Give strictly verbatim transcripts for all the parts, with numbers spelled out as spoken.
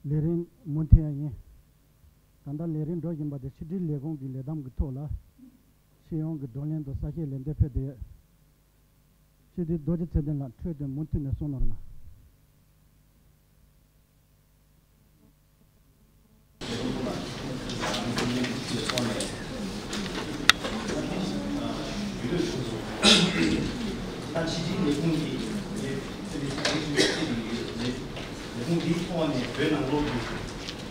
ལས་རིམ་མུ་མཐུད་ཡིན། ད་ལྟ་ལས་རིམ་འགྲོ་བཞིན་པ་དེ་ཕྱི་དྲིལ་ལས་ཁུངས་ཀྱི་ལས་བསྡོམས་ཀྱི་ཐོག་ལ། སྤྱི་ཡོངས་ཀྱི་བགྲོ་གླེང་དང་གསལ་བཤད་ལན་འདེབས་ཕེབས་ཏེ། སྤྱི་འཐུས་རྡོ་རྗེ་ཚེ་བརྟན་ལགས་འཕྲོས་དེ་མུ་མཐུད་ནས་གསུང་གནང་རོགས་གནང་། ད་ཕྱི་དྲིལ་ལས་ཁུངས་ཀྱི་ལས་ལས་ཁུངས་འདིའི་ཐོག་ནས་བོད་ནང་ལོགས་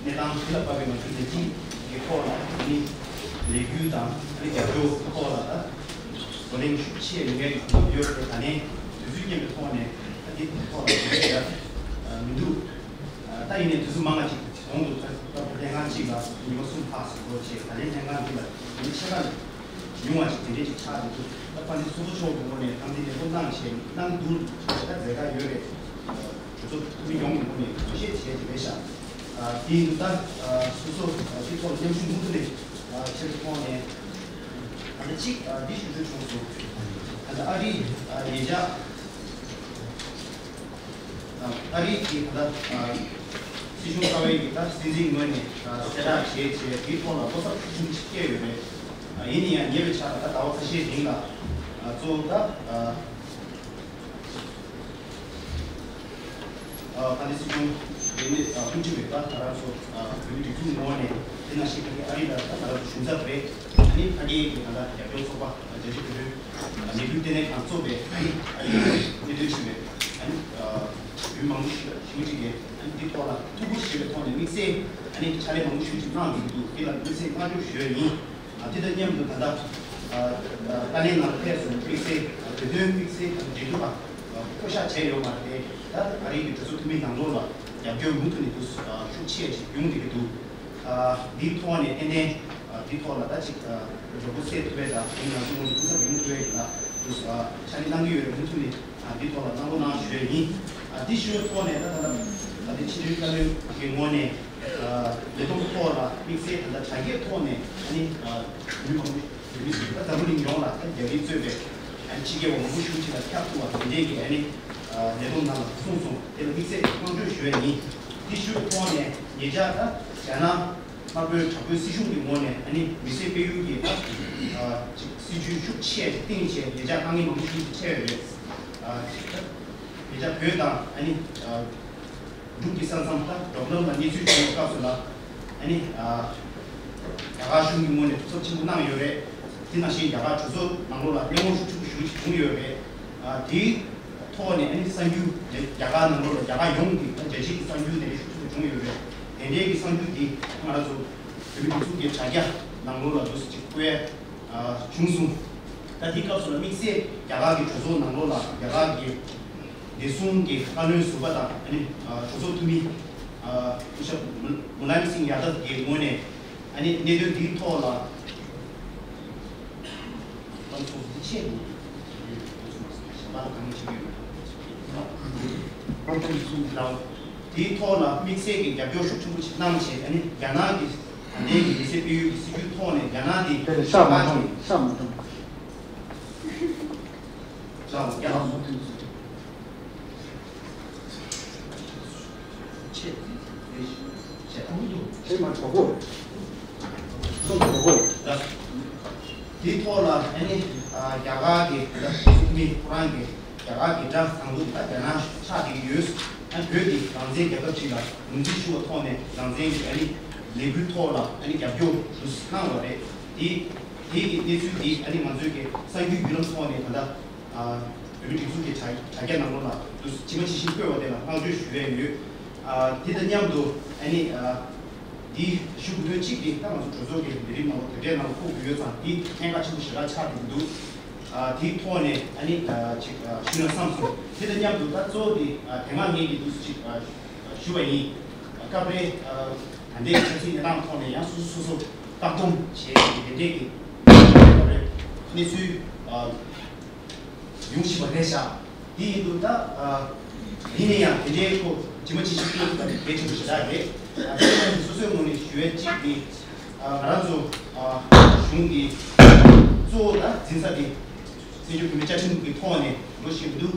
ཀྱི་གནས་སྟངས་འདི་ལ་དཔག་པའི་ང་ཚོའི་ལས་རིགས་ཀྱི་ཐོག་ལ་ནི་ལས་འགུལ་དང་ཨ་ནི་རྒྱབ་སྐྱོར་ཐོག་ལ་ད་བགྲོ་གླེང་ཤུགས་ཆེ་ཡོང་ཡས་ཀྱི་གོ་སྐབས་ཡོད་པ་ད་ནས་དུས་ཚོད་རྙེད་པའི་ཐོག་ནས་ད་འདི་ཐོག་ལ་བགྲོ་གླེང་ཡ་མི་འདུག་ད་ཡིན་ནའི་དུས་ཚོད་མང་བ་ཅིག་གོང་དུ་ད་ད་ལྟ་ལྷན་ཁང་གཅིག་ལ་ཉི་མ་གསུམ་ལྷག་ཙམ་འགོར་བྱས། ད་ལན་ལྷན་ཁང་འདི་ལ་ཉིན་ཕྱེད་ཀ་ཉུང་བ་ཅིག་དེ་འདྲས་ཅིག་ཆགས་འདུག་ད་ཕ་ནི་སོ་སོ་ཕྱོགས་ཀྱི་ངོས་ནས་ད་འདི་ལས་འགུལ་གནང་བྱས་གནང་འདུག་ད་མཛད་ཁ་ཡོད་རེད། གྲོས་ཚོགས་འཐུས་མི་ཡོངས་ཀྱི་ངོས་ནས་ཐུགས་རྗེ་ཆེ་དེ་རེད་ཤག་དེ་ཡིན་དུས་ད་སོ་སོ་དེ་ཐོག་ལ་མཉམ་ཞུགས་མུ་མཐུད་ནས་ཆེད་དུ་ཐོག་ནས་ད་ལྟ་གཅིག་འདི་ཞུ་འདོད་བྱུང་སོང་། ད་ལྟ་ཨ་རིའི་ཉེ་ཆར། ཨ་རིའི་གི་ད་ལྟ་སྲིད་གཞུང་རྩ་བའི་གི་ད་སྲིད་འཛིན་ངོས་ནས་གསལ་བསྒྲགས་བྱས་བྱས་དེའི་ཐོག་ལ་བློ་འཚབ་ཤུགས་ཆེན་པོ་ཞིག་སྐྱེས་ཡོད་རེད། ཡིན་ན་ཡང་ཉེ་བའི་ཆར་ད་ཟླ་བ་ཁ་ཤས་རིང་ལ་གཙོ་བོ་ད་ཕ་ནི་སྲིད་གཞུང་ལས་སྣེ་དབུ་ཁྲིད་རེད། ད་ང་རང་ཚོ་བོད་མི་སྒྲིག་འཛུགས་ངོས་ནས་དེ་ནང་བཞིན་ཨ་རི་ལ་ད་ང་རང་ཚོ་ཞུན་ཚབ་རེད། ཨ་ནི་ཕ་གིའི་གི་ད་ལྟ་རྒྱབ་སྐྱོར་ཚོགས་པ་རྒྱལ་སྤྱི་བོད་དོན་ལས་འགུལ་ལྟེ་གནས་ཁང་གཙོས་པའི་ཨ་ནི་ཨ་རི་ལ་གནས་སྡོད་བྱེད་པའི་ཨ་ནི་བོད་མི་མང་པོ་ཞིག་ཞིག་ཅིག་གིས་ཨ་ནི་འདི་ཐོག་ལ་ཐུགས་ཁུར་བཞེས་པའི་ཐོག་ནས་དམིགས་བསལ་ཨ་ནི་ཕྱག་ལས་མང་པོ་ཞིག་ཅིག་གནང་བསྡད་ཀྱི་འདུག་འདི་ལ་དམིགས་བསལ་བསྔགས་བརྗོད་ཞུ་ཡ་ཡིན། ཨ་དེ་དང་མཉམ་དུ་ད་ལྟ་ཨ་ཏཱ་ལའི་ནང་ཕེབས་སོང་དམིགས་བསལ་བོད་དོན་དམིགས་བསལ་དང་འབྲེལ་གཏུག་པ་བསྐོ་བཞག་བྱས་ཡོད་མ་རེད། ད་ཨ་རིའི་གི་གྲོས་ཚོགས་འཐུས་མི་ནང་ལོགས་ལ་རྒྱབ་སྐྱོར་མུ་མཐུད་ནས་འདུག་ཤུགས་ཆེ་ཞིག་ཡོང་བསྡད་ཀྱི་འདུག་འདིའི་ཐོག་ནས་ཏན་ཏན་འདིའི་ཐོག་ལ་ད་ཅིག་མགྱོགས་པོ་སེལ་ཐུབ་པའི་དང་ང་ཚོ་ངོས་ནས་སྐུ་ཚབ་ཡོང་ཐུབ་པའི་ལ་འདུག་ཕྱག་ལས་གནང་གི་ཡོད་རེད། མུ་མཐུད་ནས་འདིའི་ཐོག་ལ་གནང་རོགས་གནང་ཞུ་ཡ་ཡིན། འདི་ཞུ་བའི་ཐོག་ནས་ད་ད་ལྟ་ད་ལྟའི་ཕྱི་དྲིལ་བཀའ་བློན་གྱི་ངོས་ནས། ལས་བསྡོམས་ཐོག་ལ་དམིགས་བསལ་ད་ལྟ་དྲ་རྒྱའི་ཐོག་ནས་ཨ་ནི་མི་མང་པོ་མི་ད་འཛམ་བུ་གླིང་ཡོངས་ལ་ད་རྒྱ་རིགས་གཙོས་པའི་ཨ་ནི་ཕྱི་རྒྱལ་བ་མང་པོ་ཞིག་ཅིག་ལ་ཁྱབ་ཐུབ་པ་དེ་འདྲའི་གི་ཨ་ནི་ལས་བསྡོམས་ནང་ལ་གསུངས་སོང་། དེ་ལ་དམིགས་བསལ་བསྔགས་བརྗོད་ཞུ་ཡ་ཡིན། འདི་ཞུས་ཐོག་ནས་ཉེ་ཆར་ད་རྒྱ་ནག་དམར་པོའི་དྲག་པོའི་སྲིད་གཞུང་གི་ངོས་ནས་ཨ་ནི་མི་སེར་སྤེལ་ཡུལ་གྱི་ད་ཅིག་སྲིད་ཇུས་ཤུགས་ཆེ་ཞིག་བཏིང་བྱས་ཉེ་ཆར་དཀའ་ངལ་མང་པོ་ཞིག་འཕྲད་ཡོད་རེད། ཉེ་ཆར་བོད་དང་ཨ་ནི། འབྲུག་གི་ས་མཚམས་ད་འབྲོག་ལམ་ལ་གནས་ཚུལ་བྱུང་བའི་སྐབས་སུ་ལ་ཨ་ནི་རྒྱ་གར་གཞུང་གི་ངོས་ནས་ཐུགས་འཚབ་ཆེན་པོ་གནང་ཡོད་རེད། དེ་ནང་བཞིན་རྒྱ་གར་གྲོས་ཚོགས་ནང་ལོགས་ལ་གླེང་སློང་ཤུགས་ཆེན་པོ་ཞེ་པོ་ཅིག་བྱུང་ཡོད་རེད། དེའི་ཐོག་ནས་ཨ་ནི་གསར་འགྱུར་རྒྱ་གར་ནང་ལོགས་ལ་རྒྱ་གར་ཡོངས་ཀྱི་རྒྱལ་སྤྱིའི་གསར་འགྱུར་དེ་འདྲ་ཤུགས་ཆེན་པོ་བྱུང་ཡོད་རེད། དེ་འདྲའི་གི་གསར་འགྱུར་འདི་ང་རང་ཚོ་བོད་མི་སྒྲིག་འཛུགས་ཀྱི་དྲ་རྒྱ་ནང་ལོགས་ལ་འདུག་སེ་ཅིག་བཀོད་ཡ་བྱུང་སོང་། ད་དེའི་སྐབས་སུ་ལ་དམིགས་བསལ་རྒྱ་གར་གྱི་གྲོས་ཚོགས་ནང་ལོགས་ལ་རྒྱ་གར་གྱི་བདེ་སྲུང་གི་བཀའ་བློན་ཟུར་པ་དང་ཨ་ནི་གྲོས་ཚོགས་འཐུས་མི་སྐུ་ཞབས་མུ་ལམ་སིང་ཡ་དབ་ཀྱི་ངོས་ནས་ཨ་ནི་གནད་དོན་འདིའི་ཐོག་ལ་ཏང་སྲོལ་འདི་ཆེད་དུ་གཞན་པ་ལ་གང་བྱེད་ཀྱི་ཡོད་མེད་དེའི་ཐོག་ལ་དམིགས་བསལ་གྱི་རྒྱབ་སྐྱོར་ཤུགས་ཆེན་པོ་ཞིག་གནང་བྱས་ཨ་ནི་རྒྱ་ནག་གི་ད་ལྟའི་གི་མི་སེར་སྤེལ་ཡུལ་གྱི་སྲིད་ཇུས་ཐོག་ནས་རྒྱ་ནག་དེ་དེ་ལ་ཤག་མ་ཐོངས། ཤག་མ་ཐོངས། ཤག་མ་ཐོངས། ཆེ་ཆེ་མ་གྲོགས་པོ། སོང་གྲོགས་པོ། དེའི་ཐོག་ལ་ཨ་ནི་རྒྱ་གར་གྱི་ད་ལྟ་སྲིད་མི་ཁོ་རང་གི་རྒྱ་གར་གྱི་དགྲ་དང་པོ་ད་རྒྱ་ནག་ཆགས་བསྡད་ཀྱི་ཡོད། ཨ་བོད་འདི་རང་བཙན་རྒྱལ་ཁབ་ཅིག་ལ་ངོས་འཛིན་ཞུ་བ་ཐོག་ནས་རང་བཙན་གྱི་ཨ་ནི་ལས་འགུལ་ཐོག་ལ་ཨ་ནི་རྒྱབ་སྐྱོར་ཞུ་གནང་བ་རེད། དེ་དེ་གི་གནས་ཚུལ་འདི་ཨ་ནི་ང་ཚོའི་གི་གསར་འགྱུར་བརྒྱུད་ལམ་ཐོག་ནས་ད་ལྟ་བོད་མི་སྒྲིག་འཛུགས་ཀྱི་དྲ་དྲ་རྒྱ་ནང་ལོགས་ལ་ཇི་མ་ཇི་བཞིན་བཀོད་པ་དེ་ལ་བསྔགས་བརྗོད་ཞུ་ཡས་ཡོད། དེ་དང་མཉམ་དུ་ཨ་ནི་འདི་ཞུ་དགོས་དོན་གཅིག་དེ་ད་ང་ཚོ་གྲོས་ཚོགས་ཀྱི་ལས་རིམ་ནང་ལ་དེ་འདྲའི་ནང་ལ་ཕོག་གི་ཡོད་ཙང་དེ་གནད་འགག་ཆེན་པོ་ཞེ་དྲག་ཆགས་བསྡད་ཀྱི་འདུག་དེའི་ཐོག་ནས་ཨ་ནི་ཅིག་ཞུ་ན་བསམ་སོང་། དེ་དང་མཉམ་དུ་ད་གཙོ་བོ་དེ་དེ་སྔ་ངས་ཀྱི་འདུག་ཅིག་ཞུ་བ་ཡིན། སྐབས་རེ་ད་ལྟའི་ཆབ་སྲིད་གནས་སྟངས་ཐོག་ནས་ཡང་སོ་སོ་སོ་སོ་བཀག་སྡོམ་བྱས་ཏེ་དེ་འདྲའི་གི་སྐབས་རེ་གནས་ཚུལ་ཡོང་བཞིན་པ་རེད་ཤག་དེ་ཡིན་དུས་ད་ཡིན་ན་ཡང་དེ་འདྲའི་ཁོ་ཇི་མ་ཇི་བཞིན་བཀོད་ཐུབ་པ་དེ་གལ་ཆེན་པོ་ཞེ་དྲག་རེད། དེ་ཡང་སོ་སོའི་ངོས་ནས་ཞུ་ཡས་གཅིག་དེ་ང་རང་ཚོ་གཞུང་གི་གཙོ་བོ་ད་འཛིན་ས་དེ་བཙན་བྱོལ་བོད་མིའི་བཅའ་ཁྲིམས་ཀྱི་ཐོག་ནས་འགྲོ་བཞིན་འདུག་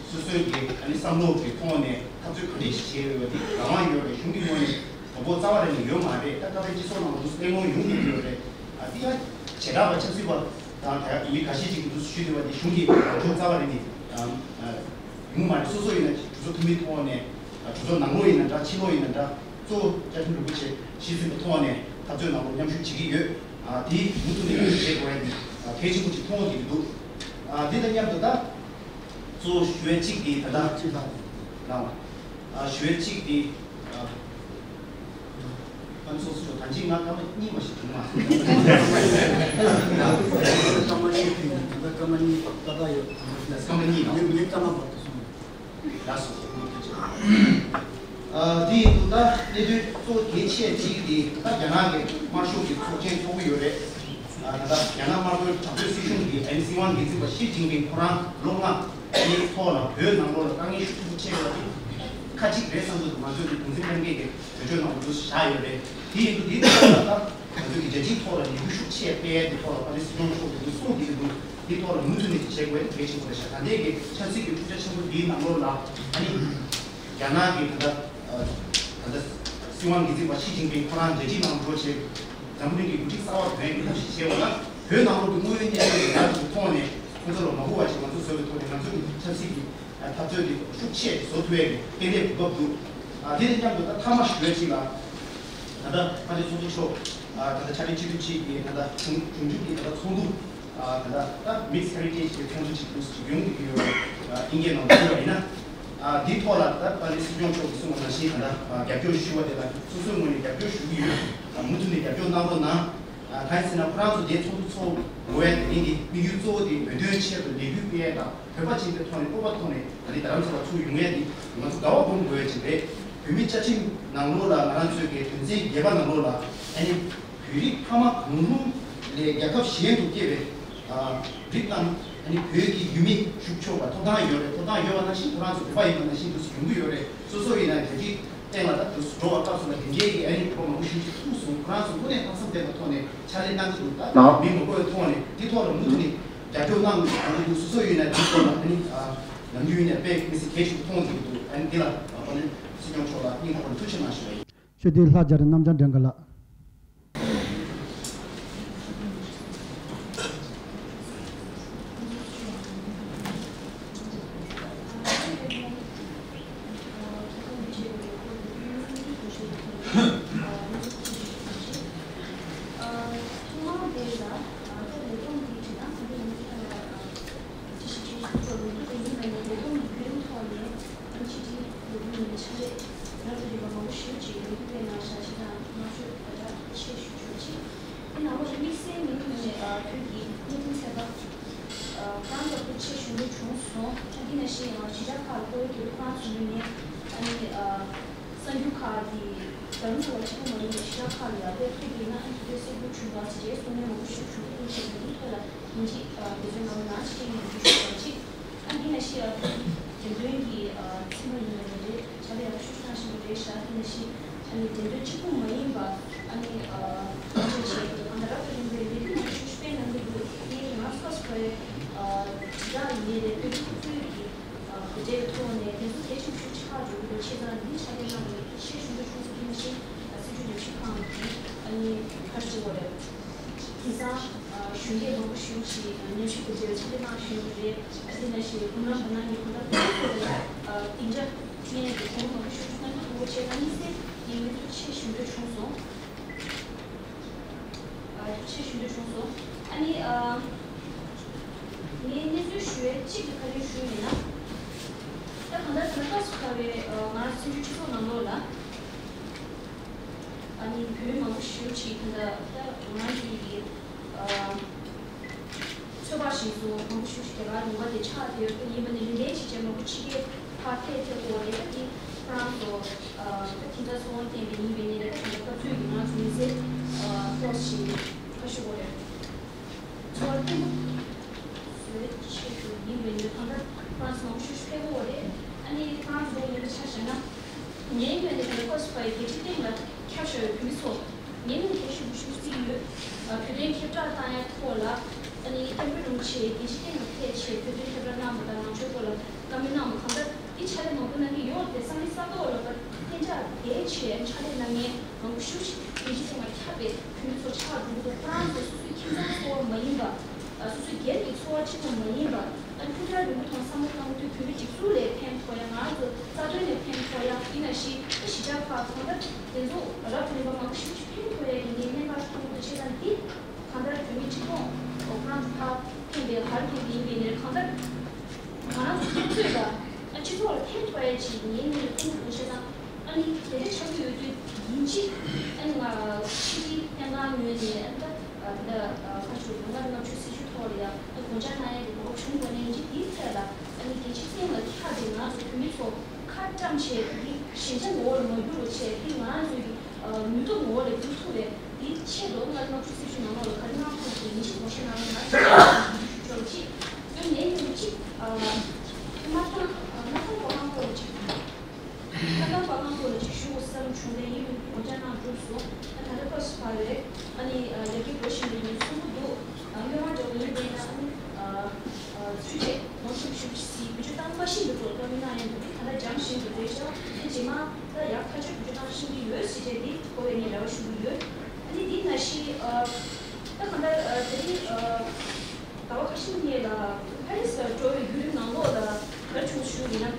སོ་སོའི་གི་ཨ་ནི་བསམ་བློ་གི་ཐོག་ནས་འཐབ་རྩོད་ག་འདྲ་ཞིག་བྱས་ཡོད་པ་དེ་རང་དབང་ཡོད་རེད། གཞུང་གི་ངོས་ནས་དོ་ཕོག་རྩ་བ་རེ་ནས་ཡོད་མ་རེད། ད་ད་ལྟ་སྤྱི་ཚོགས་ནང་ལ་འདུག་སེ་གླེང་སློང་ཡོང་གི་ཡོད་རེད། ཨ་དེ་ཡང་བྱེ་བྲག་པ་ཆབ་སྲིད་པ་དང་ད་མི་འགའ་ཤས་ཅིག་གིས་འདུག་སེ་ཞུས་བསྡད་པ་དེ་གཞུང་གི་ལངས་ཕྱོགས་རྩ་བ་རེ་ནས་ཡོང་མ་རེད། སོ་སོ་ཡིན་ན་གྲོས་ཚོགས་འཐུས་མི་ཐོག་ནས་གྲོས་ཚོགས་ནང་ལོགས་ཡིན་ན་འདྲ་ཕྱི་ལོགས་ཡིན་ན་འདྲ་གཙོ་བོ་བཅའ་ཁྲིམས་རིན་པོ་ཆེ་གཞི་འཛིན་པ་ཐོག་ནས་འཐབ་རྩོད་ནང་ལ་མཉམ་ཞུགས་བྱེད་ཀྱི་ཡོད། ཨ་དེ་མུ་མཐུད་ནས་བྱེད་དགོས་ཡ་དེ་གལ་ཆེན་པོ་ཅིག་མཐོང་བསྡད་ཀྱི་འདུག་ཨ་དེ་དང་མཉམ་དུ་ད། གཙོ་བོ་ཞུ་ཡས་གཅིག་དེ་ད་ལྟ་ལ་ཨ་ཞུ་ཡས་གཅིག་དེ་ཨ་ཨ་ཚོགས་གཙོ་ད་གཅིག་ང་སྐར་མ་གཉིས་མ་ཞིག་བྱུང་མ་སོང་། སྐར་མ་གཉིས་དེ་ད་ལྟ་སྐར་མ་གཉིས་ཏག་ཏག་ཡོད། སྐར་མ་གཉིས་ལ་ངས་ངས་སྐར་མ་བར་དུ་སོང་། ལགས་སོ། ཨ་དེ་ཡིན་དུས་ད་གནད་དོན་གཙོ་བོ་གལ་ཆེ་གཅིག་དེ་ད་རྒྱ་ནག་གི་དམར་ཤོག་གི་ཚོགས་ཆེན་ཚོགས་ཀྱི་ཡོད་རེད། ད་ལྟ་རྒྱ་ནག་དམར་པོའི་དྲག་པོའི་སྲིད་གཞུང་གིས་ཨ་ནི་སྲིད་དབང་སྒེར་འཛིན་པ་ཞི་ཅིན་ཕིང་ཁོ་རང་ལོ་ལྔ་ཨ་ནི་ཐོག་ལ་བོད་ནང་ལོགས་ལ་དཀའ་ངལ་ཤུགས་ཆེན་པོ་འཕྲད་ཡོད་པ་དེ་ཁ་ཅིག་རེད་བསམ་གྱི་འདུག་ང་ཚོས་ཀྱི་གུང་སེང་གནང་མཁན་གྱི་གྲོས་ཆོད་ནང་དུ་བཞག་ཡོད་རེད། དེ་ཡིན་དུས་དེའི་ཐོག་ལ་ད་ང་ཚོས་ཀྱི་རྒྱལ་སྤྱིའི་ཐོག་ལ་ལས་འགུལ་ཤུགས་ཆེ་སྤེལ་ཡས་དེ་ཐོག་ལ་ཨ་ནི་སྲིད་སྐྱོང་མཆོག་གིས་གསུངས་བསྡད་ཀྱི་འདུག་དེའི་ཐོག་ལ་མུ་མཐུད་ནས་ཀྱི་བྱེད་དགོས་གལ་ཆེན་པོ་རེད་ཤག་ད་ལྟའི་གི་ཆབ་སྲིད་ཀྱི་འཁྲུག་ཆ་ཆེན་པོ་དེའི་ནང་ལོགས་ལ་ཨ་ནི་རྒྱ་ནག་གི་ད་ལྟ་ད་ལྟ་སྲིད་དབང་སྒེར་འཛིན་པ་ཞི་ཅིན་ཕིང་ཁོ་རང་རྒྱལ་སྤྱིའི་ནང་འགྲོ་བྱས་འཛམ་བུ་གླིང་གི་འགོ་ཁྲིད་གསར་པ་འོས་ཡིན་ཐབས་ཤེས་བྱས་པ་ལ་བོད་ནང་ལོགས་ཀྱི་དངོས་ཡོད་གནས་ཚུལ་དེ་ཡར་ཐོན་ཐོག་ནས་ཁོང་ཚོ་ལ་མ་དགོས་པ་ཅིག་ང་ཚོ་བཟོ་བའི་ཐོག་ནས་ང་ཚོ་གི་ཆབ་སྲིད་ཀྱི་འཐབ་རྩོད་དེ་ཤུགས་ཆེ་བཟོ་ཐུབ་ཡས་ཀྱི་གཏན་འབེབས་གོ་སྐབས་འདུག་ཨ་དེ་དང་མཉམ་དུ་ད་མཐའ་མ་ཞུ་ཡས་ཅིག་ལ་ད་ལྟ་ཕ་ཏི་ཚོགས་གཙོ་མཆོག་ཨ་ད་ལྟ་ཕྱག་ལས་སྤྱི་འཐུས་གཅིག་གིས་ད་ལྟ་གཞུང་གཞུང་འཛུགས་ཀྱི་ད་ལྟ་ཚོགས་འདུ་ཨ་ད་ལྟ་ད་Mixed Heritage་གི་ཚོགས་འདུ་ཅིག་འདུག་ཅིག་ཡོང་གི་ཡོད་པ་ཨ་དབྱིན་སྐད་ནང་དུ་ཞུས་པ་ཡིན་ན་ཨ་དེའི་ཐོག་ལ་ད་ད་ལྟ་སྲིད་སྐྱོང་མཆོག་གིས་གསུངས་པ་ནང་བཞིན་ད་ལྟ་ཨ་རྒྱབ་སྐྱོར་ཞུ་བ་དེ་ལ་སོ་སོའི་ངོས་ནས་རྒྱབ་སྐྱོར་ཞུ་གི་ཡོད། ཨ་མུ་མཐུད་ནས་རྒྱབ་སྐྱོར་གནང་རོགས་གནང་། ཨ་གང་ཡིན་ཟེར་ན་ཁོ་རང་ཚོ་དེ་ཚོགས་འདུ་ཚོགས་དགོས་པའི་དེ་རིང་གི་དམིགས་ཡུལ་གཙོ་བོ་དེ་བོད་དོན་ཆེད་དུ་ལས་འགུལ་སྤེལ་ཡས་དང་། བོད་པ་ཅིག་ཡིན་པའི་ཐོག་ནས་སྤོབས་པ་ཐོག་ནས་ད་རེས་རྡ་རམ་ས་ལ་ཚུར་ཡོང་ཡས་འདི་ང་ཚོ་དགའ་བ་སྒོམ་དགོས་ཡས་ཅིག་རེད། བོད་མིའི་བཅའ་ཁྲིམས་ནང་ལོགས་ལ་ང་རང་ཚོའི་གི་དོན་ཚན་བརྒྱད་པ་ནང་ལོགས་ལ་ཨ་ནི་བོད་རིགས་ཕ་མ་གང་རུང་ལས་རྒྱལ་ཁབ་གཞན་དུ་སྐྱེས་པའི་རིགས་རྣམས་ཨ་ནི་བོད་ཀྱི་ཡུལ་མི་ཞུགས་ཆོག་པ་ཐོབ་ཐང་ཡོད་རེད། ཐོབ་ཐང་ཡོད་པ་ནང་བཞིན་ཁོ་རང་ཚོ་བོད་པ་ཡིན་པ་ནང་བཞིན་དུ་ཡོང་གི་ཡོད་རེད། སོ་སོ་ཡིན་ན་རྒྱལ་སྤྱིའི་སྟེང་ལ་ད་དུ་འགྲོ་བ་སྐབས་སུ་ལ་དེ་འདྲའི་གི་ཨ་ནི་བོད་པ་མང་པོ་ཞིག་ཅིག་ཐུག་སོང་། ཁོ་རང་ཚོ་དངོས་གནས་ལྷག་བསམ་ལྡན་པའི་ཐོག་ནས་ཕྱག་ལས་གནང་གི་འདུག་ད་མི་མང་པོའི་ཐོག་ནས་དེ་ཐོག་ལ་མུ་མཐུད་ནས་རྒྱབ་སྐྱོར་གནང་དགོས་འདུག་སོ་སོ་ཡིན་ན་དེ་ཐོག་ལ་ཨ་ནི་ནམ་རྒྱུན་ཡིན་ན་དཔེ་མི་སྲིད་གལ་ཆེན་པོ་མཐོང་བསྡད་ཀྱི་འདུག་ཨ་ནི་དེ་ལ་ཨ་ནི་སྲིད་སྐྱོང་མཆོག་ལ་སྙིང་ཐག་པ་ནས་ཐུགས་རྗེ་ཆེ་གནང་ཞུ་བ་ཡིན། ཤོད་དེ་ལྷ་རྒྱ་རི་རྣམ་བྱང་སྒྲོན་དཀར་ལགས། ཨ་ནི་ཕྱི་དྲིལ་ལས་ཁུངས་ནས་ཕྱག་ལས་རབ་ཏུ་རིམ་པ་མང་པོ་ཞེ་པོ་ཅིག་ལས་འགུལ་སྤེལ་གནང་བཞག་ཅིག་དང་དམར་ཤོག་བརྡ་དྲག་ཆེ་ཞུ་ཆོག་ཅིག་དེ་ནང་ལོགས་དམིགས་བསལ་ནི་ཨ་བོད་ཀྱི་གནས་ཐིམ་ཚན་པ་ཨ་ཁོ་རང་ཚོ་སྐུ་ཕྱྭ་གཞོན་ནུ་བྱུང་སོང་། ཨ་འདི་ནང་བཞིན་ཨ་གཞིས་ཆགས་ཁག་ལ་ཁོ་བོའི་དུས་ཁོ་རང་ཚོ་ངོས་ནས་ཨ་ནི་ཨ་གསར་འགྱུར་ཁག་གི་རྡ་རམ་ས་ལ་གཅིག་པུ་མ་ཡིན་པའི་གཞིས་ཆགས་ཁག་ལ་ཡར་ཕེབས་ཐུབ་ཀྱི་ཡིན་ན་ཨ་ནི་དུས་ཚོད་སེར་པོ་བྱུང་བ་ཅིག་རེད། གསུང་མཁན་མང་པོ་ཞིག་བྱུང་ཐུབ་ཀྱི་ཆེད་དུ་འདིའི་ཐོག་ལ་ཡིན་གཅིག་ཨ་འབད་བརྩོན་གནང་རོགས་གནང་ཅེས་ངས་འབོད་སྐུལ་ཞུ་བ་གཅིག་ཨ་འདི་ནང་བཞིན་ཨ་འགྲེམས་སྟོན་གྱི་ཨ་ཚན་པ་ཡིན་པ་ནས་རེད། བྱ་བ་ཡག་པོ་ཞིག་གནང་བཞིན་པ་རེད་ཤག་དེ་ནང་བཞིན་ཨ་ནི་འགྲེམས་སྟོན་གཅིག་པུ་མ་ཡིན་པ་ཨ་ནི་ཨ་ང་ཚོ་བྱས་ཏེ་གང་ལྟར་རབ་ཏུ་རིམ་པའི་ལས་འགུལ་མང་པོ་ཞིག་སྤེལ་གནང་གི་འདུག་དེ་ང་ཚོ་ཁོ་ཚོའི་ཨ་དྲིལ་བསྒྲགས་ཡིན་ནའི་རེད། བོད་ཕྲུག་ཚོའི་གི་ཨ་དེ་འདྲའི་ཐོག་ནས་དེ་ཚོ་གལ་ཆེན་པོ་ཞིག་ཆགས་འགྲོ་གི་འདུག་བྱས་ཙང་འདི་ཕྱག་ལས་གནང་བའི་ཆེས་ཞུ་འདོད་བྱུང་སོང་། དེ་ནང་བཞིན་ཨ་སྲིད་བྱུས་ལས་ཁུངས་ཁང་གི་ཨ་ནི་ཁ་ཤས་ཅིག་ཡོད་རེད། དེང་སང་གཞོན་སྐྱེས་མང་པོ་ཞིག་ཅིག་མཉམ་ཞུགས་ཀྱི་འབྲེལ་བ་ཆེ་བསྟོད་གནང་བཞིན་ཡོད་པ་རེད། དེ་ནང་བཞིན་སྐུ་ངོ་བ་ནང་གི་གོ་ཐོས་ཁོ་ཚོ་ལ་སྡིངས་ཆ་བསྣན་ཏེ་གོང་མ་མང་པོ་ཞིག་གནང་གི་འདུག་བྱས་ཙང་དམིགས་བསལ་ངས་ངོས་སུ་ཆེས་ཞུ་འདོད་བྱུང་སོང་། ཨ་ཆེས་ཞུ་འདོད་བྱུང་སོང་། ཨ་ནི་ཨ་ངས་གནས་ཚུལ་ཞུ་ཡས་གཅིག་གི་ག་རེ་ཞུ་ཡིན་ན། ད་གང་ལྟར་ད་ལྟ་སྐབས་སུ་བབས་པའི་ཨ་ང་རང་ཚོ་བཙན་བྱོལ་སྤྱི་ཚོགས་ནང་ལོགས་ལ། ཨ་ནི་བོད་མི་མང་པོ་ཞེ་པོ་ཅིག་ད་ལྟ་ད་ང་རང་ཚོའི་གི་ཨ་ཚོད་དཔག་བཞིན་དུ་མང་པོ་ཞེ་པོ་ཅིག་རྒྱ་གར་ལུང་པ་དེ་ཆགས་བསྡད་ཡོད་པ་ཡིན་པ་ནི་ལན་ལན་བྱས་བྱས་མང་པོ་ཕྱི་རྒྱལ་ཁག་ཐད་ཐད་དགོས་པ་རེད། ད་འདི་ཁོ་རང་ཚོ་ཨ་ད་དེ་འདྲ་ཚོར་བ་བསྟན་པ་ཡིན་པས་ནི་ད་གང་ལྟར་སྐབས་དུས་ཀྱི་ང་རང་ཚོ་མི་ཚེ་ཨ་ཏོག་ཙམ་ཁ་ཤོ་དགོས་རེད། ཚོར་བ་བརྟན་པོ་བཟོ་བའི་ཆེད་དུ་ཡིན་པའི་ནི་གང་ལྟར་ཁོ་རང་ཚོ་མང་པོ་ཞིག་ཕེབས་ཀྱི་ཡོད་རེད། ཨ་ནི་ཁོ་རང་ཚོ་ཡིན་པ་ཆ་བཞག་ན་ངའི་ངོས་ནས་ད་ལྟ་སྐབས་སུ་བབས་པའི་རྒྱལ་སྤྱི་སྟེང་ལ་ཁྱབ་བཞག་པའི་བོད་མི་ཚོ་ངས་ནི་གལ་ཆེན་པོ་ཞིག་བརྩི་གི་ཡོད། ཨ་བོད་དོན་ཁྱབ་བསྒྲགས་བཏང་ཡ་ཐོག་ལ་ཨ་ནི་སྐྱབས་མགོན་རིན་པོ་ཆེ་རྒྱལ་སྤྱི་སྟེང་ལ་ཕེབས་བྱས་བོད་དོན་ཁྱབ་བསྒྲགས་གནང་བ་དང་ནང་ཆོས་སྐོར་ལ། བཀའ་མོལ་གནང་བ་གང་ལྟར་འདི་ཕྱག་ལས་མང་པོ་གནང་གི་ཡོད་དེ་སང་ཉིན་ས་ཐོག་ལ་བར་གཏན་འཇགས་དེའི་ཆེད་ཕྱག་ལས་གནང་མཁན་མང་པོ་ཞེ་པོ་ཅིག་རྒྱལ་སྤྱིའི་སྟེང་ལ་ཁྱབ་པའི་བོད་མི་ཚོ་ཆགས་འགྲོ་གི་འདུག་ཁོ་རང་ཚོ་སོ་སོའི་ཁྱིམ་ཚང་འཚོ་བ་མ་ཡིན་པ། སོ་སོའི་སྒེར་གྱི་འཚོ་བ་གཅིག་པུ་མ་ཡིན་པ། ཨ་ནི་ཐུགས་ཁྲལ་རིང་པོ་དང་བསམ་བློ་གཏོང་དུས་བོད་མི་སྒྲིག་འཛུགས་ལ་ཕན་ཐོགས་ཡ། ང་རང་ཚོ་རྩ་དོན་ལ་ཕན་ཐོགས་ཡ། ཡིན་ན་ཞིག་ཨ་གཞིས་ཆགས་ཁག་གང་ལྟར་དེ་ཚོ་རབ་དང་རིམ་པ་མང་པོ་ཞིག་ཕན་ཐོགས་ཡ་གི་ངས་གནད་འགག་མཐོང་གི་འདུག་བྱས་ཙང་འདི་གང་ལྟར་བོད་མི་སྤྱི་ཚོགས་ཁོ་རང་ཚོ་ཕར་ཕན་པའི་བར་ཕན་པའི་ཡིན་པའི་ནས་གང་ལྟར་ང་རང་ཚོ་ཁྱེད་ཚོས་ལ་ཨ་སྤྱི་ཚོགས་ལ་ཕན་ཐོགས་ཡ་ཅིག་ངའི་ངོས་ནས་མཐོང་གི་འདུག་བྱས་ཙང་། ཨ་ནི་དེ་འདྲ་ཆགས་ཀྱི་ཡོད་དུས་ཡིན་གཅིག་ཨ་ནི་ང་ཕྱི་དྲིལ་ལྷན་ཁང་ངོས་ནས་ཨ་ནི་ད་ད་ལྟ་ཁ་ཤས་ལོ་ལྔ་དང་ལྔ་བཅུ་ཚེས་བཅུ་ཐོག་ལ་ཡང་ད་དགོངས་འཆར་གནང་ཡ་གི་གོ་སྐབས་བྱུང་བ་ནས་ཡིན་གཅིག་དེའི་ཐད་ལ་ཨ་ནི་རྒྱལ་སྤྱིའི་སྟེང་ལ་ཁྱབ་པའི་ང་ཚོ་བོད་མི་ཚོ་ཁ་བཀྲམ་བྱས་ད་འདི་ཞན་ཆ་ངོ་བོ་ལ་མ་འགྱུར་བ་བྱས་འདི་ང་རང་ཚོའི་གི་ནུས་སྟོབས་ངོ་བོ་ལ་འགྱུར་ཐུབ་པའི་འདི་ཆེད་དུ་ལྔ་དང་ལྔ་བཅུ་ཚེས་བཅུ་ནང་ལོགས་ལ་ག་རེ་གནང་ཐུབ་ཀྱི་ཡིན་གཅིག་དགོངས་འཆར་གནང་རོགས་གནང་ཞེས་ཞུ་ཆོག་གཅིག་ཨ་ནི་ངས་ཡིན་གཅིག་མ་ཐང་མ་ཐང་གོ་ལང་གོ་ལ་གཅིག་ཁ་ཏང་པ་ལྷང་པོ་ལ་ཅིག་ཞུ་དགོས་བསམ་བྱུང་བས་ཡིན་དགོངས་འཆར་གནང་གྲུབ་སོང་། ད་ད་ལྟ་སྐབས་སུ་བབས་པའི་ཨ་ནི་ཡར་རྒྱས་འགྲོ་བཞིན་པའི་ཉིན་གསུང་གི་འདུག་སྨོན་ལམ་འདྲ་བོ་ཡོད་པས་ན་ཨ་ནི་ཚུལ་བྱེད་ངོ་ཤེས་ཞུ་ཞིག་བེད་སྤྱོད་བཏང་མ་ཤེས་པའི་སྐོར་བཀའ་མོལ་གནང་ཡང་འདུག་དེ་ད་ལྟ་སྦྱང་བཞིན་དུ་བསྡད་ཤག་དེ་རྗེས་མ་ད་ཡག་ཐག་ཆོད་བེད་སྤྱོད་བཏང་ཤེས་ཀྱི་ཡོད་ཟེར་བྱས་དེ་གོ་བའི་ངས་རེ་བ་ཞུ་གི་ཡོད། ཨ་ནི་དེ་ནང་བཞིན་ད་གང་ལྟར་དེ་རིང་ཟླ་བ་ཁ་ཤས་སྔོན་ལ་ཕ་རི་སི་ལ་འགྲོ་བའི་བརྒྱུད་རིམ་ནང་ལོགས་ལ་ག་རེ་བྱུང་ཞུ་ཡིན་ན།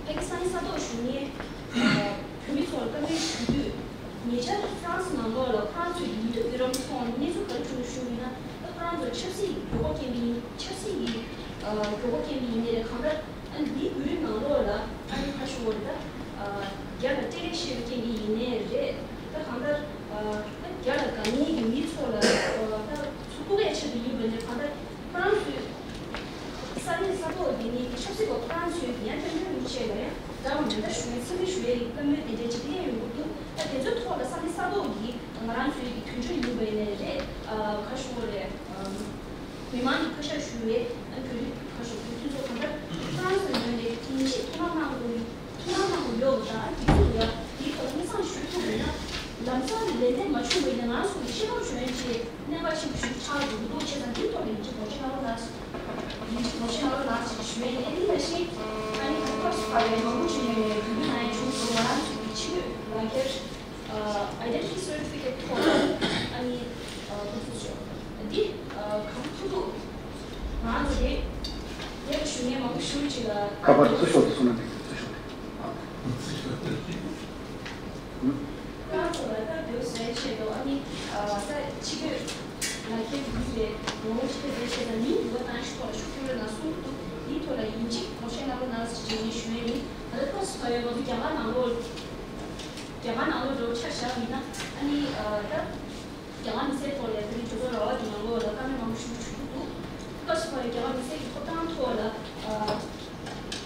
ཕ་གི་སང་ཉིན་ས་ཐོག་བཞུགས་མཁན་བོད་མི་ཚོར་བཀའ་མོལ་ཞུ་དུས་ཉེ་ཆར་ཧྥ་རན་སི་ནང་ལོགས་ལ་ཁོ་རང་ཚོའི་ཡུལ་དུས་བརྒྱུད་རིམ་ཐོག་ནས་གནས་ཚུལ་ག་རེ་བྱུང་འདུག་ཞུ་ཡིན་ན་ད་ཁོ་རང་ཚོ་ཆབ་སྲིད་མགྱོགས་པོ་སྐྱེལ་གྱི་ཡིན། ཆབ་སྲིད་ཀྱི་མགྱོགས་པོ་སྐྱེལ་གྱི་ཡིན་ནའི་རེད། གང་ལྟར་ཨ་ནི་འདིའི་བརྒྱུད་རིམ་ནང་ལོགས་ལ་ཨ་ནི་ཁ་ཤས་ཀྱིས་ད་རྒྱ་ལ་སྤྲེལ་ལད་བཤད་པའི་རྐྱེན་གྱིས་ཡིན་ནའི་རེད། ད་གང་ལྟར་ད་རྒྱ་ལ་དགའ་མཁན་གྱི་མི་ཚོ་ལ་ད་ཚུར་ཕོག་ཡ་ཆེད་དུ་ཡིན་པ་ནས་གང་ལྟར་ཁོ་རང་ཚོའི། ས་གནས་ས་ཐོག་འདི་ནི་ཆབ་སྲིད་པ་ཁོ་རང་ཚོའི་ཡང་སྐྱོན་བརྗོད་མི་བྱེད་ལ་ཡང་འདྲ་བ་མི་འདྲ་ཞུ་བའི་འཚམས་འདྲི་ཞུ་བའི་བཀའ་མོལ་དེ་འདྲའི་ཅིག་གླེང་ཡོང་གི་འདུག་ད་དེ་ཚོའི་ཐོག་ལ་ས་གནས་ས་ཐོག་གི་ང་རང་ཚོའི་གི་དོན་གཅོད་ཡིན་པ་ཡིན་ནའི་རེད། ཁ་ཤོར་རེད། མི་མང་གི་བཀའ་ཤག་ཞུ་བའི་བོད་རིགས་ཁ་ཤོར་བོད་མཐུན་ཚོགས་གང་ལྟར་ཁོ་རང་ཚོའི་ངོས་ནས་ངེས་ཤེས་ཐོག་མ་གནང་དགོས་ཡོད། ཐུགས་སྣང་གནང་དགོས་ཡོད་པ་དང་དེ་ཚོ་ལ་དེའི་ཐོག་སྙན་སེང་ཞུ་ཐུབ་ཡོད་ན། ལམ་སང་ལན་འདེབས་མ་བྱུང་བ་ཡིན་ན་ང་ཚོ་གི་ཤེས་རྟོགས་བྱུང་ཡོད་ཅེས་གནད་འགག་ཆེན་པོ་ཞིག་ཆགས་འགྲོ་གི་འདུག་བྱས་ཙང་དེའི་ཐོག་ལ་ཡིན་གཅིག་ངོ་ཤེས་གནང་རོགས་གནང་། ཡིན་གཅིག་ངོ་ཤེས་གནང་རོགས་གནང་ཞེས་ཞུ་ཡ་ཡིན། དེ་ནང་བཞིན་ཨ་ནི་ག་སྐབས་སུ་བབས་པའི་མང་པོ་ཞིག་ནས་རྒྱུས་ལོན་གནང་ཡ་བྱུང་འདུག་ང་རང་ཚོ་གི་ཕྱི་སྐྱོད་ལག་འཁྱེར་ཨ་ཨའི་ཌེན་ཊི་ཊི་སར་ཊི་ཕི་ཀེཊ་ཐོག་ཨ་ནི་ཨ་ཁོ་ཚོ་ཞུ་འདི་ཨ་གང་ཐུབ་ཐུབ་ང་རང་ཚོ་གི་ཡག་ཞུ་མཁན་མང་པོ་ཞིག་ཅིག་ལ་ཁ་པར་ཚུར་ཤོག་ཚུར་ན་འགྲིག་ཚུར་ཤོག་དེ། ཁོ་རང་ཚོ་ལ་ལྟ་འདོད་ཟེར་ཆེད་དུ་ཨ་ནི་ད་ཕྱི་སྐྱོད་ལག་འཁྱེར་ཡོད་པའི་ངོ་བོ་ཅི་ཐད་རེད་ཟེར་ན་མིང་འབོད་སྟངས་ཤིག་ཐོག་ལ་ཤུགས་སྐྱོན་ཡོད་ན་གསུང་གི་འདུག་དེའི་ཐོག་ལ་ཡིན་གཅིག་ངོ་ཤེས་གནང་རོགས་གནང་ཟེར་ཅིག་ངས་ཞུ་ཡས་ཡིན། ད་ལྟ་ཏོག་ཙམ་ཡོད་ང་ཚོ་རྒྱ་གར་ནང་ལོགས་རྒྱ་གར་ནང་ལོགས་འགྲོ་ཆ་བཞག་ཡིན་ན་ཨ་ནི་ད་རྒྱ་གར་མི་སེར་ཐོག་ལ་ཡ་ད་ནི་གྲོས་ཚོགས་ར་བ་གི་ནང་ལོགས་ལ་བཀའ་མོལ་མང་པོ་ཞིག་ཞུ་གི་འདུག་ཏོག་ཙམ་ཡོད་རྒྱ་གར་མི་སེར་གྱི་ཐོབ་ཐང་ཐོག་ལ་ཨ།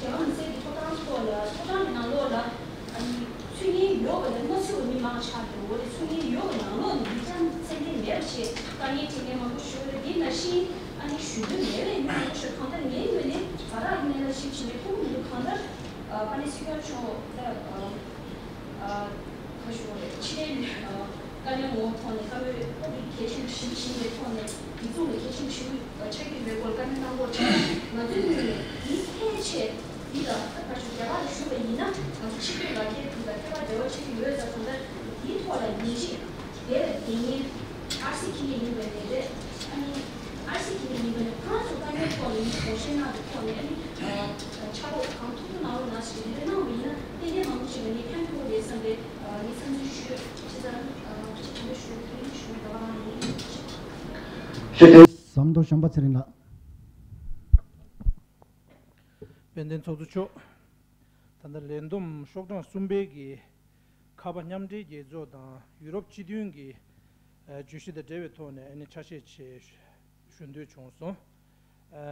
རྒྱ་གར་མི་སེར་གྱི་ཐོབ་ཐང་ཐོག་ལ་ཐོབ་ཐང་གི་ནང་ལོགས་ལ་ཨ་ནི་ཚུད་ཉེན་ཡོད་པ་ལས་མ་ཚུད་པ་མི་མང་ཆགས་ཀྱི་འོ་རེད། ཚུད་ཉེན་ཡོད་པ་ནང་ལོགས་ནས་ཡིག་ཆ་ཚད་ལྡན་མེད་པ་བྱས་དཀའ་ངལ་འཕྲད་མཁན་མང་པོ་ཞིག་ཡོད་རེད། དེ་ནང་བཞིན་ཨ་ནི་ཞུ་འདོད་མེད་པའི་མི་མང་པོ་ཞིག་གང་ལྟར་ངའི་ངོས་ནས་བར་ཐག་གི་གནས་ལ་ཞིབ་ཕྱིན་ནས་ཐུག་མི་འདུག་གང་ལྟར་ཨ་ཕ་ནས་སྲིད་སྐྱོང་མཆོག་ད་ཨ། ཁ་ཤོར་རེད། ཕྱི་རྒྱལ་དཀའ་ལས་ངོ་བོ་ཐོག་ནས་བཀའ་མོལ་ཁོ་གི་གལ་ཆེན་པོ་ཞིག་ཡིན་པའི་ཐོག་ནས་སྒྲིག་འཛུགས་ལ་གལ་ཆེན་པོ་ཞིག་ཆགས་ཀྱི་ཡོད་པའི་སྐོར་བཀའ་མོལ་གནང་སྐོར་བྱས་ན་ང་ཚོའི་ངོས་ནས་འདིའི་ཕལ་ཆེར་འདི་ལ་ད་ཁ་ཤོར་རྒྱ་གར་ལ་བཞུགས་པ་ཡིན་ན་ང་ཚོ་ཕྱི་སྐྱོད་ལག་འཁྱེར་འདི་དང་ཁྱད་པར་འབྲེལ་བ་ཆགས་ཀྱི་ཡོད་ཙང་གང་ལྟར་འདིའི་ཐོག་ལ་ཡིན་གཅིག་དེ་ལ་དེ་ངའི་ཨར་སི་ཁྱི་ངན་ཡིན་པ་ནས་རེད། ཨ་ནི་ཨར་སི་ཁྱི་ངན་ཡིན་པ་ནས་ཁོ་རང་ཚོ་དཀའ་ངལ་ཐོག་ནས་ངོ་ཤེས་གནང་བའི་ཐོག་ནས་ཨ་ནི་ཕྱག་རོགས་གང་ཐུབ་ཐུབ་གནང་རོགས་གནང་ཞེས་དེ་འདྲ་གནང་བ་ཡིན་ན་ཏན་ཏན་མང་པོ་ཞིག་ལ་ངས་ཕན་ཐོགས་རེད་བསམ་པའི་ངས་བསམ་ཚུལ་ཞུས། བྱས་ཙང་ཅི་དྲན་པའི་ཞུ་ཐུབ་ཡིན་ཞུ་བའི་འདོད་པ་རང་ཡིན། ཞེས་དྲན། ཟམ་མདོ་བྱམས་པ་ཚེ་རིང་ལགས། དཔལ་ལྡན་ཚོགས་གཙོ་མཆོག་ད་ལྟ་ལས་བསྡོམས་ཤོག་གྲངས་གསུམ་པའི་གི་ཁ་པ་མཉམ་འབྲེལ་རྒྱལ་ཚོགས་དང་ཡུ་རོབ་སྤྱི་མཐུན་གྱི་ཨ་བརྗོད་གཞི་དང་འབྲེལ་བའི་ཐོག་ནས་ཨ་ནི་ཆ་ཤས་ཆེ་ཞུ་འདོད་བྱུང་སོང་། ཨ་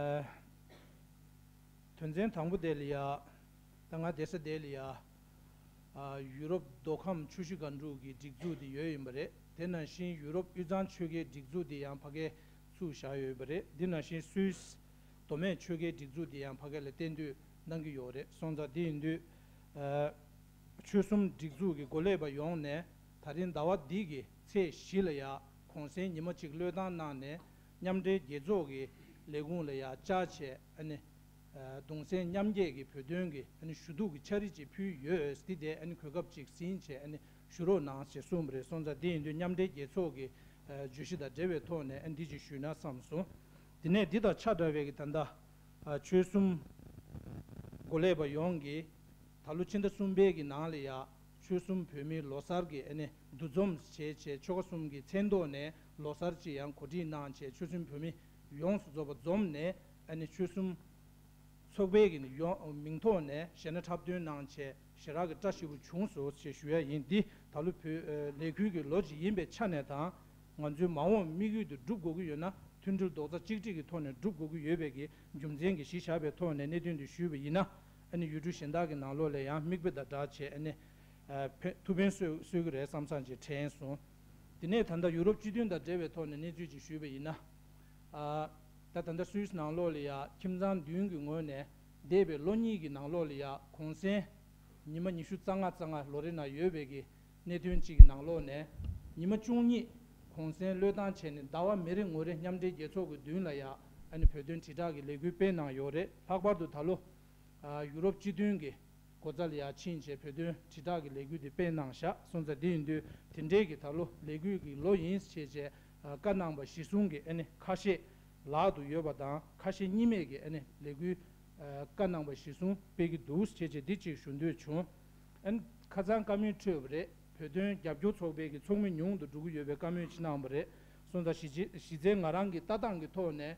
དོན་ཚན་དང་པོ་དེ་ལ་ཡ། ད་ང་བསྡད་ས་དེ་ལ་ཡ། ཨ་ཡུ་རོབ་མདོ་ཁམས་ཆུ་བཞི་སྒང་དྲུག་གི་སྒྲིག་འཛུགས་དེ་ཡོད་ཡིན་པ་རེད། དེ་ནང་བཞིན་ཡུ་རོབ་དབུས་གཙང་ཆོལ་ཁའི་སྒྲིག་འཛུགས་དེ་ཡང་ཕ་གིར་ཚུགས་བཞག་ཡོད་པ་རེད། དེ་ནང་བཞིན་སུད་སི་མདོ་སྨད་ཆོལ་ཁའི་སྒྲིག་འཛུགས་དེ་ཡང་ཕ་གི་ལ་གཏན་སྡོད་གནང་གི་ཡོད་རེད། སོང་ཙང་དེ་ཡིན་དུས་ཨ་ཆོལ་གསུམ་སྒྲིག་འཛུགས་ཀྱི་འགོ་ལས་པ་ཡོངས་ནས་ད་རིང་ཟླ་བ་འདི་གི་ཚེས་བཞི་ལ་ཡ་གུང་སེང་ཉི་མ་གཅིག་བློས་བཏང་གནང་ནས་མཉམ་འབྲེལ་རྒྱལ་ཚོགས་ཀྱི་ལས་ཁུངས་ལ་ཡ་བཅར་བྱས་ཨ་ནི་ གདུང་སེམས་མཉམ་སྐྱེད་ཀྱི་བོད་དོན་གྱི་ཨ་ནི་ཞུ་གཏུག་གི་ཕྱག་བྲིས་ཅིག་ཕུལ་ཡོད། འདི་དེ་ཨ་ནི་གོ་སྐབས་ཅིག་ཟིན་བྱས་ཨ་ནི་ཞུ་རོགས་གནང་ཞེས་གསུངས་པ་རེད། སོང་ཙང་དེ་ཡིན་དུས་མཉམ་འབྲེལ་རྒྱལ་ཚོགས་ཀྱི་བརྗོད་གཞི་དང་འབྲེལ་བའི་ཐོག་ནས་ཨ་ནི་འདི་ཅིག་ཞུས་ན་བསམ་སོང་། དེ་ནས་འདི་དང་ཆ་འདྲ་བའི་གི་ད་ལྟ་ཆོལ་གསུམ་འགོ་ལས་པ་ཡོངས་ཀྱིས་ད་ལོ་ཕྱི་ཟླ་གསུམ་པའི་གི་ནང་ལ་ཡ་ཆོལ་གསུམ་བོད་མིའི་ལོ་གསར་གྱི་ཨ་ནི་འདུ་འཛོམས་བྱས་བྱས་ཆོལ་ཁ་གསུམ་གྱི་མཚན་ཐོག་ནས་ལོ་གསར་ཅིག་ཡང་གོ་སྒྲིག་གནང་བྱས་ཆོལ་གསུམ་བོད་མི་ཡོངས་སུ་རྫོགས་པ་འཛོམས་ནས་ཨ་ནི་ཆོལ་གསུམ་ཚོགས་པའི་གི་ཡོངས་མིང་ཐོག་ནས་གཞས་སྣ་འཁྲབ་སྟོན་གནང་བྱས་ཞེ་དྲག་གི་བཀྲ་ཤིས་པོ་བྱུང་སོང་ཞེས་ཞུ་ཡ་ཡིན། འདི་ད་ལོ་བོད་ལས་འགུལ་གྱི་ལོ་གཅིག་ཡིན་པའི་ཆ་ནས་དང་། ང་ཚོའི་མ་འོངས་དམིགས་ཡུལ་དུ་སྒྲུབ་དགོས་ཀྱི་ཡོད་ན་མཐུན་སྒྲིལ་རྡོག་རྩ་གཅིག་སྒྲིལ་གྱི་ཐོག་ནས་སྒྲུབ་དགོས་ཀྱི་ཡོད་པའི་གི་རྒྱུ་མཚན་གྱིས་གཞི་བཞག་པའི་ཐོག་ནས་གནད་དོན་འདི་ཞུས་པ་ཡིན་ན། ཨ་ནི་ཡུལ་གྲུ་གཞན་དག་གི་ནང་ལོགས་ལ་ཡང་མིག་དཔེ་དང་སྦྲགས་བྱས་ཨ་ནི་ཕན་ཐུགས་ཕན་གསོས་གསོས་ཀྱི་རེད་བསམ་བསམ་ཅིག་དྲན་སོང་། དེ་ནས་ད་ལྟ་ཡུ་རོབ་སྤྱི་མཐུན་དང་འབྲེལ་བའི་ཐོག་ནས་གནས་ཚུལ་ཅིག་ཞུས་པ་ཡིན་ན། ཨ། ད་ད་ལྟ་སུད་སི་ནང་ལོགས་ལ་ཡ་ཁྱིམ་ཚང་བདུན་གྱི་ངོས་ནས་འདས་པའི་ལོ་གཉིས་ཀྱི་ནང་ལོགས་ལ་ཡ་གུང་སེང་ཉི་མ་ཉི་ཤུ་རྩ་ལྔ་རྩ་ལྔ་ལོ་རེ་ན་ཡོད་པའི་གི་གནད་དོན་གཅིག་གི་ནང་ལོགས་ནས་ཉི་མ་བཅུ་གཉིས་གུང་སེང་བློས་བཏང་བྱས་ནས་ཟླ་བ་མི་རེ་ངོ་རེ་མཉམ་འབྲེལ་རྒྱལ་ཚོགས་ཀྱི་མདུན་ལ་ཡ་ཨ་ནི་བོད་དོན་དྲིལ་བསྒྲགས་ཀྱི་ལས་འགུལ་སྤེལ་གནང་ཡོད་རེད། ལྷག་པར་དུ་ད་ལོ་ཡུ་རོབ་སྤྱི་མཐུན་གྱི་སྒོ་རྩ་ལ་ཡ་ཕྱིན་བྱས་བོད་དོན་དྲིལ་བསྒྲགས་ཀྱི་ལས་འགུལ་འདི་སྤེལ་གནང་བཞག་སོང་ཙང་འདི་ཡིན་དུས་དེ་འབྲེལ་གྱི་ད་ལོ་ལས་འགུལ་གྱི་ལོ་ཡིན་ཞེས་བྱས་བཀའ་གནང་པ་གཞི་བཟུང་གི་ཨ་ནི་ཁ་ཤས་ལག་ཏུ་ཡོད་པ་དང་ཁ་ཤས་གཉིས་མེད་ཀྱི་ཨ་ནི་ལས་འགུལ་བཀའ་གནང་པ་གཞི་བཟུང་སྤེལ་གྱི་འདུག་ཞེས་བྱས་འདི་གཅིག་ཞུ་འདོད་བྱུང་། ཨ་ནི་ཁ་སང་བཀའ་མོལ་འཕྲོས་པ་རེད། བོད་དོན་རྒྱབ་སྐྱོར་ཚོགས་པའི་གི་ཚོགས་མི་ཉུང་དུ་འགྲོ་གི་ཡོད་པའི་བཀའ་མོལ་ཅིག་གནང་པ་རེད། སོང་ཙང་གཞི་གཞི་རྩའི་ང་རང་གི་ལྟ་སྟངས་ཀྱི་ཐོག་ནས།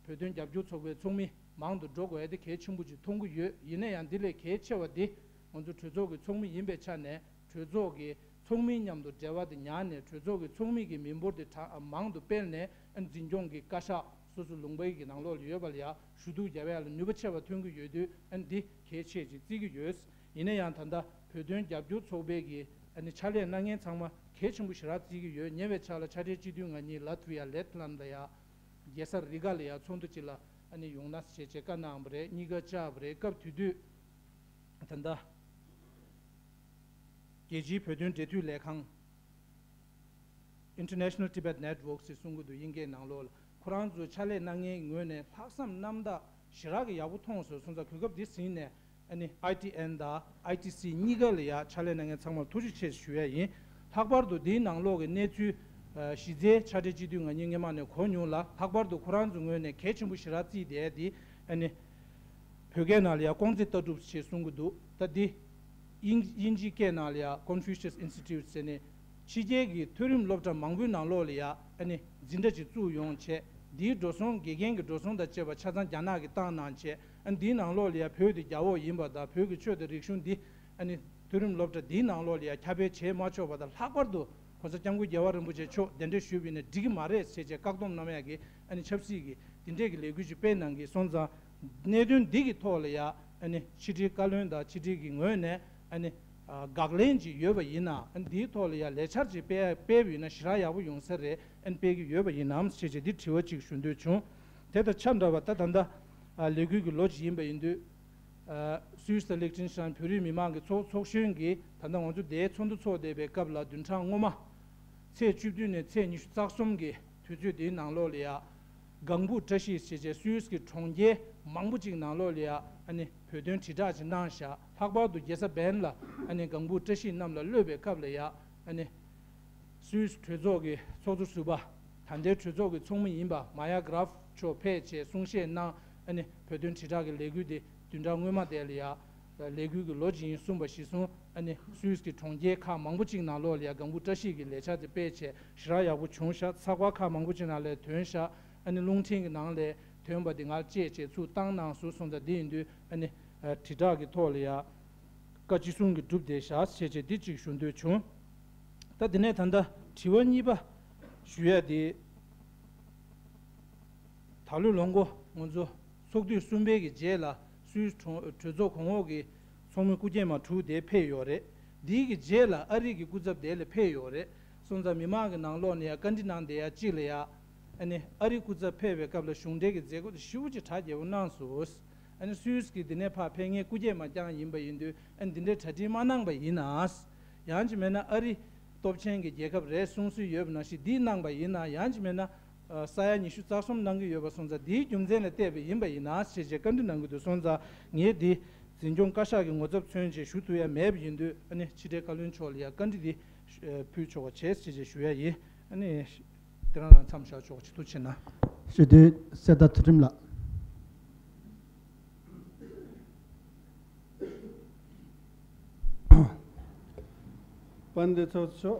བོད་དོན་རྒྱབ་སྐྱོར་ཚོགས་པའི་ཚོགས་མི་མང་དུ་འགྲོ་དགོས་ཡ་དེ་གལ་ཆེན་པོ་ཅིག་མཐོང་གི་ཡོད། ཡིན་ན་ཡང་འདི་ལས་གལ་ཆེ་བ་དེ་ང་ཚོ་གྲོས་ཚོགས་ཀྱི་ཚོགས་མི་ཡིན་པའི་ཆ་ནས་གྲོས་ཚོགས་ཀྱི་ཚོགས་མི་མཉམ་དུ་འབྲེལ་བ་དེ་ཉར་ནས་གྲོས་ཚོགས་ཀྱི་ཚོགས་མི་གི་མི་འབོར་དེ་གྲངས་མང་དུ་སྤེལ་ནས་འཛིན་སྐྱོང་གི་བཀའ་ཤག་སོ་སོ་ལུང་པའི་གི་ནང་ལོགས་ལ་ཡོད་པ་ལ་ཡ་ཞུ་གཏུག་རྒྱབ་ཡ་ལ་ནུས་པ་ཆེ་བ་ཐོན་གྱི་ཡོད་དུས་འདི་གལ་ཆེ་ཅིག་བརྩི་གི་ཡོད། ཡིན་ན་ཡང་ད་ལྟ་བོད་དོན་རྒྱབ་སྐྱོར་ཚོགས་པའི་གི་ཕྱག་ལས་གནང་མཁན་ཚང་མ་གལ་ཆེན་པོ་ཞེ་དྲག་བརྩི་གི་ཡོད། ཉེ་བའི་ཆར་ལ་ཕྱག་སྦྲེལ་སྤྱི་འཐུས་ང་གཉིས་ལ་ཐུ་ཡ་ལེད་ལན་ལ་ཡ། རྒྱལ་ས་རི་ག་ལ་ཡ་ཚོགས་འདུ་ཅིག་ལ་ཨ་ནི་ཡོང་ན་ཞེས་བྱས་བཀའ་གནང་བ་རེད། གཉིས་ཀ་བཅར་བ་རེད། སྐབས་དེ་དུས་ད་ལྟ་རྒྱལ་སྤྱིའི་བོད་དོན་འབྲེལ་མཐུད་ལས་ཁང་International Tibet Network ཞེས་གསུང་གི་འདུག་དབྱིན་སྐད་ནང་ལོགས་ལ། ཁོ་རང་ཚོའི་ཕྱག་ལས་གནང་མཁན་ངོས་ནས་ལྷག་བསམ་རྣམ་དག་ཞེ་དྲག་གི་ཡག་པོ་མཐོང་སོང་། སོང་ཙང་གོ་སྐབས་འདི་ཟིན་ནས། ཨ་ནི་ཨའི་ཊི་ཨེན་དང་ཨའི་ཊི་སི་གཉིས་ཀ་ལ་ཡ་ཕྱག་ལས་གནང་མཁན་ཚང་མར་ཐུགས་རྗེ་ཆེ་ཞུ་ཡ་ཡིན། ལྷག་པར་དུ་འདིའི་ནང་ལོགས་ཀྱི་གནས་ཚུལ་གཞི་རྩའི་ཕྱག་སྦྲེལ་སྤྱི་འཐུས་ང་གཉིས་སྔོན་མ་ནས་གོ་མྱོང་ལ། ལྷག་པར་དུ་ཁོ་རང་ཚོའི་ངོས་ནས་གལ་ཆེན་པོ་ཞེ་དྲག་བརྩིས་བསྡད་དེ་ཨ་ནི་བོད་སྐད་ནང་ལ་ཡ་ཀོང་ཙེ་ལྟ་གྲུབ་ཞེས་གསུང་གི་འདུག་ད་འདི་དབྱིན་དབྱིན་ཇིའི་སྐད་ནང་ལ་ཡ་Confucius Institute ཟེར་ནས་ཕྱི་རྒྱལ་གྱི་མཐོ་རིམ་སློབ་གྲྭ་མང་པོའི་ནང་ལོགས་ལ་ཡ་ཨ་ནི་འཛིན་གྲྭ་ཅིག་བཙུགས་ཡོང་བྱས། འདིའི་འགྲོ་སོང་དགེ་རྒན་གྱི་འགྲོ་སོང་དང་བཅས་པ་ཆ་ཚང་རྒྱ་ནག་གིས་བཏང་གནང་བྱས། ཨ་འདིའི་ནང་ལོགས་ལ་ཡ་བོད་དེ་རྒྱ་འོག་ཡིན་པ་དང་བོད་ཀྱི་ཆོས་དང་རིག་གཞུང་འདི་ཨ་ནི་མཐོ་རིམ་སློབ་གྲྭ་འདིའི་ནང་ལོགས་ལ་ཡ་ཁྱབ་སྤེལ་བྱེད་མ་ཆོག་པ་དང་། ལྷག་པར་དུ་༸གོང་ས་༸སྐྱབས་མགོན་རྒྱལ་བ་རིན་པོ་ཆེ་མཆོག་གདན་འདྲེན་ཞུས་པ་ཡིན་ན་འགྲིག་གི་མ་རེད་ཟེར་བྱས་བཀག་སྡོམ་གནང་ཡ་གི་ཨ་ནི་ཆབ་སྲིད་ཀྱི་འདི་འདྲས་ཀྱི་ལས་འགུལ་ཅིག་སྤེལ་གནང་གི། སོང་ཙང་གནད་དོན་འདི་གི་ཐོག་ལ་ཡ་ཨ་ནི་ཕྱི་དྲིལ་བཀའ་བློན་དང་ཕྱི་དྲིལ་གྱི་ངོས་ནས་ཨ་ནི་དགག་ལན་ཅིག་ཡོད་པ་ཡིན་ན། ཨ་ནི་འདིའི་ཐོག་ལ་ཡ་ལས་འཆར་ཅིག་སྤེལ་སྤེལ་བ་ཡིན་ན་ཞེ་དྲག་ཡག་པོ་ཡོང་ས་རེད། ཨ་ནི་སྤེལ་གྱི་ཡོད་པ་ཡིན་ནམ་ཞེས་བྱས་འདི་དྲི་བ་ཅིག་ཞུ་འདོད་བྱུང་། དེ་དང་ཆ་འདྲ་བ་ད་ད་ལྟ་ལས་འགུལ་གྱི་ལོ་ཅིག་ཡིན་པ་ཡིན་དུས། སུད་སི་དང་ལིག་ཏེན་ཤི་ཏན་བོད་རིགས་མི་མང་གི་ཚོགས་ཚོགས་གཞོན་གྱིས་ད་ལྟ་ང་ཚོ་འདིའི་ཚོགས་འདུ་ཚོགས་བསྡད་པའི་སྐབས་ལ་བདུན་ཕྲག་སྔོན་མ་ཚེས་བཅུ་བདུན་ནས་ཚེས་ཉི་ཤུ་རྩ་གསུམ་གྱི་དུས་ཚོད་འདིའི་ནང་ལོགས་ལ་ཡ། ལྒང་བུ་བཀྲ་ཤིས་ཞེས་བྱའི་སུད་སི་གི་གྲོང་ཁྱེར་མང་པོ་ཅིག་ནང་ལོགས་ལ་ཡ་ཨ་ནི་བོད་དོན་དྲིལ་བསྒྲགས་ཅིག་གནང་བཞག་ལྷག་པར་དུ་རྒྱལ་ས་བན་ལ་ཨ་ནི་ལྒང་བུ་བཀྲ་ཤིས་རྣམས་ལ་གློད་པའི་སྐབས་ལ་ཡ་ཨ་ནི། སུད་སི་གྲོས་ཚོགས་ཀྱི་ཚོགས་གཙོ་ཟུར་པ། ད་ལྟའི་གྲོས་ཚོགས་ཀྱི་ཚོགས་མི་ཡིན་པ་མ་ཡ་གྷ་རབ་མཆོག་ཕེབས་བྱས་གསུང་བཤད་གནང་། ཨ་ནི་བོད་དོན་དྲིལ་བསྒྲགས་ཀྱི་ལས་འགུལ་འདི་བདུན་ཕྲག་སྔོན་མ་དེ་ལ་ཡ། ལས་འགུལ་གྱི་ལོ་གཅིག་ཡིན་གསུངས་པ་གཞིར་བཟུང་ཨ་ནི་སུད་སི་གི་གྲོང་ཁྱེར་ཁག་མང་པོ་ཅིག་ནང་ལོགས་ལ་ཡ་ལྒང་བུ་བཀྲ་ཤིས་ཀྱི་ལས་འཆར་དེ་སྤེལ་བྱས་ཞེ་དྲག་ཡག་པོ་བྱུང་ཤག་ཚགས་པར་ཁག་མང་པོ་ཅིག་ནང་ལ་ཐོན་ཤག་ཨ་ནི་རླུང་འཕྲིན་གྱི་ནང་ལ་ཐོན་པ་འདི་ང་བཅས་བྱས་ཚུར་བཏང་གནང་སོང་། སོང་ཙང་འདི་ཡིན་དུས་ཨ་ནི་དྲིལ་བསྒྲགས་ཀྱི་ཐོག་ལ་ཡ། བཀའ་ཅི་གསུང་གི་གྲུབ་བསྡད་བཞག་ཞེས་བྱས་འདི་གཅིག་ཞུ་འདོད་བྱུང་། ད་དེ་ནས་ད་ལྟ་དྲི་བ་གཉིས་པ་ཞུ་ཡ་དེ། ད་ལོའི་ལོ་འགོ་ང་ཚོ་ཚོགས་དུས་གསུམ་པའི་གི་རྗེས་ལ་སུད་སི་གྲོས་གྲོས་ཚོགས་གོང་འོག་གི་ཚོགས་མི་སྐུ་སྐྱེས་མ་དྲུག་དེ་ཕེབས་ཡོད་རེད། དེའི་གི་རྗེས་ལ་ཨ་རི་གི་སྐུ་ཚབ་དེ་ལ་ཕེབས་ཡོད་རེད། སོང་ཙང་མི་མང་གི་ནང་ལོགས་ནས་ཡ་བཀའ་འདྲི་གནང་བསྡད་ཡ་གཅིག་ལ་ཡ། ཨ་ནི་ཨ་རི་སྐུ་ཚབ་ཕེབས་པའི་སྐབས་ལ་གཞུང་འབྲེལ་གྱི་མཛད་སྒོ་དེ་ཞེ་པོ་ཅིག་གྲ་རྒྱས་པོ་གནང་སོང་། ཨ་ནི་སུད་སི་གི་འདི་ནས་ཕར་ཕེབས་མཁན་སྐུ་སྐྱེས་མ་རྐྱང་ཡིན་པ་ཡིན་དུས་ཨ་ནི་འདི་འདྲའི་གྲ་སྒྲིག་མ་གནང་པ་ཡིན་ན། ཡང་ཅིག་མེད་ན་ཨ་རི་སྟོབས་ཆེན་གྱི་རྒྱལ་ཁབ་རེད་གསུང་སྲོལ་ཡོད་པ་ནང་བཞིན་འདི་གནང་པ་ཡིན་ན། ཡང་ཅིག་མེད་ན་ ས་ཡ་ཉི་ཤུ་རྩ་གསུམ་གནང་གི་ཡོད་པ་སོང་ཙང་། འདིའི་རྒྱུ་མཚན་ལ་བལྟས་པ་ཡིན་པ་ཡིན་ན་ཞེས་བྱས་བཀའ་འདྲི་གནང་གི་འདུག་སོང་ཙང་། ངས་འདི་འཛིན་སྐྱོང་བཀའ་ཤག་གི་ངོ་ཚབ་མཚོན་བྱས་ཞུ་ཐུབ་ཡ་མེད་པ་ཡིན་དུས། ཨ་ནི་ཕྱི་དྲིལ་བཀའ་བློན་མཆོག་ལ་ཡ་བཀའ་འདྲི་འདི་ཕུལ་ཆོག་པ་བྱས་ཞེས་བྱས་ཞུ་ཡ་ཡིན། ཨ་ནི་དེ་རང་རང་མཚམས་བཞག་ཆོག་པ་ཅིག་ཐུགས་རྗེ་གནང་། ཞུ་དུས་གསེར་རྟ་ཚུལ་ཁྲིམས་ལགས། དཔལ་ལྡན་ཚོགས་གཙོ་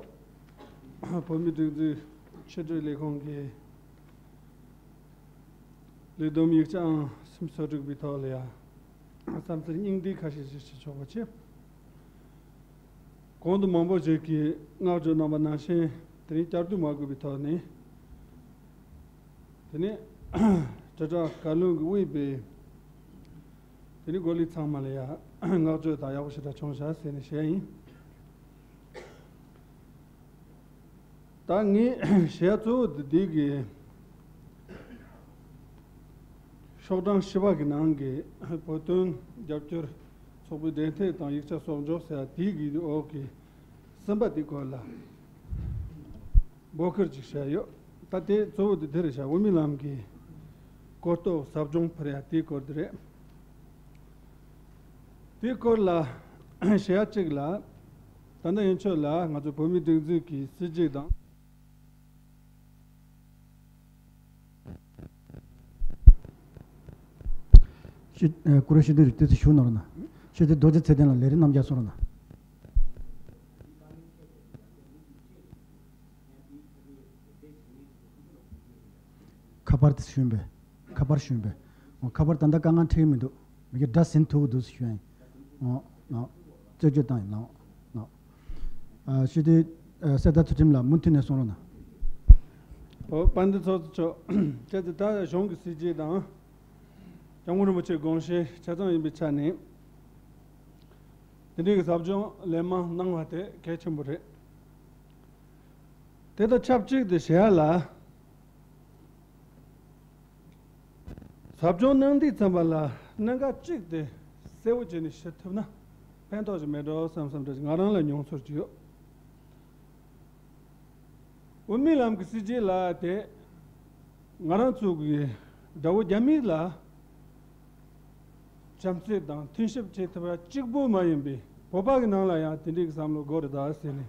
མཆོག་བོད་མིའི་སྒྲིག་འཛུགས་ཕྱི་དྲིལ་ལས་ཁུངས་ཀྱི་ལས་བསྡོམས་ཡིག་ཆའམ་སེམས་གསོ་སྒྲིག་པའི་ཐོག་ལ་ཡང་བསམ་ཚུལ་སྙིང་བསྡུས་ཁ་ཤས་ཤིག་ཞུ་ཆོག་པ་བྱས། གོང་དུ་མང་པོ་ཞིག་གིས་བསྔགས་བརྗོད་གནང་བ་ནང་བཞིན། དེ་རིང་བསྐྱར་ཟློས་མ་དགོས་པའི་ཐོག་ནས། དེ་ནས་དྲིལ་བསྒྲགས་བཀའ་བློན་གྱིས་དབུས་པའི་དེ་ནས་འགོ་ལས་ཚང་མ་ལ་ཡང་བསྔགས་བརྗོད་དང་ཡག་པོ་ཞེ་དྲག་བྱུང་ཤག་ཟེར་ནས་བཤད་ཡིན། ད་ངས་ཞུ་ཡ་གཙོ་བོ་དེ་འདི་གི་ཤོག་གྲངས་བཞི་པ་གི་ནང་གི་བོད་དོན་རྒྱབ་སྐྱོར་ཚོགས་པའི་འབྲེལ་མཐུད་དང་ཡིག་ཆ་གསོག་འཇོག་ཟེར་ཡ་དེ་གི་འོག་གི་གསུམ་པ་དེ་སྐོར་ལ་འབོད་སྐུལ་ཅིག་བྱས་ཡོད། ད་དེ་གཙོ་བོ་དེ་དེ་རེད་ཤག་དབུ་མའི་ལམ་གྱི་གོ་རྟོགས་ཟབ་སྦྱོང་ཕུལ་ཡ་དེའི་སྐོར་དེ་རེད། དེའི་སྐོར་ལ་ཞུ་ཡ་གཅིག་ལ། ད་ལྟ་ཡན་ཆོད་ལ་ང་ཚོ་བོད་མིའི་སྒྲིག་འཛུགས་ཀྱི་སྲིད་བྱུས་དང་། ཤི་ཨ། སྐུ་རེ་ཤི་དུས་རེ་ཏོག་ཙམ་བཞུགས་གནང་རོགས་གནང་། ཤི་དུས་རྡོ་རྗེ་ཚེ་བརྟན་ལགས་ལས་རིམ་རྣམས་རྒྱབ་སོང་རོགས་གནང་། ཁ་པར་དེ་ཞུས་པས། ཁ་པར་ཞུས་པས། ཁ་པར་ད་ལྟ་དཀའ་ངལ་འཕྲད་ཀྱི་མི་འདུག་མི་གི་སྒྲ་ཟིན་ཐུབ་ཀྱི་འདུག་ཞུ་ཡ་ཡིན། ཨོ། ཨོ། རྩད་གཅོད་བཏང་ཡིན་ལགས། ཨོ། ཨ། ཤི་དུས་ཨ། གསེར་རྟ་ཚུལ་ཁྲིམས་ལགས་མུ་མཐུད་ནས་གསུང་རོགས་གནང་། ཨོ། དཔལ་ལྡན་ཚོགས་གཙོ་མཆོག་བྱས་ཙང་ད་གཞུང་གི་སྲིད་བྱུས་དང་སྐྱབས་མགོན་རིན་པོ་ཆེའི་དགོངས་བཞེད་ཆ་ཚང་ཡིན་པའི་ཆ་ནས། དེ་འདྲའི་གི་ཟབ་སྦྱོང་ལན་མང་གནང་བ་དེ་གལ་ཆེན་པོ་རེད། དེ་དང་ཆབས་ཅིག་ཏུ་ཞུ་ཡ་ལ། ཟབ་སྦྱོང་གནང་དུས་ཙམ་པ་ལ་གནད་འགག་གཅིག་དེ་གསལ་བོ་བྱས་ནས་ཞུ་ཐུབ་ན་ཕན་ཐོགས་ཤིག་མེད་འགྲོ་བསམ་བསམ་འདྲ་ཞིག་ང་རང་ལ་མྱོང་ཚོར་ཅིག་ཡོད། དབུ་མའི་ལམ་གྱི་སྲིད་བྱུས་ལ་དེ་ང་རང་ཚོ་གི་དགྲ་བོ་རྒྱ་མི་ལ་བྱམས་བརྩེ་དང་མཐུན་ཞིབ་བྱེད་ཐུབ་པ་གཅིག་པུ་མ་ཡིན་པའི། བོད་པ་གི་ནང་ལ་ཡང་དེ་འདྲའི་གི་བསམ་བློ་དགོས་རེད་ད་ཟེར་ནས།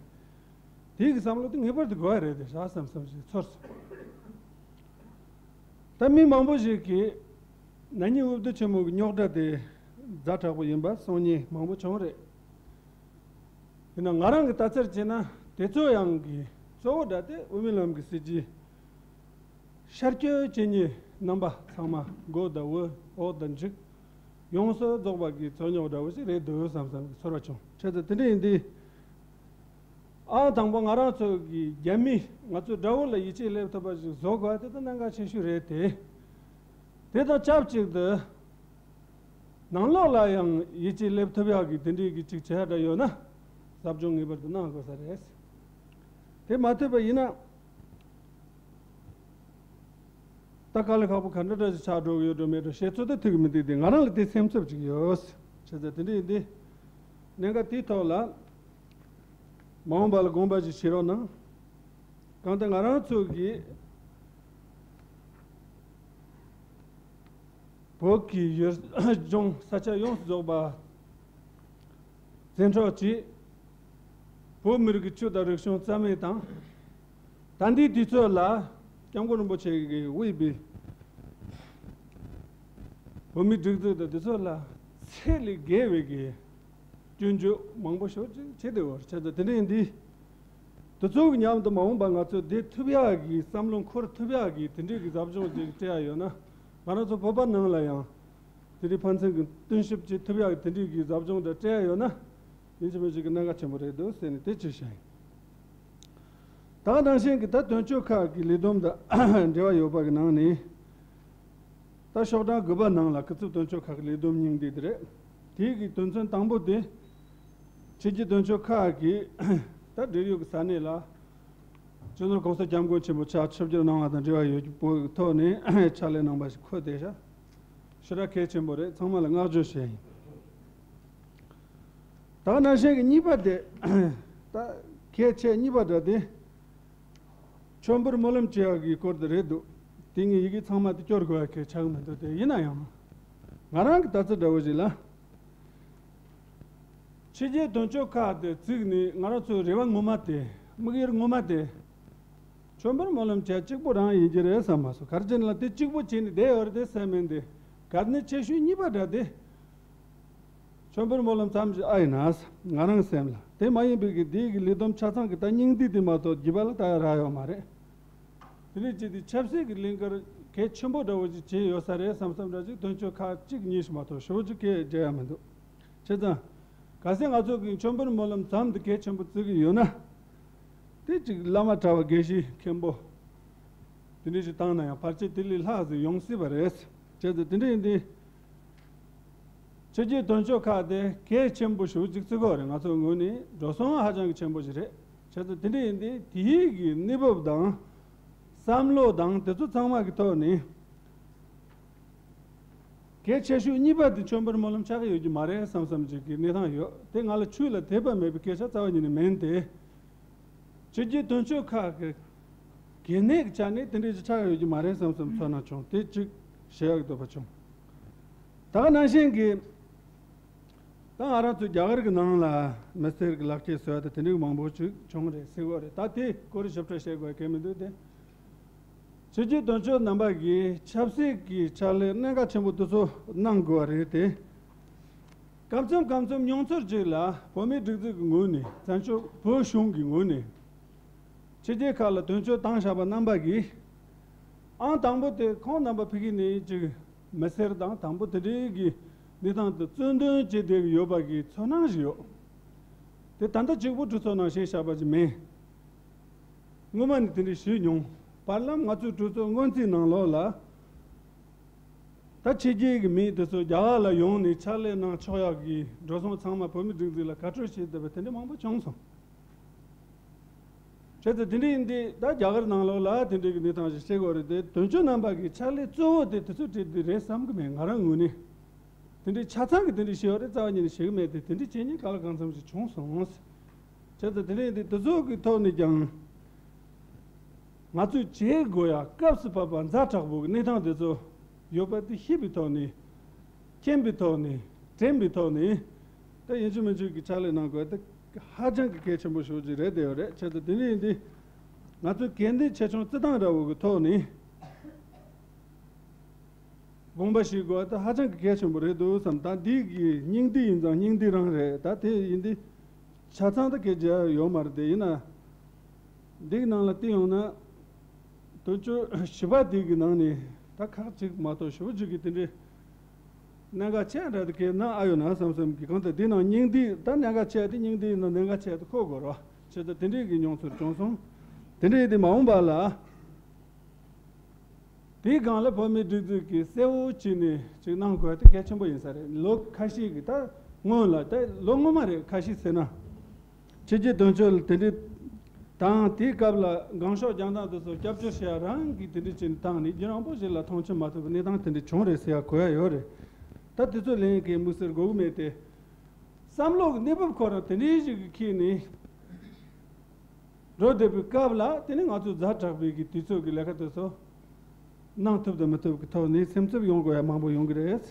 དེའི་གི་བསམ་བློ་དེ་ངེས་པར་དུ་དགོས་ཡ་རེད་དེ་ཤག་བསམ་བསམ་ཞིག་ཚོར་སོང་། ད་མི་མང་པོ་ཞིག་གིས་ན་ནིང་འོས་བསྡུ་ཆེན་མོ་གི་རྙོག་དྲ་དེ་ཛ་དྲག་པོ་ཡིན་པ་གསུང་མཁན་མང་པོ་བྱུང་རེད། ཡིན་ན་ང་རང་གི་ལྟ་ཚུལ་བྱས་ན་དེ་ཚོ་ཡང་གི་གཙོ་བོ་འདྲ་དེ་དབུ་མའི་ལམ་གྱི་སྲིད་བྱུས་ཤར་བསྐྱོད་བྱེད་མཁན་རྣམ་པ་ཚང་མ་མགོ་དང་དབུ་འོག་དང་མཇུག་ཡོངས་སུ་རྫོགས་པ་གི་རྩོད་རྙོག་འདྲ་བོ་ཞིག་རེད་འདུག་བསམ་བསམ་གྱི་ཚོར་བ་བྱུང་། བྱས་ཙང་དེ་འདྲ་ཡིན་དུས། ཨང་དང་པོ་ང་རང་ཚོ་གི་རྒྱ་མི་ང་ཚོའི་དགྲ་བོ་ལ་ཡིད་ཆེས་སླེབས་ཐུབ་པ་ཞིག་བཟོ་དགོས་དེ་ད་གནད་འགག་ཆེ་ཤོས་རེད་དེ། དེ་དང་ཆབས་ཅིག་ཏུ་ནང་ལོགས་ལ་ཡང་ཡིད་ཆེས་སླེབས་ཐུབ་ཡག་གི་དེ་འདྲའི་གི་ཅིག་བྱེད་ཡག་འདྲ་ཡོད་ན་ཟབ་སྦྱོང་ངེས་པར་དུ་གནང་དགོས་ས་རེད། དེ་མ་ཐུབ་པ་ཡིན་ན། ད་དཀའ་ལས་ཁག་པོ་ག་འདྲ་འདྲ་ཞིག་ཆགས་འགྲོ་གི་ཡོད་འགྲོ་མེད་འགྲོ་བཤད་ཚོད་ད་ཐུག་གི་མི་འདུག་དེ་ང་རང་ལ་དེ་སེམས་འཚབ་ཅིག་ཡོད། བྱས་ཙང་དེ་འདྲ་ཡིན་དུས། གནད་འགག་དེའི་ཐོག་ལ་མ་འོངས་པ་ལ་དགོངས་པ་ཞིག་བཞེས་རོགས་གནང་། གང་ལྟར་ང་རང་ཚོ་གིས་བོད་ཀྱི་ཡུལ་ལྗོངས་ས་ཆ་ཡོངས་སུ་རྫོགས་པ་བཙན་འཕྲོག་བྱས། བོད་མི་རིགས་ཀྱི་ཆོས་དང་རིག་གཞུང་རྩ་མེད་བཏང་། ད་ལྟའི་དུས་ཚོད་ལ་སྐྱབས་མགོན་རིན་པོ་ཆེ་གིས་དབུས་པའི་བོད་མིའི་སྒྲིག་འཛུགས་དང་དེ་ཚོ་ལ་ཚད་ལས་བརྒལ་བའི་གི་སྐྱོན་བརྗོད་མང་པོ་ཞིག་ཅིག་བྱས་བསྡད་ཡོད་རེད། བྱས་ཙང་དེ་འདྲ་ཡིན་དུས། དེ་ཚོ་གི་མཉམ་དུ་མ་འོངས་པ་ང་ཚོས་བསྡད་ཐུབ་ཡག་གི་བསམ་བློ་འཁོར་ཐུབ་ཡག་གི་དེ་འདྲའི་གི་ཟབ་སྦྱོང་ཅིག་སྤྲད་ཡ་ཡོད་ན། ང་རང་ཚོ་བོད་པ་ནང་ལ་ཡང་དེ་འདྲའི་ཕན་ཚུན་གི་མཐུན་ཞིབ་བྱེད་ཐུབ་ཡག་གི་དེ་འདྲའི་གི་ཟབ་སྦྱོང་འདྲ་སྤྲད་ཡ་ཡོད་ན། ཡིན་གཅིག་མིན་གཅིག་གི་གནད་འགག་ཆེན་པོ་རེད་འདུག་ཟེར་ནས་དེ་ཅིག་བཤད་ཡིན། ད་ག་ནང་བཞིན་གྱི་ད་དོན་གཅོད་ཁག་གི་ལས་བསྡོམས་དང་འབྲེལ་བ་ཡོད་པ་གི་ནང་ནས། ད་ཤོག་གྲངས་དགུ་པ་ནང་ལ་སྐུ་ཚབ་དོན་གཅོད་ཁག་གི་ལས་བསྡོམས་སྙིང་བསྡུས་དེ་རེད། དེའི་གི་དོན་ཚན་དང་པོ་དེ། ཕྱི་རྒྱལ་དོན་གཅོད་ཁག་གིས་ད་འབྲེལ་ཡོད་ཀྱི་ས་གནས་ལ། སྤྱི་ནོར་༸གོང་ས་༸སྐྱབས་མགོན་ཆེན་པོ་ཕྱག་ཕྱི་བསྐྱོད་གནང་བ་དང་འབྲེལ་བ་ཡོད་རྒྱུ་པོའི་ཐོག་ནས་ཕྱག་ལས་གནང་བ་ཞིག་འཁོད་བསྡད་ཤག་ཞེ་དྲག་གལ་ཆེན་པོ་རེད། ཚང་མ་ལ་བསྔགས་བརྗོད་ཞུ་ཡ་ཡིན། ད་ག་ནང་བཞིན་གྱི་གཉིས་པ་དེ། ད་གལ་ཆེ་གཉིས་པ་འདྲ་དེ། མཆོད་འབུལ་སྨོན་ལམ་བྱེད་ཡག་གི་སྐོར་དེ་རེད་འདུག་དེ་ངས་ཡི་གེ་ཚང་མ་དེ་སྐྱོར་དགོས་ཡག་གི་ཆགས་མི་འདུག་དེ་ཡིན་ན་ཡང་། ང་རང་གི་ལྟ་ཚུལ་འདྲ་བོ་ཞིག་ལ། ཕྱི་རྒྱལ་དོན་གཅོད་ཁག་དེ་བཙུགས་ནས་ང་རང་ཚོའི་རེ་བ་ངོ་མ་དེ། དམིགས་ཡུལ་ངོ་མ་དེ། མཆོད་འབུལ་སྨོན་ལམ་བྱེད་གཅིག་པོ་རང་ཡིན་གྱི་རེད་བསམ་མ་སོང་། ག་རེ་བྱས་ན་ལ་དེ་གཅིག་པོ་བྱས་ནས་བསྡད་ཡོད་རེད་དེ་བསམ་མིན་དེ། གལ་གནད་ཆེ་ཤོས་གཉིས་པ་འདྲ་དེ། མཆོད་འབུལ་སྨོན་ལམ་ཙམ་ཞིག་ཨ་ཡིན་ན། ང་རང་སེམས་ལ་དེ་མ་ཡིན་པའི་གི་དེའི་གི་ལས་བསྡོམས་ཆ་ཚང་གི་ད་སྙིང་བསྡུས་དེ་མ་གཏོགས་རྒྱུད་པ་ལ་ད་ཡ་རག་ཡོད་མ་རེད། དེ་ནས་ཅི་སྟེ་ཆབ་སྲིད་ཀྱི་ལས་འགུལ་གལ་ཆེན་པོ་འདྲ་བོ་ཞིག་བྱས་ཡོད་ས་རེད་བསམ་བསམ་འདྲ་ཅིག་དོན་གཅོད་ཁག་གཅིག་གཉིས་ཤིག་མ་གཏོགས་ཞེ་པོ་ཅིག་གལ་འཇལ་ཡ་མི་འདུག་བྱས་ཙང་། གལ་སྲིད་ང་ཚོ་གི་མཆོད་འབུལ་སྨོན་ལམ་ཙམ་དུ་གལ་ཆེན་པོ་བརྩི་གི་ཡོད་ན། དེ་གཅིག་བླ་མ་གྲྭ་བ་དགེ་བཤེས་མཁན་པོ། དེ་འདྲ་ཞིག་བཏང་ན་ཡང་བར་ཆད་དེ་ལས་ལྷག་ཙམ་ཡོང་སྲིད་པ་རེད། བྱས་ཙང་དེ་འདྲ་ཡིན་དུས། ཕྱི་རྒྱལ་དོན་གཅོད་ཁག་དེ་གལ་ཆེན་པོ་ཞེ་པོ་ཅིག་བརྩི་གི་ཡོད་རེད། ང་ཚོའི་ངོས་ནས་འགྲོ་སོང་ཧ་ཅང་གི་ཆེན་པོ་ཞིག་རེད། བྱས་ཙང་དེ་འདྲ་ཡིན་དུས་དེའི་གི་གནས་བབ་དང་། བསམ་བློ་དང་དེ་ཚོ་ཚང་མ་གི་ཐོག་ནས། གལ་ཆེ་ཤོས་གཉིས་པ་དེ་མཆོད་འབུལ་སྨོན་ལམ་ཆགས་ཀྱི་ཡོད་ཀྱི་མ་རེད་བསམ་བསམ་ཅིག་གི་གནས་སྟངས་ཡོད། དེ་ང་ལ་ཆོས་ལ་དད་པ་མེད་པའི་སྐད་ཆ་རྩ་བ་ཉིད་ནས་མིན་ཏེ། ཕྱི་རྒྱལ་དོན་གཅོད་ཁག་གི་གལ་གནད་ཀྱི་ཆ་ནས་དེ་འདྲའི་ཅིག་ཆགས་ཀྱི་ཡོད་ཀྱི་མ་རེད་བསམ་བསམ་ཚོར་སྣང་བྱུང་། དེ་གཅིག་བཤད་ཡག་གི་འདོད་པ་བྱུང་། ད་ག་ནང་བཞིན་གྱི། ད་ང་རང་ཚོ་རྒྱ་གར་གྱི་ནང་ལ་མི་སེར་གྱི་ལག་སྐྱེས་གསོལ་བ་དང་དེ་འདྲའི་མང་པོ་ཅིག་བྱུང་རེད་ཟེར་གྱི་ཡོད་རེད། ད་དེ་སྐོར་ཞིབ་ཕྲ་བཤད་དགོས་གལ་མི་འདུག་སྟེ། ཕྱི་རྒྱལ་དོན་གཅོད་རྣམ་པ་གིས་ཆབ་སྲིད་ཀྱི་ཕྱག་ལས་གནད་འགག་ཆེན་པོ་དེ་ཚོ་གནང་དགོས་པ་རེད་དེ། སྐབས་མཚམས་སྐབས་མཚམས་མྱོང་ཚོར་ཅིག་ལ་བོད་མིའི་སྒྲིག་འཛུགས་ཀྱི་ངོས་ནས། བཙན་བྱོལ་བོད་གཞུང་གི་ངོས་ནས་ཕྱི་རྒྱལ་ཁག་ལ་དོན་གཅོད་བཏང་བཞག་པ་རྣམ་པ་གིས། ཨང་དང་པོ་དེ་ཁོང་རྣམ་པ་ཕ་གི་ནས་ཅིག་མི་སེར་དང་དང་པོ་དེ་འདྲའི་གི་གནས་སྟངས་དེ་རྩོད་འདོན་བྱེད་བསྡད་ཀྱི་ཡོད་པ་གི་ཚོར་སྣང་ཞིག་ཡོད། དེ་ད་ལྟ་གཅིག་པུ་གྲོས་ཚོགས་ནང་བཤད་བཞག་པ་ཅིག་མིན། སྔོན་མ་ནས་དེ་འདྲ་ཞུས་མྱོང་། བར་ལམ་ང་ཚོའི་གྲོས་ཚོགས་སྔོན་རྩིས་ནང་ལོགས་ལ། ད་ཕྱི་རྒྱལ་གྱི་མི་དེ་ཚོ་རྒྱ་གར་ལ་ཡོང་ནས་ཕྱག་ལས་གནང་ཆོག་ཡག་གི་འགྲོ་སོང་ཚང་མ་བོད་མི་སྒྲིག་འཛུགས་ལ་དགའ་སྤྲོ་བྱེད་བསྡད་པ་དེ་འདྲ་མང་པོ་བྱུང་སོང་། བྱས་ཙང་དེ་འདྲ་ཡིན་དུས་ད་རྒྱ་གར་ནང་ལོགས་ལ་དེ་འདྲའི་གི་གནས་སྟངས་ཤིག་བཤད་དགོས་རེད་དེ། དོན་གཅོད་རྣམ་པ་གི་ཕྱག་ལས་གཙོ་བོ་དེ་དེ་ཚོ་བྲིས་དེ་རེད་བསམ་གི་མེད་ང་རང་ངོས་ནས། དེ་འདྲའི་ཆ་ཚང་གི་དེ་འདྲའི་བཤད་ཡོད་རེད་རྩ་བ་ཉིད་ནས་བཤད་གི་མེད་དེ། དེ་འདྲའི་བྱེད་མཁན་ག་ལ་གང་འཚམ་ཞིག་བྱུང་སོང་། བྱས་ཙང་དེ་འདྲ་ཡིན་དུས་དེ་ཚོ་གི་ཐོག་ནས་ཀྱང་། ང་ཚོས་བྱེད་དགོས་ཡ་སྐབས་སུ་བབ་པ་ཛ་དྲག་པོ་གི་གནས་སྟངས་དེ་ཚོ་ཡོད་པ་དེ་ཤེས་པའི་ཐོག་ནས། མཁྱེན་པའི་ཐོག་ནས། དྲན་པའི་ཐོག་ནས། ད་ཡིན་གཅིག་མིན་གཅིག་གི་ཕྱག་ལས་གནང་དགོས་ཡ་དེ་ཧ་ཅང་གི་གལ་ཆེན་པོ་ཞེ་པོ་ཅིག་རེད་བསྡད་ཡོད་རེད། བྱས་ཙང་དེ་འདྲ་ཡིན་དུས། ང་ཚོས་གལ་གནད་ཆེ་ཆུང་བརྩི་སྟངས་འདྲ་བོ་གི་ཐོག་ནས། དགོངས་པ་བཞེས་དགོས་པ་དེ་ཧ་ཅང་གི་གལ་ཆེན་པོ་རེད་འདུག་བསམ། ད་འདི་གི་སྙིང་བསྡུས་ཡིན་ཙང་སྙིང་བསྡུས་རང་རེད། ད་དེ་ཡིན་དུས་ཆ་ཚང་ད་སྐད་ཆ་ཡོད་མ་རེད་དེ། ཡིན་ན་འདི་གི་ནང་ལ་བལྟས་ཡོང་ན། དོན་གཅོད་བཞི་པ་དེ་གི་ནང་ནས་ད་ཁག་ཅིག་མ་གཏོགས་ཞེ་པོ་ཅིག་གི་དེ་འདྲའི་གནད་འགག་ཆེ་འདྲ་དེ་གའི་ནང་ཨ་ཡོད་ན་བསམ་བསམ་གི། གང་ལྟར་དེ་ནང་སྙིང་བསྡུས་ད་གནད་འགག་ཆེ་དེ་སྙིང་བསྡུས་ཡིན་ན་གནད་འགག་ཆེ་དེ་ཁོ་དགོས་རེད་བ། བྱས་ཙང་དེ་འདྲའི་གི་མྱོང་ཚོར་བྱུང་སོང་། དེ་འདྲའི་དེ་མ་འོངས་པ་ལ། དེའི་སྒང་ལ་བོད་མིའི་སྒྲིག་འཛུགས་ཀྱིས་གསལ་བོ་བྱས་ནས་ཅིག་གནང་དགོས་དེ་གལ་ཆེན་པོ་ཡིན་ས་རེད། ལོ་ཁ་ཤས་ཀྱི་ད་སྔོན་ལ་ད་ལོ་སྔོན་མ་རེད། ཁ་ཤས་ཟེར་ན། ཕྱི་རྒྱལ་དོན་གཅོད་ལ་དེ་འདྲའི་དང་དེའི་སྐབས་ལ་སྒང་ཤོག་རྒྱག་སྟངས་དེ་ཚོ་སྐྱབས་བཅོལ་བྱེད་ཡ་རང་གིས་དེ་འདྲའི་བྱས་ནས་བཏང་ནས་རྒྱུན་རིང་པོ་ཞིག་ལ་མཐོང་ཆེན་མ་ཐུབ་པའི་གནས་སྟངས་དེ་འདྲ་བྱུང་རེད་ཟེར་ཡ་གོ་ཡ་ཡོད་རེད། ད་དེ་ཚོ་ལན་གྱི་དམིགས་བསལ་དགོས་ཀྱི་མེད་དེ། བསམ་བློ་གི་གནས་བབ་ཁོ་རང་དེ་འདྲའི་ཞིག་གི་ཁྱེར་ནས། འགྲོ་བསྡད་པའི་སྐབས་ལ་དེ་ནི་ང་ཚོ་ཛ་དྲག་པའི་གི་དུས་ཚོད་ཀྱི་ལས་ཀ་དེ་ཚོ་གནང་ཐུབ་དང་མི་ཐུབ་ཀྱི་ཐོག་ནས་སེམས་འཚབ་ཡོང་དགོས་ཡ་མང་པོ་ཡོང་གི་རེད།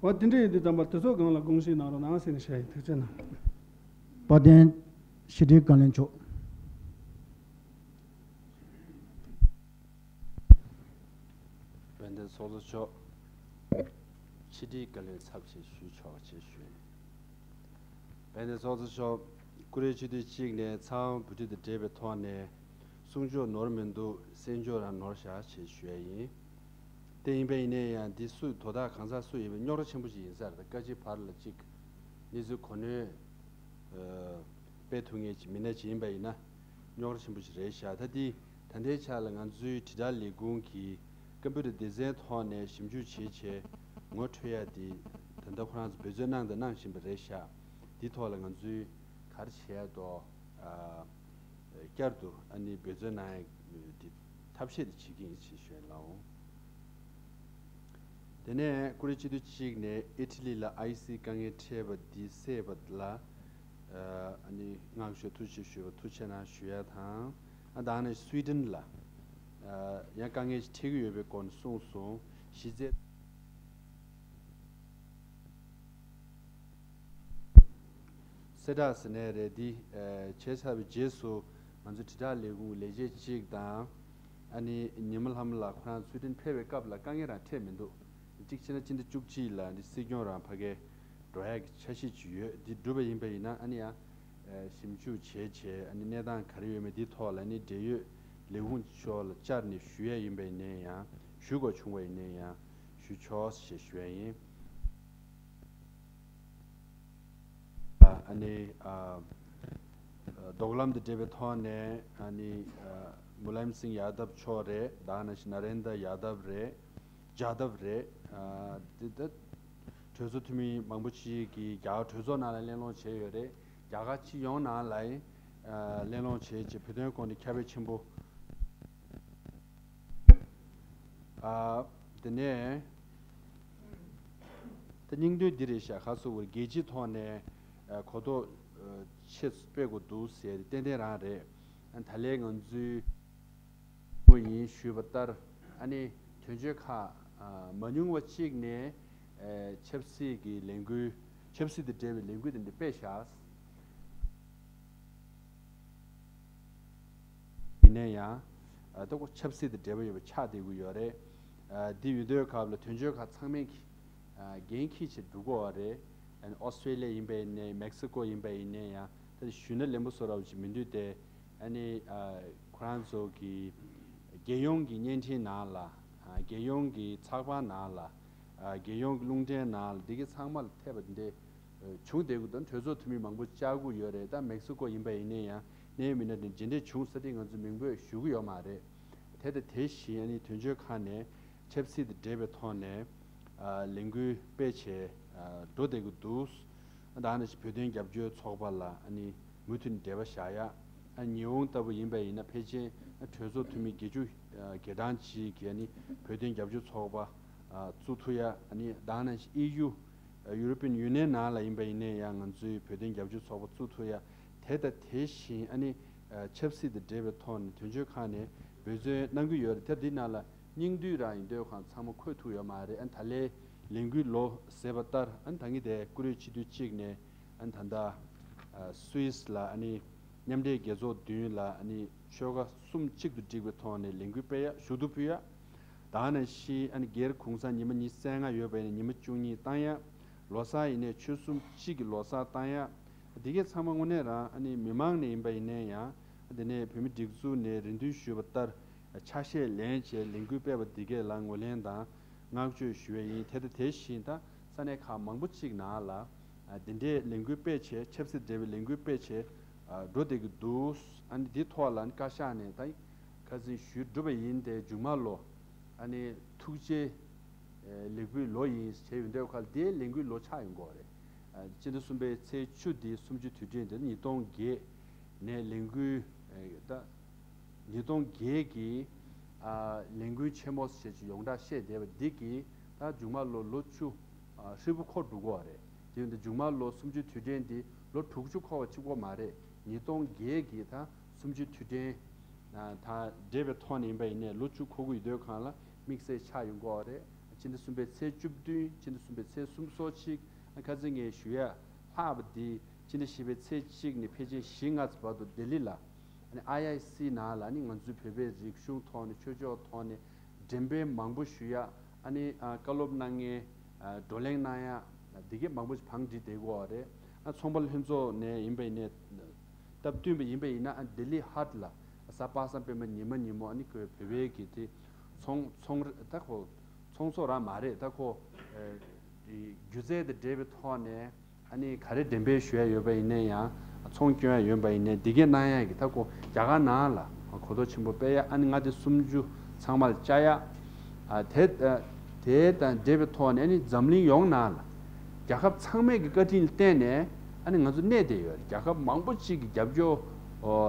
འོ་དེ་འདྲ་ཡིན་དུས་ཙམ་པ་དེ་ཚོ་སྒང་ལ་དགོངས་བཞེས་གནང་རོགས་གནང་ཟེར་ནས་བཤད་ཡིན། ཐུགས་རྗེ་གནང་། དཔལ་ལྡན་ཕྱི་དྲིལ་བཀའ་བློན་མཆོག་དཔལ་ལྡན་ཚོགས་གཙོ་མཆོག་ཕྱི་དྲིལ་བཀའ་བློན་ཚབ་ཆེད་ཞུ་ཆོག་ཅེས་ཞུ། དཔལ་ལྡན་ཚོགས་གཙོ་མཆོག་ཀུ་རེ་ཆུ་ཚོད་གཅིག་ནས་ཚང་བོད་ཁྲིད་དང་འབྲེལ་བའི་ཐོག་ནས་གསུང་ཆོས་ནོར་མི་འདུག་གསན་ཆོས་རང་ནོར་བཞག་ཅེས་ཞུ་ཡ་ཡིན། དེ་ཡིན་པ་ཡིན་ན་ཡང་འདི་སུ་དོ་བདག་གང་ཟག་སུ་ཡིན་པའི་རྙོག་དྲ་ཆེན་པོ་ཞིག་ཡིན་ས་རེད། ད་བཀའ་སྤྱི་བར་ལ་གཅིག་གནས་ཚུལ་གོ་གནས་སྤེལ་ཐུབ་མཁན་ཅིག་མི་སྣ་ཅིག་ཡིན་པ་ཡིན་ན་རྙོག་དྲ་ཆེན་པོ་ཞིག་རེད་ཤག་ད་འདི་ད་ལྟའི་ཆ་ལ་ང་ཚོའི་དྲིལ་བསྒྲགས་ལས་ཁུངས་ཀྱི་ཀམ་པུ་ཊར་སྡེ་ཚན་ཐོག་ནས་ཞིབ་འཇུག་བྱས་བྱས་ངོ་འཕྲོད་ཡ་དེ་ད་ལྟ་ཁོ་རང་ཚོ་འབད་བརྩོན་གནང་དང་གནང་བཞིན་པ་རེད་ཤག་འདི་ཐོག་ལ་ང་ཚོས་ག་རེ་བྱེད་ཡ་དོ། བསྐྱར་དུ་ཨ་ནི་འབད་བརྩོན་གནང་ཡ་དེ་ཐབས་ཤེས་དེ་བྱེད་ཀྱི་ཡིན་ཞེས་ཞུ་ཡ་ལའོ། དེ་ནས་ཀུ་རེ་སྤྱི་འཐུས་གཅིག་ནས་ཨི་ཊ་ལི་ལ་ཨའི་སི་དཀའ་ངལ་འཕྲད་པ་འདི་སེལ་བ་ལ་ཨ་ནི་བསྔགས་བརྗོད་ཐུགས་རྗེ་ཆེ་ཞུ་བ་ཐུགས་རྗེ་གནང་ཞུ་ཡ་དང་ ད་ནི་སུའི་ཌེན་ལ་ཡང་དཀའ་ངལ་ཞིག་འཕྲད་ཀྱི་ཡོད་པའི་སྐོར་ནས་གསུངས་སོང་། གཞི་རྩའི་གསལ་བསྒྲགས་ཟེར་ནའི་རེད། འདི་བྱས་ཚར་བའི་རྗེས་སུ་ང་ཚོ་དྲིལ་བསྒྲགས་ལས་ཁུངས་ལས་བྱེད་གཅིག་དང་། ཨ་ནི་ཉི་མ་ལྷ་མོ་ལགས་ཁོ་རང་སུའི་ཌེན་ཕེབས་པའི་སྐབས་ལ་དཀའ་ངལ་རང་འཕྲད་མི་འདུག་གཅིག་བྱས་ན་སྤྱི་ཟླ་བཅུ་གཅིག་ལ་འདི་སྲིད་སྐྱོང་རང་ཕ་གིར་འགྲོ་ཡག་གི་འཆར་གཞི་ཅིག་ཡོད། འདི་འགྲུབ་པ་ཡིན་པ་ཡིན་ན་ཨ་ནི་ཡང་ཞིབ་འཇུག་བྱས་བྱས། ཨ་ནི་གནས་སྟངས་ག་རེ་ཡོད་མེད་འདི་ཐོག་ལ་ནི་འབྲེལ་ཡོད་ལས་ཁུངས་ཕྱོགས་ལ་བཅར་ནས་ཞུ་ཡ་ཡིན་པ་ཡིན་ན་ཡང་། ཞུ་དགོས་བྱུང་བ་ཡིན་ན་ཡང་ཞུ་ཆོག་ཞེས་ཞུ་ཡ་ཡིན། ཨ་ནི་ཨ་རྡོག་ལམ་དང་འབྲེལ་བའི་ཐོག་ནས་ཨ་ནི་ཨ་མུ་ལ་ཡམ་སིང་ཡ་དབ་མཆོག་རེད། ད་ནང་བཞིན་ན་རེན་དྲ་ཡ་དབ་རེད། ཇཱ་དབ་རེད། ཨ་དེ་ད་གྲོས་ཚོགས་འཐུས་མི་མང་པོ་ཅིག་གིས་རྒྱ་གར་གྲོས་ཚོགས་ནང་ལ་གླེང་སློང་བྱས་ཡོད་རེད། རྒྱ་གར་སྤྱི་ཡོངས་ནང་ལ་ཡང་ཨ་གླེང་སློང་བྱས་བྱས་བོད་དོན་སྐོར་ནས་ཁྱབ་སྤེལ་ཆེན་པོ། ཨ་དེ་ནས་ད་སྙིང་དོན་འདི་རེད་ཤག་ག་ཟེར་བ་རེད། རྒྱལ་སྤྱིའི་ཐོག་ནས་ཨ་གོ་རྟོགས་ཨ་ཆེ་སྤེལ་དགོས་འདུག་ཟེར་ཏན་ཏན་རང་རེད། ཨ་ད་ལན་ང་ཚོའི་པོ་ཡིན་ཞུས་པ་ལྟར། ཨ་ནི་དོན་གཅོད་ཁག་ཨ་མ་ཉུང་བ་གཅིག་ནས་ཨ་ཆབ་སྲིད་ཀྱི་ལས་འགུལ། ཆབ་སྲིད་དང་འབྲེལ་བའི་ལས་འགུལ་དེ་འདྲ་སྤེལ་བཞག་ཡིན་ན་ཡང་། ཨ་ད་ཁོ་ཆབ་སྲིད་དང་འབྲེལ་བ་ཡོད་པ་ཆགས་བསྡད་ཀྱི་ཡོད་རེད། ཨ་འདི་ཡོད་དུས་སྐབས་ལ་དོན་གཅོད་ཁག་ཚང་མས་ཀྱི་ཨ་འགན་འཁྱེར་བྱས་འགྲོ་དགོས་པ་རེད། ཨ་ནི་ཨོ་སི་ཀྲེ་ལི་ཡ་ཡིན་པ་ཡིན་ནའི་མེག་སི་ཀོ་ཡིན་པ་ཡིན་ནའི་ཡང་ད་ཞུས་ན་ལན་པོ་བཟོ་འདྲ་བོ་ཅིག་མི་འདུག་སྟེ། ཨ་ནི་ཨ་ཁོ་རང་ཚོ་གི་རྒྱལ་ཡོངས་ཀྱི་བརྙན་འཕྲིན་ནང་ལ། ཨ་རྒྱལ་ཡོངས་ཀྱི་ཚགས་པར་ནང་ལ། ཨ་རྒྱལ་ཡོངས་ཀྱི་རླུང་འཕྲིན་ནང་ལ་འདི་གའི་ཚང་མ་ལ་ཐེབས་པ་འདི་བྱུང་བསྡད་ཀྱི་འདུག་གྲོས་ཚོགས་འཐུས་མི་མང་པོ་བཅར་གྱི་ཡོད་རེད། ད་མེག་སི་ཀོ་ཡིན་པ་ཡིན་ནའི་ཡང་གནད་ཡོད་མི་སྣ་འདི་འདྲ་བྱུང་ས་དེ་ང་ཚོ་མིང་འབོད་ཞུ་གི་ཡོད་མ་རེད། དེ་དང་དེ་བཞིན་ཨ་ནི་དོན་གཅོད་ཁག་ནས་ཆབ་སྲིད་དང་འབྲེལ་བའི་ཐོག་ནས་ཨ་ལས་འགུལ་སྤེལ་བྱས་ཨ་འགྲོ་བསྡད་ཀྱི་འདུག་ད་ནང་བཞིན་བོད་དོན་རྒྱབ་སྐྱོར་ཚོགས་པ་ལ་ཨ་ནི་མུ་མཐུད་འབྲེལ་བ་བཞག་ཡ། ཨ་ཉི་ཧོང་ལྟ་བུ་ཡིན་པ་ཡིན་ན་ཕལ་ཆེར་ཨ་གྲོས་ཚོགས་འཐུས་མི་བརྒྱད་ཅུ་ཨ་བརྒྱད་གྲངས་ཅིག་གིས་ཨ་ནི་བོད་དོན་རྒྱབ་སྐྱོར་ཚོགས་པ་ཨ་བཙུགས་ཐུབ་ཡ། ཨ་ནི་ད་ནང་བཞིན་ཨི་ཡུ་ཡུ་རོ་པི་ཡན་ཡུ་ནི་ཡན་ནང་ལ་ཡིན་པ་ཡིན་ནའི་ཡང་ང་ཚོའི་བོད་དོན་རྒྱབ་སྐྱོར་ཚོགས་པ་བཙུགས་ཐུབ་ཡ། དེ་དང་དེ་བཞིན་ཨ་ནི་ཨ་ཆབ་སྲིད་དང་འབྲེལ་བའི་ཐོག་ནས་དོན་གཅོད་ཁག་ནས་འབད་བརྩོན་གནང་གི་ཡོད་རེད། ད་འདི་ནང་ལ་སྙིང་བསྡུས་རང་ཡིན་དུས་ཁོང་ཚང་མ་འཁོད་ཐུབ་ཡོད་མ་རེད། ཨ་ནི་ད་ལན་ལས་འགུལ་ལོ་ཟེར་བ་ལྟར། ཨ་ནི་ད་ངས་དེ་ཀུ་རེ་སྤྱི་འཐུས་གཅིག་ནས་ཨ་ནི་ད་ལྟ་ཨ་སུད་སི་ལ་ཨ་ནི་མཉམ་འབྲེལ་རྒྱལ་ཚོགས་མདུན་ལ་ཨ་ནི་ཆོལ་ཁ་གསུམ་གཅིག་ཏུ་བསྒྲིགས་པའི་ཐོག་ནས་ལས་འགུལ་སྤེལ་ཡ་ཞུ་གཏུག་ཕུལ་ཡ། ད་ནང་བཞིན་ཨ་ནི་སྒེར་གུང་སེང་ཉི་མ་ཉི་ཤུ་རྩ་ལྔ་ཡོད་པ་ཡིན་ན་ཉི་མ་བཅུ་གཉིས་བཏང་ཡ། ལོ་གསར་ཡིན་ནའི་ཆོལ་གསུམ་གཅིག་གི་ལོ་གསར་བཏང་ཡ། འདི་གའི་ཚང་མ་དངོས་གནས་རང་ཨ་ནི་མི་མང་ནས་ཡིན་པ་ཡིན་ནའི་ཡང་། དེ་ནས་བོད་མི་སྒྲིག་འཛུགས་ནས་རེ་འདུན་ཞུས་པ་ལྟར་ཆ་ཤས་ལེན་བྱས་ལས་འགུལ་སྤེལ་བ་འདི་གས་ལ་ངོས་ལེན་དང་བསྔགས་བརྗོད་ཞུ་བ་ཡིན། དེ་དང་དེ་བཞིན་ད་ས་གནས་ཁག་མང་པོ་ཅིག་ནང་ལ་འདི་འདྲའི་ལས་འགུལ་སྤེལ་བྱས། ཆབ་སྲིད་འབྲེལ་བའི་ལས་འགུལ་སྤེལ་བྱས་འགྲོ་བསྡད་ཀྱི་འདུག་ཨ་ནི་འདི་ཐོག་ལ་ཨ་ནི་བཀའ་ཤག་ནས་ད་ཁ་སང་ཞུས་གྲུབ་པ་ཡིན་ཏེ། མཇུག་མ་ལོ་ཨ་ནི་ཐུགས་རྗེ་ལས་འགུལ་ལོ་ཡིན་བྱས་ཡོད་འདོད་ཁ་ལ་དེའི་ལས་འགུལ་ལོ་ཆགས་ཡོང་གི་རེད། ཨ་སྤྱི་ཟླ་གསུམ་པའི་ཚེས་བཅུ་འདི་གསུམ་བཅུའི་དུས་དྲན་དེ་ཉིས་སྟོང་བརྒྱད་ནས་ལས་འགུལ་ཨ་ད་ཉིས་སྟོང་བརྒྱད་ཀྱི་ཨ་ལས་འགུལ་ཆེན་མོ་ཞེས་ཀྱི་ཡོངས་གྲགས་བཤད་བསྡད་པ་འདི་གིས་ད་མཇུག་མ་ལོ་ལོ་བཅུ་ཨ་ཧྲིལ་པོ་འཁོར་འགྲོ་གི་རེད། དེ་ཡིན་དུས་མཇུག་མ་ལོ་གསུམ་བཅུའི་དུས་དྲན་འདི་ལོ་དྲུག་ཅུ་འཁོར་བ་གཅིག་པོ་མ་རེད། ཉིས་སྟོང་བརྒྱད་ཀྱི་ད་གསུམ་བཅུའི་དུས་དྲན་ཨ་དང་འབྲེལ་བའི་ཐོག་ནས་ཡིན་པ་ཡིན་ནའི་ལོ་བཅུ་འཁོར་གྱི་ཡོད་དུས་སྒང་ལ་དམིགས་བསལ་ཆགས་ཡོང་གི་རེད། སྤྱི་ཟླ་གསུམ་པའི་ཚེས་བཅུ་བདུན། སྤྱི་ཟླ་གསུམ་པའི་ཚེས་སུམ་ཅུ་སོ་གཅིག་ཨ་ཁ་སང་ངས་ཞུ་ཡ་ལྷག་པ་འདི་སྤྱི་ཟླ་བཞི་པའི་ཚེས་གཅིག་ནས་ཕལ་ཆེར་བཞི་ལྔ་ཙམ་བར་དུ་ལྡི་ལི་ལ་ཨ་ནི་ཨའི་ཨའི་སི་ནང་ལ་ཨ་ནི་ང་ཚོའི་བོད་པའི་རིག་གཞུང་ཐོག་ནས་ཆོས་ཕྱོགས་ཐོག་ནས་འགྲེམས་སྤེལ་མང་པོ་ཞུ་ཡ། ཨ་ནི་ཨ་བཀའ་སློབ་གནང་མཁན་ཨ་བགྲོ་གླེང་གནང་ཡ་འདི་གའི་མང་པོ་ཞིག་བང་སྒྲིག་བསྡད་ཀྱི་ཡོད་རེད། ཨ་ཚོང་པ་ལྷན་ཚོགས་ནས་ཡིན་པ་ཡིན་ནའི་སྟབས་བསྟུན་པ་ཡིན་པ་ཡིན་ན་ཨ་ལྡི་ལི་ཧཊ་ལ་གཟའ་པ་སངས་པད་མ་ཉི་མ་ཉིན་མོ་ཨ་ནི་ཁོའི་བོད་པའི་གི་དེ་ཚོང་ཚོང་ད་ཁོ་ཚོང་ཚོགས་རང་མ་རེད། ད་ཁོ་ཨ་སྒྱུ་རྩལ་དང་འབྲེལ་བའི་ཐོག་ནས། ཨ་ནི་ག་རེ་འགྲེམས་སྤེལ་ཞུ་ཡ་ཡོད་པ་ཡིན་ན་ཡང་། ཚོང་སྐྱོན་ཡ་ཡོད་པ་ཡིན་ན་འདི་གས་གནང་ཡ་གི་ད་ཁོ་རྒྱ་གར་ནང་ལ་གོ་རྟོགས་ཆེན་པོ་སྤེལ་ཡ། ཨ་ནི་མངའ་སྡེ་སུམ་ཅུ་ཚང་མ་ལ་བཅར་ཡ། ཨ་དེ་དེ་དང་འབྲེལ་བའི་ཐོག་ནས་ཨ་ནི་འཛམ་གླིང་ཡོངས་ནང་ལ་རྒྱལ་ཁབ་ཚང་མས་ཀྱི་བཀའ་དྲིན་ལ་བརྟེན་ནས་ཨ་ནི་ང་ཚོ་གནས་བསྡད་ཡོད་རེད། རྒྱལ་ཁབ་མང་པོ་ཅིག་གི་རྒྱབ་སྐྱོར་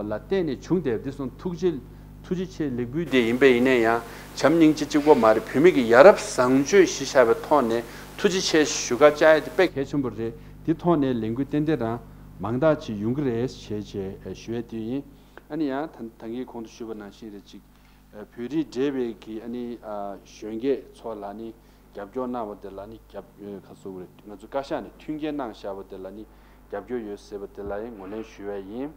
ལ་བརྟེན་ནས་བྱུང་བསྡད་པ་འདི་སོང་ཐུགས་རྗེ་ཐུགས་རྗེ་ཆེ་ལེགས་འབུལ་དེ་ཡིན་པ་ཡིན་ན་ཡང་། བྱམས་སྙིང་རྗེ་གཅིག་པོ་མ་རེད། བོད་མི་གི་ཡ་རབས་བཟང་སྤྱོད་གཞི་བཞག་པའི་ཐོག་ནས་ཐུགས་རྗེ་ཆེ་ཞུ་བཀའ་བཅར་ཡ་དེ་དཔེ་གལ་ཆེན་པོ་རེད། དེ་ཐོག་ནས་ལས་འགུལ་ཏན་ཏན་རང་མང་དག་ཅིག་ཡོང་གི་རེད་ཞེས་བྱས་ཞུ་ཡ་དེ་ཡིན། ཨ་ནི་ཡང་ད་ད་གིན་གོང་དུ་ཞུས་པ་ནང་བཞིན་རེད་ཅིག་བོད་རིགས་བགྲེས་པའི་གི་ཨ་ནི་གཞོན་སྐྱེས་ཚོ་ལ་ནི་རྒྱབ་སྐྱོར་གནང་བ་དེ་ལ་ནི་རྒྱབ་ཁ་སོ་རེད། ང་ཚོ་བཀའ་ཤག་ནས་མཐུན་རྐྱེན་གནང་བཞག་པ་དེ་ལ་ནི་རྒྱབ་སྐྱོར་ཡོད་ཟེར་བ་དེ་ལ་ཡང་ངོས་ལེན་ཞུ་བ་ཡིན།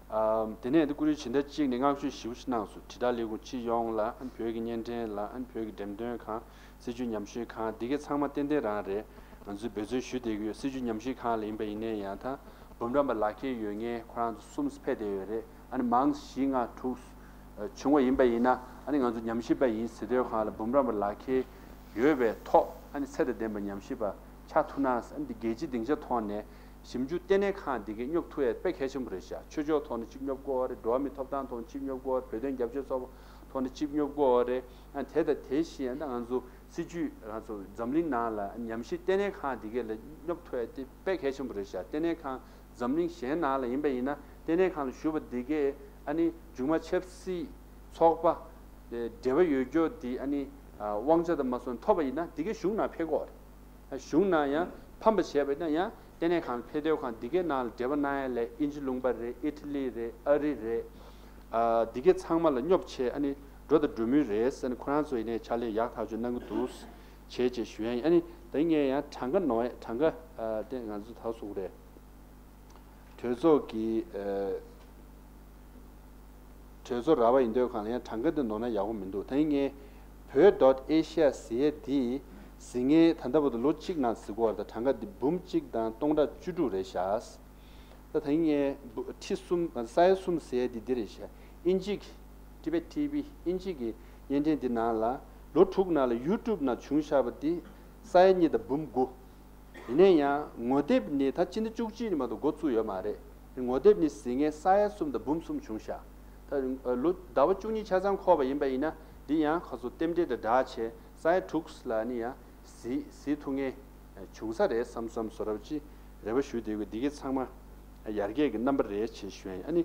ཨམ། དེ་ནས་འདི་ཀུ་རེ་ཕྱི་ཟླ་གཅིག་ནས་བསྔགས་བརྗོད་ཞིབ་ཞིབ་གནང་སོང་། དྲིལ་བསྒྲགས་ལས་ཁུངས་སྤྱི་ཡོངས་ལ། ཨ་ནི་བོད་ཀྱི་བརྙན་འཕྲིན་ལ། ཨ་ནི་བོད་ཀྱི་འགྲེམས་སྟོན་ཁང་། སྲིད་བྱུས་ཉམས་ཞིབ་ཁང་། འདི་གའི་ཚང་མ་ཏན་ཏན་རང་རེད། ང་ཚོས་འབད་བརྩོན་ཞུ་བསྡད་ཀྱི་ཡོད། སྲིད་བྱུས་ཉམས་ཞིབ་ཁང་ལ་ཡིན་པ་ཡིན་ནའི་ཡང་ད་འབུམ་རམས་པ་ལག་ཁྱེར་ཡོད་མཁན་ཁོ་རང་ཚོ་གསུམ་ཕེབས་བསྡད་ཡོད་རེད། ཨ་ནི་མང་བཞི་ལྔ་དྲུག་བྱུང་བ་ཡིན་པ་ཡིན་ན། ཨ་ནི་ང་ཚོ་ཉམས་ཞིབ་པ་ཡིན་ཟེར་དུས་སྒང་ལ་འབུམ་རམས་པ་ལག་ཁྱེར་ཡོད་པའི་ཐོག་ཨ་ནི་ཚད་དང་ལྡན་པ་ཉམས་ཞིབ་པ་ཆགས་ཐུབ་ན། ཨ་ནི་འདི་རྒྱལ་སྤྱིའི་སྡིངས་ཆ་ཐོག་ནས་ཞིབ་འཇུག་ལྟེ་གནས་ཁང་འདི་གས་སྙོབ་ཐུབ་ཡ་དཔེ་གལ་ཆེན་པོ་རེད་ཤག་ཆོས་ཕྱོགས་ཐོག་ནས་གཅིག་སྙོབ་དགོས་རེད། འགྲོ་བ་མིའི་ཐོབ་ཐང་ཐོག་ནས་གཅིག་སྙོབ་དགོས་རེད། བོད་དོན་རྒྱབ་སྐྱོར་ཚོགས་པ་ཐོག་ནས་གཅིག་སྙོབ་དགོས་རེད། ཨ་དེ་དང་དེ་བཞིན་ད་ང་ཚོ་སྲིད་བྱུས་ང་ཚོ་འཛམ་གླིང་ནང་ལ་ཉམས་ཞིབ་ལྟེ་གནས་ཁང་འདི་གས་ལ་སྙོབ་ཐུབ་ཡ་དེ་དཔེ་གལ་ཆེན་པོ་རེད་ཤག་ལྟེ་གནས་ཁང་འཛམ་གླིང་གཞན་ནང་ལ་ཡིན་པ་ཡིན་ན་ལྟེ་གནས་ཁང་ལ་ཞུགས་པ་འདི་གས་ཨ་ནི་མཇུག་མ་ཆབ་སྲིད་ཚོགས་པ་འབྲེལ་བ་ཡོད་རྒྱུ་འདི་ཨ་ནི་དབང་ཆ་དང་མ་སོན་ཐོབ་པ་ཡིན་ན་འདི་གས་གཞུང་ནང་ཕེབས་དགོས་རེད། གཞུང་ནང་ཡང་ཕམ་པ་བྱས་པ་ཡིན་ན་ཡང་ལྟེ་གནས་ཁང་ལ་ཕེབས་དུས་སྒང་འདི་གའི་ནང་ལ་འབྲེལ་བ་གནང་ཡ་ལས་དབྱིན་ཇི་ལུང་པ་རེད། ཨི་ཊ་ལི་རེད། ཨ་རི་རེད། ཨ་འདི་གའི་ཚང་མ་ལ་སྙོབ་བྱས་ཨ་ནི་འགྲོ་དང་འགྲོ་མུས་རེད་ཟེར་ནས་ཁོ་རང་ཚོ་ཡིན་ནའི་ཕྱག་ལས་ཡག་ཐག་ཆོད་གནང་གི་འདུག་བྱས་བྱས་ཞུ་ཡ་ཡིན། ཨ་ནི་ད་ངས་ཡང་གྲངས་ཀ་ནོར་ཡ་གྲངས་ཀ་ཨ་དེ་ང་ཚོ་ད་གཟུགས་རེད། གྲོས་ཚོགས་ཀྱི་ཨ། གྲོས་ཚོགས་ར་བ་ཡིན་དུས་སྒང་ལ་ཡང་གྲངས་ཀ་འདི་ནོར་ན་ཡག་པོ་མི་འདུག་ད་ངས་བོད་dot asia ཟེར་ཡས་འདི་གཟིགས་མཁན་ད་ལྟ་བར་དུ་ལོ་གཅིག་ནང་གཟིགས་ཀྱི་ཡོད་རེད། ད་གྲངས་ཀ་འདི་འབུམ་གཅིག་དང་སྟོང་ཕྲག་བཅུ་དྲུག་རེད་ཤག་ད་ད་ངས་འབུ་ཁྲི་གསུམ་ས་ཡ་གསུམ་ཟེར་ཡས་འདི་འདི་རེད་ཤག་དབྱིན་ཇི་གི་Tibet T V དབྱིན་ཇི་གི་བརྙན་འཕྲིན་འདི་ནང་ལ་ལོ་དྲུག་ནང་ལ་ཡུ་ཊུབ་ནང་བྱུང་བཞག་པ་འདི་ས་ཡ་གཉིས་དང་འབུམ་དགུ། ཡིན་ན་ཡང་ངོ་དེབ་ནི་ད་སྤྱི་ཟླ་བཅུ་གཅིག་ནས་མ་གཏོགས་འགོ་བཙུགས་ཡོད་མ་རེད། ངོ་དེབ་ནི་གཟིགས་མཁན་ས་ཡ་གསུམ་དང་འབུམ་གསུམ་བྱུང་ཤག་ད་ལོ་ཟླ་བ་བཅུ་གཉིས་ཆ་ཚང་འཁོར་བ་ཡིན་པ་ཡིན་ན་འདི་ཡང་ཁ་སོ་རྟེན་འབྲེལ་དང་སྦྲགས་བྱས་ས་ཡ་དྲུག་ལ་ནི་ཡང་གཟིགས་གཟིགས་ཐུབ་མཁན་བྱུང་ས་རེད་བསམ་བསམ་བཟོ་འདྲ་ཅིག་རེ་བ་ཞུ་བསྡད་ཡོད། འདི་གའི་ཚང་མ་ཡར་རྒྱས་ཀྱི་རྣམ་པ་རེད་ཅེས་ཞུ་ཡ་ཡིན། ཨ་ནི་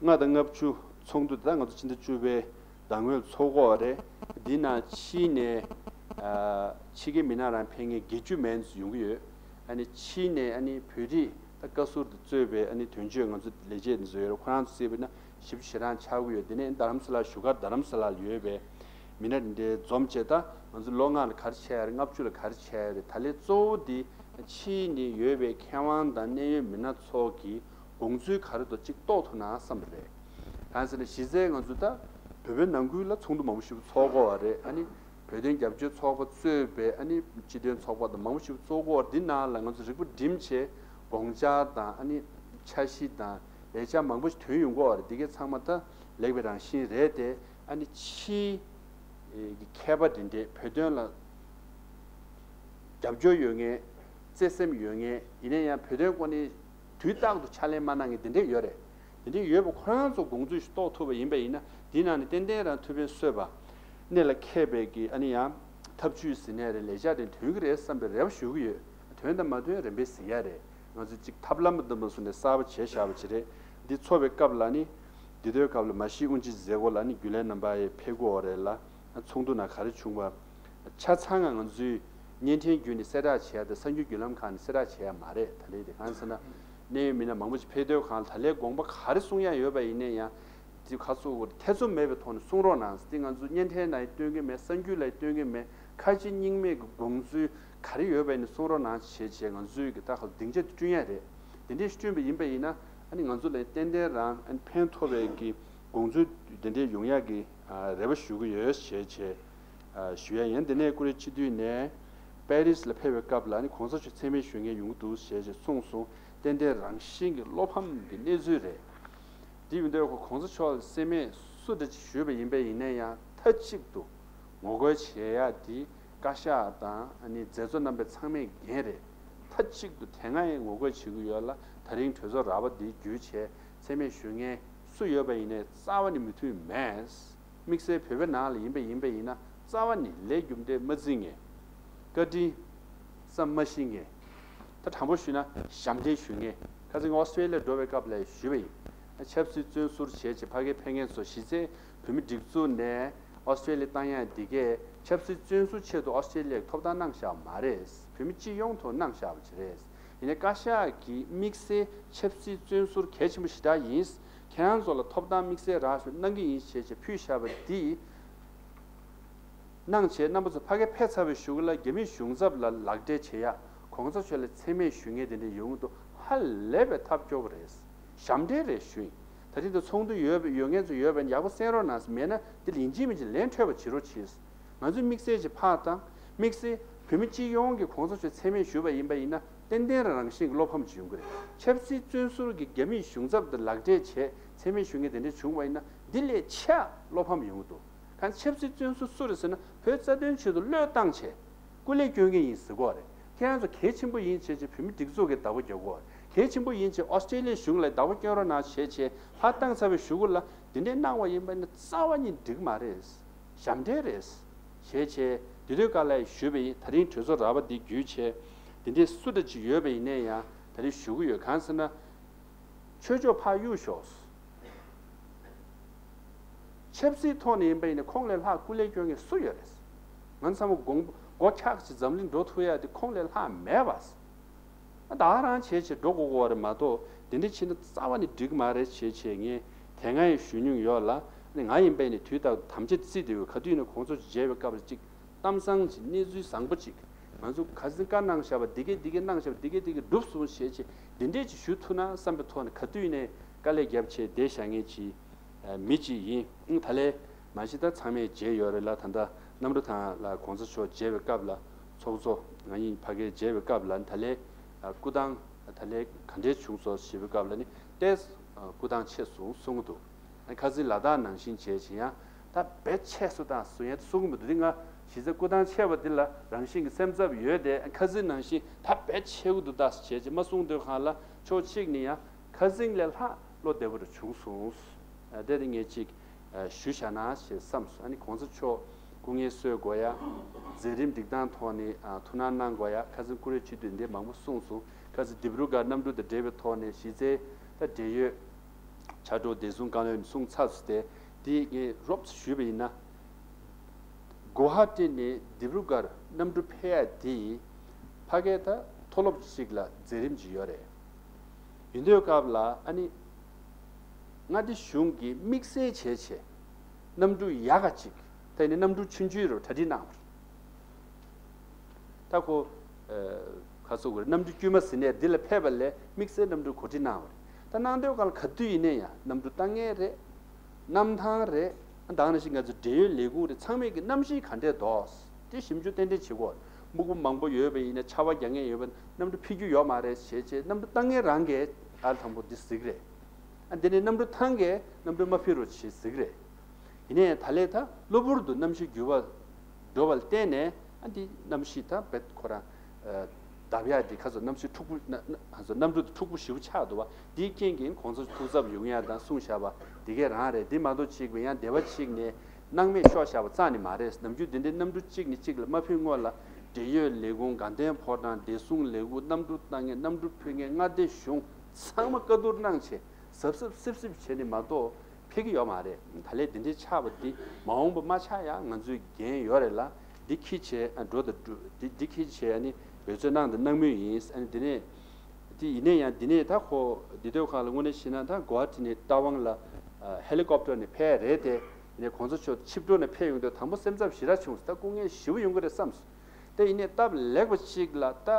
ལྔ་དང་ལྔ་བཅུ་ཚོགས་འདུ་ད་ང་ཚོ་ཕྱི་ཟླ་བཅུ་པའི་ཟླ་ངོས་ཚོགས་ཀྱི་ཡོད་རེད། འདི་ནང་ཕྱི་ནས་ཨ་ཕྱི་རྒྱལ་མི་སྣ་རང་ཕེབས་མཁན་བརྒྱད་ཅུ་མན་ཙམ་ཡོང་གི་ཡོད། ཨ་ནི་ཕྱི་ནས་ཨ་ནི་བོད་རིགས་ད་བཀའ་ཟུར་དུ་གཙོས་པའི་ཨ་ནི་དོན་གཅོད་ང་ཚོ་ལས་བྱེད་འདི་ཚོ་ཡོད་རེད། ཁོ་རང་ཚོ་བརྩིས་པ་ཡིན་ན་བཞི་བཅུ་ཞེ་གྲངས་ཆགས་ཀྱི་ཡོད། དེ་ནས་རྡ་རམ་ས་ལ་བཞུགས་སྒར་རྡ་རམ་ས་ལ་ལ་ཡོད་པའི་མི་སྣ་འདི་འདྲའི་འཛོམས་བྱས་ད་ང་ཚོ་ལོ་ལྔ་ལ་ག་རེ་བྱས་ཡོད་རེད། ལྔ་བཅུ་ལ་ག་རེ་བྱས་ཡོད་རེད། ད་ལན་གཙོ་བོ་འདི་ཕྱི་ནས་ཡོད་པའི་མཁས་དབང་དང་གནད་ཡོད་མི་སྣ་ཚོ་གི་དགོངས་ཚུལ་ག་རེ་འདུག་ཅིག་རྟོགས་ཐུབ་ན་བསམ་པ་རེད། གང་ཟེར་ན་གཞི་རྩའི་ང་ཚོ་ད་བོད་པའི་ནང་ཁུལ་ལ་ཚོགས་འདུ་མང་པོ་ཞིག་ཚོགས་ཀྱི་ཡོད་རེད། ཨ་ནི་བོད་དོན་རྒྱབ་སྐྱོར་ཚོགས་པ་གཙོས་པའི་ཨ་ནི་སྤྱི་མཐུན་ཚོགས་པ་དང་མང་པོ་ཞིག་ཚོགས་ཀྱི་ཡོད་རེད། འདི་ནང་ལ་ང་ཚོ་རིག་པ་བསྒྲིམས་བྱས་དགོངས་འཆར་དང་ཨ་ནི་འཆར་གཞི་དང་ལས་འཆར་མང་པོ་ཞིག་ཐོན་ཡོང་གི་ཡོད་རེད། འདི་གའི་ཚང་མ་ད་ལེགས་པའི་རང་བཞིན་རེད་དེ། ཨ་ནི་ཕྱིའི་མཁས་པ་འདི་འདྲས་བོད་དོན་ལ་རྒྱབ་སྐྱོར་ཡོད་མཁན། བརྩེ་སེམས་ཡོད་མཁན། ཡིན་ན་ཡང་བོད་དོན་སྐོར་ནས་དུས་རྟག་ཏུ་ཕྱག་ལས་མ་གནང་མཁན་དེ་འདྲས་ཡོད་རེད། དེ་འདྲས་ཡོད་པ་ཁོ་རང་ཚོ་དགོངས་ཚུལ་ཞིག་རྟོགས་ཐུབ་པ་ཡིན་པ་ཡིན་ན་འདི་ནང་ནས་ཏན་ཏན་རང་ཐུབ་ཕན་གསོས་པ། གནད་ལ་འཁེལ་བའི་གི་ཨ་ནི་ཡང་ཐབས་ཇུས་ཟིན་ནས་རེད། ལས་འཆར་དེ་ཐོན་གི་རེད་བསམ་པའི་རེ་བ་ཞུ་གི་ཡོད། ཐོན་དང་མ་ཐོན་རིམ་པས་གཟིགས་ཡ་རེད། ང་ཚོས་ཅིག་ཐབས་ལམ་དུ་མ་བཟུང་ནས་གསར་པ་བྱས་བཞག་པ་ཅིག་རེད། འདི་ཚོགས་པའི་སྐབས་ལ་ནི་འདི་དུས་སྐབས་ལ་མ་གཞི་དབུ་འབྱེད་མཛད་སྒོ་ལ་ནི་རྒྱུན་ལས་རྣམ་པ་ཡང་ཕེབས་ཀྱི་ཡོད་རེད་ལ། ཚོགས་འདུ་ནང་ག་རེ་བྱུང་བ། ཆ་ཚང་ང་ང་ཚོས་བརྙན་འཕྲིན་བརྒྱུད་ནས་གསལ་བསྒྲགས་བྱས་ཡ་དང་གསར་འགྱུར་བརྒྱུད་ལམ་ཁག་ནས་གསལ་བསྒྲགས་བྱས་ཡ་མ་རེད། ད་ལན་དེ་གང་ཟེར་ན། གནད་ཡོད་མི་སྣ་མང་པོ་ཞིག་ཕེབས་དུས་སྒང་ལ་ད་ལན་དགོངས་པ་ག་རེ་གསུང་ཡ་ཡོད་པ་ཡིན་ན་ཡང་། དེ་ཁ་ཚུགས་ཐེ་ཚོམ་མེད་པའི་ཐོག་ནས་གསུང་རོགས་གནང་། དེ་ང་ཚོ་བརྙན་འཕྲིན་ལ་ཡང་སྟོན་གི་མེད། གསར་འགྱུར་ལ་ཡང་སྟོན་གི་མེད། ཁ་ལྕེ་གཉིས་མེད་ཀྱི་དགོངས་ཚུལ་ག་རེ་ཡོད་པ་ཡིན་ན་གསུང་རོགས་གནང་བྱས་བྱས་ང་ཚོའི་གི་ད་ག་སྡིངས་ཆ་དེ་བསྐྲུན་ཡ་རེད། དེ་འདྲས་བསྐྲུན་པ་ཡིན་པ་ཡིན་ན་ཨ་ནི་ང་ཚོ་ལ་ཡང་ཏན་ཏན་རང་ཨ་ནི་ཕན་ཐོགས་པའི་གི་དགོངས་ཚུལ་དེ་འདྲས་ཡོང་ཡ་གི་རེ་བ་ཞུ་གི་ཡོད་བྱས་བྱས་ཞུ་ཡ་ཡིན། དེ་ནས་ཀུ་རེ་སྤྱི་འཐུས་ནས་པེ་རིས་ལ་ཕེབས་པའི་སྐབས་ལ་ཨ་ནི་གོང་ས་མཆོག་མཚན་སྨད་ཞུ་མཁན་ཡོང་གི་འདུག་བྱས་བྱས་གསུངས་སོང་། ཏན་ཏན་རང་བཞིན་གྱི་བློ་ཕམ་གྱི་གནས་ཚུལ་རེད། དེ་ཡིན་དུས་ཁོ་གོང་ས་མཆོག་ལ་མཚན་སྨད་སུ་འདྲ་ཅིག་ཞུས་པ་ཡིན་པ་ཡིན་ན་ཡང་མཐའ་གཅིག་ཏུ་ངོ་རྒོལ་བྱེད་ཡ་དེ་བཀའ་ཤག་དང་ཨ་ནི་མཛད་གཙོ་རྣམ་པ་ཚང་མས་འགན་རེད། མཐའ་གཅིག་ཏུ་དེ་སྔ་ཡང་ངོ་རྒོལ་བྱེད་ཀྱི་ཡོད་ལ། ད་རིང་གྲོས་ཚོགས་ར་བ་འདི་བརྒྱུད་བྱས་མཚན་སྨད་ཞུ་མཁན་སུ་ཡོད་པ་ཡིན་ནའི་རྩ་བ་ནས་མོས་མཐུན་མེད། དམིགས་བསལ་བོད་པའི་ནང་ལ་ཡིན་པ་ཡིན་པ་ཡིན་ན་རྩ་བ་ནས་ལས་རྒྱུ་འབྲས་མ་བརྩི་མཁན། བཀའ་དྲིན་བསམ་མ་ཤེས་མཁན། ད་དྲང་པོ་ཞུས་ན་ཞབས་འདྲེན་ཞུ་མཁན། ཁ་སང་ཨོ་སི་ཀྲེ་ལི་ཡ་འགྲོ་བའི་སྐབས་ལ་ཞུས་པ་ཡིན། ཆབ་སྲིད་བཙོན་ཟུར་བྱས་བྱས་ཕ་གིར་ཕེབས་མཁན་ཚོ་གཞི་རྩའི་བོད་མི་སྒྲིག་འཛུགས་ནས་ཨོ་སི་ཀྲེ་ལི་ཡ་བཏང་ཡ་འདི་གས་ཆབ་སྲིད་བཙོན་ཟུར་ཆེད་དུ་ཨོ་སི་ཀྲེ་ལི་ཡས་ཐོབ་ཐང་གནང་བཞག་མ་རེད། བོད་མི་སྤྱི་ཡོངས་ཐོག་གནང་བཞག་པ་ཅིག་རེད། ཡིན་ནའི་བཀའ་ཤག་གིས་དམིགས་བསལ་ཆབ་སྲིད་བཙོན་ཟུར་གལ་ཆེན་པོ་ཞེ་དྲག་ཡིན། ཁྱེད་རང་ཚོ་ལ་ཐོབ་ཐང་དམིགས་བསལ་རག་ཞུ་གནང་གི་ཡིན་ཞེས་བྱས་ཕུལ་བཞག་པ་འདི་གནང་བྱས་རྣམ་པ་ཚོ་ཕ་གིར་ཕེབས་ཚར་བའི་གཞུག་ལ་རྒྱ་མིའི་གཞུང་ཚབ་ལ་ལག་འབྲེལ་བྱེད་ཡ། གོང་ས་མཆོག་ལ་མཚན་སྨད་ཞུ་མཁན་དེ་འདྲ་ཡོང་གི་འདུག་ཧ་ལས་པའི་ཐབས་སྐྱོ་པོ་རེད། ཞབས་འདྲེན་རེད་ཞུ་ཡིན། ད་རིང་དུ་ཚོགས་འདུ་ཡོད་པ་ཡོད་མཁན་ཚོ་ཡོད་པ་ཡིན་ན་ཡག་པོ་གསན་རོགས་གནང་། མེད་ན་འདི་ལ་ཡིན་གཅིག་མིན་གཅིག་ལན་འཕྲོད་པ་བྱེད་རོགས་གྱིས། ང་ཚོས་དམིགས་བསལ་གྱི་ཕར་དང་དམིགས་བསལ་བོད་མི་སྤྱི་ཡོངས་ཀྱི་གོང་ས་མཆོག་མཚན་སྨད་ཞུས་པ་ཡིན་པ་ཡིན་ན་ཏན་ཏན་རང་བཞིན་གྱི་བློ་ཕམ་ཅིག་ཡོང་གི་རེད། ཆབ་སྲིད་བཙོན་ཟུར་གྱི་རྒྱ་མིའི་གཞུང་ཚབ་དང་ལག་འབྲེལ་བྱས་མཚན་སྨད་ཞུ་མཁན་དེ་འདྲ་བྱུང་བ་ཡིན་ན་འདི་ལས་ཆེ་བློ་ཕམ་ཡོང་གི་འདུག་གང་ཆབ་སྲིད་བཙོན་ཟུར་སུ་རེད་ཟེར་ན་བོད་རྩ་དོན་ཆེད་དུ་བློས་བཏང་བྱས་སྐུ་ལས་སྐྱོན་མཁན་ཡིན་ཟེར་གོ་རེད། ཁྱེད་རང་ཚོ་གལ་ཆེན་པོ་ཡིན་བྱས་བྱས་བོད་མི་སྒྲིག་འཛུགས་ཀྱི་བདག་པོ་རྒྱག་གོ་རེད། གལ་ཆེན་པོ་ཡིན་བྱས་ཨོ་སི་ཀྲེ་ལི་ཡའི་གཞུང་ལ་བདག་པོ་སྐྱོན་རོགས་གནང་བྱས་བྱས་ཕར་བཏང་ཚར་བའི་གཞུག་གུ་ལ་འདི་འདྲའི་གནང་བ་ཡིན་པ་ཡིན་ན་རྩ་བ་ཉིད་འགྲིག་མ་རེད། ཞབས་འདྲེན་རེད། བྱས་བྱས་འདི་དུས་ཀ་ལ་ཞུས་པ་ཡིན། ད་རིང་གྲོས་ཚོགས་ར་བ་འདི་བརྒྱུད་བྱས་འདི་འདྲའི་སུ་འདྲ་ཅིག་ཡོད་པ་ཡིན་ནའི་ཡང་ད་རིང་ཞུ་གི་ཡོད། གང་ཟེར་ན། ཆོས་ཕྱོགས་ཕར་གཡུག་ཞོག་ཆབ་སྲིད་ཐོག་ནས་ཡིན་པ་ཡིན་ན་ཁོང་ལས་ལྷག་སྐུ་ལས་སྐྱོན་མཁན་སུ་ཡོད་རེད། ང་ཚང་མ་དགོངས་མགོ་འཁྱག་ཅིག་འཛམ་གླིང་འགྲོ་ཐུབ་ཡ་དེ་ཁོང་ལས་ལྷག་མེད་པ། ད་རང་བྱས་བྱས་འགྲོ་དགོས་དགོས་པ་རེད་མ་གཏོགས་དེ་འདྲ་བྱས་ན་རྩ་བ་ནས་འགྲིག་མ་རེད་བྱས་བྱས་ངས་དེ་སྔ་ཡང་ཞུ་མྱོང་ཡོད་ལ། ང་ཡིན་པ་ཡིན་ན་དུས་རྟག་ཏུ་དམ་བཅའ་བརྩིས་བསྡད་ཡོད། ག་དུས་ཡིན་ན་གོང་ས་མཆོག་མཇལ་བའི་སྐབས་ལ་གཅིག་གཏམ་བཟང་ཅིག་གནས་ཚུལ་བཟང་པོ་ཅིག་ང་ཚོ་ཁ་སང་བཀའ་གནང་བཞག་པ་འདི་གས་འདི་གས་གནང་བཞག་པ་འདི་གས་འདི་གས་འགྲུབ་སོང་ཞེས་བྱས་འདི་འདྲས་ཅིག་ཞུ་ཐུབ་ན་བསམ་པའི་ཐོག་ནས་ག་དུས་ནས་དཀའ་ལས་བརྒྱབ་བྱས་བསྡད་བཞག་མཁན་གྱི་མི་གཅིག་ཡིན། ད་ལས་མ་གཞི་ད་ཚང་མས་མཇལ་ཡོད་རེད་ལ། ད་ལྟ་གནམ་གྲུ་ཐང་ལ་གོང་ས་མཆོག་མཇལ་བའི་སྐབས་ལ་ཚོགས་གཙོ་ང་ཡིན་ཕ་གིར་མཇལ་བའི་སྐབས་ལ་ད་ལས་སྐུ་ཐང་ད་ལས་ག་འདྲས་བྱུང་སོང་ཞེས་པའི་སྐབས་ལ་ནི་ཏོག་ཙམ་སྐུ་ཐང་ཆེ་སོང་གསུང་གི་འདུག་ཁ་སང་ལ་དྭགས་ནང་བཞིན་བྱས་བྱས་ཡང་ད་བེད་ཆད་སུ་དང་སུ་ཡང་གསུང་གི་མི་འདུག་དེ་སྔ་གཞི་རྩའི་སྐུ་ཐང་ཆེ་བ་འདི་ལ་རང་བཞིན་གྱི་སེམས་འཚབ་ཡོད་དེ་ཁ་སང་ནང་བཞིན་ད་བེད་ཆད་གི་འདུག་ད་བྱས་བྱས་མ་གསུང་འདོད་གང་ལ་ཕྱོགས་གཅིག་ནས་ཡང་ཁ་སང་ལས་ལྷག་བློ་བདེ་པོ་རུ་བྱུང་སོང་། དེ་དེ་ངས་གཅིག་ཞུ་བྱ་ན་ཞེས་བསམ་སོང་། ཨ་ནི་གོང་ས་མཆོག་སྐུ་ངལ་གསོ་དགོས་ཡ། མཛད་རིམ་སྒྲིག་སྟངས་ཐོག་ནས་ཐུགས་སྣང་གནང་དགོས་ཡ། ཁ་སང་ཀུ་རེ་སྤྱི་འཐུས་འདི་མང་པོ་གསུངས་སོང་། ཁ་སང་ལྡི་པུར་གྷལ་གནམ་གྲུ་དང་འབྲེལ་བའི་ཐོག་ནས་གཞི་རྩའི་ད་འབྲེལ་ཡོད་ཕྱག་གྲོགས་བདེ་སྲུང་བཀའ་བློན་གསུངས་ཚར་སོང་སྟེ། འདི་ངས་རོབ་ཙམ་ཞུས་པ་ཡིན་ན། གུ་ཧ་ཏི་ནས་ལྡི་པུར་གྷལ་གནམ་གྲུ་ཕེབས་ཡ་དེ་ཕ་གིར་ད་མཐོ་སློབ་ཅིག་ལ་མཛད་རིམ་ཅིག་ཡོད་རེད། ཡིན་དུས་སྐབས་ལ་ཨ་ནི་མངའ་སྡེ་གཞུང་གིས་དམིགས་བསལ་བྱས་བྱས་གནམ་གྲུ་ཡག་ག་ཅིག་ད་ཡིན་ན་གནམ་གྲུ་ཆུང་ཆུང་རུ་གྲ་སྒྲིག་གནང་བ་རེད། ད་ཁོ་ཨ་ག་ཟེར་དགོས་རེད། གནམ་གྲུ་དཀྱུས་མ་ཟེར་ནས་འདི་ལ་ཕེབས་པ་ལས་དམིགས་བསལ་གནམ་གྲུ་གོ་སྒྲིག་གནང་བ་རེད། ད་གནང་དུས་སྒང་ལ་ག་དུས་ཡིན་ན་ཡང་གནམ་གྲུ་ལྟ་མཁན་རེད། གནམ་ཐང་རེད། ད་ག་ནང་བཞིན་ང་ཚོ་འབྲེལ་ཡོད་ལས་ཁུངས་རེད། ཚང་མས་ཀྱི་གནམ་གཤིས་ག་འདྲས་འདུག་དེ་ཞིབ་འཇུག་ཏན་ཏན་བྱེད་དགོས། སྨུག་པ་མང་པོ་ཡོད་པ་ཡིན་ན་ཆར་པ་རྒྱག་མཁན་ཡོད་པ་ན་གནམ་གྲུ་ཕུད་རྒྱུ་ཡོད་མ་རེད་ཞེས་བྱས་གནམ་གྲུ་ལྟ་མཁན་རང་གིས་ཨ་དང་པོ་འདི་གཟིགས་རེད། ཨ་འདི་ནས་གནམ་གྲུ་ཐང་གིས་གནམ་གྲུ་མ་ཕུད་རོགས་བྱེད་གཟིགས་རེད། ཡིན་ནའི་ད་ལས་ད་གློ་བུར་དུ་གནམ་གཤིས་འགྱུར་བ་འགྲོ་བ་ལ་བརྟེན་ནས་ཨ་འདི་གནམ་གཤིས་ད་བེད་ཁོ་རང་ཨ་བརྡབ་ཡག་འདི་ཁ་སང་གནམ་གཤིས་འཁྲུག་པོ་ན་ན་ཁ་སང་གནམ་གྲུ་འདི་འཁྲུག་པོ་ཞེ་པོ་ཆགས་འདུག་བ། འདིའི་རྐྱེན་གྱིས་གོང་ས་ཐུགས་འཚབ་ཡོང་ཡག་དང་གསུངས་བཞག་པ་འདི་གས་རང་རེད། འདི་མ་གཏོགས་གཅིག་པའི་ཡང་སྡེ་བ་གཅིག་ནས་སྣང་མེད་ཤོར་བཞག་པ་རྩ་ནས་མ་རེད། ནམ་རྒྱུན་འདི་འདྲའི་གནམ་གྲུ་གཅིག་ནས་གཅིག་ལ་མ་ཕུད་སྔོན་ལ་འབྲེལ་ཡོད་ལས་ཁུངས་དགའ་ལྡན་ཕོ་བྲང་བདེ་སྲུང་ལས་ཁུངས་གནམ་གྲུ་བཏང་མཁན་གནམ་གྲུ་ཕུད་མཁན་མངའ་སྡེ་གཞུང་ཚང་མ་བཀའ་བསྡུར་གནང་བྱས་གཟབ་གཟབ་སིབ་སིབ་བྱས་ནས་མ་གཏོགས་ཕེབས་ཀྱི་ཡོད་མ་རེད། ད་ལས་འདི་འདྲའི་ཆགས་པ་འདི་མ་འོངས་པ་མ་ཆགས་ཡག་ང་ཚོའི་འགན་ཡོད་རེད་ལ། འདི་ཁྱི་བྱས་ཨ་འགྲོ་དང་འགྲོ་འདི་འདི་ཁྱི་བྱས་ཨ་ནི་འབད་བརྩོན་གནང་དང་གནང་མུས་ཡིན། ཨ་ནི་འདི་ནས་འདི་ཡིན་ནའི་ཡང་འདི་ནས་ད་ཁོ་འདི་དུས་སྒང་ལ་དངོས་གནས་བྱས་ན་ད་གུ་ཝ་ཧ་ཏི་ནས་རྟ་དབང་ལ་ཨ་ཧེ་ལི་ཀོབ་ཊར་ནས་ཕེབས་རེད་དེ། ཡིན་ནའི་གོང་ས་མཆོག་ཆིབས་འགྲོ་ནས་ཕེབས་ཡོང་དུས་དང་པོ་སེམས་འཚབ་ཞེ་དྲག་བྱུང་སོང་། ད་སྐུ་ངལ་ཞེ་པོ་ཡོང་གི་རེད་བསམ་སོང་། དེ་ཡིན་ནའི་སྟབས་ལེགས་པ་ཅིག་ལ་ད་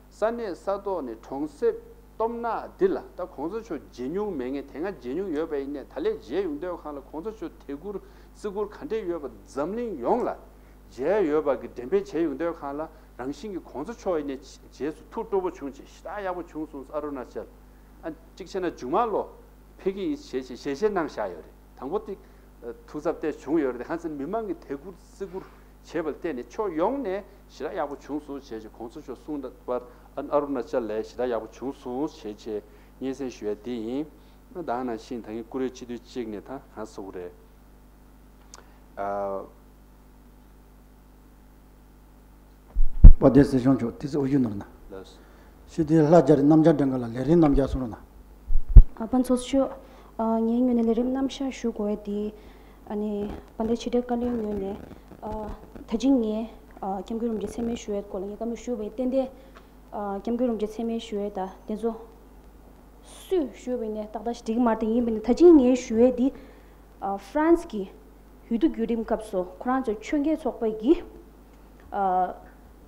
ས་གནས་ས་ཐོག་ནས་གྲོང་གསེབ་སྟོབས་ནག་འདི་ལ་ད་གོང་ས་མཆོག་མཇལ་མྱོང་མེད་མཁན་དེ་སྔ་མཇལ་མྱོང་ཡོད་པ་ཡིན་ནའི་ད་ལས་མཇལ་ཡོང་དུས་སྒང་ལ་གོང་ས་མཆོག་དད་གུས་བརྩི་བཀུར་ག་འདྲས་ཡོད་པ་འཛམ་གླིང་ཡོངས་ལ་མཇལ་ཡོད་པ་གི་འགྲེམས་སྤེལ་བྱས་ཡོང་དུས་སྒང་ལ་རང་བཞིན་གྱིས་གོང་ས་མཆོག་ཡིན་ནའི་རྗེས་སུ་ཐུགས་སྤྲོ་པོ་བྱུང་བྱས་ཞེ་དྲག་ཡག་པོ་བྱུང་སོང་། ཨ་རུ་ན་ཅལ་ཨ་གཅིག་བྱས་ན་མཇུག་མ་ལོ་ཕེབས་ཀྱི་ཡིན་ཞེས་བྱས་ཞལ་བཞེས་གནང་བཞག་ཡོད་རེད། དང་པོ་དེ་ཐུགས་འཚབ་དེ་བྱུང་ཡོད་རེད། གང་ཟེར་ན་མི་མང་གི་དད་གུས་བརྩི་བཀུར་བྱས་པ་ལ་བརྟེན་ནས་ཕྱོགས་ཡོངས་ནས་ཞེ་དྲག་ཡག་པོ་བྱུང་སོང་ཞེས་བྱས་གོང་ས་མཆོག་གསུངས་པར་ཨ་ཨ་རུ་ན་ཅལ་ལ་ཞེ་དྲག་ཡག་པོ་བྱུང་སོང་ཞེས་བྱས་སྙན་སེང་ཞུ་ཡ་དེ་ཡིན། ད་ག་ནང་བཞིན་ད་གིན་ཀུ་རེ་སྤྱི་འཐུས་གཅིག་ནས་ད་གང་ཟེར་དགོས་རེད། ཨ། དཔལ་ལྡན་སྲིད་སྐྱོང་མཆོག་དུས་ཚོད་འོས་ཤོག་ནོར་ན། ལགས་སོ། ཕྱི་དྲིལ་ལྷ་རྒྱ་རི་རྣམ་རྒྱལ་སྒྲོན་ག་ལ་ལས་རིམ་རྣམ་རྒྱལ་གསུང་རོགས་གནང་། ཨ་ཕ་ཚོགས་གཙོ་མཆོག་ཨ་ངའི་ངོས་ནས་ལས་རིམ་རྣམ་གཞག་ཞུ་དགོས་ཡ་དེ། ཨ་ནི་དཔལ་ལྡན་ཕྱི་དྲིལ་བཀའ་བློན་ངོས་ནས་ཨ་ད་ཅི་ངས་ཨ་སྐྱབས་མགོན་རིན་པོ་ཆེ་མཚན་སྨད་ཞུ་ཡའི་སྐོར་ལ་ངས་བཀའ་མོལ་ཞུ་བའི་ཏན་ཏན་ཨ་སྐྱབས་མགོན་རིན་པོ་ཆེ་མཚན་སྨད་ཞུ་ཡ་ད་དེ་ཚོ། སུས་ཞུས་པ་ཡིན་ནའི་ཏག་ཏག་ཞིག་འགྲིག་གི་མ་རེད། དེ་ཡིན་པ་ཡིན་ན་ད་ཅི་ངས་ཞུ་ཡས་འདི་ཨ་ཧྥ་རན་སི་གི་འོས་བསྡུ་བརྒྱུད་རིམ་སྐབས་སུ་ཁོ་རང་ཚོའི་ཆོས་མགོན་ཚོགས་པ་གིས་ཨ་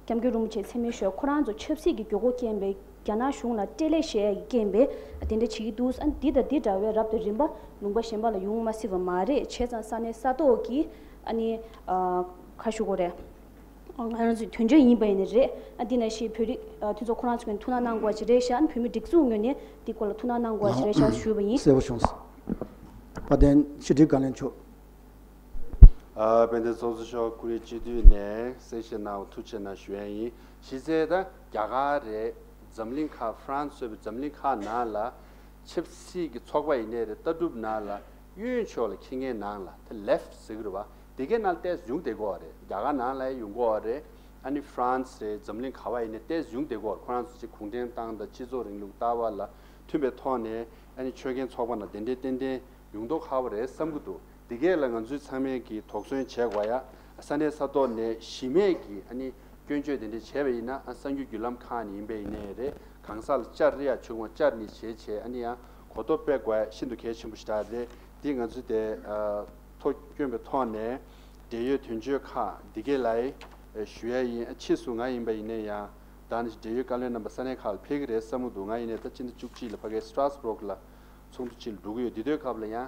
སྐྱབས་མགོན་རིན་པོ་ཆེ་འཚེ་མེད་ཞུ་ཡ་ཁོ་རང་ཚོ་ཆབ་སྲིད་ཀྱི་དགོས་མཁོ་རྐྱེན་པས་རྒྱ་ནག་གཞུང་ལ་སྤྲེལ་ལད་བྱེད་ཡ་གི་རྐྱེན་པས་དེ་འདྲ་བྱེད་ཀྱི་འདུག་ཨ་འདི་དང་འདི་འདྲ་བའི་རབ་དང་རིམ་པ་ལུང་པ་གཞན་པ་ལ་ཡོང་མ་སྲིད་པ་མ་རེད། བྱས་ཙང་ས་གནས་ས་ཐོག་གི་ཨ་ནི་ཨ་ག་ཞུ་དགོས་རེད། ང་རང་ཚོའི་དོན་གཅོད་ཡིན་པ་ཡིན་ནི་རེད། ཨ་འདི་ནང་བཞིན་བོད་རིགས་ཨ་མཐུན་ཚོགས་ཁོ་རང་ཚོ་གི་ཐུགས་སྣང་གནང་དགོས་ཀྱི་རེད་ཤག་ཨ་བོད་མི་སྒྲིག་འཛུགས་ངོས་ནས་འདི་སྐོར་ལ་ཐུགས་སྣང་གནང་དགོས་ཀྱི་རེད་ཤག་ཞུས་པ་ཡིན། གསལ་པོ་བྱུང་སོང་། དཔལ་ལྡན་ཕྱི་དྲིལ་བཀའ་བློན་མཆོག་ཨ་དཔལ་ལྡན་ཚོགས་གཙོ་མཆོག་ཀུ་རེ་སྤྱི་འཐུས་ནས་གསལ་བཤད་གནང་བ་ཐུགས་རྗེ་གནང་ཞུ་ཡ་ཡིན། གཞི་རྩའི་ད་རྒྱ་གར་རེད། འཛམ་གླིང་ཁག་ཧྥ་རན་སི་གཙོས་པའི་འཛམ་གླིང་ཁག་ནང་ལ་ཆབ་སྲིད་ཀྱི་ཚོགས་པ་ཡིན་ནའི་རེད། ལྟ་གྲུབ་ནང་ལ་གཡོན་ཕྱོགས་ལ་འཁྱེར་མཁན་ནང་ལ་ད་ལེཕ་ཟེར་གི་རེད་བ། དེ་གའི་ནང་ཏོག་ཙམ་ཡོང་བསྡད་ཀྱི་ཡོད་རེད། རྒྱ་གར་ནང་ལ་ཡོང་གི་ཡོད་རེད། ཨ་ནི་ཧྥ་རན་སི་རེད། འཛམ་གླིང་ག་བ་ཡིན་ནའི་ཏོག་ཙམ་ཡོང་བསྡད་ཀྱི་ཡོད་རེད། ཁོ་རང་ཚོ་ཅིག་གུང་ཁྲན་ཏང་དང་སྤྱི་ཚོགས་རིང་ལུགས་ལྟ་བ་ལ་མཐུན་པའི་ཐོག་ནས་ཨ་ནི་ཆོལ་ཁའི་ཚོགས་པ་ནང་གདན་འདྲེན་ཏན་ཏན་ཡོང་མདོག་ཁ་པོ་རེད་བསམ་གྱི་འདུག་དེ་གས་ལ་ང་ཚོས་ཚང་མས་ཀྱིས་དོགས་ཟོན་བྱེད་དགོས་ཡ། ས་གནས་ས་ཐོག་ནས་གཞི་མེད་ཀྱི་ཨ་ནི་སྐྱོན་བརྗོད་དེ་འདྲ་བྱས་པ་ཡིན་ན་ཨ་གསར་འགྱུར་བརྒྱུད་ལམ་ཁག་ནས་ཡིན་པ་ཡིན་ནའི་རེད། གང་ཟག་ལ་བཅར་ཡ་བྱུང་བ་བཅར་ནས་བྱས་བྱས་ཨ་ནི་ཡང་གོ་རྟོགས་སྤེལ་དགོས་ཡ་ཤིན་ཏུ་གལ་ཆེན་པོ་ཞིག་རེད། འདི་ང་ཚོས་དེ་ཨ་ཐོ་བསྐྱོན་པའི་ཐོག་ནས་འབྲེལ་ཡོད་དོན་གཅོད་ཁག་འདི་གས་ལ་ཞུ་ཡ་ཡིན། ཨ་ཕྱིས་སུ་ང་ཡིན་པ་ཡིན་ནའི་ཡང་ད་ནི་འབྲེལ་ཡོད་བཀའ་བློན་རྣམ་པ་ས་གནས་ཁག་ལ་ཕེབས་ཀྱི་རེད་བསམ་གྱི་འདུག་ང་ཡིན་ནའི་ད་སྤྱི་ཟླ་བཅུ་གཅིག་ལ་ཕ་གིའི་སི་ཊ་ར་སི་བྷོག་ལ་ཚོགས་འདུ་ཅིག་ལ་འགྲོ་གི་ཡོད། འདི་དུས་སྐབས་ལ་ཡང་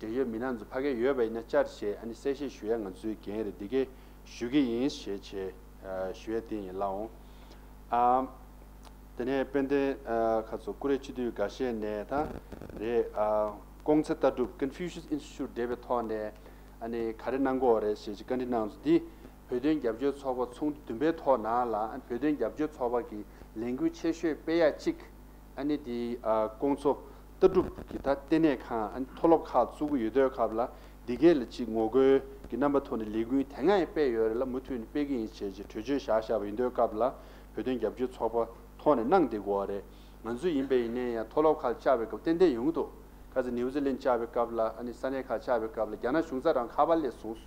འབྲེལ་ཡོད་མི་སྣ་ཚོ་ཕ་གིར་ཡོད་པ་ཡིན་ན་བཅར་བྱས་ཨ་ནི་གསལ་བཤད་ཞུ་ཡ་ང་ཚོའི་འགན་རེད། འདི་གས་ཞུ་གི་ཡིན་ཞེས་བྱས་ཞུ་ཡ་དེ་ཡིན་ལགས་འོང་། ཨ་དེ་ནས་དཔལ་ལྡན་ཨ་ཁ་ཚོ་ཀུ་རེ་སྤྱི་འཐུས་འགའ་ཤས་ནས་ད་རེད། ཨ་ཀོང་ཚེ་ལྟ་གྲུབ་Confucius Institute འབྲེལ་བའི་ཐོག་ནས་ཨ་ནི་ག་རེ་གནང་གི་ཡོད་རེད་ཞེས་བཀའ་འདྲི་གནང་སོང་། འདི་བོད་དོན་རྒྱབ་སྐྱོར་ཚོགས་པ་ཚོགས་འདུ་བདུན་པའི་ཐོག་ནང་ལ་ཨ་བོད་དོན་རྒྱབ་སྐྱོར་ཚོགས་པ་གི་ལས་འགུལ་ཆེ་ཤོས་སྤེལ་ཡ་གཅིག་ཨ་ནི་དེ་ཨ་ཀོང་ཚོ་ལྟ་གྲུབ་ཀྱི་ད་ལྟེ་གནས་ཁང་ཨ་ནི་མཐོ་སློབ་ཁག་བཙུགས་ཀྱི་ཡོད་དུས་སྐབས་ལ་འདི་གས་ལ་ཅིག་ངོ་རྒོལ་གྱི་རྣམ་པ་ཐོག་ནས་ལས་འགུལ་དེ་སྔ་ཡང་སྤེལ་ཡོད་རེད་ལ། མུ་མཐུད་ནས་སྤེལ་གྱི་ཡིན་ཞེས་ཀྱི་གྲོས་ཆོད་བཞག་བཞག་པ་ཡིན་དུས་སྐབས་ལ་བོད་དོན་རྒྱབ་སྐྱོར་ཚོགས་པ་ཐོག་ནས་གནང་བསྡད་ཀྱི་ཡོད་རེད། ང་ཚོ་ཡིན་པ་ཡིན་ནའི་ཡང་མཐོ་སློབ་ཁག་བཅར་བའི་སྐབས་ཏན་ཏན་ཡོང་གི་འདུག་ཁ་ཚ་ནིའུ་ཛི་ལན་བཅར་བའི་སྐབས་ལ་ཨ་ནི་ས་གནས་ཁག་བཅར་བའི་སྐབས་ལ་རྒྱ་ནག་གཞུང་ཚབ་རང་ཁ་པར་སླེབས་སོང་།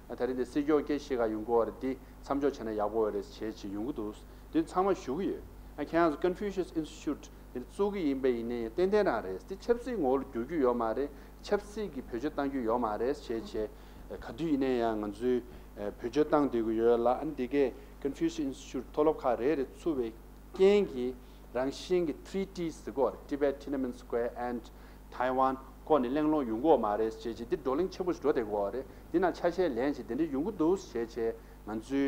ཨ་ད་རེས་འདི་སྲིད་སྐྱོང་སྐད་ཆ་ཞིག་ག་ཡོང་གི་ཡོད་རེད། འདི་མཚམས་འཇོག་བྱས་ན་ཡག་པོ་ཡོད་རེད་ཞེས་ཅིག་ཡོང་གི་འདུག་འདི་ཚང་མ་ཞུ་གི་ཡོད། ཨ་ཁྱེད་རང་ཚོ་Confucius Institute འདི་བཙུགས་ཀྱི་ཡིན་པ་ཡིན་ནའི་ཏན་ཏན་རང་རེད། འདི་ཆབ་སྲིད་ངོ་བོར་འགྱུར་རྒྱུ་ཡོད་མ་རེད། ཆབ་སྲིད་ཀྱི་བེད་སྤྱོད་གཏང་རྒྱུ་ཡོད་མ་རེད་ཞེས་བྱས། ག་དུས་ཡིན་ནའི་ཡང་ང་ཚོས་བེད་སྤྱོད་བཏང་བསྡད་ཀྱི་ཡོད་ལ། ཨ་ནི་འདི་གས་Confucius Institute མཐོ་སློབ་ཁག་རེ་རེ་བཙུགས་པའི་རྐྱེན་གྱིས་རང་བཞིན་གྱི་Treaties ཟེར་གོ་Tibet Tiananmen Square and Taiwan ཁོ་ནས་གླེང་སློང་ཡོང་གི་ཡོད་མ་རེད་ཞེས་བྱས་འདི་བགྲོ་གླེང་ཆེན་པོ་ཞིག་འགྲོ་བསྡད་ཀྱི་ཡོད་རེད། འདི་ནང་ཆ་ཤས་ལེན་བྱས་དེ་འདྲ་ཡོང་གི་འདུག་ཞེས་བྱས་ང་ཚོའི་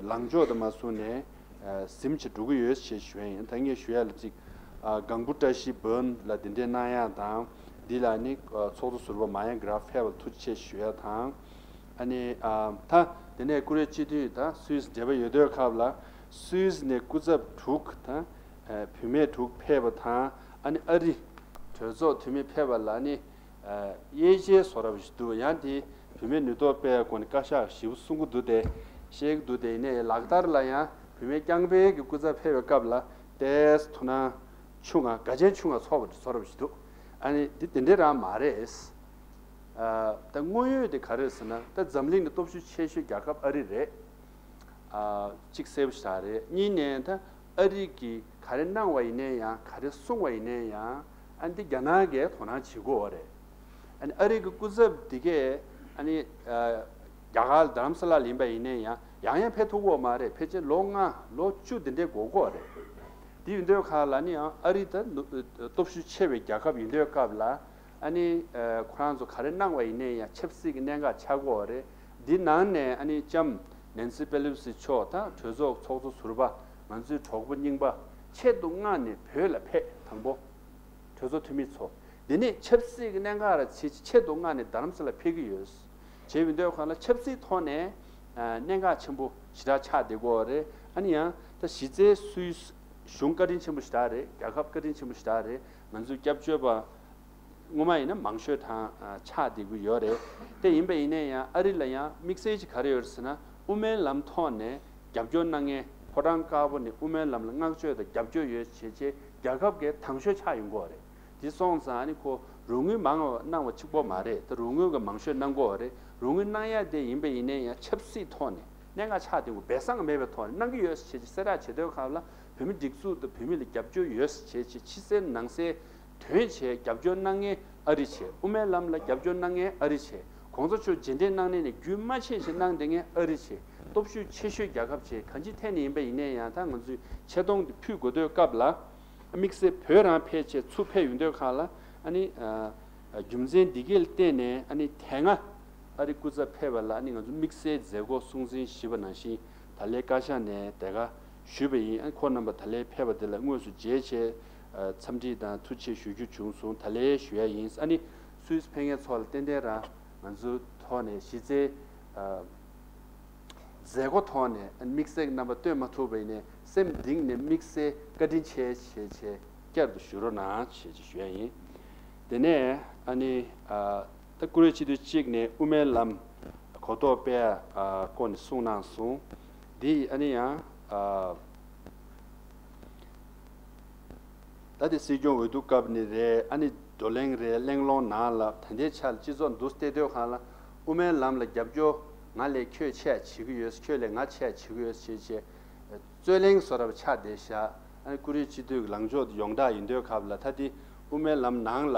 ལངས་ཕྱོགས་དུ་མ་བཟུང་ནས་ཟིན་བྱས་འགྲོ་གི་ཡོད་ཞེས་ཞུ་ཡ་ཡིན། ད་ངས་ཞུ་ཡ་ལ་གཅིག་སྒང་བུ་བཀྲ་ཤིས་བོན་ལ་འདི་འདྲའི་གནང་ཡ་དང་འདི་ལ་ནི་ཚོགས་གཙོ་ཟུར་པ་མ་ཡན་གྲགས་ཕེབས་པར་ཐུགས་རྗེ་ཆེ་ཞུ་ཡ་དང་། ཨ་ནི་ད་དེ་ནས་ཀུ་རེ་སྤྱི་འཐུས་དང་སུད་སི་འབྲེལ་བ་ཡོད་དུས་སྐབས་ལ་སུད་སི་ནས་སྐུ་ཚབ་དྲུག་དང་བུད་མེད་དྲུག་ཕེབས་པ་དང་ཨ་ནི་ཨ་རི་གྲོས་ཚོགས་འཐུས་མི་ཕེབས་པ་ལ་ནི། དབྱེ་འབྱེད་བཟོ་འདྲ་བ་ཞིག་འདུག་ཡང་དེ་བུད་མེད་ནུས་སྟོབས་སྤེལ་སྐོར་ནས་བཀའ་ཤག་ཞིབ་གསུང་གི་འདུག་སྟེ། བཤད་ཀྱི་འདུག་སྟེ། ཡིན་ནའི་ལག་བསྟར་ལ་ཡང་བུད་མེད་རྐྱང་པའི་གི་སྐུ་ཚབ་ཕེབས་པའི་སྐབས་ལ་ཏོག་ཙམ་ཐུགས་སྣང་ཆུང་ང་དགའ་ཆེན་ཆུང་ང་ཚོགས་པ་བཟོ་འདྲ་བ་ཞིག་འདུག་ཨ་ནི་འདི་དེ་འདྲའི་རང་མ་རེད། ད་དངོས་ཡོད་དེ་ག་རེ་རེད་ཟེར་ན་ད་འཛམ་གླིང་ནས་སྟོབས་ཤུགས་ཆེ་ཤོས་རྒྱལ་ཁབ་ཨ་རི་རེད། གཅིག་གསལ་པོ་ཞིག་རེད། གཉིས་ནས་ད་ཨ་རི་གིས་ག་རེ་གནང་བ་ཡིན་ནའི་ཡང་ག་རེ་གསུངས་པ་ཡིན་ནའི་ཡང་ཨ་འདི་རྒྱ་ནག་གིས་དོ་སྣང་བྱེད་དགོས་པ་རེད། ཨ་ནི་ཨ་རི་གི་སྐུ་ཚབ་འདི་གས་ཨ་ནི་རྒྱ་གར་རྡ་རམ་ས་ལ་ལ་ཡིན་པ་ཡིན་ནའི་ཡང་ཡང་ཡང་ཕེབས་ཐུབ་ཀྱི་ཡོད་མ་རེད། ཕལ་ཆེར་ལོ་ལྔ་ལོ་བཅུ་འདི་འདྲའི་འགོར་གྱི་ཡོད་རེད། དེ་ཡིན་དུས་ཁ་ལ་ནི་ཡང་ཨ་རི་ད་སྟོབས་ཤུགས་ཆེ་བའི་རྒྱལ་ཁབ་ཡིན་དུས་སྐབས་ལ། ཨ་ནི་ཁོ་རང་ཚོ་ག་རེ་གནང་བ་ཡིན་ནའི་ཡང་ཆབ་སྲིད་ཀྱི་གནད་འགག་ཆགས་ཀྱི་ཡོད་རེད། འདི་ནང་ནས་ཨ་ནི་ལྕམ་ནན་སི་པེ་ལོ་སི་མཆོག་དང་གྲོས་ཚོགས་ཚོགས་གཙོ་ཟུར་པ་ང་ཚོའི་གྲོགས་པོ་རྙིང་པ་ཆེད་དུ་མངགས་ནས་བོད་ལ་ཕེབས། དང་པོ་གྲོས་ཚོགས་འཐུས་མི་ཚོ། འདི་ནས་ཆབ་སྲིད་ཀྱི་གནད་འགག་ར་ཆེ་ཆེད་དུ་མངགས་ནས་རྡ་རམ་ས་ལ་ཕེབས་ཀྱི་ཡོད། བྱས་པའི་འདོད་ཁང་ལ་ཆབ་སྲིད་ཐོག་ནས་གནད་འགག་ཆེན་པོ་ཞེ་དྲག་ཆགས་བསྡད་ཀྱི་ཡོད་རེད། ཨ་ནི་ཡང་ད་གཞི་རྩའི་སུད་སི་གཞུང་བཀའ་དྲིན་ཆེན་པོ་ཞེ་དྲག་རེད། རྒྱལ་ཁབ་བཀའ་དྲིན་ཆེན་པོ་ཞེ་དྲག་རེད། ང་ཚོའི་སྐྱབས་བཅོལ་བ་སྔོན་མ་ཡིན་ན་མང་ཤོས་དང་ཆགས་བསྡད་ཀྱི་ཡོད་རེད། དེ་ཡིན་པ་ཡིན་ན་ཡང་ཨ་རི་ལ་ཡང་དམིགས་བསལ་ཅིག་ག་རེ་ཡོད་རེད་ཟེར་ན། དབུ་མའི་ལམ་ཐོག་ནས་རྒྱབ་སྐྱོར་གནང་མཁན་ཕོ་བྲང་དཀར་པོ་ནས་དབུ་མའི་ལམ་ལ་བསྔགས་བརྗོད་དང་རྒྱབ་སྐྱོར་ཡོད་བྱས་རྗེས་རྒྱལ་ཁབ་ཀྱི་དང་ཤོས་ཆགས་ཡོང་གི་ཡོད་རེད། དེ་སོང་ཙང་ཨ་ནི་ཁོ་རོགས་དངུལ་མང་བ་གནང་བ་གཅིག་པོ་མ་རེད། ད་རོགས་དངུལ་གྱི་མང་ཤོས་གནང་གི་ཡོད་རེད། རོགས་དངུལ་གནང་ཡ་དེ་ཡིན་པ་ཡིན་ནའི་ཡང་ཆབ་སྲིད་ཐོག་ནས་གནད་འགག་ཆགས་བསྡད་ཀྱི་འབེལ་གསང་མེད་པའི་ཐོག་ནས་གནང་གི་ཡོད་ཟེར་བྱས་རྗེས་གསལ་བསྒྲགས་བྱེད་དུས་སྐབས་ལ་བོད་མི་སྒྲིག་འཛུགས་དང་བོད་མི་ལ་རྒྱབ་སྐྱོར་ཡོད་ཟེར་བྱས་རྗེས་ཕྱི་གསལ་ནང་གསལ་ དོན་བྱས་རྒྱབ་སྐྱོར་གནང་མཁན་ཨ་རི་བྱས། དབུ་མའི་ལམ་ལ་རྒྱབ་སྐྱོར་གནང་མཁན་ཨ་རི་བྱས། གོང་ས་མཆོག་རྗེས་དྲན་གནང་ནས་ནས་རྒྱུན་མ་ཆད་བཞིན་གནང་བསྡད་མཁན་ཨ་རི་བྱས། སྟོབས་ཤུགས་ཆེ་ཤོས་རྒྱལ་ཁབ་བྱས། གང་ཅིའི་ཐད་ནས་ཡིན་པ་ཡིན་ནའི་ཡང་ད་ང་ཚོས་ཆེ་མཐོང་དེ་ཕུལ་དགོས་དུས་སྐབས་ལ། དམིགས་བསལ་བོད་རང་ཕེབས་བྱས་ཚུར་ཕེབས་ཡོང་དུས་སྒང་ལ་ཨ་ནི། རྒྱུ་མཚན་འདི་གས་ལ་བརྟེན་ནས་ཨ་ནི་དེ་སྔ་ཨ་རི་སྐུ་ཚབ་ཕེབས་པ་ལ་ཨ་ནི་ང་ཚོ་དམིགས་བསལ་མཛད་སྒོ་སྲུང་བརྩི་ཞུས་པ་ནང་བཞིན་ད་ལའི་བཀའ་ཤག་ནས་དེ་ག་ཞུས་པ་ཡིན། ཨ་ནི་ཁོང་རྣམ་པ་ད་ལའི་ཕེབས་པ་དེ་ལ་དངོས་སུ་མཇལ་བྱས་འཚམས་འདྲི་དང་ཐུགས་རྗེ་ཆེ་ཞུ་རྒྱུ་བྱུང་སོང་། ད་ལའི་ཞུ་ཡ་ཡིན། ཨ་ནི་སུད་སི་ཕེབས་མཁན་ཚོ་ལ་ཏན་ཏན་རང་ང་ཚོའི་ཐོག་ནས་གཞི་རྩའི་མཛད་སྒོ་ཐོག་ནས་དམིགས་བསལ་གྱི་རྣམ་པ་སྟོན་མ་ཐུབ་པ་ཡིན་ནའི་སེམས་གཏིང་ནས་དམིགས་བསལ་བཀའ་དྲིན་ཆེ་ཞེས་བྱས་བསྐྱར་དུ་ཞུ་རོགས་གནང་ཞེས་ཞུ་ཡ་ཡིན། དེ་ནས་ཨ་ནི་ཨ་ད་བཀུར་འོས་སྤྱི་འཐུས་གཅིག་ནས་དབུ་མའི་ལམ་གོ་རྟོགས་སྤེལ་ཡ་ཨ་སྐོར་ནས་གསུངས་གནང་སོང་། འདི་ཨ་ནི་ཡང་ཨ། ད་དེ་སྲིད་སྐྱོང་འོས་བསྡུ་སྐབས་ནས་རེད། ཨ་ནི་བགྲོ་གླེང་རེད། གླེང་སློང་ནང་ལ་ད་ལྟའི་ཆར་ལ་སྤྱི་ཚོགས་འདུ་བསྡད་དུས་སྒང་ལ་དབུ་མའི་ལམ་ལ་རྒྱབ་སྐྱོར་ང་ལས་ཁྱོད་ཆེ་བ་བྱེད་ཀྱི་ཡོད། ཁྱོད་ལས་ང་ཆེ་བ་བྱེད་ཀྱི་ཡོད་ཞེས་བྱས་རྩོད་གླེང་བཟོ་འདྲ་བ་ཆགས་བསྡད་ཤག་ཨ་ནི་བཀུར་འོས་སྤྱི་འཐུས་ཀྱི་ལངས་ཕྱོགས་དེ་ཡོངས་གྲགས་ཡིན་དུས་སྐབས་ལ་ད་དེ་དབུ་མའི་ལམ་ནང་ལ་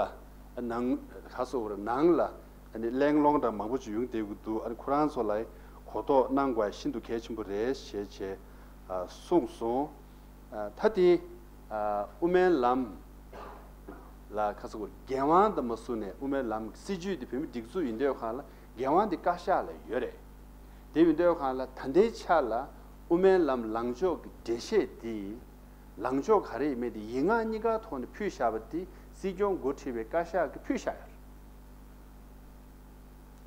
ནང་ག་སོ་བར་ནང་ལ་ཨ་ནི་གླེང་སློང་འདྲ་མང་པོ་ཅིག་ཡོང་བསྡད་ཀྱི་འདུག་ཨ་ནི་ཁོ་རང་ཚོ་ལ་གོ་རྟོགས་གནང་དགོས་ཤིན་ཏུ་གལ་ཆེན་པོ་རེད་ཞེས་བྱས་གསུངས་སོང་། ད་དེ་དབུ་མའི་ལམ་ལ་ཁ་སང་འགན་དབང་དུ་མ་བཟུང་ནས་དབུ་མའི་ལམ་སྲིད་བྱུས་དེ་བོད་མིའི་སྒྲིག་འཛུགས་ཡིན་དུས་སྒང་ལ་འགན་དབང་དེ་བཀའ་ཤག་ལ་ཡོད་རེད། དེ་ཡིན་དུས་སྒང་ལ་ད་ལྟའི་ཆ་ལ་དབུ་མའི་ལམ་ལངས་ཕྱོགས་ཀྱི་འགྲེལ་བཤད་དེ་ལངས་ཕྱོགས་ག་རེ་ཡིན་མིན་དེ་ཡིག་ངག་གཉིས་ཀ་ཐོག་ནས་ཕུལ་བཞག་པ་དེ་སྲིད་སྐྱོང་འགོ་ཁྲིད་པའི་བཀའ་ཤག་གིས་ཕུལ་བཞག་ཡོད་རེད།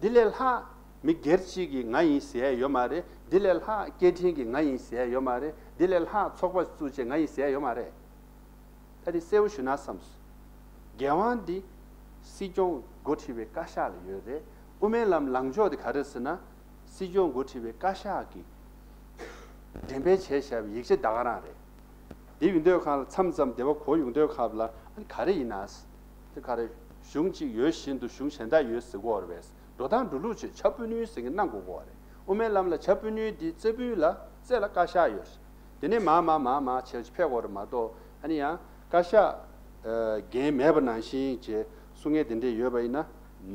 འདི་ལས་ལྷག་མི་སྒེར་གཅིག་གིས་ང་ཡིན་ཟེར་ཡ་ཡོད་མ་རེད། འདི་ལས་ལྷག་སྐད་འཕྲིན་གྱིས་ང་ཡིན་ཟེར་ཡ་ཡོད་མ་རེད། འདི་ལས་ལྷག་ཚོགས་པ་བཙུགས་བྱས་ང་ཡིན་ཟེར་ཡ་ཡོད་མ་རེད། ད་དེ་གསལ་པོ་ཞུ་ན་བསམས་སོང་། འགན་དབང་འདི་སྲིད་སྐྱོང་འགོ་ཁྲིད་པའི་བཀའ་ཤག་ལ་ཡོད་རེད། དབུ་མའི་ལམ་ལངས་ཕྱོགས་དེ་ག་རེ་ཟེར་ན། སྲིད་སྐྱོང་འགོ་ཁྲིད་པའི་བཀའ་ཤག་གིས་འགྲེམས་སྤེལ་བྱས་བཞག་པའི་ཡིག་ཆ་ད་ག་རང་རེད། དེ་ཡིན་དུས་སྒང་ལ་མཚམས་མཚམས་སྡེ་བ་གོ་ཡོང་དུས་སྐབས་ལ་ཨ་ནི་ག་རེ་ཡིན་ན། དེ་ག་རེ་གཞུང་གཅིག་ཡོད་བཞིན་དུ་གཞུང་གཞན་དག་ཡོད་ཟེར་གོ་བ་རེད་པས། འགྲོ་སྟངས་འགྲོ་ལུགས་བྱས་བྱ་སྤུ་ནུས་ཟེར་མཁན་གནང་དགོས་གོ་བ་རེད། དབུ་མའི་ལམ་ལ་བྱ་སྤུ་ནུས་འདི་རྩེ་ཕུད་ལ་རྩེ་ལ་བཀའ་ཤག་ཡོད་རེད། དེ་ནས་མར་མར་མར་མར་བྱས་ཕེབས་དགོས་རེད་མ་གཏོགས་ཨ་ནི་ཡང་བཀའ་ཤག་འགན་མེད་པ་ནང་བཞིན་བྱས་གསུང་མཁན་དེ་འདྲས་ཡོད་པ་ཡིན་ན་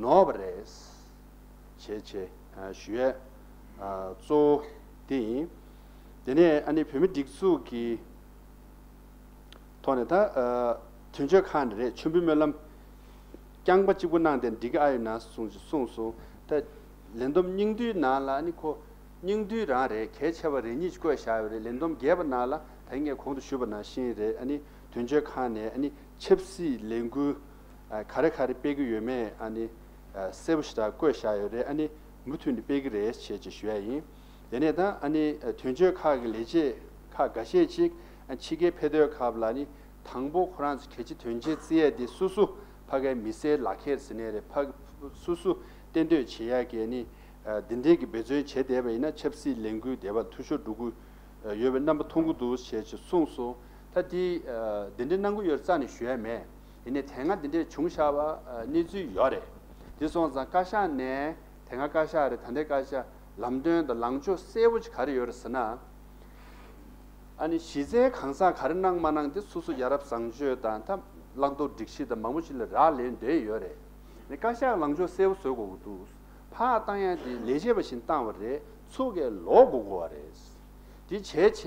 ནོར་བ་རེད། བྱས་བྱས་ཞུ་ཡས་གཙོ་བོ་དེ་ཡིན། དེ་ནས་ཨ་ནི་བོད་མི་སྒྲིག་འཛུགས་ཀྱི་ཐོག་ནས་ད་དོན་གཅོད་ཁང་ནས་རེད། མཆོད་འབུལ་སྨོན་ལམ་རྐྱང་པ་གཅིག་པུ་གནང་དེ་འགྲིག་གི་ཨ་ཡོད་ན་གསུངས་གསུངས་སོང་། ད་ལས་བསྡོམས་སྙིང་བསྡུས་ནང་ལ་ཨ་ནི་ཁོ་སྙིང་བསྡུས་རང་རེད། གལ་ཆེ་བ་རེ་གཉིས་ཅིག་བཀོད་བཞག་ཡོད་རེད། ལས་བསྡོམས་རྒྱས་པ་ནང་ལ་ད་ངས་གོང་དུ་ཞུས་པ་ནང་བཞིན་རེད། ཨ་ནི་དོན་གཅོད་ཁང་ནས་ཨ་ནི་ཆབ་སྲིད་ལས་འགུལ་ག་རེ་ག་རེ་སྤེལ་གི་ཡོད་མེད་ཨ་ནི་གསལ་པོ་ཞེ་དྲག་བཀོད་བཞག་ཡོད་རེད། ཨ་ནི་མུ་མཐུད་ནས་སྤེལ་གི་རེད་ཞེས་ཅིག་ཞུ་ཡ་ཡིན། དེ་ནས་ད་ཨ་ནི་དོན་གཅོད་ཁག་གི་ལས་བྱེད་ཁག་འགའ་ཤས་ཅིག་ཕྱི་རྒྱལ་ཕེབས་དུས་སྐབས་ལ་ནི་དང་པོ་ཁོ་རང་ཚོ་གལ་ཆེ་དོན་ཆེ་བརྩི་ཡས་དེ་སོ་སོ་ཕ་གའི་མི་སེར་ལག་ཁྱེར་ཟེར་ནའི་རེད། ཕ་སོ་སོ་གཏན་སྡོད་བྱེད་ཡ་གི་ནི་འདི་འདྲའི་གི་འབད་བརྩོན་བྱས་བསྡད་པ་ཡིན་ན་ཆབ་སྲིད་ལས་འགུལ་དེ་བ་འཐུས་ཤོར་འགྲོ་གི་ཡོད་པའི་རྣམ་པ་མཐོང་གི་འདུག་ཞེས་ཅིག་གསུངས་སོང་། ད་དེ་འདི་འདྲའི་གནང་གི་ཡོད་རྩ་ནས་ཞུ་ཡ་མེད། ཡིན་ནའི་དེ་སྔ་འདི་འདྲས་བྱུང་བཞག་པ་གནས་ཚུལ་ཡོད་རེད། དེ་སོང་ཙང་བཀའ་ཤག་ནས་དེ་སྔ་བཀའ་ཤག་རེད། ད་ལྟའི་བཀའ་ཤག་ལམ་སྟོན་དང་ལངས་ཕྱོགས་གསལ་པོ་ཅིག་ག་རེ་ཡོད་རེད་ཟེར་ན། ཨ་ནི་གཞི་རྩའི་གང་ཟག་ག་རེ་གནང་མ་གནང་དེ་སོ་སོ་ཡ་རབས་བཟང་སྤྱོད་དང་ད་བླང་དོར་སྒྲིག་གཞི་དང་མང་པོ་ཞིག་ལ་རག་ལས་འདོད་ཡོད་རེད། ནི་བཀའ་ཤག་ལངས་ཕྱོགས་གསལ་པོ་བཟོ་དགོས་ཀྱི་འདུག་ཕར་བཏང་ཡ་དེ་ལས་བྱེད་པ་བཞིན་བཏང་བ་རེད། ཚུར་གས་ལོག་དགོས་དགོས་པ་རེད། དེ་བྱས་བྱས་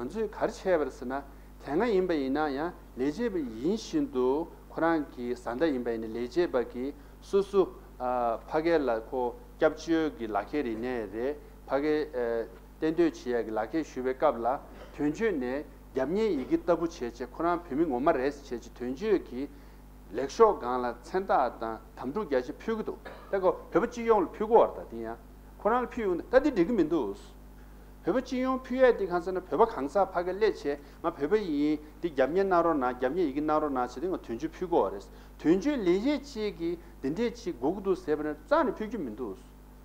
ང་ཚོས་ག་རེ་བྱས་པ་རེད་ཟེར་ན། དེ་སྔ་ཡིན་པ་ཡིན་ན་ཡང་ལས་བྱེད་པ་ཡིན་བཞིན་དུ་ཁོ་རང་གི་བཟའ་ཟླ་ཡིན་པ་ཡིན་ན་ལས་བྱེད་པ་གིས་སོ་སོ་ཕ་གི་ལ་ཁོ་སྐྱབས་བཅོལ་གྱི་ལག་ཁྱེར་ཡིན་ནའི་རེད། ཕ་གི་གཏན་སྡོད་བྱེད་ཡ་གི་ལག་ཁྱེར་ཞུ་བའི་སྐབས་ལ་དོན་གཅོད་ནས་རྒྱབ་གཉེར་ཡི་གེ་ལྟ་བུ་བྱས་བྱས་ཁོ་རང་བོད་མི་ངོ་མ་རེད་ཟེར་བྱས་བྱས་དོན་གཅོད་ཀྱི་ལེགས་ཤོག་སྒང་ལ་མཚན་རྟགས་དང་དམ་ཕྲུག་རྒྱ་ཆེ་ཕུལ་གི་འདུག་ད་ཁོ་བོད་པ་སྤྱི་ཡོངས་ལ་ཕུལ་གི་ཡོད་རེད། ད་དེ་ཡང་ཁོ་རང་ལ་ཕུལ་ཡོང་ད་དེ་འགྲིག་གི་མི་འདུག་བོད་པ་སྤྱི་ཡོངས་ཕུལ་ཡས་དེ་གང་ཟེར་ན་བོད་པ་གང་ཟག་ཕ་གི་སླེབས་བྱས་ང་བོད་པ་ཡིན། དེ་རྒྱབ་གཉེར་གནང་རོགས་གནང་། རྒྱབ་གཉེར་ཡི་གེ་གནང་རོགས་གནང་བྱས་ཏེ་ང་དོན་གཅོད་ཕུལ་གི་ཡོད་རེད། དོན་གཅོད་ལས་བྱེད་ཅིག་གིས་འདི་འདྲས་ཅིག་དགོས་ཀྱི་འདུག་ཟེར་བ་ནི་རྩ་ནས་ཕུལ་རྒྱུ་མི་འདུག་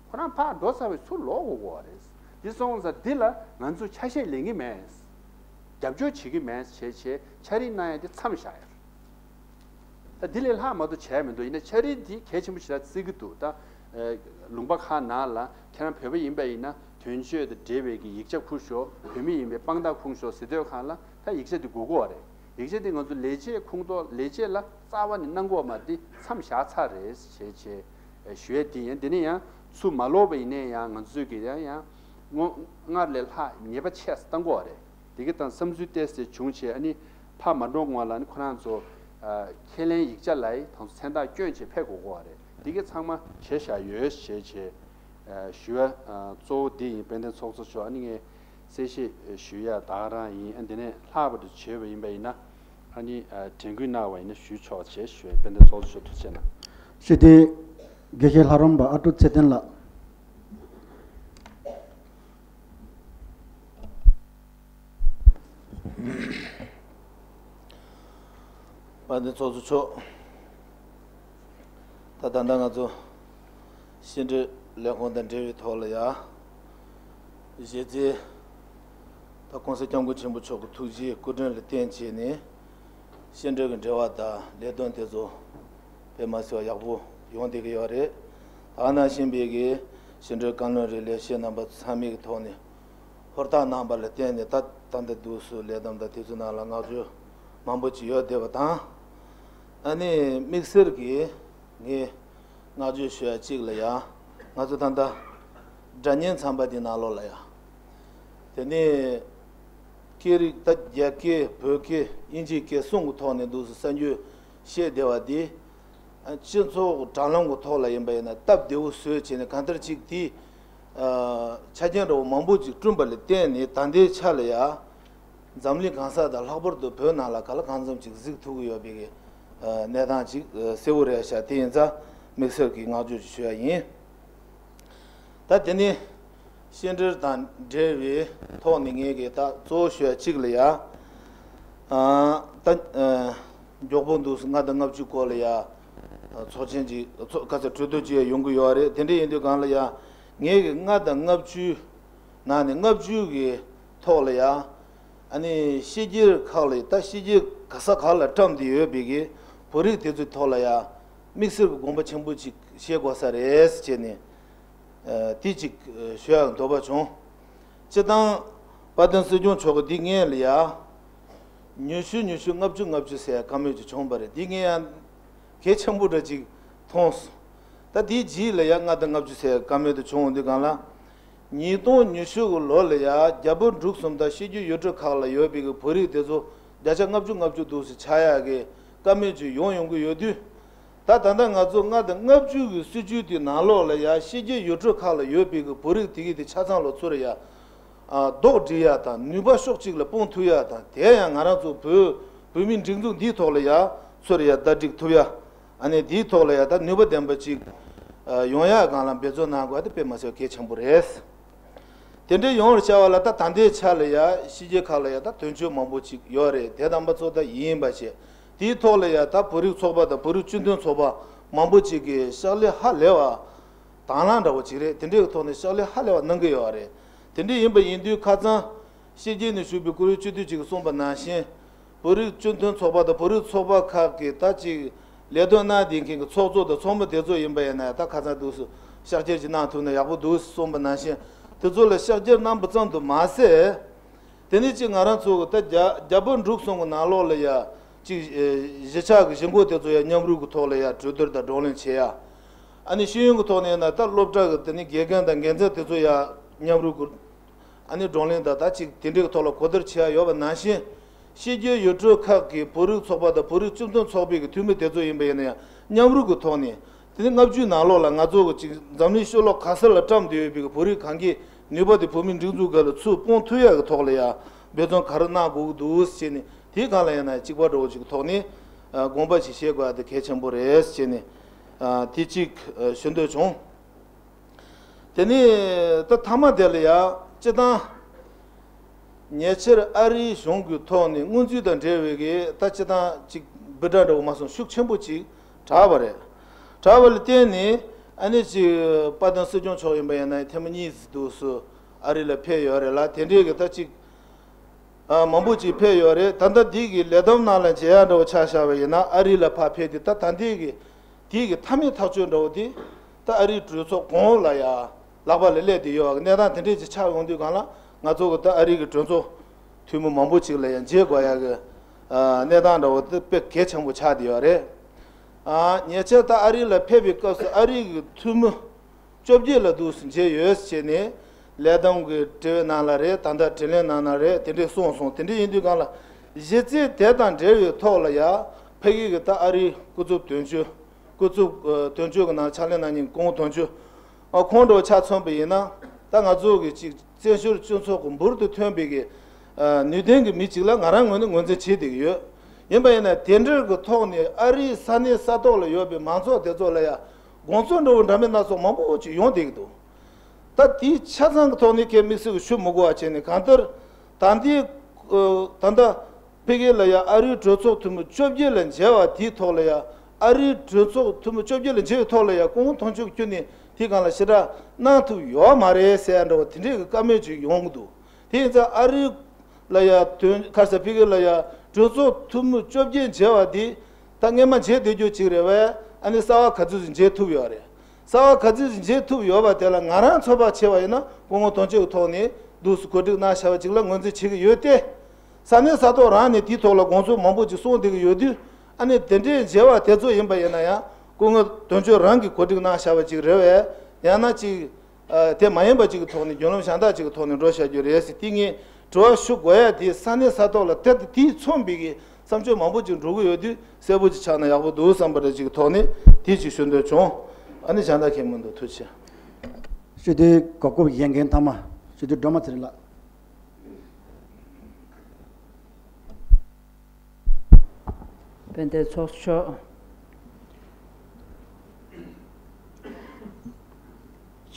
ཁོ་རང་ཕར་འགྲོ་ཚར་བའི་ཚུར་ལོག་དགོས་ཀྱི་ཡོད་རེད། འདི་སོང་ཙང་འདི་ལ་ང་ཚོས་ཆ་ཤས་ལེན་གྱི་མེད། རྒྱབ་སྐྱོར་བྱེད་ཀྱི་མེད་བྱས་བྱས་ཕྱག་བྲིས་གནང་ཡ་འདི་མཚམས་བཞག་ཡོད་རེད། ད་འདི་ལས་ལྷག་མ་གཏོགས་བྱས་མི་འདུག་ཡིན་ན་ཕྱག་བྲིས་འདི་གལ་ཆེན་པོ་ཞེ་དྲག་བརྩི་གི་འདུག་ད་ལུང་པ་ཁག་ནང་ལ་ཁྱེད་རང་བོད་པ་ཡིན་པ་ཡིན་ན་དོན་གཅོད་དང་འབྲེལ་བའི་གི་ཡིག་ཆ་ཁུར་ཤོག་བོད་མི་ཡིན་པའི་དཔང་རྟགས་ཁུར་ཤོག་ཟེར་དུས་སྒང་ལ་ད་ཡིག་ཆ་འདི་དགོས་ཀྱི་ཡོད་རེད། ཡིག་ཆ་འདི་ང་ཚོ་ལས་བྱེད་ཁོངས་གཏོགས་ལས་བྱེད་ལ་ རྩ་བ་ནས་གནང་དགོས་མ་རེད། མཚམས་བཞག་ཚར་རེད་ཞེས་བྱས་ཞུ་ཡས་དེ་ཡིན། དེ་ནས་ཡང་ཚུར་མ་ལོག་པ་ཡིན་ནའི་ཡང་ང་ཚོས་ཀྱི་ཡང་ཡང་སྔོན་སྔར་ལས་ལྷག་ཉེས་པ་ཆེ་ཙམ་གཏང་དགོས་རེད། དེ་གི་དང་བསམ་ཚུལ་ཏོག་ཙམ་བྱུང་བྱས། ཨ་ནི་ཕར་མ་འགྲོ་སྔོན་ལ་ཨ་ནི་ཁོ་རང་ཚོ་ཁས་ལེན་ཡིག་ཆ་ལ་ཡི་དང་མཚན་རྟགས་བསྐྱོན་བྱས་ཕེབས་དགོས་ཀྱི་རེད། དེ་གི་ཚང་མ་བྱས་བཞག་ཡོད་ཞེས་བྱས་ཞུ་བ་གཙོ་བོ་འདི་ཡིན། དཔལ་ལྡན་ཚོགས་གཙོ་མཆོག་ཨ་ནི་ངས་གསལ་བཤད་ཞུ་ཡ་ད་ག་རང་ཡིན། ཨ་འདི་ནས་ལྷག་པར་དུ་བྱས་པ་ཡིན་པ་ཡིན་ན། ཨ་ནི་དྲན་སྐུལ་གནང་བ་ཡིན་ན་ཞུས་ཆོག་ཅེས་ཞུ། དཔལ་ལྡན་ཚོགས་གཙོ་མཆོག་ཐུགས་རྗེ་གནང་། ཞུས་ཏེ། དགེ་བཤེས་ལྷ་རམས་པ་ཨ་ཀྲུག་ཚེ་བརྟན་ལགས། དཔལ་ལྡན་ཚོགས་གཙོ་མཆོག་ད་ད་ལྟ་ང་ཚོ་ཕྱི་འབྲེལ་ལས་ཁུངས་དང་འབྲེལ་བའི་ཐོག་ལ་ཡ། གཞི་རྩའི་ད་༸གོང་ས་༸སྐྱབས་མགོན་ཆེན་པོ་མཆོག་གི་ཐུགས་རྗེའི་སྐུ་དྲིན་ལ་བརྟེན་བྱས་ནས། ཕྱི་འབྲེལ་གྱི་འབྲེལ་བ་དང་ལས་དོན་དེ་ཚོ་དཔེ་མ་སྲིད་པ་ཡག་པོ་ཡོང་བསྡད་ཀྱི་ཡོད་རེད། ད་ག་ནང་བཞིན་པའི་གི་ཕྱི་འབྲེལ་བཀའ་བློན་རེད། ལས་བྱེད་རྣམ་པ་ཚང་མའི་གི་ཐོག་ནས་ཧུར་ཐག་གནང་པ་ལ་བརྟེན་ནས་ད་ད་ལྟ་དུས་སུ་ལས་བསྡོམས་དང་དེ་ཚོའི་ནང་ལ་བསྔགས་བརྗོད་མང་པོ་ཅིག་ཡོད་བསྡད་པ་དང་། ཨ་ནི་དམིགས་བསལ་གྱིས་ངས་བསྔགས་བརྗོད་ཞུ་ཡ་གཅིག་ལ་ཡ། ང་ཚོ་ད་ལྟ་སྒྲ་སྙན་ཚན་པ་འདི་ནང་ལོགས་ལ་ཡ། དེ་ནས་སྐད་རིགས་ད་རྒྱ་སྐད་བོད་སྐད་དབྱིན་ཇིའི་སྐད་གསུམ་གྱི་ཐོག་ནས་འདུག་སེ་གསར་འགྱུར་བཤད་བསྡད་པ་འདི། ཨ་སྤྱི་ཚོགས་དྲ་ལམ་གྱི་ཐོག་ལ་ཡིན་པ་ཡིན་ན་སྟབས་བདེ་བོ་བཟོས་བྱས་ནས་གང་ལྟར་ཅིག་དེ་ཨ་ཆ་རྐྱེན་འདྲ་བོ་མང་པོ་ཅིག་བསྐྲུན་པ་ལ་བརྟེན་ནས་ད་ལྟའི་ཆ་ལ་ཡ། འཛམ་གླིང་གང་ས་དང་ལྷག་པར་དུ་བོད་ནང་ལ་ག་ལ་གང་འཚམ་ཅིག་གཟིགས་ཐུབ་ཀྱི་ཡོད་པའི་གི་ཨ་གནས་སྟངས་ཅིག་ཨ་གསལ་བོ་རེད་ཤག་དེ་ཡིན་ཙང་དམིགས་བསལ་གྱི་བསྔགས་བརྗོད་ཅིག་ཞུ་ཡ་ཡིན། ད་དེ་ནི་ཕྱི་འབྲེལ་དང་འབྲེལ་བའི་ཐོག་ནས་ངས་ཀྱི་ད་གཙོ་བོ་ཞུ་ཡ་གཅིག་ལ་ཡ། ཨ་ད་ཨ་མགྱོགས་པོ་འདུག་སེ་ལྔ་དང་ལྔ་བཅུ་སྐོར་ལ་ཡ། ཨ་ཚོགས་ཆེན་གྱི་ཚོགས་ག་ཚོད་གྲོས་བསྡུར་བྱས་ཡོང་གི་ཡོད་རེད། དེ་འདྲ་ཡིན་དུས་གང་ལ་ཡ། ངས་ཀྱི་ལྔ་དང་ལྔ་བཅུའི་ནང་ནས་ལྔ་བཅུ་གི་ཐོག་ལ་ཡ། ཨ་ནི་ཕྱི་རྒྱལ་ཁག་ལ་ད་ཕྱི་རྒྱལ་ག་ས་ག་ལ་བཀྲམ་སྟེ་ཡོད་པའི་གི་བོད་རིགས་དེ་ཚོའི་ཐོག་ལ་ཡ་དམིགས་བསལ་གྱི་དགོངས་པ་ཆེན་པོ་ཅིག་བཞེས་དགོས་ས་རེད་ཟེར་བྱས་ནས། ཨ་དེ་ཅིག་ཨ་ཞུ་ཡག་འདོད་པ་བྱུང་། སྤྱིར་བཏང་དཔལ་ལྡན་སྲིད་སྐྱོང་མཆོག་གིས་འདི་སྔོན་ལ་ཡ། ཉི་ཤུ་ཉི་ཤུ་ལྔ་བཅུ་ལྔ་བཅུ་ཟེར་ཡ་བཀའ་མོལ་ཅིག་བྱུང་བ་རེད། འདི་སྔོན་ཡང་གལ་ཆེན་པོ་འདྲ་ཅིག་མཐོང་སོང་། ད་དེའི་རྗེས་ལ་ཡ་ལྔ་དང་ལྔ་བཅུ་ཟེར་ཡ་བཀའ་མོལ་དེ་བྱུང་འོང་དུས་གང་ལ། ཉིས་སྟོང་ཉི་ཤུ་གི་ལོ་ལ་ཡ་རྒྱ་བོད་འབྲུག་གསུམ་དང་ཕྱི་རྒྱལ་ཡུལ་གྲུ་ཁག་ལ་ཡོད་པའི་གི་བོད་རིགས་དེ་ཚོ་བརྒྱ་ཆ་ལྔ་བཅུ་ལྔ་བཅུ་འདུག་སེ་ཆགས་ཡག་གི་བཀའ་མོལ་ཅིག་ཡོང་ཡོང་གི་ཡོད་དུས། ད་ད་ལྟ་ང་ཚོ་ལྔ་དང་ལྔ་བཅུ་གི་སྲིད་བྱུས་དེ་ནང་ལོགས་ལ་ཡ་ཕྱི་རྒྱལ་ཡུལ་གྲུ་ཁག་ལ་ཡོད་པའི་གི་བོད་རིགས་དེ་གི་དེ་ཆ་ཚང་ལ་ཚུར་ཡ། ཨ་རྡོག་སྒྲིལ་ཡ་དང་ནུས་པ་ཕྱོགས་གཅིག་ལ་སྤུངས་ཐུབ་ཡ་དང་དེ་ཡང་ང་རང་ཚོ་བོད་བོད་མིའི་སྒྲིག་འཛུགས་འདིའི་ཐོག་ལ་ཡ་ཚུར་ཡ་ཟླ་སྒྲིལ་ཐུབ་ཡ། ཨ་ནི་དེའི་ཐོག་ལ་ཡ་ད་ནུས་པ་ལྡན་པ་ཅིག་ཨ་ཡོང་ཡ་སྒང་ལ་འབད་བརྩོན་གནང་དགོས་ཡ་དེ་དཔེ་མ་སྲིད་གལ་ཆེན་པོ་རེད། དེ་འདྲའི་ཡོང་བར་བྱ་བ་ལ་ད་ད་ལྟའི་ཆ་ལ་ཡ་ཕྱི་རྒྱལ་ཁག་ལ་ཡ་ད་དོན་གཅོད་མང་པོ་ཅིག་ཡོད་རེད། དེ་རྣམ་པ་ཚོ་ད་ཡིན་པ་བྱས། དེའི་ཐོག་ལ་ཡ་ད་བོད་རིགས་ཚོགས་པ་དང་བོད་རིགས་སྤྱི་མཐུན་ཚོགས་པ་མང་པོ་ཅིག་གིས་ཕྱག་ལས་ཧ་ལས་པ་དང་བླངས་འདྲ་བོ་ཅིག་རེད། དེ་འདྲའི་ཐོག་ནས་ཕྱག་ལས་ཧ་ལས་པ་གནང་གི་ཡོད་རེད། དེ་འདྲ་ཡིན་པ་ཡིན་དུས་ཁ་སང་ཕྱི་རྒྱལ་ནས་བཞུགས་པའི་བཀུར་འོས་སྤྱི་འཐུས་ཅིག་གིས་གསུངས་པ་ནང་བཞིན། བོད་རིགས་སྤྱི་མཐུན་ཚོགས་པ་དང་བོད་རིགས་ཚོགས་པ་ཁག་གིས་ད་ཅིག་ལས་དོན་གནང་བསྡད་མཁན་གྱི་ཚོགས་གཙོ་དང་ཚོགས་མི་དེ་ཚོ་ཡིན་པ་ཡིན་ན་ད་ཁ་སང་འདུག་སེ་ཕྱག་བཅར་ཅིག་གནང་ཐུབ་ན་ཡག་པོ་འདུག་གསུངས་པ་ནང་བཞིན་དེ་ཚོ་ལ་ཕྱག་བཅར་གནང་པ་ཙམ་དུ་མ་ཟད། དེ་ནས་ཅིག་ང་རང་ཚོ་གི་ད་རྒྱ་རྒྱ་བོད་འབྲུག་གསུམ་གྱི་ནང་ལོགས་ལ་ཡ་ཅིག་ཨེ་གཞིས་ཆགས་ཀྱི་གཞིས་འགོ་དེ་ཚོ་ཡ་མཉམ་རུབ་ཀྱི་ཐོག་ལ་ཡ་གྲོས་བསྡུར་དང་བགྲོ་གླེང་བྱེད་ཡ། ཨ་ནི་ཤེས་ཡོན་གྱི་ཐོག་ནས་ཡིན་ན་ད་སློབ་གྲྭ་གི་དེ་ནས་དགེ་རྒན་དང་འགན་འཛིན་དེ་ཚོ་ཡ་མཉམ་རུབ་ཀྱི། ཨ་ནི་བགྲོ་གླེང་དང་ད་ཅིག་དེ་འདྲའི་ཐོག་ལ་གོ་བསྡུར་བྱེད་ཡ་ཡོད་པ་ནང་བཞིན། ཕྱི་རྒྱལ་ཡུལ་གྲུ་ཁག་གི་བོད་རིགས་ཚོགས་པ་དང་བོད་རིགས་སྤྱི་མཐུན་ཚོགས་པའི་གི་འཐུས་མི་དེ་ཚོ་ཡིན་པ་ཡིན་ན་ཡང་མཉམ་རུབ་ཀྱི་ཐོག་ནས་དེ་ནི་ལྔ་བཅུའི་ནང་ལོགས་ལ་ང་ཚོ་གི་ཅིག་འཛམ་གླིང་ཕྱི་ལོགས་ག་ས་ལ་བཀྲམ་བསྡད་ཡོད་པའི་གི་བོད་རིགས་གང་གའི་ནུས་པ་དེ་བོད་མིའི་སྒྲིག་འཛུགས་སྒང་ལ་ཚུར་སྤུངས་ཐུབ་ཡ་གི་ཐོག་ལ་ཡ་འབད་བརྩོན་ག་རེ་གནང་དགོས་ཀྱི་འདུག་ཟེར་ནས་དེའི་སྒང་ལ་ཡིན་ན་གཅིག་པ་འདྲ་བོ་ཅིག་གི་ཐོག་ནས་དགོངས་པ་ཅིག་བཞེས་དགོས་ཡ་དེ་གལ་ཆེན་པོ་རེད་ཟེར་ནས་དེ་གཅིག་ཞུ་འདོད་བྱུང་། དེ་ནས་ད་མཐའ་མ་དེ་ལ་ཡ་སྤྱི་བཏང་ཉེ་ཆར་ཨ་རིའི་གཞུང་གི་ཐོག་ནས་སྔོན་རྩིས་དང་འབྲེལ་བའི་གི་ད་སྤྱི་བཏང་ཅིག་འབོད་སྒྲ་འདྲ་བོ་མ་སོང་ཤུགས་ཆེན་པོ་ཅིག་དྲག་པ་རེད། དྲག་པ་ལ་བརྟེན་ནས་ཨ་ནི་ཅིག་དཔལ་ལྡན་སྲིད་སྐྱོང་མཆོག་ཡིན་པ་ཡིན་ན་ཐེངས་མ་གཉིས་ཙམ་འདུག་སེ་ཨ་རི་ལ་ཕེབས་ཡོད་རེད་ལ། དེ་འདྲའི་གི་ད་ཅིག་ཨ་མང་པོ་ཅིག་ཕེབས་ཡོད་རེད། ད་ལྟ་འདི་གི་ལས་བསྡོམས་ནང་ལ་མཇལ་ཡ་འདྲ་བོ་ཆ་བཞག་པ་ཡིན་ན་ཨ་རི་ལ་ཕར་ཕེབས་དུས་ད་ད་འདི་གི་དེའི་གི་མཐའ་མའི་ཐག་གཅོད་འདྲ་བོ་དེ་ད་ཨ་རིའི་གྲོས་ཚོགས་གོང་ལ་ཡ་ལག་པ་ལ་སླེབས་བསྡད་ཡོད་པ་གི་གནས་སྟངས་དེ་འདྲས་ཅིག་ཆགས་ཡོང་དུས་གང་ལ་ང་ཚོ་གི་ད་ཨ་རི་གི་གྲོས་ཚོགས་འཐུས་མི་མང་པོ་ཅིག་ལ་ཡ་མཇལ་དགོས་ཡ་གི་ཨ་གནས་སྟངས་འདྲ་བོ་དེ་དཔེ་གལ་ཆེན་པོ་ཆགས་བསྡད་ཡོད་རེད། ཨ། ཉེ་ཆར་ད་ཨ་རི་ལ་ཕེབས་པའི་སྐབས་སུ་ཨ་རི་གི་འཐུས་མི་བཅོ་བརྒྱད་ལ་འདུག་སེ་མཇལ་ཡོད་ཟེར་ནས་ལས་བསྡོམས་ཀྱི་དྲི་བའི་ནང་ལ་རེད། ད་ལྟ་དྲིས་ལན་ནང་ན་རེད། དེ་འདྲས་གསུངས་སོང་། དེ་འདྲས་ཡིན་དུས་སྒང་ལ་གཞི་རྩའི་དེ་དང་འབྲེལ་བའི་ཐོག་ལ་ཡ་ཕ་གི་གི་ད་ཨ་རིའི་སྐུ་ཚབ་དོན་གཅོད། སྐུ་ཚབ་ཨ་དོན་གཅོད་ཀྱི་ནང་ཕྱག་ལས་གནང་མཁན་སྐུ་ངོ་དོན་གཅོད་ཨ་ཁོང་འདྲ་བོ་ཆ་མཚོན་པ་ཡིན་ན། ད་ང་ཚོ་གི་ཅིག་བཙན་བྱོལ་སྤྱི་ཚོགས་ཀྱི་འབུར་དུ་ཐོན་པའི་གི་ཨ་ནུས་ལྡན་གྱི་མི་ཅིག་ལ་ང་རང་ངོས་ནས་ངོས་འཛིན་བྱེད་བསྡད་ཀྱི་ཡོད། ཡིན་པ་ཡིན་ན་དེ་འདྲ་གི་ཐོག་ནས་ཨ་རིའི་ས་གནས་ས་ཐོག་ལ་ཡོད་པའི་མང་ཚོགས་དེ་ཚོ་ལ་ཡ་དགོངས་ཚུལ་འདྲ་བོ་འདྲ་མིན་སྣ་ཚོགས་མང་པོ་ཅིག་ཡོང་བསྡད་ཀྱི་འདུག་ད་དེའི་ཆ་ཚང་གི་ཐོག་ནས་ཁྱེད་དམིགས་བསལ་གྱི་ཞུ་མི་དགོས་པ་བྱས་ནས། གང་ལྟར་ད་ལྟའི་ཨ་ད་ལྟ་ཕ་གི་ལ་ཡ་ཨ་རིའི་གྲོས་ཚོགས་འཐུས་མི་བཅོ་བརྒྱད་ལ་མཇལ་བ་དེའི་ཐོག་ལ་ཡ། ཨ་རིའི་གྲོས་ཚོགས་འཐུས་མི་བཅོ་བརྒྱད་ལ་མཇལ་བའི་ཐོག་ལ་ཡ་སྐུ་ངོ་དོན་གཅོད་ཁྱོད་ནས་དེའི་སྒང་ལ་ཞེ་དྲག་གནང་ཐུབ་ཡོད་མ་རེད་ཟེར་ཡ་འདྲ་བ་དེ་འདྲའི་གི་བཀའ་མོལ་ཅིག་ཡོང་གི་འདུག་དེ་ཡིན་ཙང་ཨ་རི་ལ་ཡ་དོན་ཁ་ས་ཕ་གི་ལ་ཡ་གྲོས་ཚོགས་འཐུས་མི་བཅོ་བརྒྱད་མཇལ་བ་དེ་ད་སྔས་མ་མཇལ་བསྡད་རྒྱུ་ཅིག་རེད་པས། ཨ་ནི་གསར་བ་ག་ཚོད་ཅིག་མཇལ་ཐུབ་ཡོད་རེད། གསར་བ་ག་ཚོད་ཅིག་མཇལ་ཐུབ་ཡོད་པ་དེ་ལ་ང་རང་ཚོད་དཔག་བྱས་པ་ཡིན་ན་སྐུ་ངོ་དོན་གཅོད་ཀྱི་ཐོག་ནས་འདུག་སེ་གོ་སྒྲིག་གནང་བཞག་པ་ཅིག་ལ་ངོས་འཛིན་བྱེད་ཀྱི་ཡོད་དེ། ས་གནས་ས་ཐོག་རང་ནས་དེའི་ཐོག་ལ་དགོངས་ཚུལ་མང་པོ་ཅིག་གསུངས་བསྡད་ཀྱི་ཡོད་དུས། ཨ་ནི་དེ་འདྲའི་མཇལ་བ་དེ་ཚོ་ཡིན་པ་ཡིན་ན་ཡང་སྐུ་ངོ་དོན་གཅོད་རང་གིས་གོ་སྒྲིག་གནང་བཞག་པ་ཅིག་རེད་པས། ཡང་ན་ཅིག་ཨ་དེ་མ་ཡིན་པ་ཅིག་གི་ཐོག་ནས་བརྒྱུད་ལམ་གཞན་དག་ཅིག་གི་ཐོག་ནས་འགྲོ་བཞག་རྒྱུ་རེད་ཟེར། དེ་ངས་དྲི་བ་ཞུ་དགོས་ཡ་དེ་ས་གནས་ས་ཐོག་ལ་དེ་དེས་མཚོན་པའི་གི་བསམ་ཚུལ་མང་པོ་ཅིག་འགྲོ་གི་ཡོད་དུས་གསལ་པོ་ཅིག་ཆགས་ན་ཡག་པོ་འདུག་བསམ་པ་འདྲ་ཅིག་གི་ཐོག་ནས་དེ་ཅིག་ཞུ་འདོད་བྱུང་། ཨ་ནི་གཞན་དག་གང་ཡང་མི་འདུག་ཐུགས་རྗེ་ཆེ། སྤྱི་འཐུས་གོ་སྐབས་ལེན་མཁན་ཐ་མ་སྤྱི་འཐུས་སྒྲོལ་མ་ཚེ་རིང་ལགས། དཔལ་ལྡན་ཚོགས་གཙོ་མཆོག་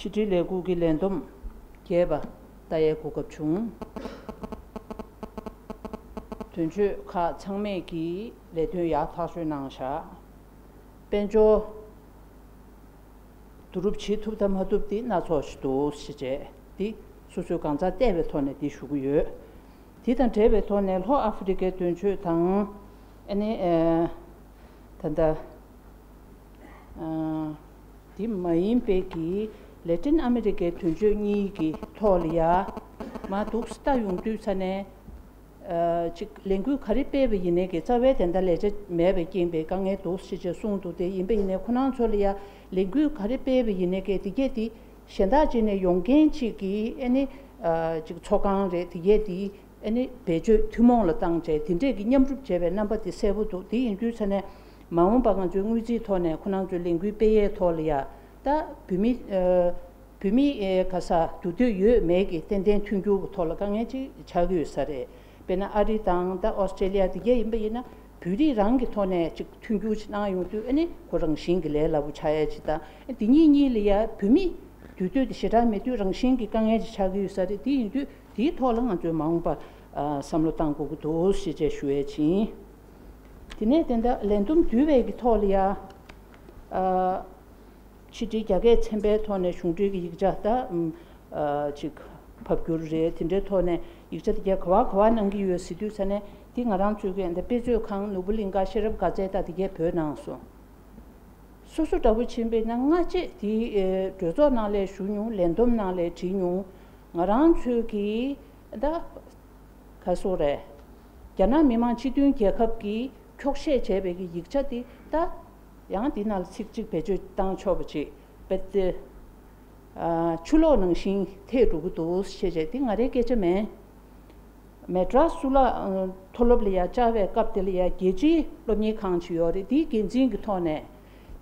ཕྱི་དྲིལ་ལས་ཁུངས་ཀྱི་ལས་བསྡོམས་རྒྱས་པ་ལྟ་ཡའི་གོ་སྐབས་བྱུང་། དོན་གཅོད་ཁག་ཚང་མས་ཀྱིས་ལས་དོན་ཡག་ཐག་ཆོད་གནང་བཞག་དཔལ་འབྱོར་བསྡུ་རུབ་བྱེད་ཐུབ་དང་མ་ཐུབ་དེ་སྣ་ཚོགས་ཤིག་འདུག་ཞེས་བྱས་ཏེ་སོ་སོའི་གང་ཟག་བལྟས་པའི་ཐོག་ནས་དེ་ཞུ་གི་ཡོད། དེ་དང་འབྲེལ་བའི་ཐོག་ནས་ལྷོ་ཨ་ཧྥེ་རི་ཀའི་དོན་གཅོད་དང་། ཨ་ནི་ཨ་ད་ལྟ་ཨ་དེ་མ་ཡིན་པའི་གི་ལེ་ཏིན་ཨ་མེ་རི་ཀའི་དོན་གཅོད་གཉིས་ཀྱི་ཐོག་ལ་ཡ་མར་འདུག་སེ་ལྟ་ཡོང་དུས་ཙ་ནས། ཨ་ཅིག་ལས་འགུལ་ག་རེ་སྤེལ་བ་ཡིན་ནའི་གི་རྩ་བའི་དེ་འདྲ་ལས་བྱ་མེད་པའི་རྐྱེན་པས་དཀའ་ངལ་འདུག་ཞེས་བྱས་གསུངས་འདུག་དེ་ཡིན་པ་ཡིན་ནའི་ཁོ་རང་ཚོ་ལ་ཡ་ལས་འགུལ་ག་རེ་སྤེལ་བ་ཡིན་ནའི་གི་དེ་གས་དེ་གཞན་དག་ཅིག་ནས་ཡོང་མཁན་ཅིག་གིས་ཨ་ནི་ཨ་ཅིག་ཚོགས་ཁང་རེད། དེ་གས་དེ་ཨ་ནི་བེད་སྤྱོད་ཐུན་མོང་ལ་བཏང་བྱས་དེ་འདྲས་ཀྱི་མཉམ་རུབ་བྱས་པའི་རྣམ་པ་དེ་གསལ་པོ་འདུག་དེ་ཡིན་དུས་ཙ་ནས་མ་འོངས་པ་ང་ཚོའི་དངུལ་རྩིས་ཐོག་ནས་ཁོ་རང་ཚོའི་ལས་འགུལ་སྤེལ་ཡས་ཐོག་ལ་ཡ་ད་བོད་མི་ཨ་བོད་མི་ཨེ་ག་ས་འདུ་འདོད་ཡོད་མེད་ཀྱི་ཏན་ཏན་མཐུན་འགྱུར་གྱི་ཐོག་ལ་དཀའ་ངལ་ཅིག་ཆགས་ཀྱི་ཡོད་ས་རེད། དཔེར་ན་ཨ་རི་དང་ད་ཨོ་སི་ཀྲེ་ལི་ཡ་དེ་གས་ཡིན་པ་ཡིན་ན་བོད་རིགས་རང་གི་ཐོག་ནས་ཅིག་མཐུན་འགྱུར་ཅིག་གནང་ཡོང་དུས་ཨ་ནི་ཁོ་རང་བཞིན་གྱི་ལས་སླ་པོ་ཆགས་ཡ་ཅིག་དང་། དེ་གཉིས་གཉིས་ལ་ཡ་བོད་མི་འདུ་འདོད་དེ་ཞེ་དྲག་མེད་དུས་རང་བཞིན་གྱི་དཀའ་ངལ་ཅིག་ཆགས་ཀྱི་ཡོད་ས་རེད། དེ་ཡིན་དུས་དེའི་ཐོག་ལ་ང་ཚོས་མ་འོངས་པ་ཨ་བསམ་བློ་གཏང་དགོས་ཀྱི་འདུག་ཞེས་བྱས་ཞུ་ཡས་ཡིན། དེ་ནས་དེ་འདྲ་ལས་བསྡོམས་བསྡུས་པའི་གི་ཐོག་ལ་ཡ་ཨ། ཕྱི་དྲིལ་རྒྱ་སྐད་ཚན་པའི་ཐོག་ནས་གཞུང་འབྲེལ་གྱི་ཡིག་ཆ་ད་ཨམ་ཨ་ཅིག་ཕབ་བསྒྱུར་རེད། དེ་འདྲའི་ཐོག་ནས་ཡིག་ཆ་དེ་གས་ག་བ་ག་བ་གནང་གི་ཡོད་ཟེར་དུས་ཙ་ནས་དེ་ང་རང་ཚོའི་གི་འདི་དཔེ་མཛོད་ཁང་ནོར་བུ་གླིང་ག་ཤེས་རབ་དགའ་ཚལ་ད་དེ་གས་བོད་ནང་སོང་། སོ་སོ་འདྲ་པོ་ཕྱིན་པས་ན་སྔ་རྗེས་དེ་ཨེ་གྲོས་ཚོགས་ནང་ལས་ཞུ་མྱོང་། ལས་བསྡོམས་ནང་ལས་བྲིས་མྱོང་། ང་རང་ཚོའི་གི་ད་ག་སོ་རེད། རྒྱ་ནག་མི་དམངས་སྤྱི་མཐུན་རྒྱལ་ཁབ་ཀྱིས་འཁྱོག་བཤད་བྱས་པའི་གི་ཡིག་ཆ་དེ་ད་ཡང་འདི་ནང་ལ་ཚིག་གཅིག་བེད་སྤྱོད་བཏང་ཆོག་པ་ཅིག་བེད་དེ། ཨ་ཆུ་ལོག་ནང་བཞིན་ཐེག་འགྲོ་གི་འདུག་ཞེས་བྱས་དེ་ང་རའི་སྐད་ཆ་མིན། མེ་ཏྲ་སུ་ལ་ཨ་མཐོ་སློབ་ལ་ཡ་བཅར་བའི་སྐབས་དེ་ལ་ཡ་རྒྱལ་སྤྱིའི་སློབ་གཉེར་ཁང་ཅིག་ཡོད་རེད། དེའི་འགན་འཛིན་གྱི་ཐོག་ནས།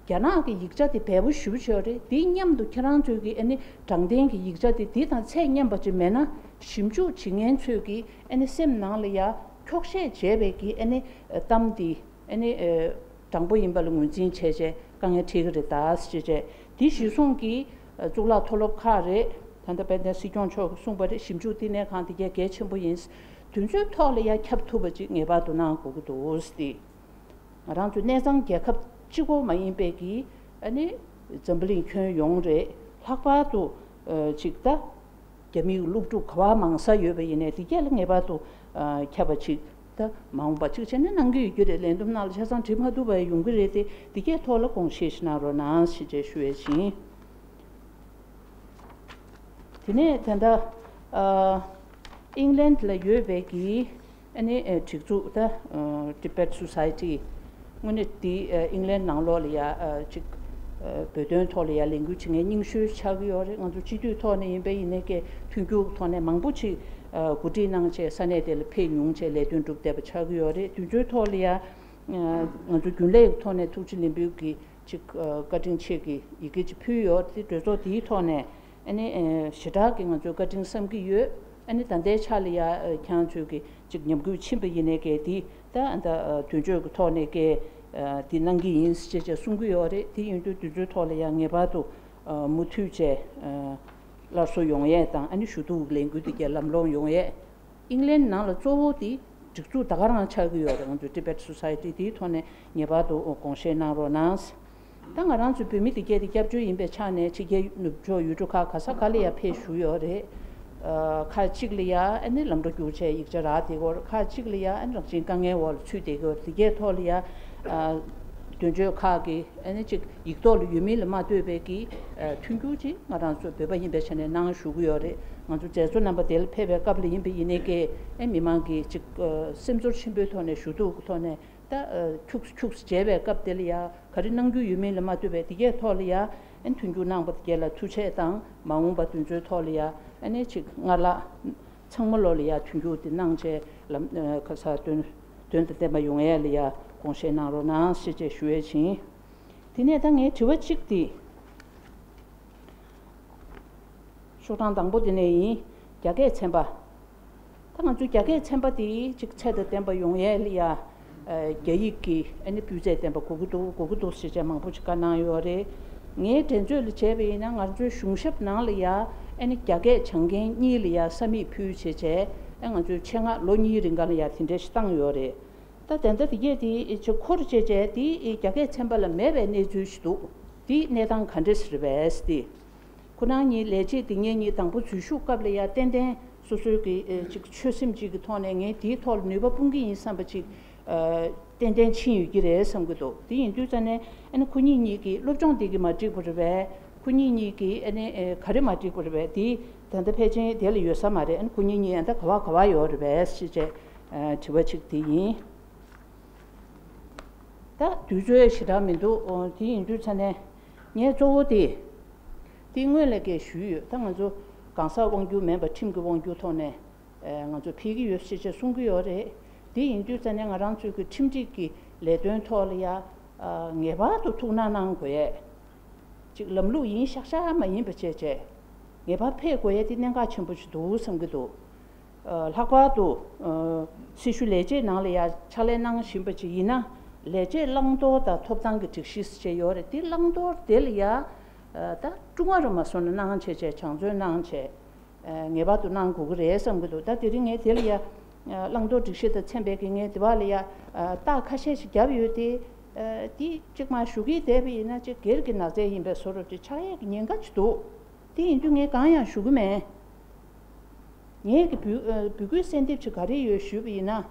རྒྱ་ནག་གི་ཡིག་ཆ་དེ་འབེལ་པོ་ཞེ་པོ་ཅིག་ཡོད་རེད། དེའི་མཉམ་དུ་ཁྱེད་རང་ཚོའི་གི་ཨ་ནི་དྲང་བདེན་གྱི་ཡིག་ཆ་དེ་དེ་དང་ཚད་མཉམ་པ་ཅིག་མེད་ན་ཞིབ་འཇུག་བྱེད་མཁན་ཚོའི་གི་ཨ་ནི་སེམས་ནང་ལ་ཡ་འཁྱོག་བཤད་བྱས་པའི་གི་ཨ་ནི་གཏམ་དེ་ཨ་ནི་དྲང་པོ་ཡིན་པ་ལ་ངོས་འཛིན་བྱས་བྱས་དཀའ་ངལ་འཕྲད་ཀྱི་རེད་ད་ཟེར་བྱས། དེ་གཞིར་བཟུང་གི་གཙུག་ལག་མཐོ་སློབ་ཁག་རེད། ད་ལྟ་དཔལ་ལྡན་སྲིད་སྐྱོང་མཆོག་གིས་གསུངས་པ་རེད། ཞིབ་འཇུག་བསྟི་གནས་ཁང་དེ་གས་གལ་ཆེན་པོ་ཡིན། དེ་ཚོའི་ཐོག་ལ་ཡ་ཁྱབ་ཐུབ་པ་ཅིག་ངེས་པར་དུ་གནང་དགོས་ཀྱི་འདུག་ཟེར་ཏེ། ང་རང་ཚོ་གནས་ཚང་རྒྱལ་ཁབ་གཅིག་པོ་མ་ཡིན་པའི་གི་ཨ་ནི་འཛམ་བུ་གླིང་ཁྱོན་ཡོངས་རེད། ལྷག་པར་དུ་ཨ་ཅིག་ད་རྒྱ་མིའི་སློབ་ཕྲུག་ག་བ་མང་ས་ཡོད་པ་ཡིན་ནའི་དེ་གས་ལ་ངེས་པར་དུ་ཨ་ཁྱབ་པ་ཅིག་ད་མ་འོངས་པ་ཅིག་བྱས་ན་གནང་གི་ཡོད་རྒྱུ་རེད། ལས་བསྡོམས་ནང་ལ་ཆ་ཚང་བྲིས་མ་ཐུབ་པ་ཡོང་གི་རེད་དེ། དེ་གས་ཐོག་ལ་དགོངས་བཞེས་ཤིག་གནང་རོགས་གནང་ཞེས་བཅས་ཞུ་ཡས་ཡིན། དེ་ནས་ད་ལྟ་ཨ་ཨིང་ལན་ལ་ཡོད་པའི་གི་ཨ་ནི་ཨ་སྒྲིག་འཛུགས་ད་ཨ་Tibet Society། དངོས་གནས་འདི་ཨ་ཨིང་ལན་ནང་ལོགས་ལ་ཡ་ཨ་ཅིག་ཨ་བོད་དོན་ཐོག་ལ་ཡ་ལས་འགུལ་བྱེད་མཁན་རྙིང་ཤོས་ཆགས་ཀྱི་ཡོད་རེད། ང་ཚོ་སྤྱི་འཐུས་ཐོག་ནས་ཡིན་པ་ཡིན་ནའི་ཀྱི་མཐུན་འགྱུར་ཐོག་ནས་མང་པོ་ཅིག་ཨ་གོ་སྒྲིག་གནང་བྱས་ས་གནས་དེ་ལ་ཕེབས་མྱོང་བྱས་ལས་དོན་སྒྲུབ་བསྡད་པ་ཆགས་ཀྱི་ཡོད་རེད། དེ་ཚོའི་ཐོག་ལ་ཡ་ཨ་ང་ཚོ་རྒྱུན་ལས་ཀྱི་ཐོག་ནས་ཐུགས་རྗེ་ལེགས་འབུལ་གྱི་ཅིག་ཨ་བཀའ་དྲིན་ཆེ་གི་ཡི་གེ་ཅིག་ཕུལ་ཡོད། དེ་གྲོས་ཚོགས་དེའི་ཐོག་ནས་ཨ་ནི་ཨ་ཞེ་དྲག་གི་ང་ཚོས་བཀའ་དྲིན་བསམ་གྱི་ཡོད། ཨ་ནི་ད་ལྟའི་ཆ་ལ་ཡ་ཨ་ཁྱེད་རང་ཚོས་ཀྱི་ཅིག་ཉམས་རྒུད་ཕྱིན་པ་ཡིན་ནའི་ཀྱི་དེ་ད་ཨ་ད་ཨ་དོན་གཅོད་ཀྱི་ཐོག་ནས་ཀྱི་ཨ་དེ་གནང་གི་ཡིན་ཞེས་བྱས་གསུང་གི་ཡོད་རེད། དེ་ཡིན་དུས་དེ་ཚོའི་ཐོག་ལ་ཡ་ངེས་པར་དུ་ཨ་མུ་མཐུད་བྱས་ཨ་སླར་གསོ་ཡོང་ཡས་དང་། ཨ་ནི་ཞུ་གཏུག་ལས་འགུལ་དེ་གའི་ལམ་ལྷོང་ཡོང་ཡས། ཨིང་ལན་ནང་ལ་གཙོ་བོ་དེ་སྒྲིག་འཛུགས་ད་ག་རང་ཆགས་ཀྱི་ཡོད་རེད། ང་ཚོའི་Tibet Society དེའི་ཐོག་ནས་ངེས་པར་དུ་དགོངས་བཞེས་གནང་རོགས་གནང་། ད་ང་རང་ཚོའི་བོད་མི་དེ་གས་དེ་སྐྱབས་བཅོལ་ཡིན་པའི་ཆ་ནས་ཕྱི་རྒྱལ་ནུབ་ཕྱོགས་ཡུལ་གྲུ་ཁག་ག་ས་ག་ལ་ཡ་ཕེབས་བཞུགས་ཡོད་རེད། ཨ་ཁག་ཅིག་ལ་ཡ་ཨ་ནི་ལམ་འགྲོ་རྒྱུག་བྱས་ཡིག་ཆ་རག་བསྡད་ཀྱི་ཡོད་རེད། ཁག་ཅིག་ལ་ཡ་ཨ་ནི་རང་བཞིན་དཀའ་ངལ་འོག་ལ་ཚུད་བསྡད་ཀྱི་ཡོད་རེད། དེ་གས་ཐོག་ལ་ཡ་ཨ་དོན་གཅོད་ཁག་གི་ཨ་ནི་ཅིག་ཡིག་ཐོག་ལ་ཡོད་མིན་ལ་མ་ལྟོས་པའི་གི་ཨ་མཐུན་འགྱུར་ཅིག་ང་རང་ཚོ་བོད་པ་ཡིན་པའི་ཆ་ནས་གནང་བཞུགས་ཀྱི་ཡོད་རེད། ང་ཚོ་མཛད་གཙོ་རྣམ་པ་དེ་ལ་ཕེབས་པའི་སྐབས་ལ་ཡིན་པ་ཡིན་ནའི་ཀྱི་ཨ་མི་མང་གི་ཅིག་ཨ་སེམས་ཚོར་ཆེན་པོའི་ཐོག་ནས་ཞུ་གཏུག་གི་ཐོག་ནས། ད་ཨ་ཁྱུག་ཁྱུག་མཇལ་བའི་སྐབས་དེ་ལ་ཡ་ག་རེ་གནང་རྒྱུ་ཡོད་མེད་ལ་མ་ལྟོས་པའི་དེ་གའི་ཐོག་ལ་ཡ་ཨ་མཐུན་འགྱུར་གནང་བ་དེ་གའི་ལ་ཐུགས་རྗེ་ཆེ་དང་། མ་འོངས་པ་དེ་ཚོའི་ཐོག་ལ་ཡ་ཨ་ནི་ཅིག་སྔར་ལྷག་ཚང་མ་ལོ་ལ་ཡ་མཐུན་འགྱུར་དེ་གནང་བྱས་ལམ་ཨ་ཁ་ས་དོན་དོན་དང་ལྡན་པ་ཡོང་ཡས་ལ་ཡ་དགོངས་བཞེས་གནང་རོགས་གནང་ཞེས་བཅས་ཞུ་ཡས་ཕྱིན། དེ་ནས་ད་ངའི་དྲི་བ་གཅིག་དེ། ཤོག་གྲངས་དང་པོ་དེ་ནས་ཡིན། རྒྱ་སྐད་ཚན་པ། ད་ང་ཚོའི་རྒྱ་སྐད་ཚན་པ་དེ་ཅིག་ཚད་དང་ལྡན་པ་ཡོང་ཡས་ལ་ཡ། ཨ་རྒྱ་ཡིག་གི་ཨ་ནི་སྤུས་ཚད་ལྡན་པ་དགོས་ཀྱི་འདུག་དགོས་ཀྱི་འདུག་ཟེར་བྱས་མང་པོ་ཅིག་བཀའ་གནང་ཡོད་རེད། ངའི་འགྲན་རྩོད་ལ་བྱས་པ་ཡིན་ན་ང་ཚོའི་གཞུང་ཞབས་ནང་ལ་ཡ་ཨ་ནི་རྒྱ་སྐད་སྦྱང་མཁན་གཉིས་ལ་ཡ་ས་མིག་ཕུལ་བྱས་བྱས་ཨ་ང་ཚོའི་ཆེད་མངགས་ལོ་གཉིས་རིང་ག་ལ་ཡ་དེ་འདྲ་ཞིག་བཏང་ཡོད་རེད། ད་དེ་འདྲ་དེ་གས་དེ་ཅིག་འཁོར་བྱས་བྱས་དེ་རྒྱ་སྐད་ཚན་པ་ལ་མེད་པའི་གནས་ཚུལ་ཞིག་འདུག་དེའི་གནས་སྟངས་ག་འདྲ་ཞིག་རེད་པས་དེ། ཁོ་རང་གཉིས་ལས་བྱེད་དེ་ངེད་གཉིས་དང་པོ་འཛུལ་ཞུགས་སྐབས་ལ་ཡ་ཏན་ཏན་སོ་སོའི་གི་ཨེ་ཅིག་ཆོད་སེམས་ཅིག་གི་ཐོག་ནས་ངས་དེའི་ཐོག་ལ་ནུས་པ་སྤུངས་ཀྱི་ཡིན་བསམ་པ་ཅིག་ཨ་ཏན་ཏན་ཕྱིན་ཡོད་ཀྱི་རེད་བསམ་གྱི་འདུག་དེ་ཡིན་དུས་ཙ་ནས་ཨ་ནི་ཁོ་གཉིས་གཉིས་ཀྱི་སློབ་སྦྱོང་དེ་གི་མ་འགྲིག་པ་རེད་པས། ཁོ་གཉིས་གཉིས་ཀྱི་ཨ་ནི་ཨེ་ག་རེ་མ་འགྲིག་པ་རེད་པས། དེ་ད་ལྟ་ཕལ་ཆེར་དེ་ལ་ཡོད་ས་མ་རེད། ཨ་ནི་ཁོ་གཉིས་གཉིས་ཨ་ད་ག་བ་ག་བ་ཡོད་རེད་པས་ཞེས་བྱས་ཨ་དྲི་བ་ཅིག་དེ་ཡིན། ད་དུས་ཚོད་ཞེ་དྲག་མི་འདུག་ཨོ་དེ་ཡིན་དུས་ཙ་ནས་ངས་གཙོ་བོ་དེ་དེ་སྔོན་ལ་སྐད་ཞུས་ཡོད། ད་ང་ཚོ་གང་ཟག་དབང་སྒྱུར་མིན་པ་ཁྲིམས་ཀྱི་དབང་སྒྱུར་ཐོག་ནས་ཨེ་ང་ཚོ་ཕེབས་ཀྱི་ཡོད་ཞེས་བྱས་གསུང་གི་ཡོད་རེད། དེ་ཡིན་དུས་ཙ་ནས་ང་རང་ཚོའི་གི་ཁྲིམས་སྒྲིག་གི་ལས་དོན་ཐོག་ལ་ཡ་ཨ་ངེས་པར་དུ་ཐུགས་སྣང་གནང་དགོས་ཡས། ཅིག་ལམ་ལུགས་ཡིན་ཤག་ཤག་མ་ཡིན་པ་བྱས་བྱས་ངེས་པར་ཕེབས་དགོས་ཡས་དེ་གནད་འགག་ཆེན་པོ་ཞིག་འདུག་བསམ་གྱི་འདུག་ཨ་ལྷག་པར་དུ་ཨ་སྲི་ཞུ་ལས་བྱེད་ནང་ལ་ཡ་ཕྱག་ལས་གནང་བཞིན་པ་ཅིག་ཡིན་ན། ལས་བྱེད་བླང་དོར་དང་ཐོབ་ཐང་གི་སྒྲིག་གཞི་ཟེར་བྱས་ཡོད་རེད། དེ་བླང་དོར་དེ་ལ་ཡ་ཨ་ད་ཀྲུང་ཨ་རུ་མ་སོང་ན་གནང་བྱས་བྱས་སྦྱང་བརྩོན་གནང་བྱས་ཨ་ངེས་པར་དུ་གནང་དགོས་ཀྱི་རེད་བསམ་གྱི་འདུག་ད་དེ་རིང་ངས་དེ་ལ་ཡ་ཨ་བླང་དོར་སྒྲིག་གཞི་དང་འཚམས་པའི་གི་ངས་དེ་བ་ལ་ཡ་ཨ་རྟགས་ཁ་ཤས་ཤིག་བརྒྱབ་ཡོད་དེ། ཨ་དེ་གཅིག་མ་ཞུ་གི་བསྡད་པ་ཡིན་ན་ཅིག་སྒེར་གྱི་ནག་རྫས་ཡིན་པའི་བཟོ་འདྲ་ཅིག་ཆགས་ཡས་ཀྱི་ཉེན་ཁ་ཅིག་འདུག་དེ་ཡིན་དུས་ངས་གང་ཡང་ཞུ་གི་མེད། ངས་ཀྱི་འབོད་ཨ་འབོད་སྐུལ་གསལ་འདེབས་ཅིག་ག་རེ་ཡོད་ཞུས་པ་ཡིན་ན།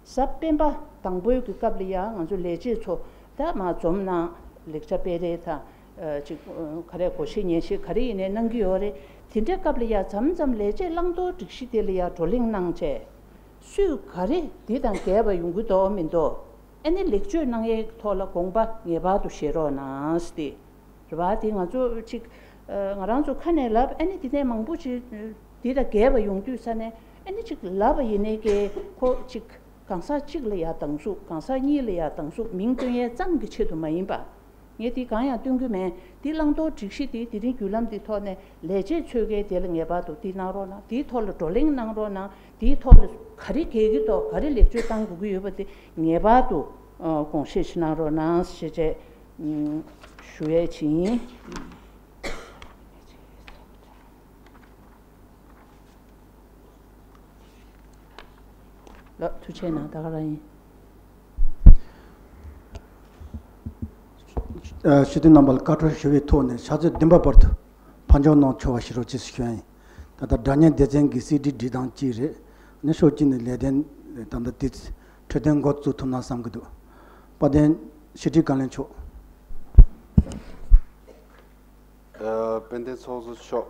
གཟའ་སྤེན་པ་དང་པོའི་གི་སྐབས་ལ་ཡང་ང་ཚོ་ལས་བྱེད་ཚོ་ད་མར་འཛོམས་གནང་། ལེགས་ཆ་སྤེལ་རེས་དང་ཨ་ཅིག་ཨ་ག་རེ་སྒོར་གཞས་ཉན་གཞས་ག་རེ་ཡིན་ནའི་གནང་གི་ཡོད་རེད། དེ་འདྲའི་སྐབས་ལ་ཡང་མཚམས་མཚམས་ལས་བྱེད་བླང་དོར་སྒྲིག་གཞི་དེ་ལ་ཡང་བགྲོ་གླེང་གནང་བྱས། སུས་ག་རེ་འདི་དང་འགལ་བ་ཡོང་གི་འདུག་མི་འདུག་ཨ་ནི་ལེགས་བཅོས་གནང་ཡས་ཐོག་ལ་དགོངས་པ་ངེས་པར་དུ་བཞེས་རོགས་གནང་ཟེར་ཏེ། རེད་བ། དེ་ང་ཚོ་ཅིག་ཨ་ང་རང་ཚོ་ཁ་ནས་ལབ། ཨ་ནི་དེ་ནས་མང་པོ་ཅིག་འདི་དང་འགལ་བ་ཡོང་དུས་ས་ནས་ཨ་ནི་ཅིག་ལབ་པ་ཡིན་ནའི་ཀྱེ་ཁོ་ཅིག་གང་ཟག་གཅིག་ལ་ཡ་སྡང་ཟུག་གང་ཟག་གཉིས་ལ་ཡ་སྡང་ཟུག་མིང་སྟོན་ཡས་ཙམ་གྱི་ཆེད་དུ་མ་ཡིན་པ། ངས་དེ་གང་ཡང་སྟོན་གྱི་མེད། དེ་བླང་དོར་སྒྲིག་གཞི་དེ་དེ་རིང་བརྒྱུད་ལམ་འདི་ཐོག་ནས་ལས་བྱེད་ཚོས་ཀྱིས་དེ་ལ་ངེས་པར་དུ་འདི་གནང་རོགས་གནང་། དེའི་ཐོག་ལ་བགྲོ་གླེང་གནང་རོགས་གནང་། དེའི་ཐོག་ལ་ག་རེ་འགལ་གྱི་འདུག་ག་རེ་ལེགས་བཅོས་གཏང་དགོས་ཀྱི་ཡོད་པ་དེ་ངེས་པར་དུ་ཨ་དགོངས་བཞེས་ཤིག་གནང་རོགས་གནང་ཞེས་བྱས་ཨ་ཞུ་ཡས་ཅིག་ཡིན། ལགས། ཐུགས་རྗེ་གནང་། ད་ག་རང་ཡིན། ཨ་སྤྱི་འཐུས་རྣམ་པ་ལ་བཀའ་འཁྲོལ་ཞུ་བའི་ཐོག་ནས་ཕྱག་ཚོད་བདུན་པ་བར་དུ་ཕར་འགྱངས་གནང་ཆོག་པ་ཞུ་རོགས་ཅེས་ཞུ་ཡ་ཡིན། ད་ལྟ་སྒྲ་སྙན་སྡེ་ཚན་གྱི་སི་ཌི་སྒྲིག་སྟངས་གཅིག་རེད། ནས་ཕྱོགས་གཅིག་ནས་ལས་དོན་ད་ལྟ་དེ་འཕྲོད་བསྟེན་འགོ་བཙུགས་ཐུབ་ན་བསམ་གྱི་འདུག་དཔལ་ལྡན་ཕྱི་དྲིལ་བཀའ་བློན་མཆོག་ཨ་དཔལ་ལྡན་ཚོགས་གཙོ་མཆོག་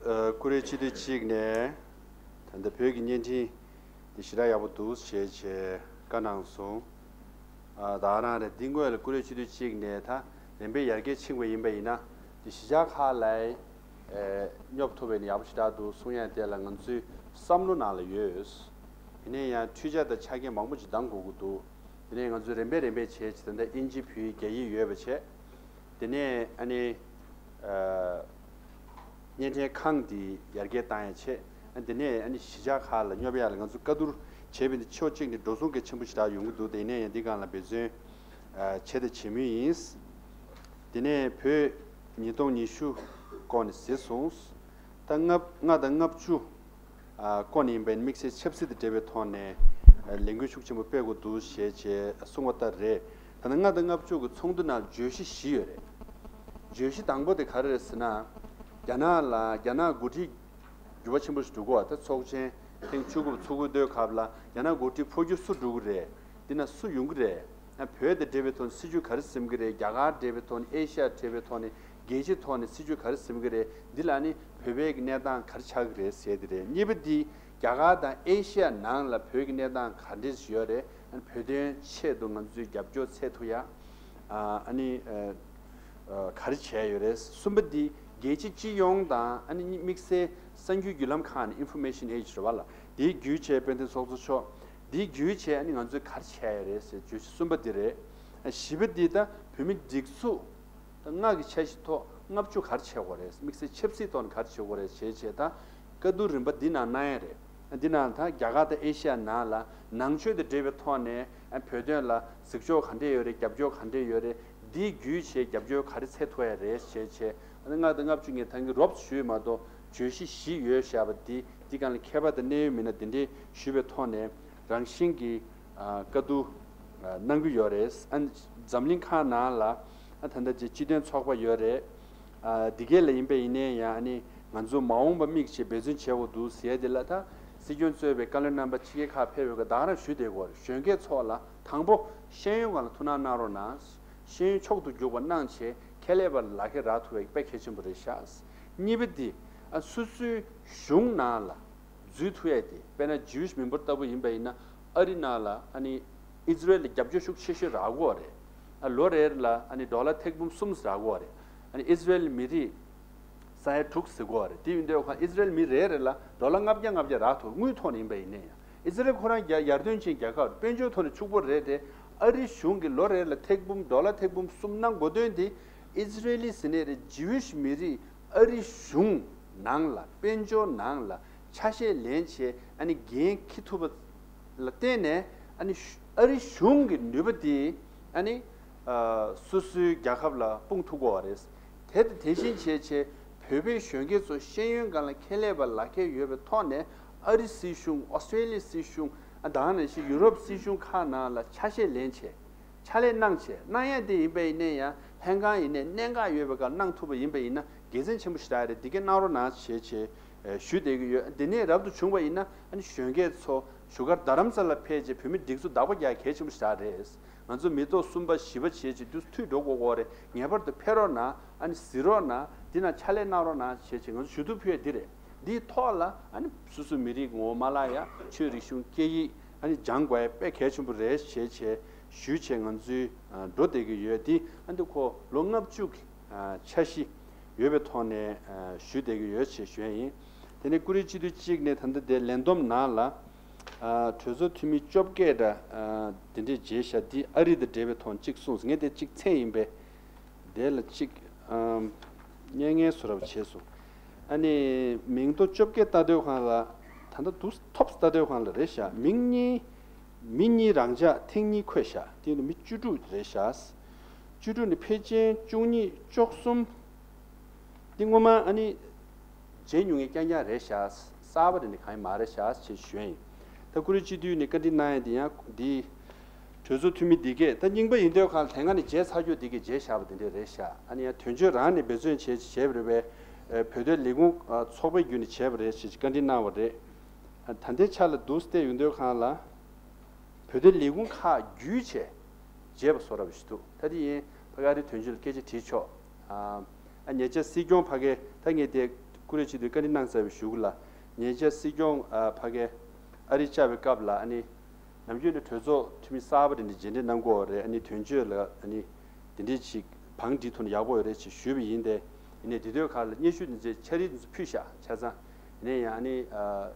ཨ་ཀུ་རེ་སྤྱི་འཐུས་གཅིག་ནས་ད་ལྟ་བོད་ཀྱི་བརྙན་འཕྲིན་ ཞེ་དྲག་ཡག་པོ་འདུག་ཞེས་བྱས་བཀའ་གནང་སོང་། ཨ། ད་རང་རེད། འདི་དངོས་ལ་ཀུ་རེ་སྤྱི་འཐུས་གཅིག་ནས་ད་རིམ་པས་ཡར་རྒྱས་ཕྱིན་པ་ཡིན་པ་ཡིན་ན། འདི་གཞིས་ཆགས་ཁག་ལ་སྙོབ་ཐུབ་པ་ཡིན་ན་ཡག་པོ་ཞེ་དྲག་འདུག་གསུང་ཡ་དེ་ལ་ང་ཚོའི་བསམ་བློ་ནང་ལ་ཡོད། ཡིན་ན་ཡང་འཕྲུལ་ཆས་དང་ཆ་རྐྱེན་མང་པོ་ཅིག་འདང་དགོས་ཀྱི་འདུག་དེ་ནས་ང་ཚོས་རིམ་པས་རིམ་པས་བྱས་ཅིག་ད་ལྟ་ཨིན་ཇི་བོད་ཡིག་རྒྱ་ཡིག་ཡོད་པ་བྱས། དེ་ནས་ཨ་ནི། ཨ། བརྙན་འཕྲིན་ཁང་འདི་ཡར་རྒྱས་བཏང་ཡ་བྱས། ཨ། དེ་ནས་ཨ་ནི་གཞིས་ཆགས་ཁག་ལ་སྙོབ་ཡ་ལ་ང་ཚོ་བཀའ་བསྡུར་བྱས་པ་འདི་ཕྱོགས་གཅིག་ནས་འགྲོ་སོང་གལ་ཆེན་པོ་ཞེ་དྲག་ཡོང་གི་འདུག་དེ་ནས་ཡང་འདི་སྒང་ལ་འབད་བརྩོན་ཨ་བྱས་ཏེ་བྱེད་མུས་ཡིན། དེ་ནས་བོད་ཉིས་སྟོང་ཉི་ཤུ་སྐོར་ནས་གཟིགས་སོང་། ད་ལྔ་ལྔ་དང་ལྔ་བཅུ། ཨ། སྐོར་ནས་ཡིན་པའི་དམིགས་བསལ་ཆབ་སྲིད་དང་འབྲེལ་བའི་ཐོག་ནས་ཨ་ལས་འགུལ་ཤུགས་ཆེན་པོ་སྤེལ་དགོས་འདུག་ཞེས་བྱས་གསུངས་པ་ལྟར་རེད། ད་ནི་ལྔ་དང་ལྔ་བཅུ་གི་ཚོགས་འདུ་ནང་བརྗོད་གཞི་བཞི་ཡོད་རེད། བརྗོད་གཞི་དང་པོ་དེ་ག་རེ་རེད་ཟེར་ན། རྒྱ་ནག་ལ་རྒྱ་ནག་འགོ་ཁྲིད་འགྱུར་བ་ཆེན་པོ་ཞིག་འགྲོ་གི་ཡོད་པ། ད་ཚོགས་ཆེན་ཐེངས་བཅུ་དགུ་པ་ཚོགས་དགོས་དུས་སྐབས་ལ་རྒྱ་ནག་འགོ་ཁྲིད་འཕོ་འགྱུར་སུ་འགྲོ་གི་རེད། འདི་ན་སུ་ཡོང་གི་རེད། ཡང་བོད་དང་འབྲེལ་བའི་ཐོག་ནས་སྲིད་ཇུས་ག་རེ་འཛིན་གྱི་རེད། རྒྱ་གར་འབྲེལ་བའི་ཐོག་ནས། ཨེ་ཤ་ཡ་འབྲེལ་བའི་ཐོག་ནས། རྒྱལ་སྤྱིའི་ཐོག་ནས་སྲིད་ཇུས་ག་རེ་འཛིན་གྱི་རེད། འདི་ལ་ནི་བོད་པའི་གི་གནས་སྟངས་ག་རེ་ཆགས་ཀྱི་རེད་ཟེར་དེ་རེད། གཉིས་པ་འདི་རྒྱ་གར་དང་ཨེ་ཤ་ཡ་ནང་ལ་བོད་ཀྱི་གནས་སྟངས་ག་འདྲས་ཡོད་རེད། ཨ་ནི་བོད་དོན་ཆེད་དུ་ང་ཚོས་རྒྱབ་སྐྱོར་འཚོལ་ཐུབ་ཡ། ཨ་ནི་ཨ་ག་རེ་བྱས་ཡོད་རེད། གསུམ་པ་འདི་རྒྱལ་སྤྱི་སྤྱི་ཡོངས་དང་ཨ་ནི་དམིགས་བསལ་གསར་འགྱུར་བརྒྱུད་ལམ་ཁག་ནས། ཨིན་ཕོར་མེ་ཤན་ཨེ་ཇི་རེད་པ་ལ། དེའི་བརྒྱུད་བྱས་དཔལ་ལྡན་ཚོགས་གཙོ་མཆོག་དེའི་བརྒྱུད་བྱས་ཨ་ནི་ང་ཚོས་ག་རེ་བྱས་ཡོད་རེད་ཟེར། བརྗོད་གཞི་གསུམ་པ་འདི་རེད། བཞི་པ་འདི་ད་བོད་མི་སྒྲིག་འཛུགས་ད་ལྔ་གི་འཆར་གཞི་ཐོག་ལྔ་བཅུ་ག་རེ་བྱེད་དགོས་རེད། དམིགས་བསལ་ཆབ་སྲིད་ཐོག་ནས་ག་རེ་བྱེད་དགོས་རེད་བྱས་བྱས། ད་བཀའ་བསྡུར་རིམ་པ་འདི་ནང་གནང་ཡ་རེད། འདི་ནང་ད་རྒྱ་གར་དང་ཨེ་ཤ་ཡ་ནང་ལ་ནང་ཆོས་དང་འབྲེལ་བའི་ཐོག་ནས་ཨ་བོད་དོན་ལ་གཟིགས་ཕྱོགས་ག་འདྲས་ཡོད་རེད། རྒྱབ་སྐྱོར་ག་འདྲས་ཡོད་རེད། འདི་བརྒྱུད་བྱས་རྒྱབ་སྐྱོར་ག་རེ་འཚོལ་ཐུབ་ཡ་རེད་བྱས་བྱས། ཨ་ནི་ལྔ་དང་ལྔ་བཅུ་ངས་ད་གིན་རོབ་ཞུས་མ་གཏོགས་བརྗོད་གཞི་བཞི་ཡོད་བཞག་པ་འདི། འདི་སྒང་ལ་མཁས་པ་དང་གནད་ཡོད་མི་སྣ་འདི་འདྲས་ཞུས་པའི་ཐོག་ནས་རང་བཞིན་གྱིས་ཨ་བཀའ་བསྡུར་ཨ་གནང་གི་ཡོད་རེད། ཨ་ནི་འཛམ་གླིང་ཁག་ནང་ལ་ཨ་ད་ལྟ་ཅིག་སྤྱི་མཐུན་ཚོགས་པ་ཡོད་རེད། ཨ་འདི་གས་ལ་ཡིན་པ་ཡིན་ནའི་ཡང་། ཨ་ནི་ང་ཚོ་མ་འོངས་པ་དམིགས་བྱས་འབད་བརྩོན་བྱེད་དགོས་འདུག་ཟེར་ཡ་དེ་ལ། ད་སྲིད་སྐྱོང་གཙོས་པའི་བཀའ་བློན་རྣམ་པ་ཕྱི་རྒྱལ་ཁག་ཕེབས་ཡོད་སྐབས་ད་ག་རང་ཞུས་བསྡད་ཀྱི་ཡོད་རེད། གཞོན་སྐྱེས་ཚོ་ལ་དང་པོ་ཤེས་ཡོན་སྒང་ལ་ཐུགས་སྣང་གནང་རོགས་གནང་། ཤེས་ཡོན་མཆོག་ཏུ་གྱུར་པ་གནང་བྱས་ཁྱད་ལས་པ་ལག་ཁྱེར་རག་ཐུབ་པ་དཔེ་གལ་ཆེན་པོ་རེད་ཤག་གཉིས་པ་འདི་ཨ་སོ་སོའི་གཞུང་ནང་ལ་འཛུལ་ཐུབ་ཡ་དེ། དཔེར་ན་ཇིའུ་ཤི་མི་འབོར་ལྟ་བུ་ཡིན་པ་ཡིན་ན། ཨ་རི་ནང་ལ་ཨ་ནི་ཨི་ཛི་རལ་ལ་རྒྱབ་སྐྱོར་ཤུགས་ཆེ་ཤོས་རག་གི་ཡོད་རེད། ཨ་ལོ་རེར་ལ་ཨ་ནི་ཌོ་ལར་ཐེར་འབུམ་གསུམ་རག་གི་ཡོད་རེད། ཨ་ནི་ཨི་ཛི་རལ་མི་རིགས་ས་ཡ་དྲུག་ཟེར་གི་ཡོད་རེད། དེ་ཡིན་དུས་ཁོ་ཨི་ཛི་རལ་མི་རེ་རེ་ལ་ཌོ་ལར་ལྔ་བརྒྱ་ལྔ་བརྒྱ་རག་ཐུབ། དངུལ་ཐོག་ནས་ཡིན་པ་ཡིན་ནའི་ཡང་། ཨི་ཛི་རལ་ཁོ་རང་རྒྱ་ཡར་ཐོན་ཅན་རྒྱལ་ཁབ་རེད། དཔལ་འབྱོར་ཐོག་ནས་ཕྱུག་པོ་རེད་དེ། ཨ་རི་གཞུང་གིས་ལོ་རེ་ལ་ཐེར་འབུམ་ཌོ་ལར་ཐེར་འབུམ་གསུམ་གནང་དགོས་དོན་དེ། ཨི་ཛི་རལ་ཟེར་ནའི་རེད། ཇིའུ་ཤི་མི་རིགས་ཨ་རི་གཞུང་ནང་ལ། དཔལ་འབྱོར་ནང་ལ་ཆ་ཤས་ལེན་བྱས་ཨ་ནི་འགན་འཁྱེར་ཐུབ་པ་ལ་བརྟེན་ནས། ཨ་ནི་ཨ་རི་གཞུང་གི་ནུས་པ་དེ་ཨ་ནི་ཨ་སོ་སོའི་རྒྱལ་ཁབ་ལ་སྤུངས་ཐུབ་ཀྱི་ཡོད་རེད། དེ་དང་དེ་བཞིན་བྱས་བྱས་བོད་པའི་གཞོན་སྐྱེས་ཚོ་ཤེས་ཡོན་སྒང་ལ་ཁྱད་ལས་པ་ལག་ཁྱེར་ཡོད་པའི་ཐོག་ནས། ཨ་རི་སྲིད་གཞུང་། ཨོ་སི་ཀྲེ་ལི་ཡའི་སྲིད་གཞུང་། ཨ་ད་ག་ནང་བཞིན་ཡུ་རོབ་སྲིད་གཞུང་ཁག་ནང་ལ་ཆ་ཤས་ལེན་བྱས། ཕྱག་ལས་གནང་བྱས། གནང་ཡ་དེ་ཡིན་པ་ཡིན་ནའི་ཡང་། ལྷན་ཁང་ཡིན་ནའི་གནད་འགག་ཡོད་པའི་སྐབས་གནང་ཐུབ་པ་ཡིན་པ་ཡིན་ན་དགེ་མཚན་ཆེན་པོ་ཞེ་དྲག་རེད། འདི་ག་གནང་རོགས་གནང་བྱས་བྱས་ཞུ་བསྡད་ཀྱི་ཡོད། འདི་ནས་རབ་ཏུ་བྱུང་བ་ཡིན་ན་ཨ་ནི་གཞོན་སྐྱེས་ཚོ་བཞུགས་སྒར་རྡ་རམ་ས་ལ་ཕེབས་བྱས་བོད་མི་སྒྲིག་འཛུགས་བདག་པོ་རྒྱག་གལ་ཆེན་པོ་ཞེ་དྲག་རེད། ང་ཚོ་མི་ཐོག་གསུམ་པ་བཞི་པ་བྱས་བྱས་དུས་མཐུད་འགྲོ་དགོས་ཀྱི་རེད། ངེས་པར་དུ་ཕེབས་རོགས་གནང་། ཨ་ནི་གཟིགས་རོགས་གནང་། འདི་ན་ཕྱག་ལས་གནང་རོགས་གནང་བྱས་བྱས་ང་ཚོ་ཞུ་གཏུག་ཕུལ་ཡ་འདི་རེད། འདིའི་ཐོག་ལ་ཨ་ནི་སོ་སོའི་མི་རིགས་ངོ་བོ་མ་བརླག་ཡ། ཆོས་རིག་གཞུང་སྐད་ཡིག་ཨ་ནི་སྦྱང་དགོས་ཡ་དཔེ་གལ་ཆེན་པོ་རེད་བྱས་བྱས་ཞུས་བྱས་ང་ཚོའི་ཨ་འགྲོ་བསྡད་ཀྱི་ཡོད། འདི་ཨ་འདི་ཁོ་ལོ་ལྔ་བཅུ་གི་ཨ་འཆར་གཞི་ཡོད་པའི་ཐོག་ནས་ཨ་ཞུ་བསྡད་ཀྱི་ཡོད་ཅེས་ཞུ་ཡ་ཡིན། དེ་ནས་ཀུ་རེ་སྤྱི་འཐུས་གཅིག་ནས་ད་ལྟ་དེ་ལས་བསྡོམས་ནང་ལ་ཨ་གྲོས་ཚོགས་འཐུས་མི་བཅོ་བརྒྱད་འདྲ་ཨ་དེ་འདྲས་བརྗེས་ཤག་འདི་ཨ་རི་དང་འབྲེལ་བའི་ཐོག་གཅིག་གསུངས་སོང་། ངས་དེ་གཅིག་མཚན་ཡིན་པས། དེ་ལ་གཅིག་ཨམ་སྙན་ངལ་བཟོ་འདྲ་བྱས་སོང་། ཨ་ནི་མིང་ཐོ་བཅོ་བརྒྱད་ལྟ་དུས་སྒང་ལ། ད་ལྟ་འདུག་ཐོབ་ལྟ་དུས་སྒང་ལ་རེད་ཤག་མིང་གཉིས། མི་གཉིས་རང་འཇགས་ཐེངས་གཉིས་འཁོད་ཤག་དེ་ནི་མི་བཅུ་དྲུག་རེད་ཤག་བཅུ་དྲུག་ནི་ཕལ་ཆེར་བཅུ་གཉིས་བཅུ་གསུམ། འདི་སྔོན་མ་ཨ་ནི་མཇལ་མྱོང་མཁན་རྐྱང་རྐྱང་རེད་ཤག་གསར་པ་དེ་ནི་གང་ཡང་མ་རེད་ཤག་ཅེས་ཞུ་ཡ་ཡིན། ད་ཀུ་རེ་སྤྱི་འཐུས་ནས་བཀའ་འདྲི་གནང་ཡ་དེ་ཡང་འདི་གྲོས་ཚོགས་འཐུས་མི་འདི་གས་ད་རྙིང་པ་ཡིན་དུས་སྒང་ལ་དེ་སྔ་ནས་མཇལ་ཚར་རྒྱུ་འདི་གས་མཇལ་བཞག་པ་དེ་འདྲས་རེད་ཤག་ཨ་ནི་ཡང་དོན་གཅོད་རང་ནས་འབད་བརྩོན་བྱས་བྱས་པ་རེད་པས། ཨེ་བོད་དོན་ལས་ཁུངས་ཨ་ཚོགས་པའི་བརྒྱུད་ནས་བྱས་པ་རེད་ཅེས་བཀའ་འདྲི་གནང་བ་རེད། ཨ་ད་ལྟའི་ཆ་ལ་འདུག་སེ་བལྟས་ཡོང་དུས་སྒང་ལ། བོད་དོན་ལས་ཁུངས་ཁག་བརྒྱུད་བྱས་མཇལ་བ་བཟོ་འདྲ་བ་ཞིག་འདུག་ད་དེ་ཡིན་ཕ་གི་ཨ་རིའི་དོན་གཅོད་ལ་སྐད་ཆ་དྲིས་ཆོག་ཨ་ཨ་ཉེ་ཆར་སྲིད་སྐྱོང་ཕ་གི་ད་ངས་དེ་ཀུ་རེ་སྤྱི་འཐུས་བཀའ་འདྲི་གནང་ཚར་བའི་གཞུག་ལ། ཉེ་ཆར་སྲིད་སྐྱོང་ཨ་ཕ་གི་ ཨ་རི་བཅར་བའི་སྐབས་ལ་ཨ་ནི་ནམ་རྒྱུན་ནས་གྲོས་ཚོགས་འཐུས་མི་གསར་པ་དེ་འདྲ་མཇལ་འཕྲད་གནང་དགོས་རེད། ཨ་ནི་དོན་གཅོད་ལ་ཨ་ནི་དེ་འདྲས་ཅིག་བང་སྒྲིག་ཐུབ་ན་ཡག་པོ་ཡོད་རེད་ཅེས་ཞུས་པ་ཡིན་ཏེ། ཡིན་ནའི་དེ་དུས་ཁག་ལ་སྙན་ཞུ་དེ་འདྲའི་ཕྱག་བྲིས་དེ་ཚོ་ཕུལ་བཞག་ཆ་ཚང་། ཡིན་ན་ཡང་ཨ་ནི་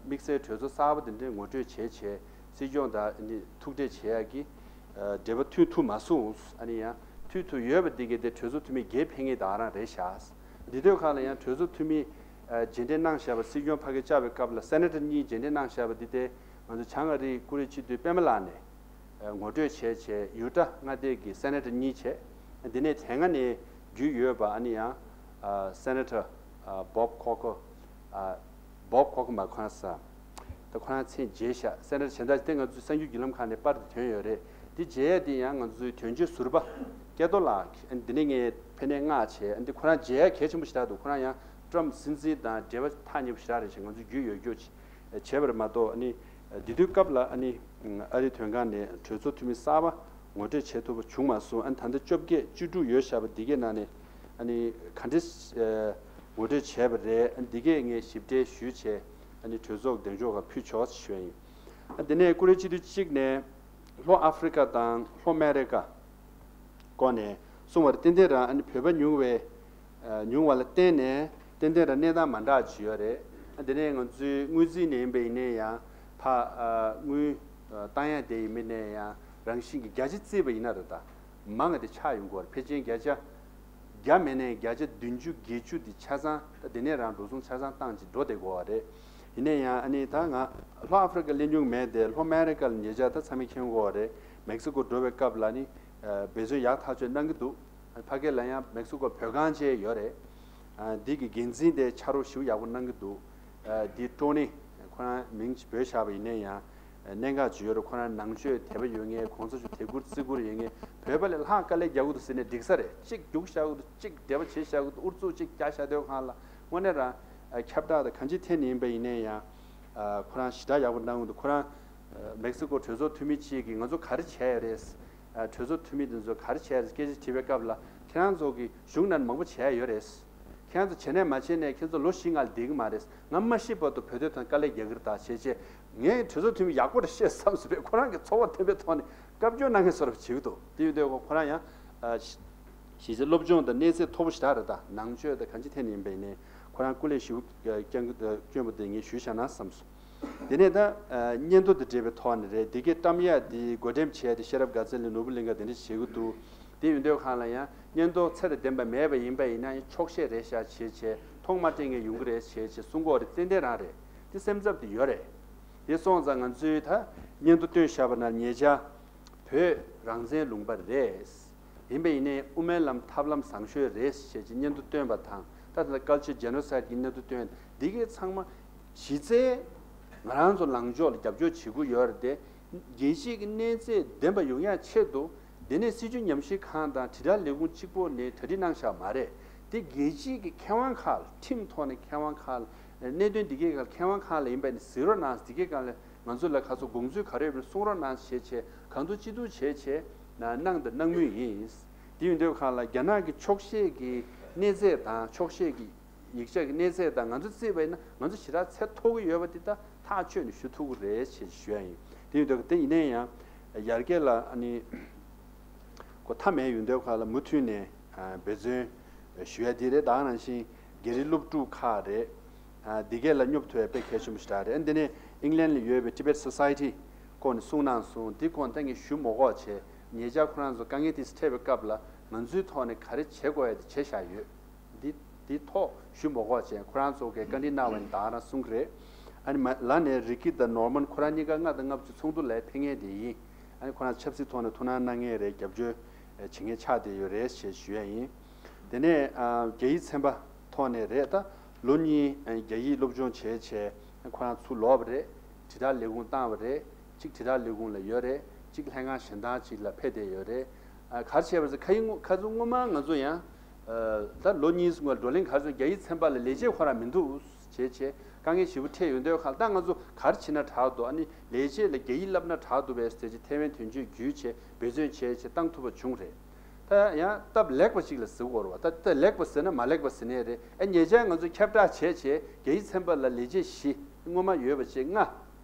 དམིགས་བསལ་གྲོས་ཚོགས་གསར་པ་དེ་འདྲའི་ངོ་སྤྲོད་བྱས་བྱས་སྲིད་སྐྱོང་དང་ཨ་ནི་ཐུག་འཕྲད་བྱེད་ཡག་གི་འབྲེལ་བ་མཐུད་ཐུབ་མ་སོང་། ཨ་ནི་ཡང་མཐུད་ཐུབ་ཡོད་པ་འདི་གས་དེ་གྲོས་ཚོགས་འཐུས་མི་བརྒྱད་ཕེབས་མཁན་དེ་རང་རེད་ཤག་འདི་དུས་ཁག་ལ་ཡང་གྲོས་ཚོགས་འཐུས་མི་མཇལ་འཕྲད་གནང་བཞག་པ། སྲིད་སྐྱོང་ཕ་གིར་བཅར་བའི་སྐབས་ལ་སེ་ནེ་ཊར་གཉིས་མཇལ་འཕྲད་གནང་བཞག་པ་འདི་དེ་ང་ཚོ་བྱང་ཨ་རིའི་ཀུ་རེ་སྤྱི་འཐུས་པད་མ་ལགས་ནས་ངོ་སྤྲོད་བྱས་བྱས་ཡུ་ཊ་མངའ་སྡེ་གི་སེ་ནེ་ཊར་གཉིས་བྱས། འདི་ནས་དེ་སྔ་ནས་རྒྱུས་ཡོད་པ་ཨ་ནི་ཡང་སེ་ནེ་ཊར་བོབ་ཁོ་ཁོ། བོབ་ཁོ་ཁོ་མ་ཁོ་ན་ས། ད་ཁོ་རང་མཚན་བརྗེས་ཤག་སེ་ནེ་ཊར་གཞན་དག་དེ་ང་ཚོའི་གསར་འགྱུར་བརྒྱུད་ལམ་ཁག་ནས་པར་དེ་ཐོན་ཡོད་རེད། དེ་བརྗེ་ཡས་དེ་ཡང་ང་ཚོའི་དོན་གཅོད་ཟུར་པ་སྐལ་རྡོར་ལགས་འདི་ནས་ངས་ཕེབས་ནས་མངགས་བྱས། འདི་ཁོ་རང་བརྗེ་ཡས་གལ་ཆེན་པོ་ཞེ་དྲག་འདུག་ཁོ་རང་ཡང་ཀྲམ་སྲིད་འཛིན་དང་འབྲེལ་བ་ཐག་ཉེ་པོ་ཞེ་དྲག་རེད་ཅེས་ང་ཚོ་རྒྱུས་ཡོད་རྒྱུ་བྱས་པ་རེད་མ་གཏོགས། ཨ་ནི་དེ་དུས་སྐབས་ལ་ཨ་ནི་ཨ་རིའི་དོན་ཁང་ནས་གྲོས་ཚོགས་འཐུས་མི་གསར་པ་ངོ་སྤྲོད་བྱེད་ཐུབ་པ་བྱུང་མ་སོང་། ཨ་ནི་ད་ལྟ་བཅོ་བརྒྱད་བཅུ་དྲུག་ཡོད་བཞག་པ་འདི་གའི་ནང་ནས་ཨ་ནི་ག་འདྲས་ངོ་སྤྲོད་བྱས་པ་རེད། ཨ་ནི་འདི་གས་ངས་ཞིབ་ཕྲ་ཞུས་བྱས་ཨ་ནི་གྲོས་ཚོགས་གདེང་འཇོག་ག་ཕུལ་ཆོག་ཞུ་ཡ་ཡིན། ཨ་དེ་ནས་ཀུ་རེ་སྤྱི་འཐུས་གཅིག་ནས་ལྷོ་ཨ་ཧྥི་རི་ཀ་དང་ལྷོ་སྨན་རི་ཀ་སྐོར་ནས་གསུངས་པར་ཏན་ཏན་རང་ཨ་ནི་བོད་པ་ཉུང་བའི་ཉུང་བ་ལ་བརྟེན་ནས་ཏན་ཏན་རང་གནས་སྟངས་མ་འདྲ་ཅིག་ཡོད་རེད། ཨ་དེ་ནས་ང་ཚོའི་དངུལ་རྩིས་ནས་ཡིན་པ་ཡིན་ནའི་ཡང་ཕ་དངུལ་བཏང་ཡ་དེ་ཡིན་པ་ཡིན་ནའི་ཡང་རང་བཞིན་གྱི་བརྒྱ་ཆ་བརྩིས་པ་ཡིན་ན་རེད། ད་མང་ང་དེ་ཆག་ཡོང་གི་ཡོད་རེད། ཕལ་ཆེར་བརྒྱ་ཆ་བརྒྱ་མེད་ནའི་བརྒྱ་ཆ་བདུན་ཅུ་བརྒྱད་ཅུ་དེ་ཆ་ཚང་ད་དེ་ནས་རང་འགྲོ་སོང་ཆ་ཚང་བཏང་ཅིག་འགྲོ་བསྡད་དགོས་པ་རེད། ཡིན་ན་ཡང་ཨ་ནི་ད་ང་ལྷོ་ཨ་ཧྥི་རི་ཀ་སླེབས་མྱོང་མེད་དེ་ལྷོ་སྨན་རི་ཀ་ལ་ཉེ་ཆར་ད་ཚང་མས་མཁྱེན་གྱི་ཡོད་རེད། མེག་སི་ཀོ་འགྲོ་བའི་སྐབས་ལ་ནི་འབད་བརྩོན་ཡག་ཐག་ཆོད་གནང་གི་འདུག་ཕ་གི་ལ་ཡང་མེག་སི་ཀོ་བོད་ཁང་བཅས་ཡོད་རེད། འདི་གི་འགན་འཛིན་དེ་ཕྱག་རོགས་ཞེ་པོ་ཡག་པོ་གནང་གི་འདུག་འདི་ཀྲོ་ནི་ཁོ་རང་མིང་ཅིག་བོས་བཞག་པ་ཡིན་ན་ཡང་གནད་འགག་ཅིག་ཡོད་རེད། ཁོ་རང་ནང་ཆོས་དད་པ་ཡོད་མཁན་གོང་ས་མཆོག་དད་བཀུར་བརྩི་བཀུར་ཡོད་མཁན་བོད་པ་ལས་ལྷག་དཀའ་ལས་རྒྱག་གི་འདུག་ཟེར་ནས་འགྲིག་ས་རེད། གཅིག་རྒྱུགས་བཞག་གི་འདུག་གཅིག་འབྲེལ་བ་བྱེད་བཞག་གི་འདུག་ཨུ་ཚུགས་གཅིག་རྒྱག་བཞག་དུས་སྒང་ལ་དངོས་གནས་རང་ཁྱབ་བསྒྲགས་དང་གང་ཅི་ཐད་ནས་ཡིན་པ་ཡིན་ན་ཡང་ཁོ་རང་ཞེ་དྲག་ཡག་པོ་གནང་གི་འདུག་ཁོ་རང་མེག་སི་ཀོ་གྲོས་ཚོགས་འཐུས་མི་གཅིག་གིས་ང་ཚོ་ག་རེ་བྱས་ཡོད་རེད། གྲོས་ཚོགས་འཐུས་མི་འདི་ཚོ་ག་རེ་བྱས་རེད་སྐད་ཆ་དྲིས་པའི་སྐབས་ལ་ཁྱེད་རང་ཚོ་གིས་གཞུང་ནང་མང་པོ་བྱས་ཡོད་རེད། ཁྱེད་རང་ཚོ་བྱས་ནས་མ་བྱས་ནས་ཁྱེད་ཚོ་ལོ་བཞི་ལྔ་ལ་བསྡད་ཀྱི་མ་རེད། ང་མ་ཤི་བར་དུ་བོད་དོན་ཐོག་དཀའ་ལས་རྒྱག་གི་རེད་ད་བྱས་བྱས་ངས་གྲོས་ཚོགས་འཐུས་མི་ཡག་པོ་རེད་བཤད་བསམ་སོང་བས་ཁོ་རང་གིས་ཚོར་བ་ཐེབས་པའི་ཐོག་ནས་སྐབས་བཅོལ་གནང་མཁན་བཟོ་འདྲ་བྱེད་ཀྱི་འདུག་དེ་ཡིན་དུས་ཁོ་རང་ཡང་གཞིས་བྱེས་སློབ་སྦྱོང་དང་གནས་ཚད་མཐོ་པོ་ཞེ་དྲག་རེད། ད་ནང་ཆོས་དང་གང་ཅི་ཐད་ནས་ཡིན་པ་ཡིན་ནའི་ཁོ་རང་སྐུ་ལས་ཞེ་པོ་བསྐྱོན་བསྐྱོན་པ་དེ་ངས་ཞུས་བཞག་ན་བསམ་སོང་། དེ་ནས་ད་སྙན་ཐོ་དེ་འབྲེལ་བའི་ཐོག་ནས་རེད། དེ་གའི་བཀྲམ་ཡ་དེ་བགོ་འགྲེམས་བྱས་ཏེ་ཤེས་རབ་དགའ་ཚལ་ནས་ནོར་བུ་གླིང་ག་དེ་འདྲ་བྱེད་ཀྱི་འདུག་དེ་ཡིན་དུས་སྒང་ལ་ཡང་སྙན་ཐོ་ཚད་དང་ལྡན་པ་མེད་པ་ཡིན་པ་ཡིན་ན་ཡང་འཁྱོག་བཤད་རེད་ཤག་བྱས་བྱས་མཐོང་མ་སྤྲད་མཁན་ཡོང་གི་རེད་བྱས་བྱས་གསུང་གི་ཡོད་རེད། ཏན་ཏན་རང་རེད། དེ་སེམས་འཚབ་དེ་ཡོད་རེད། དེ་སོང་ཙང་ང་ཚོས་ད་སྙན་ཐོ་བཏོན་བཞག་པ་ན་ཉེ་ཆར་བོད་རང་བཙན་ལུང་པ་རེད། ཡིན་པ་ཡིན་ནའི་དབུ་མའི་ལམ་ཐབས་ལམ་བཟང་ཤོས་རེད་ཞེས་ཀྱི་སྙན་ཐོ་བཏོན་པ་དང་། ད་ལྟ་ཀལ་ཅར་ཇེ་ནོ་སའིད་ཀྱི་སྙན་ཐོ་བཏོན། འདི་གའི་ཚང་མ་གཞི་རྩའི་ང་རང་ཚོ་ལངས་ཕྱོགས་ལ་རྒྱབ་སྐྱོར་བྱེད་དགོས་ཡོད་རེད་དེ། རྒྱལ་སྤྱིའི་གི་གནས་ཚད་ལྡན་པ་ཡོང་ཡག་ཆེད་དུ་འདི་ནས་སྲིད་བྱུས་ཉམས་ཞིབ་ཁང་དང་དྲིལ་བསྒྲགས་ལས་ཁུངས་གཅིག་པོ་ནས་གྲ་སྒྲིག་གནང་བཞག་མ་རེད། དེ་རྒྱལ་སྤྱིའི་གི་མཁས་དབང་ཁག་ལ་ཁྲིམས་ཐོག་ནས་མཁས་དབང་ཁག་ལ་གནད་དོན་འདི་གའི་སྒང་ལ་མཁས་དབང་ཁག་ལ་ཡིན་པ་ནས་གཟིགས་རོགས་གནང་། འདི་གའི་སྒང་ལ་ང་ཚོ་ལ་ཁ་སོ་དགོངས་ཚུལ་ག་རེ་ཡོད་པ་གསུང་རོགས་གནང་ཞེས་བྱས་གང་ཐུབ་ཅི་ཐུབ་བྱས་བྱས་གནང་དང་གནང་མུས་ཡིན། དེ་ཡིན་དུས་སྒང་ལ་རྒྱ་ནག་གི་འཁྱོག་བཤད་ཀྱི་གནས་ཚད་དང་འཁྱོག་བཤད་ཀྱི་ཡིག་ཆ་གི་གནས་ཚད་དང་ང་ཚོ་བརྩིས་པ་ཡིན་ན་ང་ཚོ་ཞེ་དྲག་ཚད་མཐོ་གི་ཡོད་པ་འདི་ད་ཐག་ཆོད་ནས་ཞུ་ཐུབ་ཀྱི་རེད་ཅེས་ཞུ་ཡ་ཡིན། དེ་ཡིན་དུས་དེ་ཡིན་ན་ཡང་ཡར་རྒྱས་ལ་ཨ་ནི་གོ་ཐབས་མེད་ཡོང་དུས་སྒང་ལ་མུ་མཐུད་ནས་འབད་བརྩོན་ཞུ་ཡ་འདི་རེད། ད་ག་ནང་བཞིན་རྒྱ་རིགས་སློབ་ཕྲུག་ཁག་རེད། འདི་གས་ལ་སྙོབ་ཐུབ་ཡ་དཔེ་གལ་ཆེན་པོ་ཞིག་རེད། འདི་ནས་ཨིང་ལན་ལ་ཡོད་པའི་Tibet Society་སྐོར་ནས་གསུངས་གནང་སོང་། འདི་སྐོར་ད་ངས་ཞུ་མ་དགོས་བྱས་ཉེ་ཆར་ཁོ་རང་ཚོ་དཀའ་ངལ་དེ་འཕྲད་པའི་སྐབས་ལ་ང་ཚོའི་ཐོག་ནས་ག་རེ་བྱེད་དགོས་ཡ་དེ་བྱས་བཞག་ཡོད། འདི་འདི་ཐོག་ཞུ་མ་དགོས་བྱས་ཁོ་རང་ཚོ་གིས་བཀའ་འདྲི་གནང་བ་ཡིན་ད་ག་རང་གསུང་གི་རེད། ཨ་ནི་མ་ལ་ནས་རི་ཀི་དང་ནོར་མན་ཁོ་རང་གཉིས་ཀ་ལྔ་དང་ལྔ་བཅུ་ཚོགས་འདུ་ལ་ཕེབས་མཁན་དེ་ཡིན། ཨ་ནི་ཁོ་རང་ཆབ་སྲིད་ཐོག་ནས་ཐུགས་སྣང་གནང་མཁན་རེད། རྒྱབ་སྐྱོར་བྱེད་མཁན་ཆགས་བསྡད་ཡོད་རེད་ཞེས་ཞུ་ཡ་ཡིན། དེ་ནས་ཨ་རྒྱ་ཡིག་ཚན་པ་ཐོག་ནས་རེད། ད་ལོ་གཉིས་ཨ་རྒྱ་ཡིག་སློབ་སྦྱོང་བྱས་བྱས་ཁོ་རང་ཚུར་ལོག་པ་རེད། དྲིལ་བསྒྲགས་ལས་ཁུངས་བཏང་བ་རེད། གཅིག་དྲིལ་བསྒྲགས་ལས་ཁུངས་ལ་ཡོད་རེད། གཅིག་ལྷན་ཁང་གཞན་དག་ཅིག་ལ་ཕེབས་བསྡད་ཡོད་རེད། ཨ་ག་རེ་བྱས་པ་ཟེར་ཁ་ཡིག་སྔོན་ཁ་སང་སྔོན་མ་ང་ཚོ་ཡང་ཨ་ད་ལོ་གཉིས་སྔོན་བགྲོ་གླེང་ག་རེ་ཟེར་རྒྱ་ཡིག་ཚན་པ་ལ་ལས་བྱེད་ཁོ་རང་མི་འདུག་བྱས་བྱས་དཀའ་ངལ་ཞེ་པོ་འཕྲད་ཡོང་དུས་ཁ་ད་ང་ཚོ་ག་རེ་བྱེད་ན་དྲག་འདུག་ཨ་ནི་ལས་བྱེད་ལ་རྒྱ་ཡིག་བསླབ་ན་དྲག་འདུག་བས་ཟེར་བྱས་ཐའེ་ཝན་དོན་གཅོད་བརྒྱུད་བྱས་འབད་བརྩོན་བྱས་བྱས་བཏང་ཐུབ་པ་བྱུང་རེད། ད་ཡང་སྟབས་ལེགས་པ་ཞིག་ལ་ཟེར་དགོས་རེད་བ། ད་ད་ལེགས་པ་ཟེར་ན་མ་ལེགས་པ་ཟེར་ནའི་རེད། ཨ་ཉེ་ཆར་ང་ཚོས་ཁྱབ་བསྒྲགས་བྱས་བྱས་རྒྱ་ཡིག་ཚན་པ་ལ་ལས་བྱེད་བཞི་སྔོན་མ་ཡོད་པ་བྱས་ལྔ།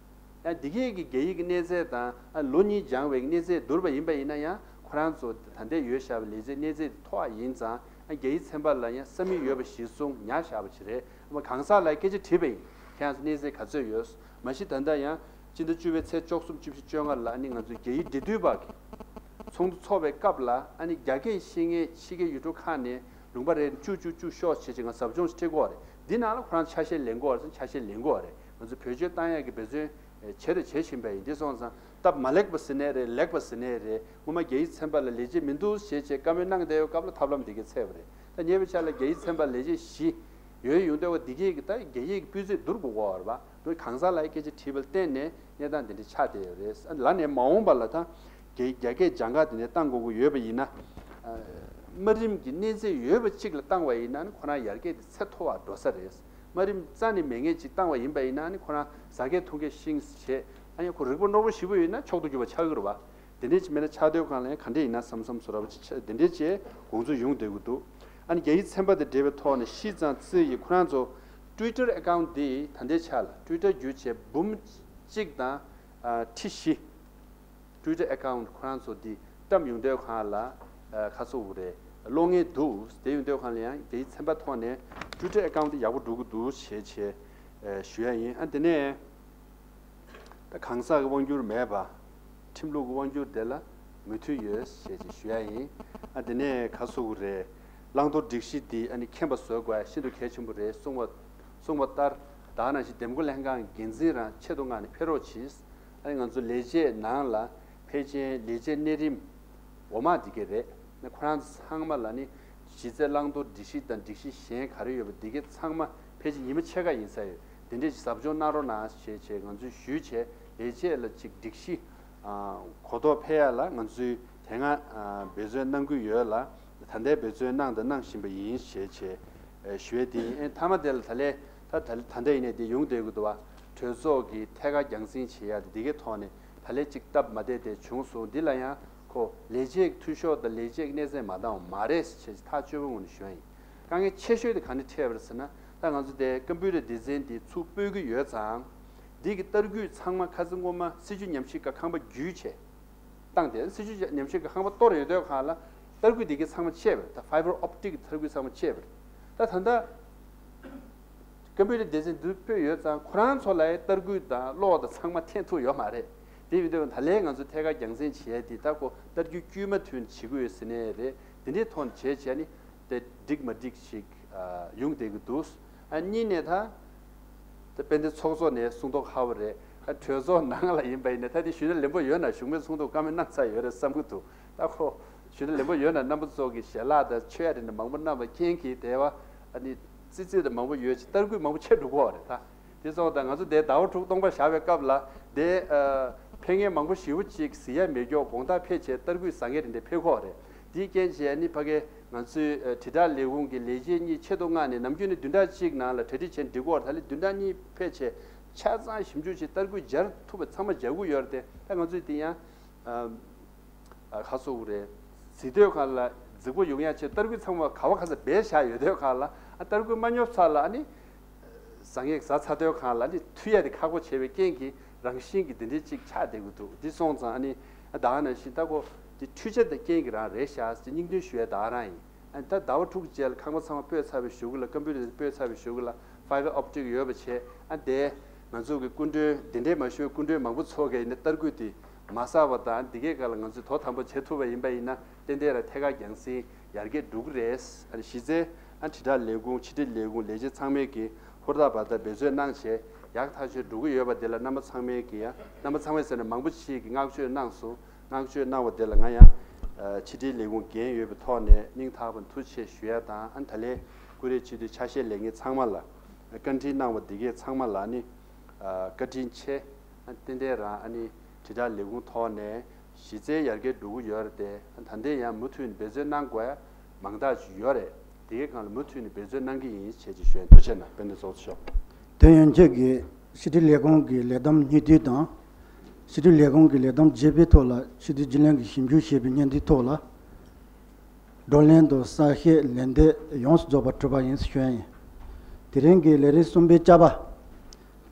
ཡང་འདི་གའི་གི་རྒྱ་ཡིག་གི་གནས་ཚད་དང་ཨ་ལོ་གཉིས་སྦྱངས་པའི་གནས་ཚད་བསྡུར་བ་ཡིན་པ་ཡིན་ན་ཡང་ཁོ་རང་ཚོ་ད་ལྟའི་ཡོད་བཞག་པའི་ལས་བྱེད་གནས་ཚད་མཐོ་བ་ཡིན་ཙང་ཨ་རྒྱ་ཡིག་ཚན་པ་ལ་ཡང་ས་མིག་ཡོད་པ་གཞིར་བཟུང་ཉར་བཞག་པ་ཞིག་རེད། ཨ་མ་གང་ཟག་ལ་སྐད་ཆ་དྲིས་པ་ཡིན། ཁྱེད་རང་ཚོ་གནས་ཚད་ག་ཚོད་ཡོད། མ་གཞི་ད་ལྟ་ཡང་སྤྱི་ཟླ་བཅུ་པའི་ཚེས་བཅུ་གསུམ་བཅུ་བཞི་བཅོ་ལྔ་ལ་ཨ་ནི་ང་ཚོའི་རྒྱ་ཡིག་འབྲེལ་མཐུད་པ་གི་ཚོགས་འདུ་ཚོགས་པའི་སྐབས་ལ་ཨ་ནི་རྒྱ་སྐད་ཤེས་མཁན་ཕྱི་རྒྱལ་ཡུལ་གྲུ་ཁག་ནས་ལུང་པ་རེ་བཅུ་བཅུ་བཅུ་ཤོག་བྱས་བྱས་ང་ཟབ་སྦྱོང་ཞིག་ཁྲིད་དགོས་རེད། འདི་ནང་ལ་ཁོ་རང་ཆ་ཤས་ལེན་དགོས་རེད། ཆ་ཤས་ལེན་དགོས་རེད། ང་ཚོ་བེད་སྤྱོད་བཏང་ཡག་གི་འབད་བརྩོན་བྱས་དང་བྱེད་བཞིན་པ་ཡིན། འདི་སོང་ཙང་སྟབས་མ་ལེགས་པ་ཟེར་ནའི་རེད། ལེགས་པ་ཟེར་ནའི་རེད། སྔོན་མ་རྒྱ་ཡིག་ཚན་པ་ལ་ལས་བྱེད་མི་འདུག་ཞེས་བྱས་བཀའ་མོལ་གནང་བསྡད་ཡོད་སྐབས་ལ་ཐབས་ལམ་འདི་གས་འཚོལ་བ་རེད། ད་ཉེ་བའི་ཆར་ལ་རྒྱ་ཡིག་ཚན་པ་ལས་བྱེད་བཞི་ཡོད་ཡོང་དུས་འདི་གས་ཀྱི་ད་རྒྱ་ཡིག་གི་སྤུས་ཚད་བསྡུར་དགོས་ཀྱི་ཡོད་རེད་པ། འདི་གང་ཟག་ལ་སྐད་ཆ་དྲིས་པ་ལ་བརྟེན་ནས་གནས་སྟངས་འདི་འདྲ་ཆགས་བསྡད་ཡོད་རེད། ལ་ནས་མ་འོངས་པ་ལ་ད་རྒྱ་རྒྱ་སྐད་སྦྱང་ག་དེ་ནས་བཏང་དགོས་ཀྱི་ཡོད་པ་ཡིན་ན། དམའ་རིམ་གྱི་གནས་ཚད་ཡོད་པ་གཅིག་ལ་བཏང་བ་ཡིན་ན་ནི་ཁོ་རང་ཡར་རྒྱས་དེ་ཚད་མཐོ་བ་འགྲོ་ས་རེད། དམའ་རིམ་རྩ་ནས་མེད་མཁན་གཅིག་བཏང་བ་ཡིན་པ་ཡིན་ན་ནི་ཁོ་རང་ཟ་མཁན་འཐུང་མཁན་ཤིང་བྱས་ཨ་ནི་ཁོ་རིག་པ་རྣོ་པོ་ཞེ་པོ་ཡིན་ན་མཆོག་ཏུ་གྱུར་པ་ཆགས་ཀྱི་རེད་པ། དེ་འདྲས་ཅིག་མེད་ན་ཆགས་སྡོད་གང་ལ་ཡང་ག་འདྲས་ཡིན་ན་བསམ་བསམ་བཟོ་འདྲ་པོ་ཅིག་ཆགས། དེ་འདྲས་ཅིག་དགོངས་ཚུལ་ཡོང་བསྡད་ཀྱི་འདུག་ཨ་ནི་རྒྱ་ཡིག་ཚན་པ་དེ་འབྲེལ་བའི་ཐོག་ནས་ཤིས་ཙང་ཙི་ཡིས་ཁོ་རང་ཚོ་Twitter account་འདི་ད་ལྟའི་ཆ་ལ་Twitter་བརྒྱུད་བྱས་འབུམ་གཅིག་དང་ཁྲི་བཞི་Twitter account་ཁོ་རང་ཚོ་འདི་བཀྲམ་ཡོང་དུས་གང་ལ་ཁ་སོ་བོ་རེད། གློག་བརྙན་འདུག་དེ་ཡོང་དུས་གང་ལ་ཡང་རྒྱ་ཡིག་ཚན་པ་ཐོག་ནས་Twitter account་འདི་ཡག་པོ་འགྲོ་གི་འདུག་ཞེས་བྱས་ཞུ་ཡ་ཡིན། ཨ་དེ་ནས། ད་གང་ཟག་གི་དབང་སྒྱུར་མེད་པ། ཁྲིམས་ལུགས་ཀྱི་དབང་སྒྱུར་དེ་ལ་མོས་མཐུན་ཡོད་ཞེས་ཅིག་ཞུ་ཡ་ཡིན། ཨ་དེ་ནས་ཁ་སོ་གི་རེད། བླང་དོར་སྒྲིག་གཞི་འདི་ཨ་ནི་མཁྱེན་པ་བཟོ་དགོས་ཤིན་ཏུ་གལ་ཆེན་པོ་རེད་གསུངས་པ་གསུངས་པ་ལྟར་ད་ནང་བཞིན་འདེམས་བསྐོ་ལྷན་ཁང་འགན་འཛིན་རང་ཆེད་དུ་མངགས་ནས་ཕེབས་རོགས་གྱིས། ཨ་ནི་ང་ཚོ་ལས་བྱེད་ནང་ལ་ཕལ་ཆེར་ལས་བྱེད་གནས་རིམ་འོག་མ་འདི་གས་རེད། ཁོ་རང་ཚང་མ་ལ་ནི་གཞི་རྩའི་བླང་དོར་སྒྲིག་གཞི་དང་སྒྲིག་གཞི་གཞན་ག་རེ་ཡོད་པ་འདི་གས་ཚང་མ་ཕལ་ཆེར་ཉི་མ་ཕྱེད་ཀ་ཡིན་ས་ཡོད། དེ་འདྲས་ཞིག་ཟབ་སྦྱོང་གནང་རོགས་གནང་ཞེས་བྱས་ང་ཚོས་ཞུས་བྱས་ལས་བྱེད་ལ་ཅིག་སྒྲིག་གཞི་གོ་རྟོགས་འཕེལ་ཡ་ལ་ང་ཚོས་དེ་སྔ་འབད་བརྩོན་གནང་གི་ཡོད་ལ་ད་ལྟའི་འབད་བརྩོན་གནང་དང་གནང་བཞིན་པ་ཡིན་ཞེས་བྱས་ཞུ་ཡས་དེ་ཡིན། ཨེ་མཐའ་མ་དེ་ལ་ད་ལས་ད་ད་ལྟ་ཡིན་ནའི་དེ་ཡོང་བསྡད་ཀྱི་འདུག་བ། གྲོས་ཚོགས་ཀྱི་ཐད་ཀར་རྒྱང་སྲིང་བྱེད་ཡ་དེ་འདི་གའི་ཐོག་ནས། ད་ལན་གཅིག་སྟབས་མ་བདེ་དེ་བྱུང་སོང་། འདི་ལ་ཡང་ཁོ་ལས་བྱེད་ཀྱི་འཐུས་ཤོར་དང་ལས་བྱེད་ཀྱི་གནས་ཚད་མ་འདང་བ་མ་རེད་ཅེས་ཐག་ཆོད་པོའི་ངང་ནས་ཞུ་ཡ་ཡིན། དཀའ་ངལ་ཆེ་ཤོས་དེ་ག་ནས་འཕྲད་པ་རེད་ཟེར་ན་ད་ང་ཚོ་དེ་ཀམ་པུ་ཊར་སྡེ་ཚན་འདི་ཚུར་སྤོས་ཀྱི་ཡོད་ཙང་། འདི་གི་ལྟ་སྐུལ་ཚང་མ་ཁ་སང་སྔོན་མ་སྲིད་བྱུས་ཉམས་ཞིབ་ཁང་ཁང་པ་བརྒྱུད་བྱས་བཏང་སྟེ་སྲིད་བྱུས་ཉམས་ཞིབ་ཁང་ཁང་པ་གཏོར་ཡོད་དུས་གང་ལ་ལྟ་སྐུལ་འདི་གི་ཚང་མ་བྱས་པ་རེད། ད་fiber optic་ལྟ་སྐུལ་ཚང་མ་བྱས་པ་རེད། ད་ད་ལྟ། ཀམ་པུ་ཊར་སྡེ་ཚན་འདི་སྤོས་ཡོད་ཙང་ཁོ་རང་ཚོ་ལ་ཡང་ལྟ་སྐུལ་དང་གློག་དང་ཚང་མ་འཐེན་ཐུབ་ཡོད་མ་རེད། དེ་ཡིན་དུས་ད་ལན་ང་ཚོ་ཐད་ཀར་རྒྱང་སྲིང་བྱས་ཏེ་ད་ཁོ་ལྟ་སྐུལ་དཀྱུས་མ་ཐུན་བྱེད་ཀྱི་ཡོད་ཟེར་ནས་རེད། དེ་འདྲའི་ཐོག་ནས་བྱས་བྱས་ནི་དེ་འགྲིག་མ་འགྲིག་ཞིག་ཡོང་བསྡད་ཀྱི་འདུག་ཨ་གཉིས་ནས་ད་དཔལ་ལྡན་ཚོགས་གཙོ་ནས་གསུང་མདོག་ཁ་པོ་རེད། ཨ་གྲོས་ཚོགས་ནང་ལ་ཡིན་པ་ཡིན་ན་ད་དེ་ཞུས་ན་ལན་པོ་ཡོད་ན་གཞུང་མིན་ཚོགས་འདུ་བཀའ་མོལ་གནང་ཚར་ཡོད་རེད་བསམ་གྱི་འདུག་ད་ཁོ་ཞུ་ན་ལན་པོ་ཡོད་ན་རྣམ་པ་ཚོ་གི་ཞལ་ལག་དང་མཆོད་ཡ་དེ་འདྲ་མང་པོ་གནང་བའི་རྐྱེན་གྱིས་དེ་བ་ཨ་ནི་ཙི་ཙི་དང་མང་པོ་ཡོད་ཅིག་ལྟ་སྐུལ་མང་པོ་ཆེ་འགྲོ་གི་ཡོད་རེད་ད། དེ་སོང་ཙང་ང་ཚོ་དེ་ཟླ་བ་དྲུག་སྟོང་པ་བཞག་པའི་སྐབས་ལ་དེ་ཕེབས་མཁན་མང་པོ་ཞེ་པོ་ཅིག་གཟིགས་ཡ་མེད་ཀྱོག་དགོང་དག་ཕེབས་བྱས་ལྟ་སྐུལ་ཟ་མཁན་དེ་འདྲ་ཕེབས་ཀྱི་ཡོད་རེད། དེའི་རྐྱེན་བྱས་ནི་ཕ་གི་ང་ཚོའི་དྲིལ་བསྒྲགས་ལས་ཁུངས་ཀྱི་ལས་བྱེད་གཉིས་ཆེད་དུ་མངགས་ནས་ནམ་རྒྱུན་ནི་བདུན་ཕྲག་གཅིག་ནང་ལ་གྲ་སྒྲིག་བྱས་འགྲིག་གི་ཡོད་རེད། ད་ལན་བདུན་ཕྲག་གཉིས་ཕལ་ཆེར་ཆ་ཚང་ཞིབ་འཇུག་བྱས་ལྟ་སྐུལ་སྦྱར་ཐུབ་པ་ཚང་མ་སྦྱར་གྱི་ཡོད་རེད་དེ། ད་ང་ཚོས་དེ་ཡང་ཨ་ཁ་སོ་བོ་རེད། གཟིགས་དུས་གང་ལ་གཟིགས་པོ་ཡོང་ཡ་ཆེད་ལྟ་སྐུལ་ཚང་མ་ག་བ་ག་ས་སྦས་བཞག་ཡོད་དུས་གང་ལ་ཨ་ལྟ་སྐུལ་མ་ཉོབ་ཚར་ལ་ཨ་ནི་ཟ་ངེས་ཟ་ཚར་དུས་གང་ལ་ཨ་ནི་མཐུད་ཡ་དེ་ཁག་པོ་བྱས་པའི་རྐྱེན་གྱིས་རང་བཞིན་གྱི་དེ་འདྲའི་གཅིག་ཆགས་བསྡད་ཀྱི་འདུག་དེ་སོང་ཙང་ཨ་ནི་ཨ་ད་ག་ནང་བཞིན་ལྟ་སྐོར་དེ་འཕྲུལ་ཆས་དང་རྐྱེན་གྱིས་རང་རེད་ཤག་ཅེས་སྙིང་དོན་ཞུ་ཡ་ད་ག་རང་ཡིན། ཨ་ནི་ད་ཟླ་བ་དྲུག་རྗེས་ལ་ཁང་པ་ཚང་མ་སྤོས་ཚར་བའི་གཞུག་གུ་ལ་ཀམ་པུ་ཊར་སྤོས་ཚར་བའི་གཞུག་གུ་ལ་fiber optic་ཡོད་པ་བྱས་ཨ་དེ་ང་ཚོ་གི་སྐུ་མགྲོན་འདི་འདྲས་མ་ཞུས་སྐུ་མགྲོན་མང་པོ་ཚོ་གས་ཡིན་ན་ལྟ་སྐུལ་དེ་མ་བསགས་པ་དང་འདི་གའི་སྐབས་ལ་ང་ཚོས་དོ་དམ་པོ་བྱེད་ཐུབ་པ་ཡིན་པ་ཡིན་ན་ཏན་ཏན་ར་ཐད་ཀར་རྒྱང་སྲིང་ཡར་རྒྱས་འགྲོ་གི་རེད། ཨ་ནི་གཞི་རྩའི་ཨ་དྲིལ་བསྒྲགས་ལས་ཁུངས་ཕྱི་དྲིལ་ལས་ཁུངས་ལས་བྱེད་ཚང་མས་ཀྱིས་ཧུར་ཐག་འབད་ཐག་འབད་རྩོལ་གནང་བྱས་ཡག་ཐག་ཆོད་འགྲོ་གི་ཡོད་པ་དེ་ལ་རྣམ་པ་ཚང་མས་ཀྱིས་ཡང་རྣམ་པ་ཚང་མས་ཟེར་ན་མང་པོ་ཞིག་གིས་བསྔགས་བརྗོད་གནང་སོང་། བསྔགས་བརྗོད་གནང་བ་དེ་ལ་ང་ཡང་ཕྱི་དྲིལ་ལས་ཁུངས་འགན་ཡོད་པའི་ཐོག་ནས་སྙིང་ཐག་པ་ཐུགས་རྗེ་ཆེ་ཞུ་ཡ་དང་ཨ་ནི་ད་ལན་ཀུ་རེ་ཆེ་དུས་ཆ་ཤས་ལེན་མཁན་ཚང་མ་ལ་བཀའ་འདྲི་གནང་བ་འདི་གས་ཚང་མ་ལ་ནི་བཀའ་དྲིན་ཆེ། ཨ་ནི་ཏན་ཏན་རང་ཨ་ནི་དྲིལ་བསྒྲགས་ལས་ཁུངས་ཐོག་ནས་གཞི་རྩའི་ཡར་རྒྱས་འགྲོ་གི་ཡོད་རེད་དེ་ཨ་ནི་ད་ལྟའི་ཡང་མུ་མཐུད་ནས་འབད་བརྩོན་གནང་དགོས་ཡ་མང་དག་ཅིག་ཡོད་རེད། དེ་གའི་སྒང་ལ་མུ་མཐུད་ནས་འབད་བརྩོན་གནང་གི་ཡིན་ཞེས་ཅིག་ཞུ་ཡིན། ཐུགས་རྗེ་གནང་། དཔལ་ལྡན་ཚོགས་གཙོ་མཆོག་དེ་ཡན་ཆད་ཀྱི་ཕྱི་དྲིལ་ལས་ཁུངས་ཀྱི་ལས་བསྡོམས་སྙིང་བསྡུས་དང་། ཕྱི་དྲིལ་ལས་ཁུངས་ཀྱི་ལས་བསྡོམས་རྒྱས་པའི་ཐོག་ལ་ཕྱི་དྲིལ་བརྗེ་ལེན་གྱི་ཞིབ་འཇུག་ཞེས་པའི་སྙན་ཐོའི་ཐོག་ལ། བགྲོ་གླེང་དང་གསལ་བཤད་ལན་འདེབས་ཡོངས་སུ་རྫོགས་པ་གྲུབ་པ་ཡིན་ཞུ་ཡ་ཡིན། དེ་རིང་གི་ལས་རིམ་གསུམ་པའི་བཅའ་བ།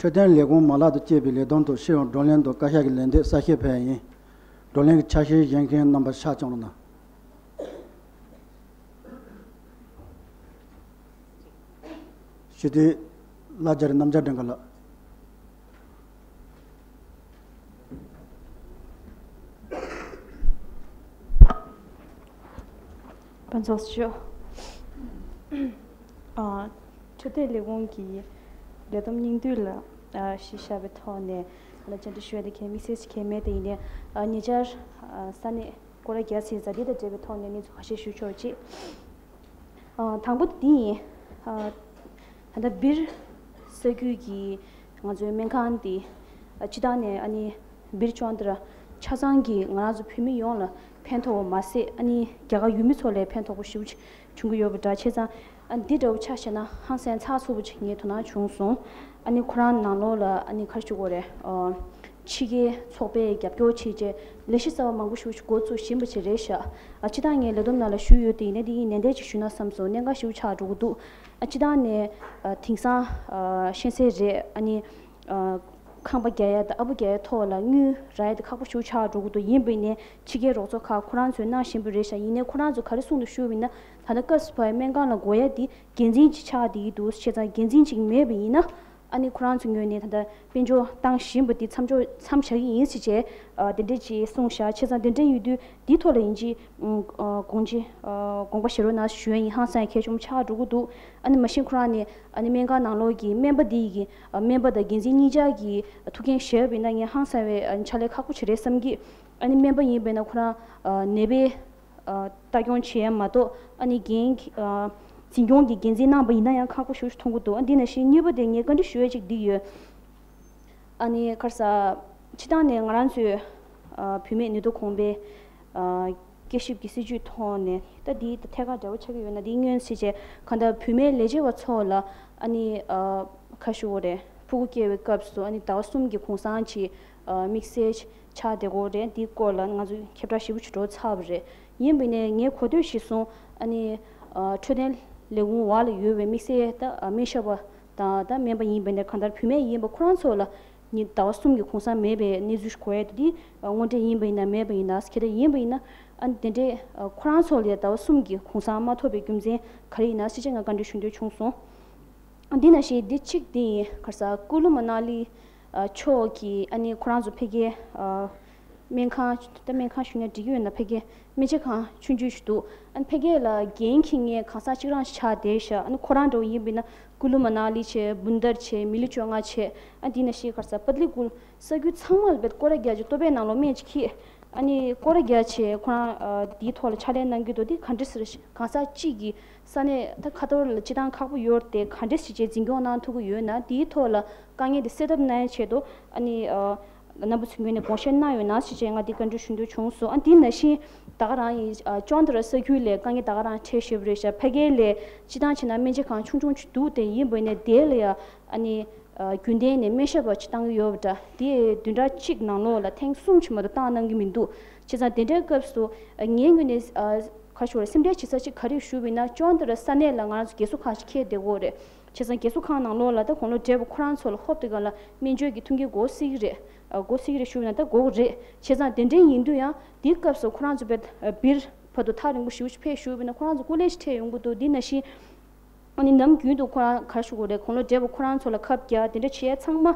འཕྲོད་བསྟེན་ལས་ཁུངས་མ་ལག་ཏུ་སྐྱེས་པའི་ལས་བསྡོམས་དང་སྤྱི་ཡོངས་བགྲོ་གླེང་དང་བཀའ་ཤག་གི་ལན་འདེབས་གསལ་བཤད་ཕེབས་ཡིན། བགྲོ་གླེང་གི་ཆ་ཤས་བཞེས་མཁན་རྣམ་པ་ཕྱག་རྐྱོང་རོགས་གནང་། སྤྱི་འཐུས་ལྷ་རྒྱ་རི་རྣམ་རྒྱལ་སྒྲོལ་དཀར་ལགས། ཕུན་ཚོགས་ཞུ། ཨ། འཕྲོད་བསྟེན་ལས་ཁུངས་ཀྱི་ལས་བསྡོམས་སྙིང་བསྡུས་ལ་ཨ་གཞི་བཞག་པའི་ཐོག་ནས་ང་ལ་བཅར་འདྲི་ཞུ་ཡ་དེ་གལ་དམིགས་བསལ་ཞིག་གལ་མེད་དེ་ཡིན་ནའི་ཨ་ཉེ་ཆར་ཨ་ས་གནས་སྐོར་ར་རྒྱག་ཚེ་ཛ་དྲག་དང་འབྲེལ་བའི་ཐོག་ནས་གནས་ཚུལ་ཁ་ཤས་ཞུ་ཆོག་ཅིག་ཨ། དང་པོ་དེ་ཡིན། ཨ། ད་ལྟ་སྦིར་ས་ཁུལ་གྱི་ང་ཚོའི་སྨན་ཁང་འདི་ཨ་སྤྱི་བཏང་ནས་ཨ་ནི་སྦིར་ཅོང་ཏི་ར་ཆ་ཚང་གི་ང་རང་ཚོ་བོད་མི་ཡོངས་ལ་ཕན་ཐོགས་པ་མ་ཟད་ཨ་ནི་རྒྱ་གར་ཡུལ་མི་ཚོ་ལ་ཕན་ཐོགས་པ་ཞེ་པོ་ཅིག་བྱུང་གི་ཡོད་པ་འདྲ། བྱས་ཙང་ཨ་འདི་འདྲ་བོ་ཆ་བཞག་ན་ཧང་སང་ཚགས་ཚུད་པོ་ཅིག་ངའི་དོ་སྣང་བྱུང་སོང་། ཨ་ནི་ཁོ་རང་ནང་ལོགས་ལ་ཨ་ནི་ག་རེ་ཞུ་དགོས་རེད། ཨ། ཕྱི་རྒྱལ་ཚོགས་པས་རྒྱབ་སྐྱོར་བྱས་རྗེས་ལས་གཞི་གསར་པ་མང་པོ་ཞིག་འགོ་བཙུགས་བཞིན་པ་ཅིག་རེད་ཤག་ཨ་སྤྱིར་བཏང་ངས་ལས་བསྡོམས་ནང་ལ་ཞུས་ཡོད་དེ་ཡིན་ནའི་འདི་ཡིན་ནན་ཏན་ཅིག་ཞུས་ན་བསམ་སོང་། གནད་འགག་ཞིག་ཆགས་འགྲོ་གི་འདུག་ཨ་སྤྱིར་བཏང་ནས་ཨ་དེང་སང་ཨ་ཤེས་གསལ་རེད། ཨ་ནི་ཨ་ཁང་པ་རྒྱག་ཡ་དང་ཨ་བུ་རྒྱག་ཡའི་ཐོག་ལ་དངུལ་རག་ཡ་དེ་ཁག་པོ་ཞིག་ཆགས་འགྲོ་གི་འདུག་ཡིན་པ་ཡིན་ནའི་ཕྱི་རྒྱལ་རོགས་ཚོགས་ཁག་ཁོ་རང་ཚོས་གནང་བཞིན་པ་རེད་ཤག་ཡིན་ནའི་ཁོ་རང་ཚོས་ག་རེ་གསུངས་འདུག་ཞུས་པ་ཡིན་ན་ད་ལྟ་སྐབས་སུ་བབས་སྨན་ཁང་ལ་དགོས་ཡ་དེ་འགན་འཛིན་ཅིག་ཆགས་བསྡད་ཀྱི་འདུག་བྱས་ཙང་འགན་འཛིན་ཅིག་མེད་པ་ཡིན་ན། ཨ་ནི་ཁོ་རང་ཚོའི་ངོས་ནས་ད་ལྟ་དཔལ་འབྱོར་བཏང་བཞིན་པ་འདི་མཚམས་འཇོག་མཚམས་བཞག་གི་ཡིན་ཟེར་བྱས་ཨ་དེ་འདྲས་ཅིག་གསུངས་བཞག་བྱས་ཙང་དེ་འདྲས་ཡིན་དུས་འདིའི་ཐོག་ལ་ཡིན་གཅིག་ཨ་དགོངས་གཅིག་ཨ་དགོངས་པ་བཞེས་རོགས་གནང་ཞུ་ཡ་ཡིན། ཧང་སང་གལ་ཆེན་པོ་ཆགས་འགྲོ་གི་འདུག་ཨ་ནི་མ་གཞི་ཁོ་རང་ནས་ཨ་ནི་སྨན་ཁང་ནང་ལོགས་ཀྱི་སྨན་པ་འདི་ཡི་གི་ཨ་སྨན་པ་དང་འགན་འཛིན་གཉིས་ཆར་གྱི་ཐུགས་འགན་བཞེས་པ་ཡིན་ན་ངས་ཧང་སང་བའི་ཨ་ནི་ཕྱག་ལས་ཁག་པོ་ཅིག་རེད་བསམ་གི། ཨ་ནི་སྨན་པ་ཡིན་པས་ན་ཁོ་རང་ཨ་ནད་པའི་ཨ་ལྟ་སྐྱོང་བྱེད་ཡ་མ་གཏོགས་ཨ་ནི་འགན་ཨ་འཛིན་སྐྱོང་གི་འགན་འཛིན་གནང་པ་ཡིན་ན་ཡང་ཁག་པོ་ཞེ་པོ་ཞིག་མཐོང་གི་འདུག་ཨ་འདི་ནང་བཞིན་གཉིས་པ་དེ་ངས་བཀའ་འདྲི་ཞུ་ཡ་ཅིག་འདི་ཡོད། ཨ་ནི་ཁར་ས་སྤྱི་བཏང་ནས་ང་རང་ཚོའི་ཨ་བུད་མེད་ནུས་སྟོབས་གོང་འཕེལ་ཨ་སྐྱེད་ཞིབ་ཀྱི་སྲིད་ཇུས་ཐོག་ནས་ད་འདི་ད་ཐད་ཀར་འབྲེལ་བ་ཆགས་ཀྱི་ཡོད་ན་འདི་སྔོན་ཟེར་བྱས་གང་ལྟར་བུད་མེད་ལས་བྱེད་པ་ཚོ་ལ་ཨ་ནི་ཨ་ཁ་ཞུ་བ་རེད། ཕྲུ་གུ་སྐྱེ་བའི་སྐབས་སུ་ཨ་ནི་ཟླ་བ་གསུམ་གྱི་གུང་སེང་ཅིག་ཨ་དམིགས་བསལ་ཆགས་བསྡད་ཀྱི་ཡོད་རེད། འདིའི་སྐོར་ལ་ང་ཚོས་ཁྱབ་བསྒྲགས་ཞེ་པོ་ཅིག་འགྲོ་ཚར་བ་རེད། ཡིན་པ་ཡིན་ནའི་ངས་གོ་ཐོས་གཞིར་བཟུང་ཨ་ནི་ཨ་འཕྲོད་བསྟེན་ལས་ཁུངས་འོག་ལ་ཡོད་པའི་དམིགས་བསལ་ད་ཨ་སྨན་ཞབས་པ་དང་ད་སྨན་པ་ཡིན་པ་ཡིན་ནའི་གང་ལྟར་བུད་མེད་ཡིན་པ་ཁོ་རང་ཚོ་ལ་ཉིན་ཟླ་བ་གསུམ་གྱི་གུང་སེང་མེད་པའི་གནས་ཚུལ་ཞིག་གོ་ཡ་དེ་དངོས་འབྲེལ་ཡིན་པ་ཡིན་ན་མེད་པ་ཡིན་ན་གལ་ཏེ་ཡིན་པ་ཡིན་ན་ཨ་ནི་དེ་འདྲའི་ཨ་ཁོ་རང་ཚོ་ལ་ཟླ་བ་གསུམ་གྱི་གུང་སེང་མ་ཐོབ་པའི་རྒྱུ་མཚན་ག་རེ་ཡིན་ན་ཞིག་ཅིག་ང་བཀའ་འདྲི་ཞུ་འདོད་བྱུང་སོང་། འདི་ནང་བཞིན་འདི་གཅིག་འདི་ཡིན། ག་རེ་ཟ། ཀུ་ལུ་མ་ན་ལི་ཨ་ཕྱོགས་ཀྱི་ཨ་ནི་ཁོ་རང་ཚོ་ཕ་གིའི་ཨ་སྨན་ཁང་། ད་སྨན་ཁང་ཞུ་ན་འགྲིག་གི་ཡོད་ན། ཕ་གིའི་སྨན་བཅོས་ཁང་ཆུང་ཆུང་ཞིག་འདུག་ཨ་ནི་ཕ་གི་ལ་འགན་འཁྱེར་མཁན་གང་ཟག་གཅིག་རང་ཞིག་ཆགས་བསྡད་ཤག་ཨ་ནི་ཁོ་རང་འདྲ་བོ་ཡིན་པ་ཡིན་ན་ཀུ་ལུ་མ་ན་ལི་བྱས། བུན་དར་བྱས། མི་ལི་བཅོ་ལྔ་བྱས། ཨ་འདི་ནང་བཞིན་ག་རེ་ཟ། པ་ཏ་ལི་ཀུལ། ས་ཁུལ་ཚང་མ་ལ་བེད་སྐོར་ར་རྒྱག་བྱས་ལྟོ་ཕད་ནང་ལོགས་སྨན་ཅིག་འཁྱེར། ཨ་ནི་སྐོར་ར་རྒྱག་བྱས་ཁོ་རང་ཨ་འདིའི་ཐོག་ལ་ཕྱག་ལས་གནང་གི་འདུག་འདི་ག་འདྲ་ཟེར་གང་ཟག་གཅིག་གིས་ས་གནས་ད་ཁ་ཐོར་ལ་སྤྱི་བཏང་ཁག་པོ་ཡོད་རེད་དེ། ག་འདྲ་ཞིག་བྱས་འཛིན་སྐྱོང་གནང་ཐུབ་ཀྱི་ཡོད་ན། འདིའི་ཐོག་ལ་དཀའ་ངལ་འདི་སེལ་ཐབས་གནང་ཡའི་ཆེད་དུ་ཨ་ནི་ཨ་རྣམ་པ་ཚོའི་ངོས་ནས་དགོངས་བཞེས་གནང་ཡོད་ན་ཞེས་བྱས་ང་འདི་བཀའ་འདྲི་ཞུ་འདོད་བྱུང་སོང་། ཨ་འདི་ནང་བཞིན་ད་ག་རང་ཡིན། ཨ་ཅོང་ཏི་ར་ས་ཁུལ་ལ་དཀའ་ངལ་ད་ག་རང་འཕྲད་བཞིན་པ་རེད་ཤག་ཕ་གི་ལ་སྤྱི་བཏང་བྱས་ན་སྨན་བཅོས་ཁང་ཆུང་ཆུང་ཅིག་འདུག་དེ་ཡིན་པ་ཡིན་ནའི་དེ་ལ་ཡ་ཨ་ནི་ཨ་རྒྱུན་ལྡན་ནས་སྨན་ཞབས་པ་ཅིག་བཏང་གི་ཡོད་པ་འདྲ། དེ་བདུན་ཕྲག་གཅིག་ནང་ལོགས་ལ་ཐེངས་གསུམ་ཅིག་མ་གཏོགས་བཏང་གནང་གི་མི་འདུག་བྱས་ཙང་དེ་འདྲའི་སྐབས་སུ་ཨ་ངའི་ངོས་ནས་ཨ་ག་རེ་ཞུ་དགོས་རེད། སེམས་ཁྲལ་བྱེད་ས་ཅིག་ག་རེ་ཞུ་བ་ཡིན་ན། ཅོང་ཏི་ར་ས་གནས་ལ་ང་རང་ཚོ་རྒས་གསོ་ཁང་ཞིག་འཁེལ་བསྡད་ཀྱི་ཡོད་རེད། བྱས་ཙང་རྒས་གསོ་ཁང་ནང་ལོགས་ལ་ད་དགུང་ལོ་བགྲེས་པོ་ཁོ་རང་ཚོ་ལ་ཧོབ་སྟེ་སྒང་ལ་སྨན་བཅོས་ཀྱི་མཐུན་རྐྱེན་དགོས་སྲིད་ཀྱི་རེད། ཨ་དགོས་སྲིད་ཀྱི་རེད་ཞུ་བ་ཡིན་ན་ད་དགོས་ཀྱི་རེད། བྱས་ཙང་དེ་འདྲའི་ཡིན་དུས་ཡང་དེའི་སྐབས་སུ་ཁོ་རང་ཚོ་བེད་སྦིར་བར་དུ་ཐག་རིང་པོ་ཞེ་པོ་ཅིག་ཕེབས་ཞུ་བ་ཡིན་ན་ཁོ་རང་ཚོ་སྐུ་ལས་ཞིག་འཕྲད་ཡོང་གི་འདུག་འདི་ནང་བཞིན་ཨ་ནི་ནམ་རྒྱུན་དུ་ཁོ་རང་ག་རེ་ཞུ་དགོས་རེད། དགུང་ལོ་བགྲེས་པོ་ཁོ་རང་ཚོ་ལ་ཁབ་རྒྱག་དེ་འདྲ་བྱེད་ཡ་ཚང་མ་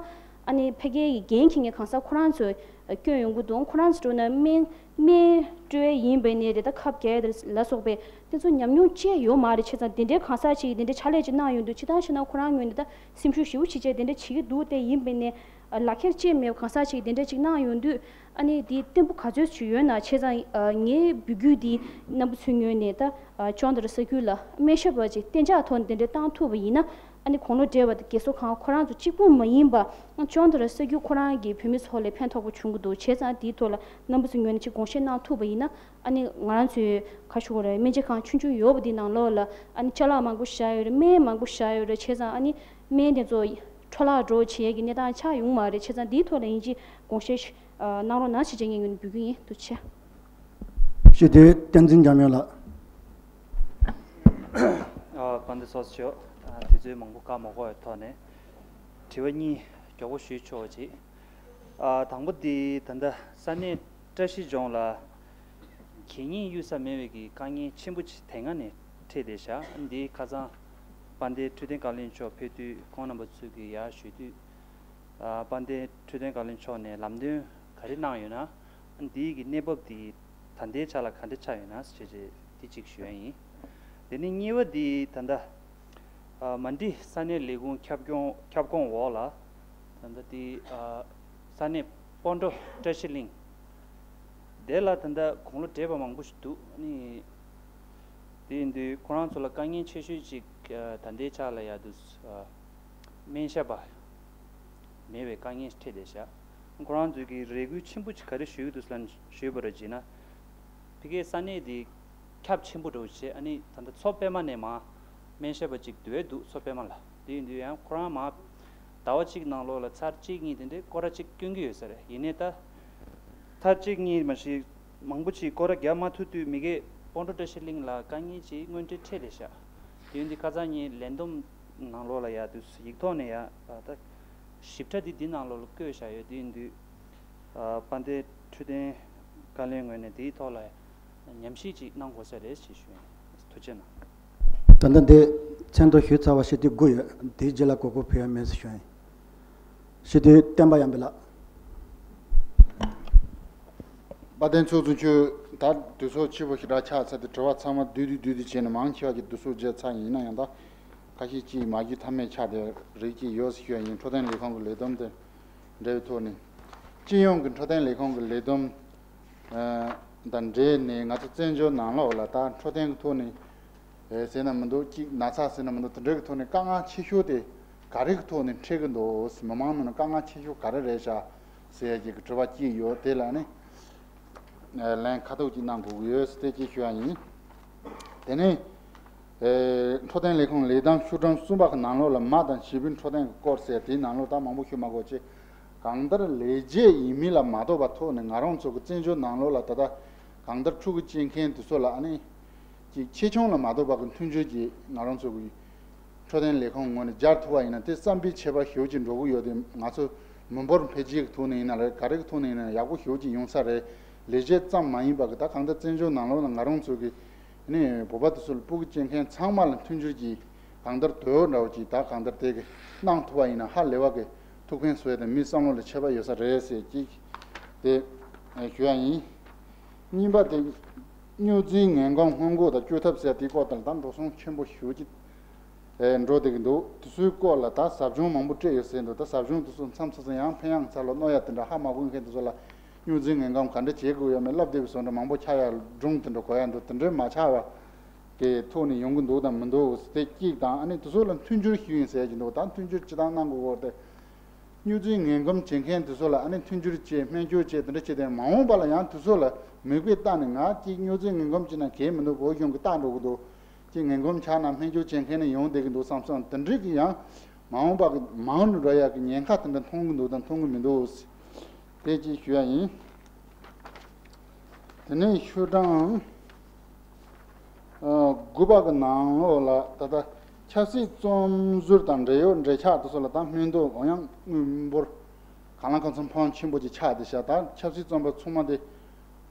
ཨ་ནི་ཕ་གིའི་འགན་འཁྱེར་མཁན་གང་ཟག་ཁོ་རང་ཚོས་སྐྱོན་ཡོང་གི་འདུག་ཁོ་རང་ཚོ་འགྲོ་ན་སྨན་སྨན་སྤྲོད་ཡ་ཡིན་པ་ཡིན་ནའི་རེད། ད་ཁབ་རྒྱག་ཡ་དེ་ལ་སོགས་པའི་དེ་ཚོ་ཉམས་མྱོང་ཅི་ཡང་ཡོད་མ་རེད། བྱས་ཙང་དེ་འདྲའི་གང་ཟག་ཅིག་གིས་དེ་འདྲའི་ཕྱག་ལས་ཅིག་གནང་ཡོང་དུས་སྤྱིར་བཏང་བྱས་ན་ཁོ་རང་ངོས་ནས་ད་སེམས་ཤུགས་ཞེ་པོ་ཅིག་བྱས་དེ་འདྲ་བྱེད་ཀྱི་འདུག་དེ་ཡིན་པ་ཡིན་ནའི་ལག་ཁྱེར་ཅིག་མེད་པའི་གང་ཟག་ཅིག་གིས་དེ་འདྲ་ཅིག་གནང་ཡོང་དུས་ཨ་ནི་དེ་བརྟན་པོ་ག་ཚོད་ཅིག་ཡོད་ན། བྱས་ཙང་ངའི་འབོད་སྐུལ་འདི་རྣམ་པ་ཚོའི་ངོས་ནས་ད་ཅོང་ཏི་ར་ས་ཁུལ་ལ་སྨན་ཞབས་པ་ཅིག་གཏན་འཇགས་ཐོག་ནས་དེ་འདྲ་བཏང་ཐུབ་པ་ཡིན་ན། ཨ་ནི་དགུང་ལོ་བགྲེས་པ་དང་རྒས་གསོ་ཁང་ཁོ་རང་ཚོ་གཅིག་པུ་མ་ཡིན་པ་ཅོང་ཏི་ར་ས་ཁུལ་ཁོ་རང་གི་བོད་མི་ཚོ་ལ་ཕན་ཐོགས་པོ་བྱུང་གི་འདུག་བྱས་ཙང་དེའི་ཐོག་ལ་རྣམ་པ་ཚོའི་ངོས་ནས་ཅིག་དགོངས་བཞེས་གནང་ཐུབ་པ་ཡིན་ན། ཨ་ནི་ང་རང་ཚོའི་ག་རེ་ཞུ་དགོས་རེད། སྨན་བཅོས་ཁང་ཆུང་ཆུང་ཡོད་པ་འདི་ནང་ལོགས་ལ་ཨ་ནི་ཅ་ལག་མང་པོ་བཞག་ཡོད་རེད། སྨན་མང་པོ་བཞག་ཡོད་རེད། བྱས་ཙང་ཨ་ནི་སྨན་དེ་ཚོ་འཕྲོ་བརླག་འགྲོ་བྱེད་ཡས་ཀྱི་གནས་སྟངས་ཆགས་ཡོང་མ་རེད། བྱས་ཙང་དེའི་ཐོག་ལ་ཡིན་གཅིག་དགོངས་བཞེས་ཤིག་གནང་རོགས་གནང་ཞེས་བྱས་ངས་ངོས་ནས་འབོད་སྐུལ་ཡིན། ཐུགས་རྗེ་ཆེ། སྤྱི་འཐུས་བསྟན་འཛིན་འཇམ་དབྱངས་ལགས། ཨ། དཔལ་ལྡན་ཚོགས་གཙོ་མཆོག་ཨ། དུས་ཚོད་མང་པོ་བཀག་མ་དགོས་པའི་ཐོག་ནས་དྲི་བ་གཉིས་ མགྱོགས་པོ་ཞུས་ཆོག་ཅིག་ཨ། དང་པོ་འདི་ད་ལྟ་ས་གནས་བཀྲ་ཤིས་ལྗོངས་ལ་གད་སྙིགས་གཡུག་ས་མེད་པའི་གི་དཀའ་ངལ་ཆེན་པོ་ཅིག་དེ་སྔ་ནས་འཕྲད་བསྡད་བཞག་འདི་ཁ་སང་དཔལ་ལྡན་འཕྲོད་བསྟེན་བཀའ་བློན་མཆོག་ཕེབས་དུས་ཁོང་རྣམ་པ་ཚོས་གི་ཡར་ཞུས་དུས། ཨ། དཔལ་ལྡན་འཕྲོད་བསྟེན་བཀའ་བློན་མཆོག་ནས་ལམ་སྟོན་ག་རེ་གནང་ཡོད་ན། འདིའི་གི་གནས་བབ་འདི་ད་ལྟའི་ཆ་ལ་ག་འདྲ་ཆགས་ཡོད་ན་ཞེས་བྱས་འདི་གཅིག་ཞུ་ཡ་ཡིན། དེ་ནས་གཉིས་པ་འདི་ད་ལྟ། ཨ། མ་འདྲི་ས་གནས་ལས་ཁུངས་ཁྱབ་ཁོངས་ཁྱབ་ཁོངས་འོག་ལ། ད་ལྟ་འདི། ཨ། ས་གནས་སྤོན་ཊོ་བཀྲ་ཤིས་གླིང་། དེ་ལ་ད་ལྟ་དགུང་ལོ་བགྲེས་པ་མང་པོ་ཞིག་འདུག་ཨ་ནི། དེ་ཡིན་དུས་ཁོ་རང་ཚོ་ལ་དཀའ་ངལ་ཆེ་ཤོས་ཅིག་ཨ། ད་ལྟའི་ཆ་ལ་ཡ་དུས། ཨ། སྨན་ཞབས་པ་མེད་པའི་དཀའ་ངལ་འཕྲད་བསྡད་བཞག་ཁོ་རང་ཚོས་ཀྱི་རེ་སྐུལ་ཆེན་པོ་ཅིག་ག་རེ་ཞུས་འདུག་ལབ་ཞུས་པ་ར་བྱས་ན། ཕ་གིའི་ས་གནས་དེ་ཁྱབ་ཆེན་པོ་འདྲ་བོ་བྱས། ཨ་ནི་ད་ལྟ་མཚོ་པད་མ་ནས་མར་སྨན་ཞབས་པ་ཅིག་སྡོད་འདུག་མཚོ་པད་མ་ལ། དེ་ཡིན་དུས་ཡང་ཁོ་རང་མར་ཟླ་བ་གཅིག་ནང་ལོགས་ལ་ཚར་གཅིག་གཉིས་དེ་འདྲའི་སྐོར་ར་གཅིག་སྐྱོན་གྱི་ཡོད་ས་རེད། ཡིན་ནའི་ད་ཚར་གཅིག་གཉིས་མ་གཏོགས་མང་པོ་ཅིག་སྐོར་ར་རྒྱག་མ་ཐུབ་དུས་མ་གིའི་སྤོན་ཊོ་བཀྲ་ཤིས་གླིང་ལ་དཀའ་ངལ་ཅིག་དངོས་འབྲེལ་འཕྲད་བསྡད་བཞག་དེ་ཡིན་དུས་ཁ་སང་ངས་ལས་བསྡོམས་ནང་ལོགས་ལ་ཡ་དུས་ཡིག་ཐོག་ནས་ཡ་ད་ཞིབ་ཕྲ་འདི་འདི་ནང་ལོགས་ལ་བཀོད་བཞག་ཡོད། དེ་ཡིན་དུས་དཔལ་ལྡན་འཕྲོད་བསྟེན་བཀའ་བློན་ངོས་ནས་འདིའི་ཐོག་ལ་ཉམས་ཞིབ་ཅིག་གནང་དགོས་ས་རེད་ཞེས་ཞུ་ཡིན། ཐུགས་རྗེ་གནང་། ད་ལྟ་འདི་མཚན་ཐོ་ཞུས་ཚར་བ་སྤྱི་འཐུས་དགུ་ཡོད། འདིའི་རྗེས་ལ་གོ་སྐབས་ཕུལ་ཡ་མེད་ཟེར་ཞུ་ཡིན། སྤྱི་འཐུས་བསྟན་པ་ཡར་འཕེལ་ལགས། དཔལ་ལྡན་ཚོགས་གཙོ་མཆོག་ད་དུས་ཚོད་ཕྱི་པོ་ཞེ་དྲག་ཆགས་ཚར་ཏེ་དྲི་བ་ཚང་མ་བསྡུས་བསྡུས་བསྡུས་བསྡུས་བྱས་ནས་མང་ཆེ་བ་ཀྱི་དུས་ཚོད་བརྗེད་ཚར། ཡིན་ན་ཡང་ད་ཁ་ཤས་ཅིག་མ་བརྗོད་ཐབས་མེད་ཆགས་བསྡད་རིགས་ཅིག་ཡོད་ཟེར་ཞུ་ཡ་ཡིན། འཕྲོད་བསྟེན་ལས་ཁུངས་ཀྱི་ལས་བསྡོམས་དེ་འབྲེལ་བའི་ཐོག་ནས་སྤྱི་ཡོངས་ཀྱི་འཕྲོད་བསྟེན་ལས་ཁུངས་ཀྱི་ལས་བསྡོམས་དང་འབྲེལ་ནས་ང་ཚོ་བཙན་བྱོལ་ནང་ལོགས་ལ་ད་འཕྲོད་བསྟེན་གྱི་ཐོག་ནས། ཨེ། ཟེར་ན་མི་འདུག་གཅིག་ན་ཚ་ཟེར་ན་མི་འདུག་དེ་འདྲ་གི་ཐོག་ནས་དཀའ་ངལ་ཆེ་ཤོས་དེ་ག་རེ་གི་ཐོག་ནས་འཕྲད་གི་འདུག་མི་མང་ནང་ནས་དཀའ་ངལ་ཆེ་ཤོས་ག་རེ་རེད་ཤག་ཟེར་ཡ་གི་དྲི་བ་གཅིག་ཡོད། དེ་ལ་ནི་ལན་ཁ་ཐུག་ཅིག་གནང་དགོས་ཀྱི་ཡོད་ཟེར་དེ་གཅིག་ཞུ་ཡ་ཡིན། དེ་ནས་ཨེ། འཕྲོད་བསྟེན་ལས་ཁུངས་ལས་བསྡོམས་ཤོག་གྲངས་གསུམ་པ་གི་ནང་ལོགས་ལ་མ་དང་བྱིས་པའི་འཕྲོད་བསྟེན་གི་སྐོར་ཟེར་དེའི་ནང་ལོགས་ད་མང་པོ་ཞུ་མ་དགོས་ཆེ། གང་ལྟར་ལས་བྱེད་ཡིན་མིན་ལ་མ་ལྟོས་པ་ཐོག་ནས་ང་རང་ཚོ་གི་བཙན་བྱོལ་ནང་ལོགས་ལ་ད་ལྟ་གང་ལྟར་ཕྲུ་གུ་སྐྱེ་མཁན་དེ་ཚོ་ལ་ཨ་ནི་ཅིག་ཆེ་ཆུང་ལ་མ་ལྟོས་པ་གི་མཐུན་སྦྱོར་གྱིས་ང་རང་ཚོ་གི་འཕྲོད་བསྟེན་ལས་ཁུངས་ངོས་ནས་སྦྱར་ཐུབ་པ་ཡིན་ན་དེ་བསམ་པའི་ཁྱད་པར་ཞེ་པོ་ཅིག་འགྲོ་གི་ཡོད་དེ། ང་ཚོ་མི་འབོར་འཕེལ་རྒྱས་ཀྱི་ཐོག་ནས་ཡིན་ན་རེད། ག་རེ་གི་ཐོག་ནས་ཡིན་ན་ཡག་པོ་ཞེ་པོ་ཅིག་ཡོང་ས་རེད། ལས་བྱེད་ཙམ་མ་ཡིན་པ་གི་ད་གང་ལྟར་བཙན་བྱོལ་ནང་ལོགས་ལ་ང་རང་ཚོ་གི་ནི་བོད་པ་དེ་ཚོ་ལ་ཕྲུ་གུ་སྐྱེ་མཁན་ཚང་མ་ལ་མཐུན་སྦྱོར་གྱིས་གང་ལྟར་དོ་འདྲ་བོ་ཅིག་ད་གང་ལྟར་དེ་གི་གནང་ཐུབ་པ་ཡིན་ན་ཧ་ལས་པ་གི་ཐུགས་ཕན་གསོས་དང་མིའི་བསམ་བློ་ལ་ཁྱད་པར་ཡོད་ས་རེད་ཟེར་གཅིག་དེ་ཞུ་ཡ་ཡིན། གཉིས་པ་དེ་སྨྱོ་རྫས་ངན་གོམས་སྔོན་འགོག་དང་བཅོས་ཐབས་ཟེར་དེའི་སྐོར་དང་ད་འགྲོ་སོང་ཆེན་པོ་ཞེ་པོ་ཅིག་ཨེ། འགྲོ་བསྡད་ཀྱི་འདུག་དེ་ཚོའི་སྐོར་ལ་ད་ཟབ་སྦྱོང་མང་པོ་སྤྲད་ཡོད་ཟེར་འདུག་ད་ཟབ་སྦྱོང་དེ་ཚོ་མཚམས་མཚམས་སུ་ཡང་ཕན་ཡང་ཚ་ལོ་གནོད་ཡ་དེ་འདྲ་ཧ་མ་གོ་མཁན་དེ་ཚོ་ལ་སྨྱོ་རྫས་ངན་གོམས་ག་འདྲ་བྱེད་དགོས་ཡོད་མེད་བསླབ་བསྡད་པའི་བཟོ་འདྲ་མང་པོ་ཆགས་ཡ་སྒྲུང་དེ་འདྲ་གོ་ཡ་འདུག་དེ་འདྲའི་མ་ཆགས་པ་གི་ཐོག་ནས་ཡོང་གི་འདུག་དང་མི་འདུག་དེ་གཅིག་དང་། ཨ་ནི་དེ་ཚོ་ལ་མཐུན་སྦྱོར་ཞུས་ཡིན་ཟེར་གྱི་འདུག་ད་མཐུན་སྦྱོར་སྤྱི་བཏང་གནང་དགོས་སྐོར་དེ། སྨྱོ་རྫས་ངན་གོམས་བྱེད་མཁན་དེ་ཚོ་ལ་ཨ་ནི་མཐུན་སྦྱོར་བྱེད། སྨན་བཅོས་བྱེད། དེ་འདྲ་བྱེད་དེ་མ་འོངས་པ་ལ་ཡང་དེ་ཚོ་ལ་མིག་དཔེ་བལྟས་ནས་ང་གཅིག་སྨྱོ་རྫས་ངན་གོམས་བྱེད་ན་གལ་མི་འདུག་བོད་གཞུང་གིས་བལྟ་འགྲོ་གི་འདུག་ཅིག་ངན་གོམས་ཆགས་ན་སྨན་བཅོས་བྱེད་མཁན་ནི་ཡོང་བསྡད་ཀྱི་འདུག་བསམ་སོང་། དེ་འདྲ་གི་ཡང་མ་འོངས་པ་གི་མང་དུ་འགྲོ་ཡག་གི་ཉེན་ཁ་དེ་འདྲ་མཐོང་གི་འདུག་དང་མཐོང་གི་མི་འདུག་དེ་ཅིག་ཞུ་ཡ་ཡིན། དེ་ནས་ཤོག་གྲངས་ཨ་དགུ་པ་གི་ནང་ལོགས་ལ་ད་ལྟ་ཆབ་སྲིད་བཙོན་ཟུར་དང་འབྲེལ་ཡོད་འབྲེལ་ཆགས་དེ་ཚོ་ལ་ད་སྨན་ཐོ་འོ་ཡང་དངུལ་འབོར་གང་ལ་གང་འཚམ་ཕོན་ཆེན་པོ་ཅིག་ཆགས་བསྡད་ཤག་ད་ཆབ་སྲིད་བཙོན་པ་ཚང་མ་དེ་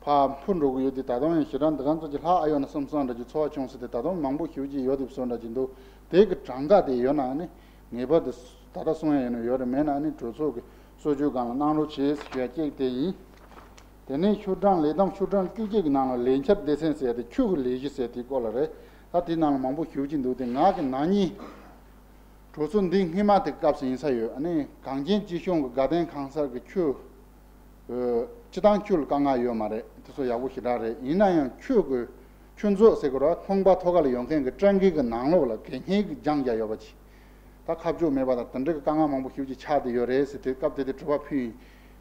ཕར་འཕུར་འགྲོ་གི་ཡོད་དེ། ད་དུང་ཡང་ཞེ་དྲག་འདི་ག་ཚོད་ཅིག་ལྷག་ཨ་ཡོད་ན་བསམ་བསམ་འདྲ་ཅིག་ཚོར་བ་བྱུང་སྲིད་དེ། ད་དུང་མང་པོ་ཞེ་པོ་ཅིག་ཡོད་དེ་བཟོ་འདྲ་ཅིག་འདུག་དེ་གི་གྲངས་ཀ་དེ་ཡོད་ན་ནི་ངེས་པར་དུ་ད་ལྟ་གསུང་ཡ་ཡོད་ན་ཡོད་རེད། མེད་ན་ནི་གྲོས་ཚོགས་ཀྱི་གསོལ་ཇུས་སྒང་ལ་གནང་རོགས་བྱེད་ཞུ་ཡ་གཅིག་དེ་ཡིན། དེ་ནས་ཤོག་གྲངས་ལས་བསྡོམས་ཤོག་གྲངས་བཅུ་གཅིག་གི་ནང་ལ་ལས་འཆར་སྡེ་ཚན་ཟེར་ཏེ་ཁྱོད་ཀྱི་ལས་གཞི་ཟེར་དེའི་སྐོར་ལ་རེད། ད་དེའི་ནང་ལ་མང་པོ་ཞེ་པོ་ཅིག་འདུག་དེ་ང་གི་ནག་ཉེས། གྲོས་ཚོགས་འདི་སྔོན་མ་དེ་སྐབས་སུ་ཡིན་ས་ཡོད། ཨ་ནི་གངས་ཅན་སྐྱིད་གཤོངས་ཀྱི་དགའ་ལྡན་ཁང་གསར་གྱི་ཁྱོད། ཨ། སྤྱི་བཏང་ཁྱོད་ལ་དཀའ་ངལ་ཡོད་མ་རེད། དེ་ཚོ་ཡག་པོ་ཞེ་དྲག་རེད། ཡིན་ན་ཡང་ཁྱོད་ཀྱི་ཁྱུ་མཛོད་ཟེར་དགོས་རེད་བ། ཁང་པ་ཐོག་ཁ་ལ་ཡོད་མཁན་གྱི་སྤྲང་ཀི་གི་ནང་ལོགས་ལ་གད་སྙིགས་ཀྱི་རྒྱང་རྒྱག་ཡོད་པ་ཅིག་ད་ཁ་ཕྱོགས་མེད་པ་དང་དེ་འདྲ་གི་དཀའ་ངལ་མང་པོ་ཞེ་པོ་ཅིག་ཆགས་བསྡད་ཡོད་རེད་ཟེར་དེ་སྐབས་དེ་དུས་དྲི་བ་ཕུལ་ཡིན།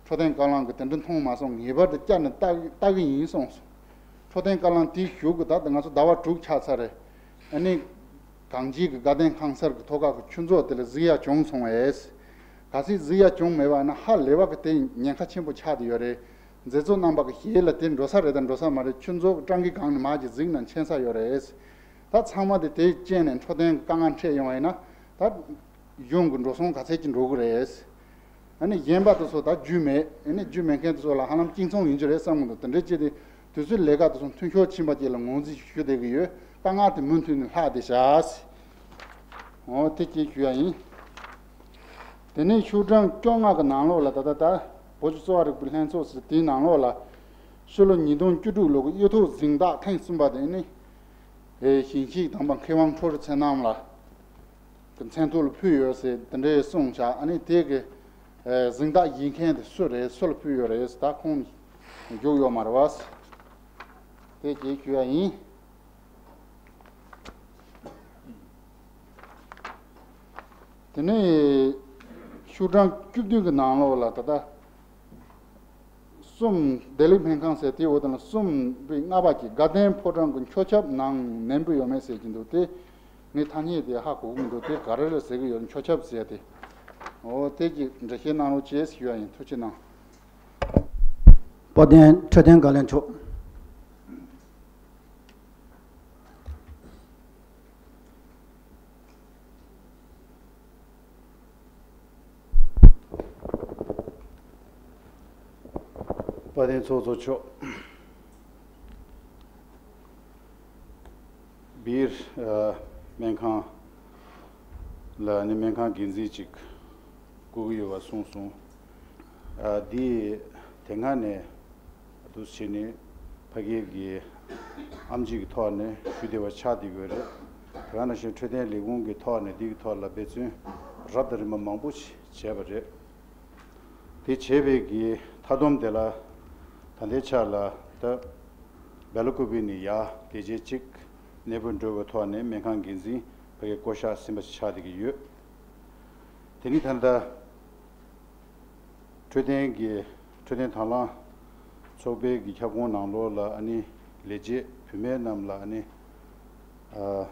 འཕྲོད་བསྟེན་བཀའ་བློན་གྱིས་དེ་འདྲ་མཐོང་མ་སོང་། ངེས་པར་དུ་བསྐྱར་ནས་ལྟ་ལྟ་གི་ཡིན་གསུངས་སོང་། འཕྲོད་བསྟེན་བཀའ་བློན་དེའི་གཞུག་གི་ད་ལྟ་ང་ཚོ་ཟླ་བ་དྲུག་ཆགས་ཚར་རེད། ཨ་ནི། གངས་སྐྱིད་ཀྱི་དགའ་ལྡན་ཁང་གསར་གྱི་ཐོག་ཁ་གི་ཁྱུ་མཛོད་དེ་ལ་གཟིགས་ཡ་བྱུང་སོང་བས། གལ་སྲིད་གཟིགས་ཡ་བྱུང་མེད་པ་ན་ཧ་ལས་པ་གི་དེ་ཉེན་ཁ་ཆེན་པོ་ཆགས་བསྡད་ཡོད་རེད། མཛད་གཙོ་རྣམ་པ་གི་ཞལ་ལ་དེ་འགྲོ་ས་རེད་དང་འགྲོ་ས་མ་རེད། ཁྱུ་མཛོད་སྤྲང་ཀི་སྒང་ནས་མར་གྱི་གཟིགས་ན་མཁྱེན་ས་ཡོད་རེད། ད་ཚང་མ་དེ་དེའི་རྐྱེན་ནས་འཕྲོད་བསྟེན་གྱི་དཀའ་ངལ་འཕྲད་ཡོང་བ་ཡིན་ན་ད་གཞུང་གི་འགྲོ་སོང་ག་ཚད་ཅིག་འགྲོ་གི་རེད། ཨ་ནི་གཞན་པ་དེ་ཚོ་ད་རྒྱུས་མེད། ཨ་ནི་རྒྱུས་མེད་མཁན་དེ་ཚོ་ལ་ཧ་ལམ་གཅིག་མཚུངས་ཡིན་གྱི་རེད་བསམ་གྱི་འདུག་དེ་འདྲའི་ཅིག་དེ་དུས་ཚོད་ལས་ཀ་དེ་ཚོ་མཐུན་ཤོར་ཕྱིན་པ་ཅིག་ལ་ངོས་འཛིན་ཞུ་བསྡད་ཀྱི་ཡོད། དཀའ་ངལ་དེ་མུ་མཐུད་ནས་ལྷག་བསྡད་བཞག་འོ་དེ་གཅིག་ཞུ་ཡ་ཡིན། དེ་ནས་ཤོག་གྲངས་བཅོ་ལྔ་གི་ནང་ལོགས་ལ་ད་ལྟ་ད་བོད་ཀྱི་གསོ་བ་རིག་པའི་ལྷན་ཚོགས་ཟེར་དེའི་ནང་ལོགས་ལ་ཕྱི་ལོ་ཉིས་སྟོང་བཅུ་དྲུག་ལོ་གི་གཡུ་ཐོག་གཟེངས་རྟགས་ཐེངས་གསུམ་པ་དེ་ནི་ཞིང་གཤེགས་དམ་པ་མཁས་དབང་ཁྲོ་རུ་ཚེ་རྣམ་ལགས་ཀྱི་མཚན་ཐོག་ལ་ཕུལ་ཡོད་ཟེར་དེ་འདྲའི་གསུངས་བཞག་ཨ་ནི་དེ་གི་གཟེངས་རྟགས་བཞེས་མཁན་དེ་སུ་རེད། སུ་ལ་ཕུལ་ཡོད་རེད་ཟེར། ད་ཁོང་བཞུགས་ཡོད་མ་རེད་བ། དེ་གཅིག་ཞུ་ཡ་ཡིན། དེ་ནས་ཤོག་གྲངས་བཅུ་བདུན་གྱི་ནང་ལོགས་ལ་ད་ལྟ་གསུམ། བདེ་ལེགས་སྨན་ཁང་ཟེར་དེའི་འོག་དེ་ལ་གསུམ་པའི་ལྔ་པ་གྱི་དགའ་ལྡན་ཕོ་བྲང་གི་མཆོད་ཆབ་ནང་ནན་པོ་ཡོད་མེད་ཟེར་གྱི་འདུག་དེ་ངས་ཐ་སྙད་དེ་ཧ་གོ་གི་མི་འདུག་དེ་ག་རེ་རེད་ཟེར་གྱི་ཡོད། མཆོད་ཆབ་ཟེར་དེ། འོ་དེ་གྱི་འགྲེལ་བཤད་གནང་རོགས་བྱེད་ཞུ་ཡ་ཡིན། ཐུགས་རྗེ་གནང་། དཔལ་ལྡན་འཕྲོད་བསྟེན་དགའ་ལྡན་མཆོག་དཔལ་ལྡན་ཚོགས་གཙོ་མཆོག་བིར་ཨ་སྨན་ཁང་ལ་ནི་སྨན་ཁང་འགན་འཛིན་ཅིག་བསྐོ་གི་ཡོད་པ་གསུངས་སོང་། ཨ་འདི་དེ་སྔ་ནས་འདུག་བྱས་ནས་ཕ་གིའི་གི་ཨེམ་ཆི་གི་ཐོག་ནས་ཞུ་བདེ་བ་ཆགས་བསྡད་ཡོད་རེད། དེ་ག་ནང་བཞིན་འཕྲོད་བསྟེན་ལས་ཁུངས་ཀྱི་ཐོག་ནས་འདི་གི་ཐོག་ལ་འབད་བརྩོན་རབ་དང་རིམ་པ་མང་པོ་ཞིག་བྱས་པ་རེད། དེ་བྱས་པའི་གི་མཐའ་སྡོམ་དེ་ལ་ད་ལྟའི་ཆ་ལ་ད་སྦེལ་ཀོབ་ནས་ཡར་དེ་རྗེས་གཅིག་གནས་སྤོས་འགྲོ་བའི་ཐོག་ནས་སྨན་ཁང་འགན་འཛིན་ཕ་གིར་བསྐོ་གཞག་ཟིན་པ་ཞིག་ཆགས་བསྡད་ཀྱི་ཡོད། དེ་ནི་ད་ལྟ་འཕྲོད་བསྟེན་གྱི་འཕྲོད་བསྟེན་དང་བླངས་ཚོགས་པའི་གི་ཁྱབ་ཁོངས་ནང་ལོགས་ལ་ཨ་ནི་ལས་བྱེད་བུད་མེད་རྣམས་ལ་ཨ་ནི་ཨ།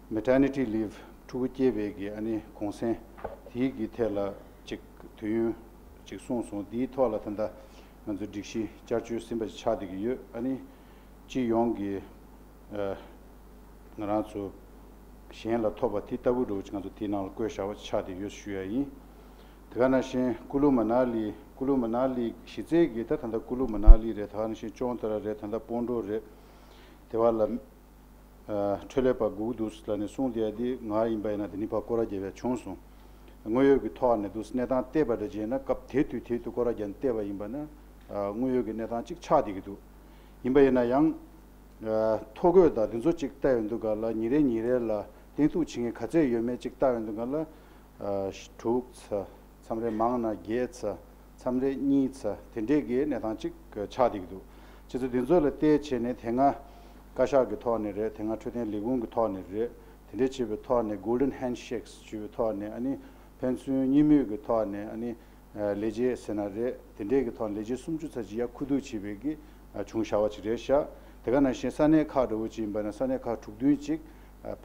Maternity leave ཕྲུ་གུ་སྐྱེས་པའི་གི་ཨ་ནི་གུང་སེང་དེའི་གི་ཐད་ལ་ཅིག་དུས་ཡུན་ཅིག་གསུངས་སོང་། དེའི་ཐོག་ལ་ད་ལྟ་ང་ཚོ་སྒྲིག་གཞི་བསྐྱར་བཅོས་ཟིན་པ་ཞིག་ཆགས་བསྡད་ཀྱི་ཡོད། ཨ་ནི་སྤྱི་ཡོངས་ཀྱི་ཨ་ང་རང་ཚོ་གཞན་ལ་ཐོབ་པ་དེ་ལྟ་བུ་འདྲ་བོ་ཅིག་ང་ཚོ་དེའི་ནང་ལ་བཀོད་བཞག་པ་ཆགས་བསྡད་ཡོད་ཞུ་ཡ་ཡིན། དེ་ག་ནང་བཞིན་ཀུ་ལུ་མ་ན་ལི་ཀུ་ལུ་མ་ན་ལི་གཞི་རྩའི་གི་ད་ད་ལྟ་ཀུ་ལུ་མ་ན་ལི་རེད། དེ་ག་ནང་བཞིན་ཅོང་ཏ་ར་རེད། ད་ལྟ་སྤོན་གྲོགས་རེད། དེ་བ་ལ། འཕྲོད་ལས་པ་སྒུག་འདུག་ལ་ནས་གསུངས་དེ་ཡ་དེ་ང་ཡིན་པ་ཡིན་ན་དེ་ནི་ཕར་སྐོར་ར་རྒྱབ་ཡ་བྱུང་སོང་། དངོས་ཡོད་ཀྱི་ཐོག་ནས་འདུག་གནས་སྟངས་བལྟས་པ་འདྲ་བྱས་ན་སྐབས་དེ་དུས་དེ་དུས་སྐོར་ར་རྒྱབ་ནས་བལྟས་པ་ཡིན་པ་ན་དངོས་ཡོད་ཀྱི་གནས་སྟངས་གཅིག་ཆགས་བསྡད་ཀྱི་འདུག་ཡིན་པ་ཡིན་ན་ཡང་ཐོ་འགོད་དང་དེ་ཚོ་གཅིག་བལྟ་ཡོང་དུས་ག་ལ་ཉིན་རེ་ཉིན་རེ་ལ་བསྟེན་གཏུགས་བྱེད་མཁན་ག་ཚད་ཡོད་མེད་གཅིག་བལྟ་ཡོང་དུས་ག་ལ། དྲུག་ཚེ། མཚམས་རེ་མང་ན་བརྒྱད་ཚེ། མཚམས་རེ་གཉིས་ཚེ། དེ་འདྲས་ཀྱི་གནས་སྟངས་གཅིག་ཆགས་བསྡད་ཀྱི་འདུག་བྱས་ཙང་དེ་ཚོ་ལ་བལྟས་བྱས་ནས་དེ་སྔ་བཀའ་ཤག་གི་ཐོག་ནས་རེད། དེ་སྔ་འཕྲོད་བསྟེན་ལས་ཁུངས་ཀྱི་ཐོག་ནས་རེད། དེ་འདྲས་བྱས་པའི་ཐོག་ནས་Golden Handshakes ཞུས་པའི་ཐོག་ནས་ཨ་ནི་ཕན་ཚུན་གཉིས་མོས་ཀྱི་ཐོག་ནས་ཨ་ནི་ལས་བྱེད་ཟེར་ན་རེད། དེ་འདྲས་ཀྱི་ཐོག་ནས་ལས་བྱེད་སུམ་ཅུ་ཚེ་གཅིག་ཡར་ཁུ་བསྡུ་བྱས་པའི་གི་བྱུང་བཞག་པ་ཅིག་རེད་ཤག་དེ་ག་ནང་བཞིན་ས་གནས་ཁག་འདྲ་བོ་ཅིག་ཡིན་པ་ན་ས་གནས་ཁག་དྲུག་བདུན་ཅིག་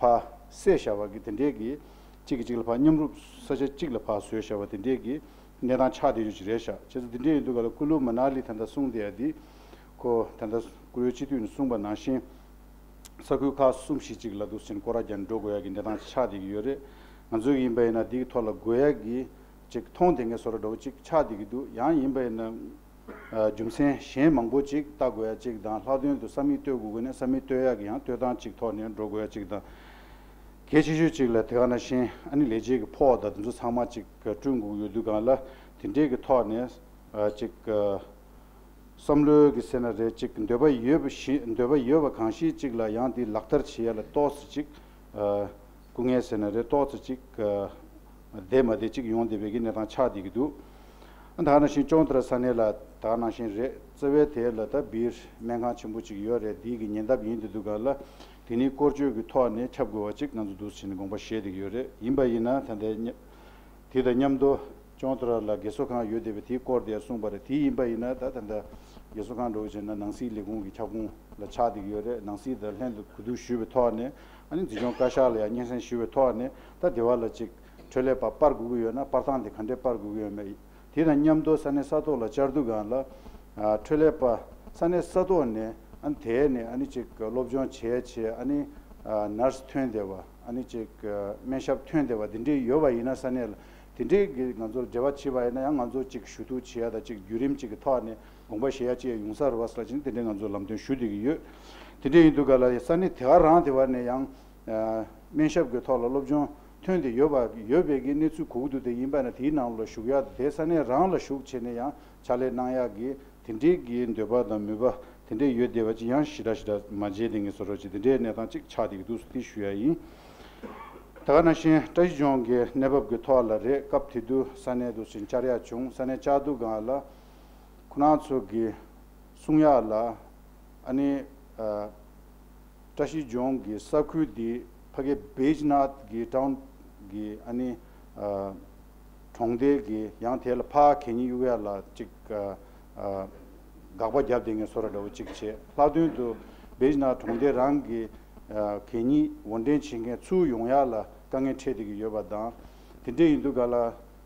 ཕར་བསད་བཞག་པ་གི་དེ་འདྲས་ཀྱི་གཅིག་གིས་གཅིག་ལ་ཕར་མཉམ་རུབ་ས་ཆ་གཅིག་ལ་ཕར་བཟོས་བཞག་པ་དེ་འདྲས་ཀྱི་གནས་སྟངས་ཆགས་བསྡད་རྒྱུ་ཅིག་རེད་ཤག་བྱས་ཙང་དེ་འདྲས་ཡིན་དུས་ག་ལ་ཀུ་ལུ་མ་ན་ལི་ད་ལྟ་གསུངས་བསྡད་ཡ་འདི་ཁོ་ད་ལྟ་ཀུ་ལུ་སྤྱི་འཐུས་ནས་གསུངས་པ་ནང་བཞིན་ས་ཁུལ་ཁག་གསུམ་བཞི་ཅིག་ལ་འདུག་སེ་བྱས་ནས་སྐོར་ར་རྒྱག་ནས་འགྲོ་དགོས་ཡ་གི་གནས་སྟངས་ཆགས་བསྡད་ཀྱི་ཡོད་རེད། ང་ཚོ་ཡིན་པ་ཡིན་ན་འདི་གི་ཐོག་ལ་དགོས་ཡ་གི་ཅིག་མཐོང་བསྡད་མཁན་བཟོ་འདྲ་འདྲ་བོ་ཅིག་ཆགས་བསྡད་ཀྱི་འདུག་ཡང་ཡིན་པ་ཡིན་ན། ཨ་རྒྱུ་མཚན་གཞན་མང་པོ་ཅིག་ལྟ་དགོས་ཡ་ཅིག་དང་། ལྷག་དོན་དུ་ས་མིག་ལྟོས་དགོས་དགོས་ནས་ས་མིག་ལྟོས་ཡ་གི་ཡང་ལྟོས་སྟངས་ཅིག་ཐོག་ནས་འགྲོ་དགོས་ཡ་ཅིག་དང་། གལ་ཆེ་ཤོས་ཅིག་ལ་དེ་ག་ནང་བཞིན་ཨ་ནི་ལས་བྱེད་ཀྱི་ཕོགས་དང་དེ་ཚོ་ཚང་མ་ཅིག་བསྐྲུན་དགོས་ཀྱི་ཡོད་དུས་སྒང་ལ་དེ་འདྲས་ཀྱི་ཐོག་ནས་ཨ་ཅིག་ཨ་བསམ་བློའི་གི་ཟེར་ན་རེད། ཅིག་འདོད་པ་ཡོད་པ་ཞིག་འདོད་པ་ཡོད་པ་གང་ཞིག་ཅིག་ལ་ཡང་དེ་ལག་བསྟར་བྱེད་ཡ་ལ་ཏོག་ཙམ་ཅིག་ཨ་སྐུ་ངལ་ཟེར་ན་རེད། ཏོག་ཙམ་ཅིག་ཨ་བདེ་མ་བདེ་ཅིག་ཡོང་བསྡད་པའི་གི་གནས་སྟངས་ཆགས་བསྡད་ཀྱི་འདུག་ད་ག་ནང་བཞིན་ཅོང་ཏ་ར་ས་གནས་ལ་ད་ག་ནང་བཞིན་རེད། རྩ་བའི་དེ་ལ་ད་བིར་སྨན་ཁང་ཆེན་པོ་ཅིག་ཡོད་རེད། འདི་གི་ཉེ་འདབས་ཡིན་དུས་སྒང་ལ་དེ་ནི་བཀོལ་སྤྱོད་ཀྱི་ཐོག་ནས་ཁྱབ་དགོས་པ་ཅིག་ང་ཚོ་འདུག་སེ་བྱས་ནས་དགོངས་པ་བཞེས་བསྡད་ཀྱི་ཡོད་རེད། ཡིན་པ་ཡིན་ན་ད་ལྟའི་མཉམ་དེ་དང་མཉམ་དུ་ཅོང་ཏ་ར་ལ་རྒས་གསོ་ཁང་ཡོད་བསྡད་པ་དེའི་སྐོར་དེ་གསུངས་པ་རེད། དེ་ཡིན་པ་ཡིན་ན་ད་ད་ལྟ་རྒས་གསོ་ཁང་འགྲོ་བྱས་ན་ནང་སྲིད་ལས་ཁུངས་ཀྱི་ཁྱབ་ཁོངས་ལ་ཆགས་བསྡད་ཀྱི་ཡོད་རེད། ནང་སྲིད་དང་ལྷན་དུ་གོ་བསྡུར་ཞུས་པའི་ཐོག་ནས་ཨ་ནི་འཛིན་སྐྱོང་བཀའ་ཤག་ལ་ཡང་སྙན་སེང་ཞུས་པའི་ཐོག་ནས་ད་དེ་བ་ལ་ཅིག་འཕྲོད་ལས་པ་སྤར་དགོས་ཀྱི་ཡོད་ན་སྤར་སྟངས་དེ་ག་འདྲས་སྤར་དགོས་ཀྱི་ཡོད་མེད། དེ་དང་མཉམ་དུ་ས་གནས་ས་ཐོག་ལ་བཅར་དུས་སྒང་ལ་ཨ་འཕྲོད་ལས་པ་ས་གནས་ས་ཐོག་ནས་ཨ་ནི་དེ་ནས་ཨ་ནི་ཅིག་སློབ་སྦྱོང་བྱས་བྱས་ཨ་ནི་ཨ་ནར་སི་ཐོན་བསྡད་པ། ཨ་ནི་ཅིག་སྨན་ཞབས་ཐོན་བསྡད་པ་འདི་འདྲས་ཡོད་པ་ཡིན་ན་ས་གནས་ལ་ དེ་འདྲའི་གི་ང་ཚོར་འབྲེལ་བ་བྱས་པ་ཡིན་ན་ཡང་ང་ཚོ་ཅིག་ཞུ་གཏུག་བྱེད་ཡ་དང་ཅིག་བརྒྱུད་རིམ་ཅིག་གི་ཐོག་ནས་དགོངས་པ་བཞེས་ཡ་ཅིག་ཡོང་ས་རེད་བ་ཟེར་ལ་ཅིག་དེ་འདྲའི་ང་ཚོ་ལམ་སྟོན་ཞུ་བསྡད་ཀྱི་ཡོད། དེ་འདྲ་ཡིན་དུས་ག་ལ་ས་གནས་དེ་ག་རང་དེ་བར་ནས་ཡང་སྨན་ཞབས་ཀྱི་ཐོག་ལ་སློབ་སྦྱོང་ཐོན་ཏེ་ཡོད་པ་ཡོད་པའི་གི་གནས་ཚུལ་གོ་གི་འདུག་དེ་ཡིན་པ་ན་དེའི་ནང་ལ་ཞུགས་ཡ་དེ་ས་གནས་རང་ལ་ཞུགས་བྱས་ནས་ཡང་ཕྱག་ལས་གནང་ཡ་གི་དེ་འདྲའི་གི་འདོད་པ་དང་མོས་པ་དེ་འདྲའི་ཡོད་བསྡད་པ་ཅིག་ཡང་ཞེ་དྲག་ཞེ་དྲག་མ་མཇལ་བསྡད་མཁན་བཟོ་འདྲ་ཅིག་དེ་འདྲའི་གནས་སྟངས་ཅིག་ཆགས་བསྡད་ཀྱི་འདུག་ཟེར་དེ་ཞུ་ཡ་ཡིན། ད་ག་ནང་བཞིན་བཀྲ་ཤིས་ལྗོངས་ཀྱི་གནས་བབ་ཀྱི་ཐོག་ལ་རེད། སྐབས་དེ་དུས་ས་གནས་དུ་ཕྱིན་བཅར་ཡ་བྱུང་། ས་གནས་བཅར་དུས་སྒང་ལ་ཁོ་རང་ཚོ་གི་གསུང་ཡ་ལ་ཨ་ནི་ཨ་བཀྲ་ཤིས་ལྗོངས་ཀྱི་ས་ཁུལ་འདི་ཕ་གི་བེཇ་ནཱཐ་གི་ཊའུན་གི་ཨ་ནི་ཨ་གྲོང་སྡེ་གི་ཡང་དེ་ལ་ཕར་གད་སྙིགས་གཡུག་ཡ་ལ་ཅིག་ཨ་ཨ་དགག་པ་བརྒྱབ་བསྡད་མཁན་བཟོ་འདྲ་འདྲ་བོ་ཅིག་བྱས། ལྷག་དོན་དུ་བེཇ་ནཱཐ་གྲོང་སྡེ་རང་གི་ཨ་གད་སྙིགས་དབོར་འདྲེན་བྱེད་མཁན་ཚུར་ཡོང་ཡ་ལ་དཀའ་ངལ་འཕྲད་བསྡད་ཀྱི་ཡོད་པ་དང་། དེ་འདྲ་ཡིན་དུས་ག་ལ་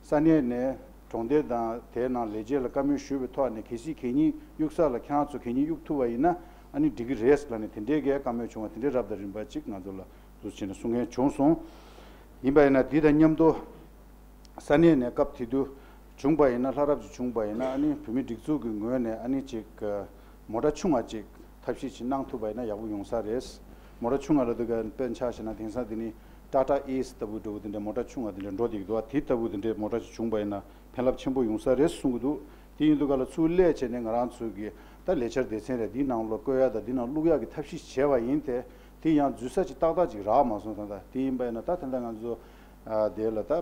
ས་གནས་ནས་གྲོང་སྡེ་དང་དེའི་ནང་ལས་བྱེད་ལ་བཀའ་མོལ་ཞུས་པའི་ཐོག་ནས་གལ་སྲིད་གད་སྙིགས་གཡུག་ས་ལ་ཁྱེད་རང་ཚོ་གད་སྙིགས་གཡུག་ཐུབ་པ་ཡིན་ན་ཨ་ནི་འགྲིག་གི་རེད་ལབ་ནས་དེ་འདྲའི་གི་བཀའ་མོལ་བྱུང་བ་དེ་འདྲའི་རབ་དང་རིམ་པ་ཅིག་ང་ཚོ་ལ་འདུག་སེ་བྱས་ནས་གསུང་མཁན་བྱུང་སོང་། ཡིན་པ་ཡིན་ན་འདི་དང་མཉམ་དུ་ས་གནས་ནས་སྐབས་དེ་དུས་བྱུང་པ་ཡིན་ན་ལྷག་རབ་ཅིག་བྱུང་པ་ཡིན་ན་ཨ་ནི་བོད་མི་སྒྲིག་འཛུགས་ཀྱི་ངོས་ནས་ཨ་ནི་ཅིག་མོ་ཊ་ཆུང་བ་ཅིག་ཐབས་ཤེས་ཅིག་གནང་ཐུབ་པ་ཡིན་ན་ཡག་པོ་ཡོང་ས་རེད། མོ་ཊ་ཆུང་བ་ལབ་དུས་ཀ་དཔེར་ཆ་བཞག་ན་དེང་སང་དེ་ནི་ཊ་ཊ་ཨེ་སི་ལྟ་བུ་འདྲ་བོ་དེ་འདྲའི་མོ་ཊ་ཆུང་བ་དེ་འདྲ་འགྲོ་བསྡད་ཀྱི་འདུག་བ། དེ་ལྟ་བུ་དེ་འདྲའི་མོ་ཊ་ཅིག་བྱུང་པ་ཡིན་ན་ཕན་རླབས་ཆེན་པོ་ཡོང་ས་རེད་གསུང་གི་འདུག་དེ་ཡིན་དུས་ཀ་ལ་ཚུར་སླེབས་བྱས་ནས་ང་རང་ཚོའི་གི་ད་ལས་འཆར་སྡེ་ཚན་རེད། འདིའི་ནང་ལ་བཀོད་ཡ་དང་འདི་ནང་བླུག་ཡ་གི་ཐབས་ཤེས་བྱས་པ་ཡིན་ཏེ། དེ་ཡང་འཛུལ་ས་ཅིག་ཏག་ཏག་ཅིག་རག་མ་སོང་། ད་ལྟ་དེ་ཡིན་པ་ཡིན་ན་ད་ད་ལྟ་ང་ཚོ་ཨ་དེ་ལ་ད་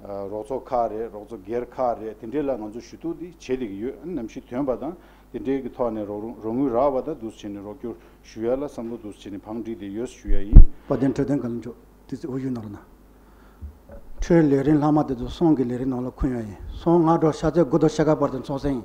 ཨ་རོགས་ཚོགས་ཁག་རེད། རོགས་ཚོགས་སྒེར་ཁག་རེད། དེ་འདྲས་ལ་ང་ཚོ་ཞུ་གཏུག་འདི་བྱེད་བསྡད་ཀྱི་ཡོད། ཨ་ནི་ནམ་ཞིག་ཐོན་པ་དང་དེ་འདྲས་ཀྱི་ཐོག་ནས་རོགས་རོགས་དངུལ་རག་པ་དང་འདུག་སེ་བྱས་ནས་རོགས་སྐྱོར་ཞུ་ཡ་ལ་བསམ་བློ་འདུག་སེ་བྱས་ནས་བང་བསྒྲིགས་བསྡད་ཡོད་ཞུ་ཡ་ཡིན། བ་དན་འཕྲོད་བསྟེན་བཀའ་བློན་མཆོག་དུས་ཚོད་འུ་ཡུ་ནང་ལ་ན། ཁྲོས་ལས་རིམ་ལྷག་མ་དེ་ཚོ་སོང་གི་ལས་རིམ་ནང་ལ་འཁོད་ཡོད་ཡིན། སོང་སྔ་དྲོ་ཤ་ཚའི་དགུ་དང་ཕྱེད་ཀ་བར་དུ་འཚོགས་སྲིད་ཡིན།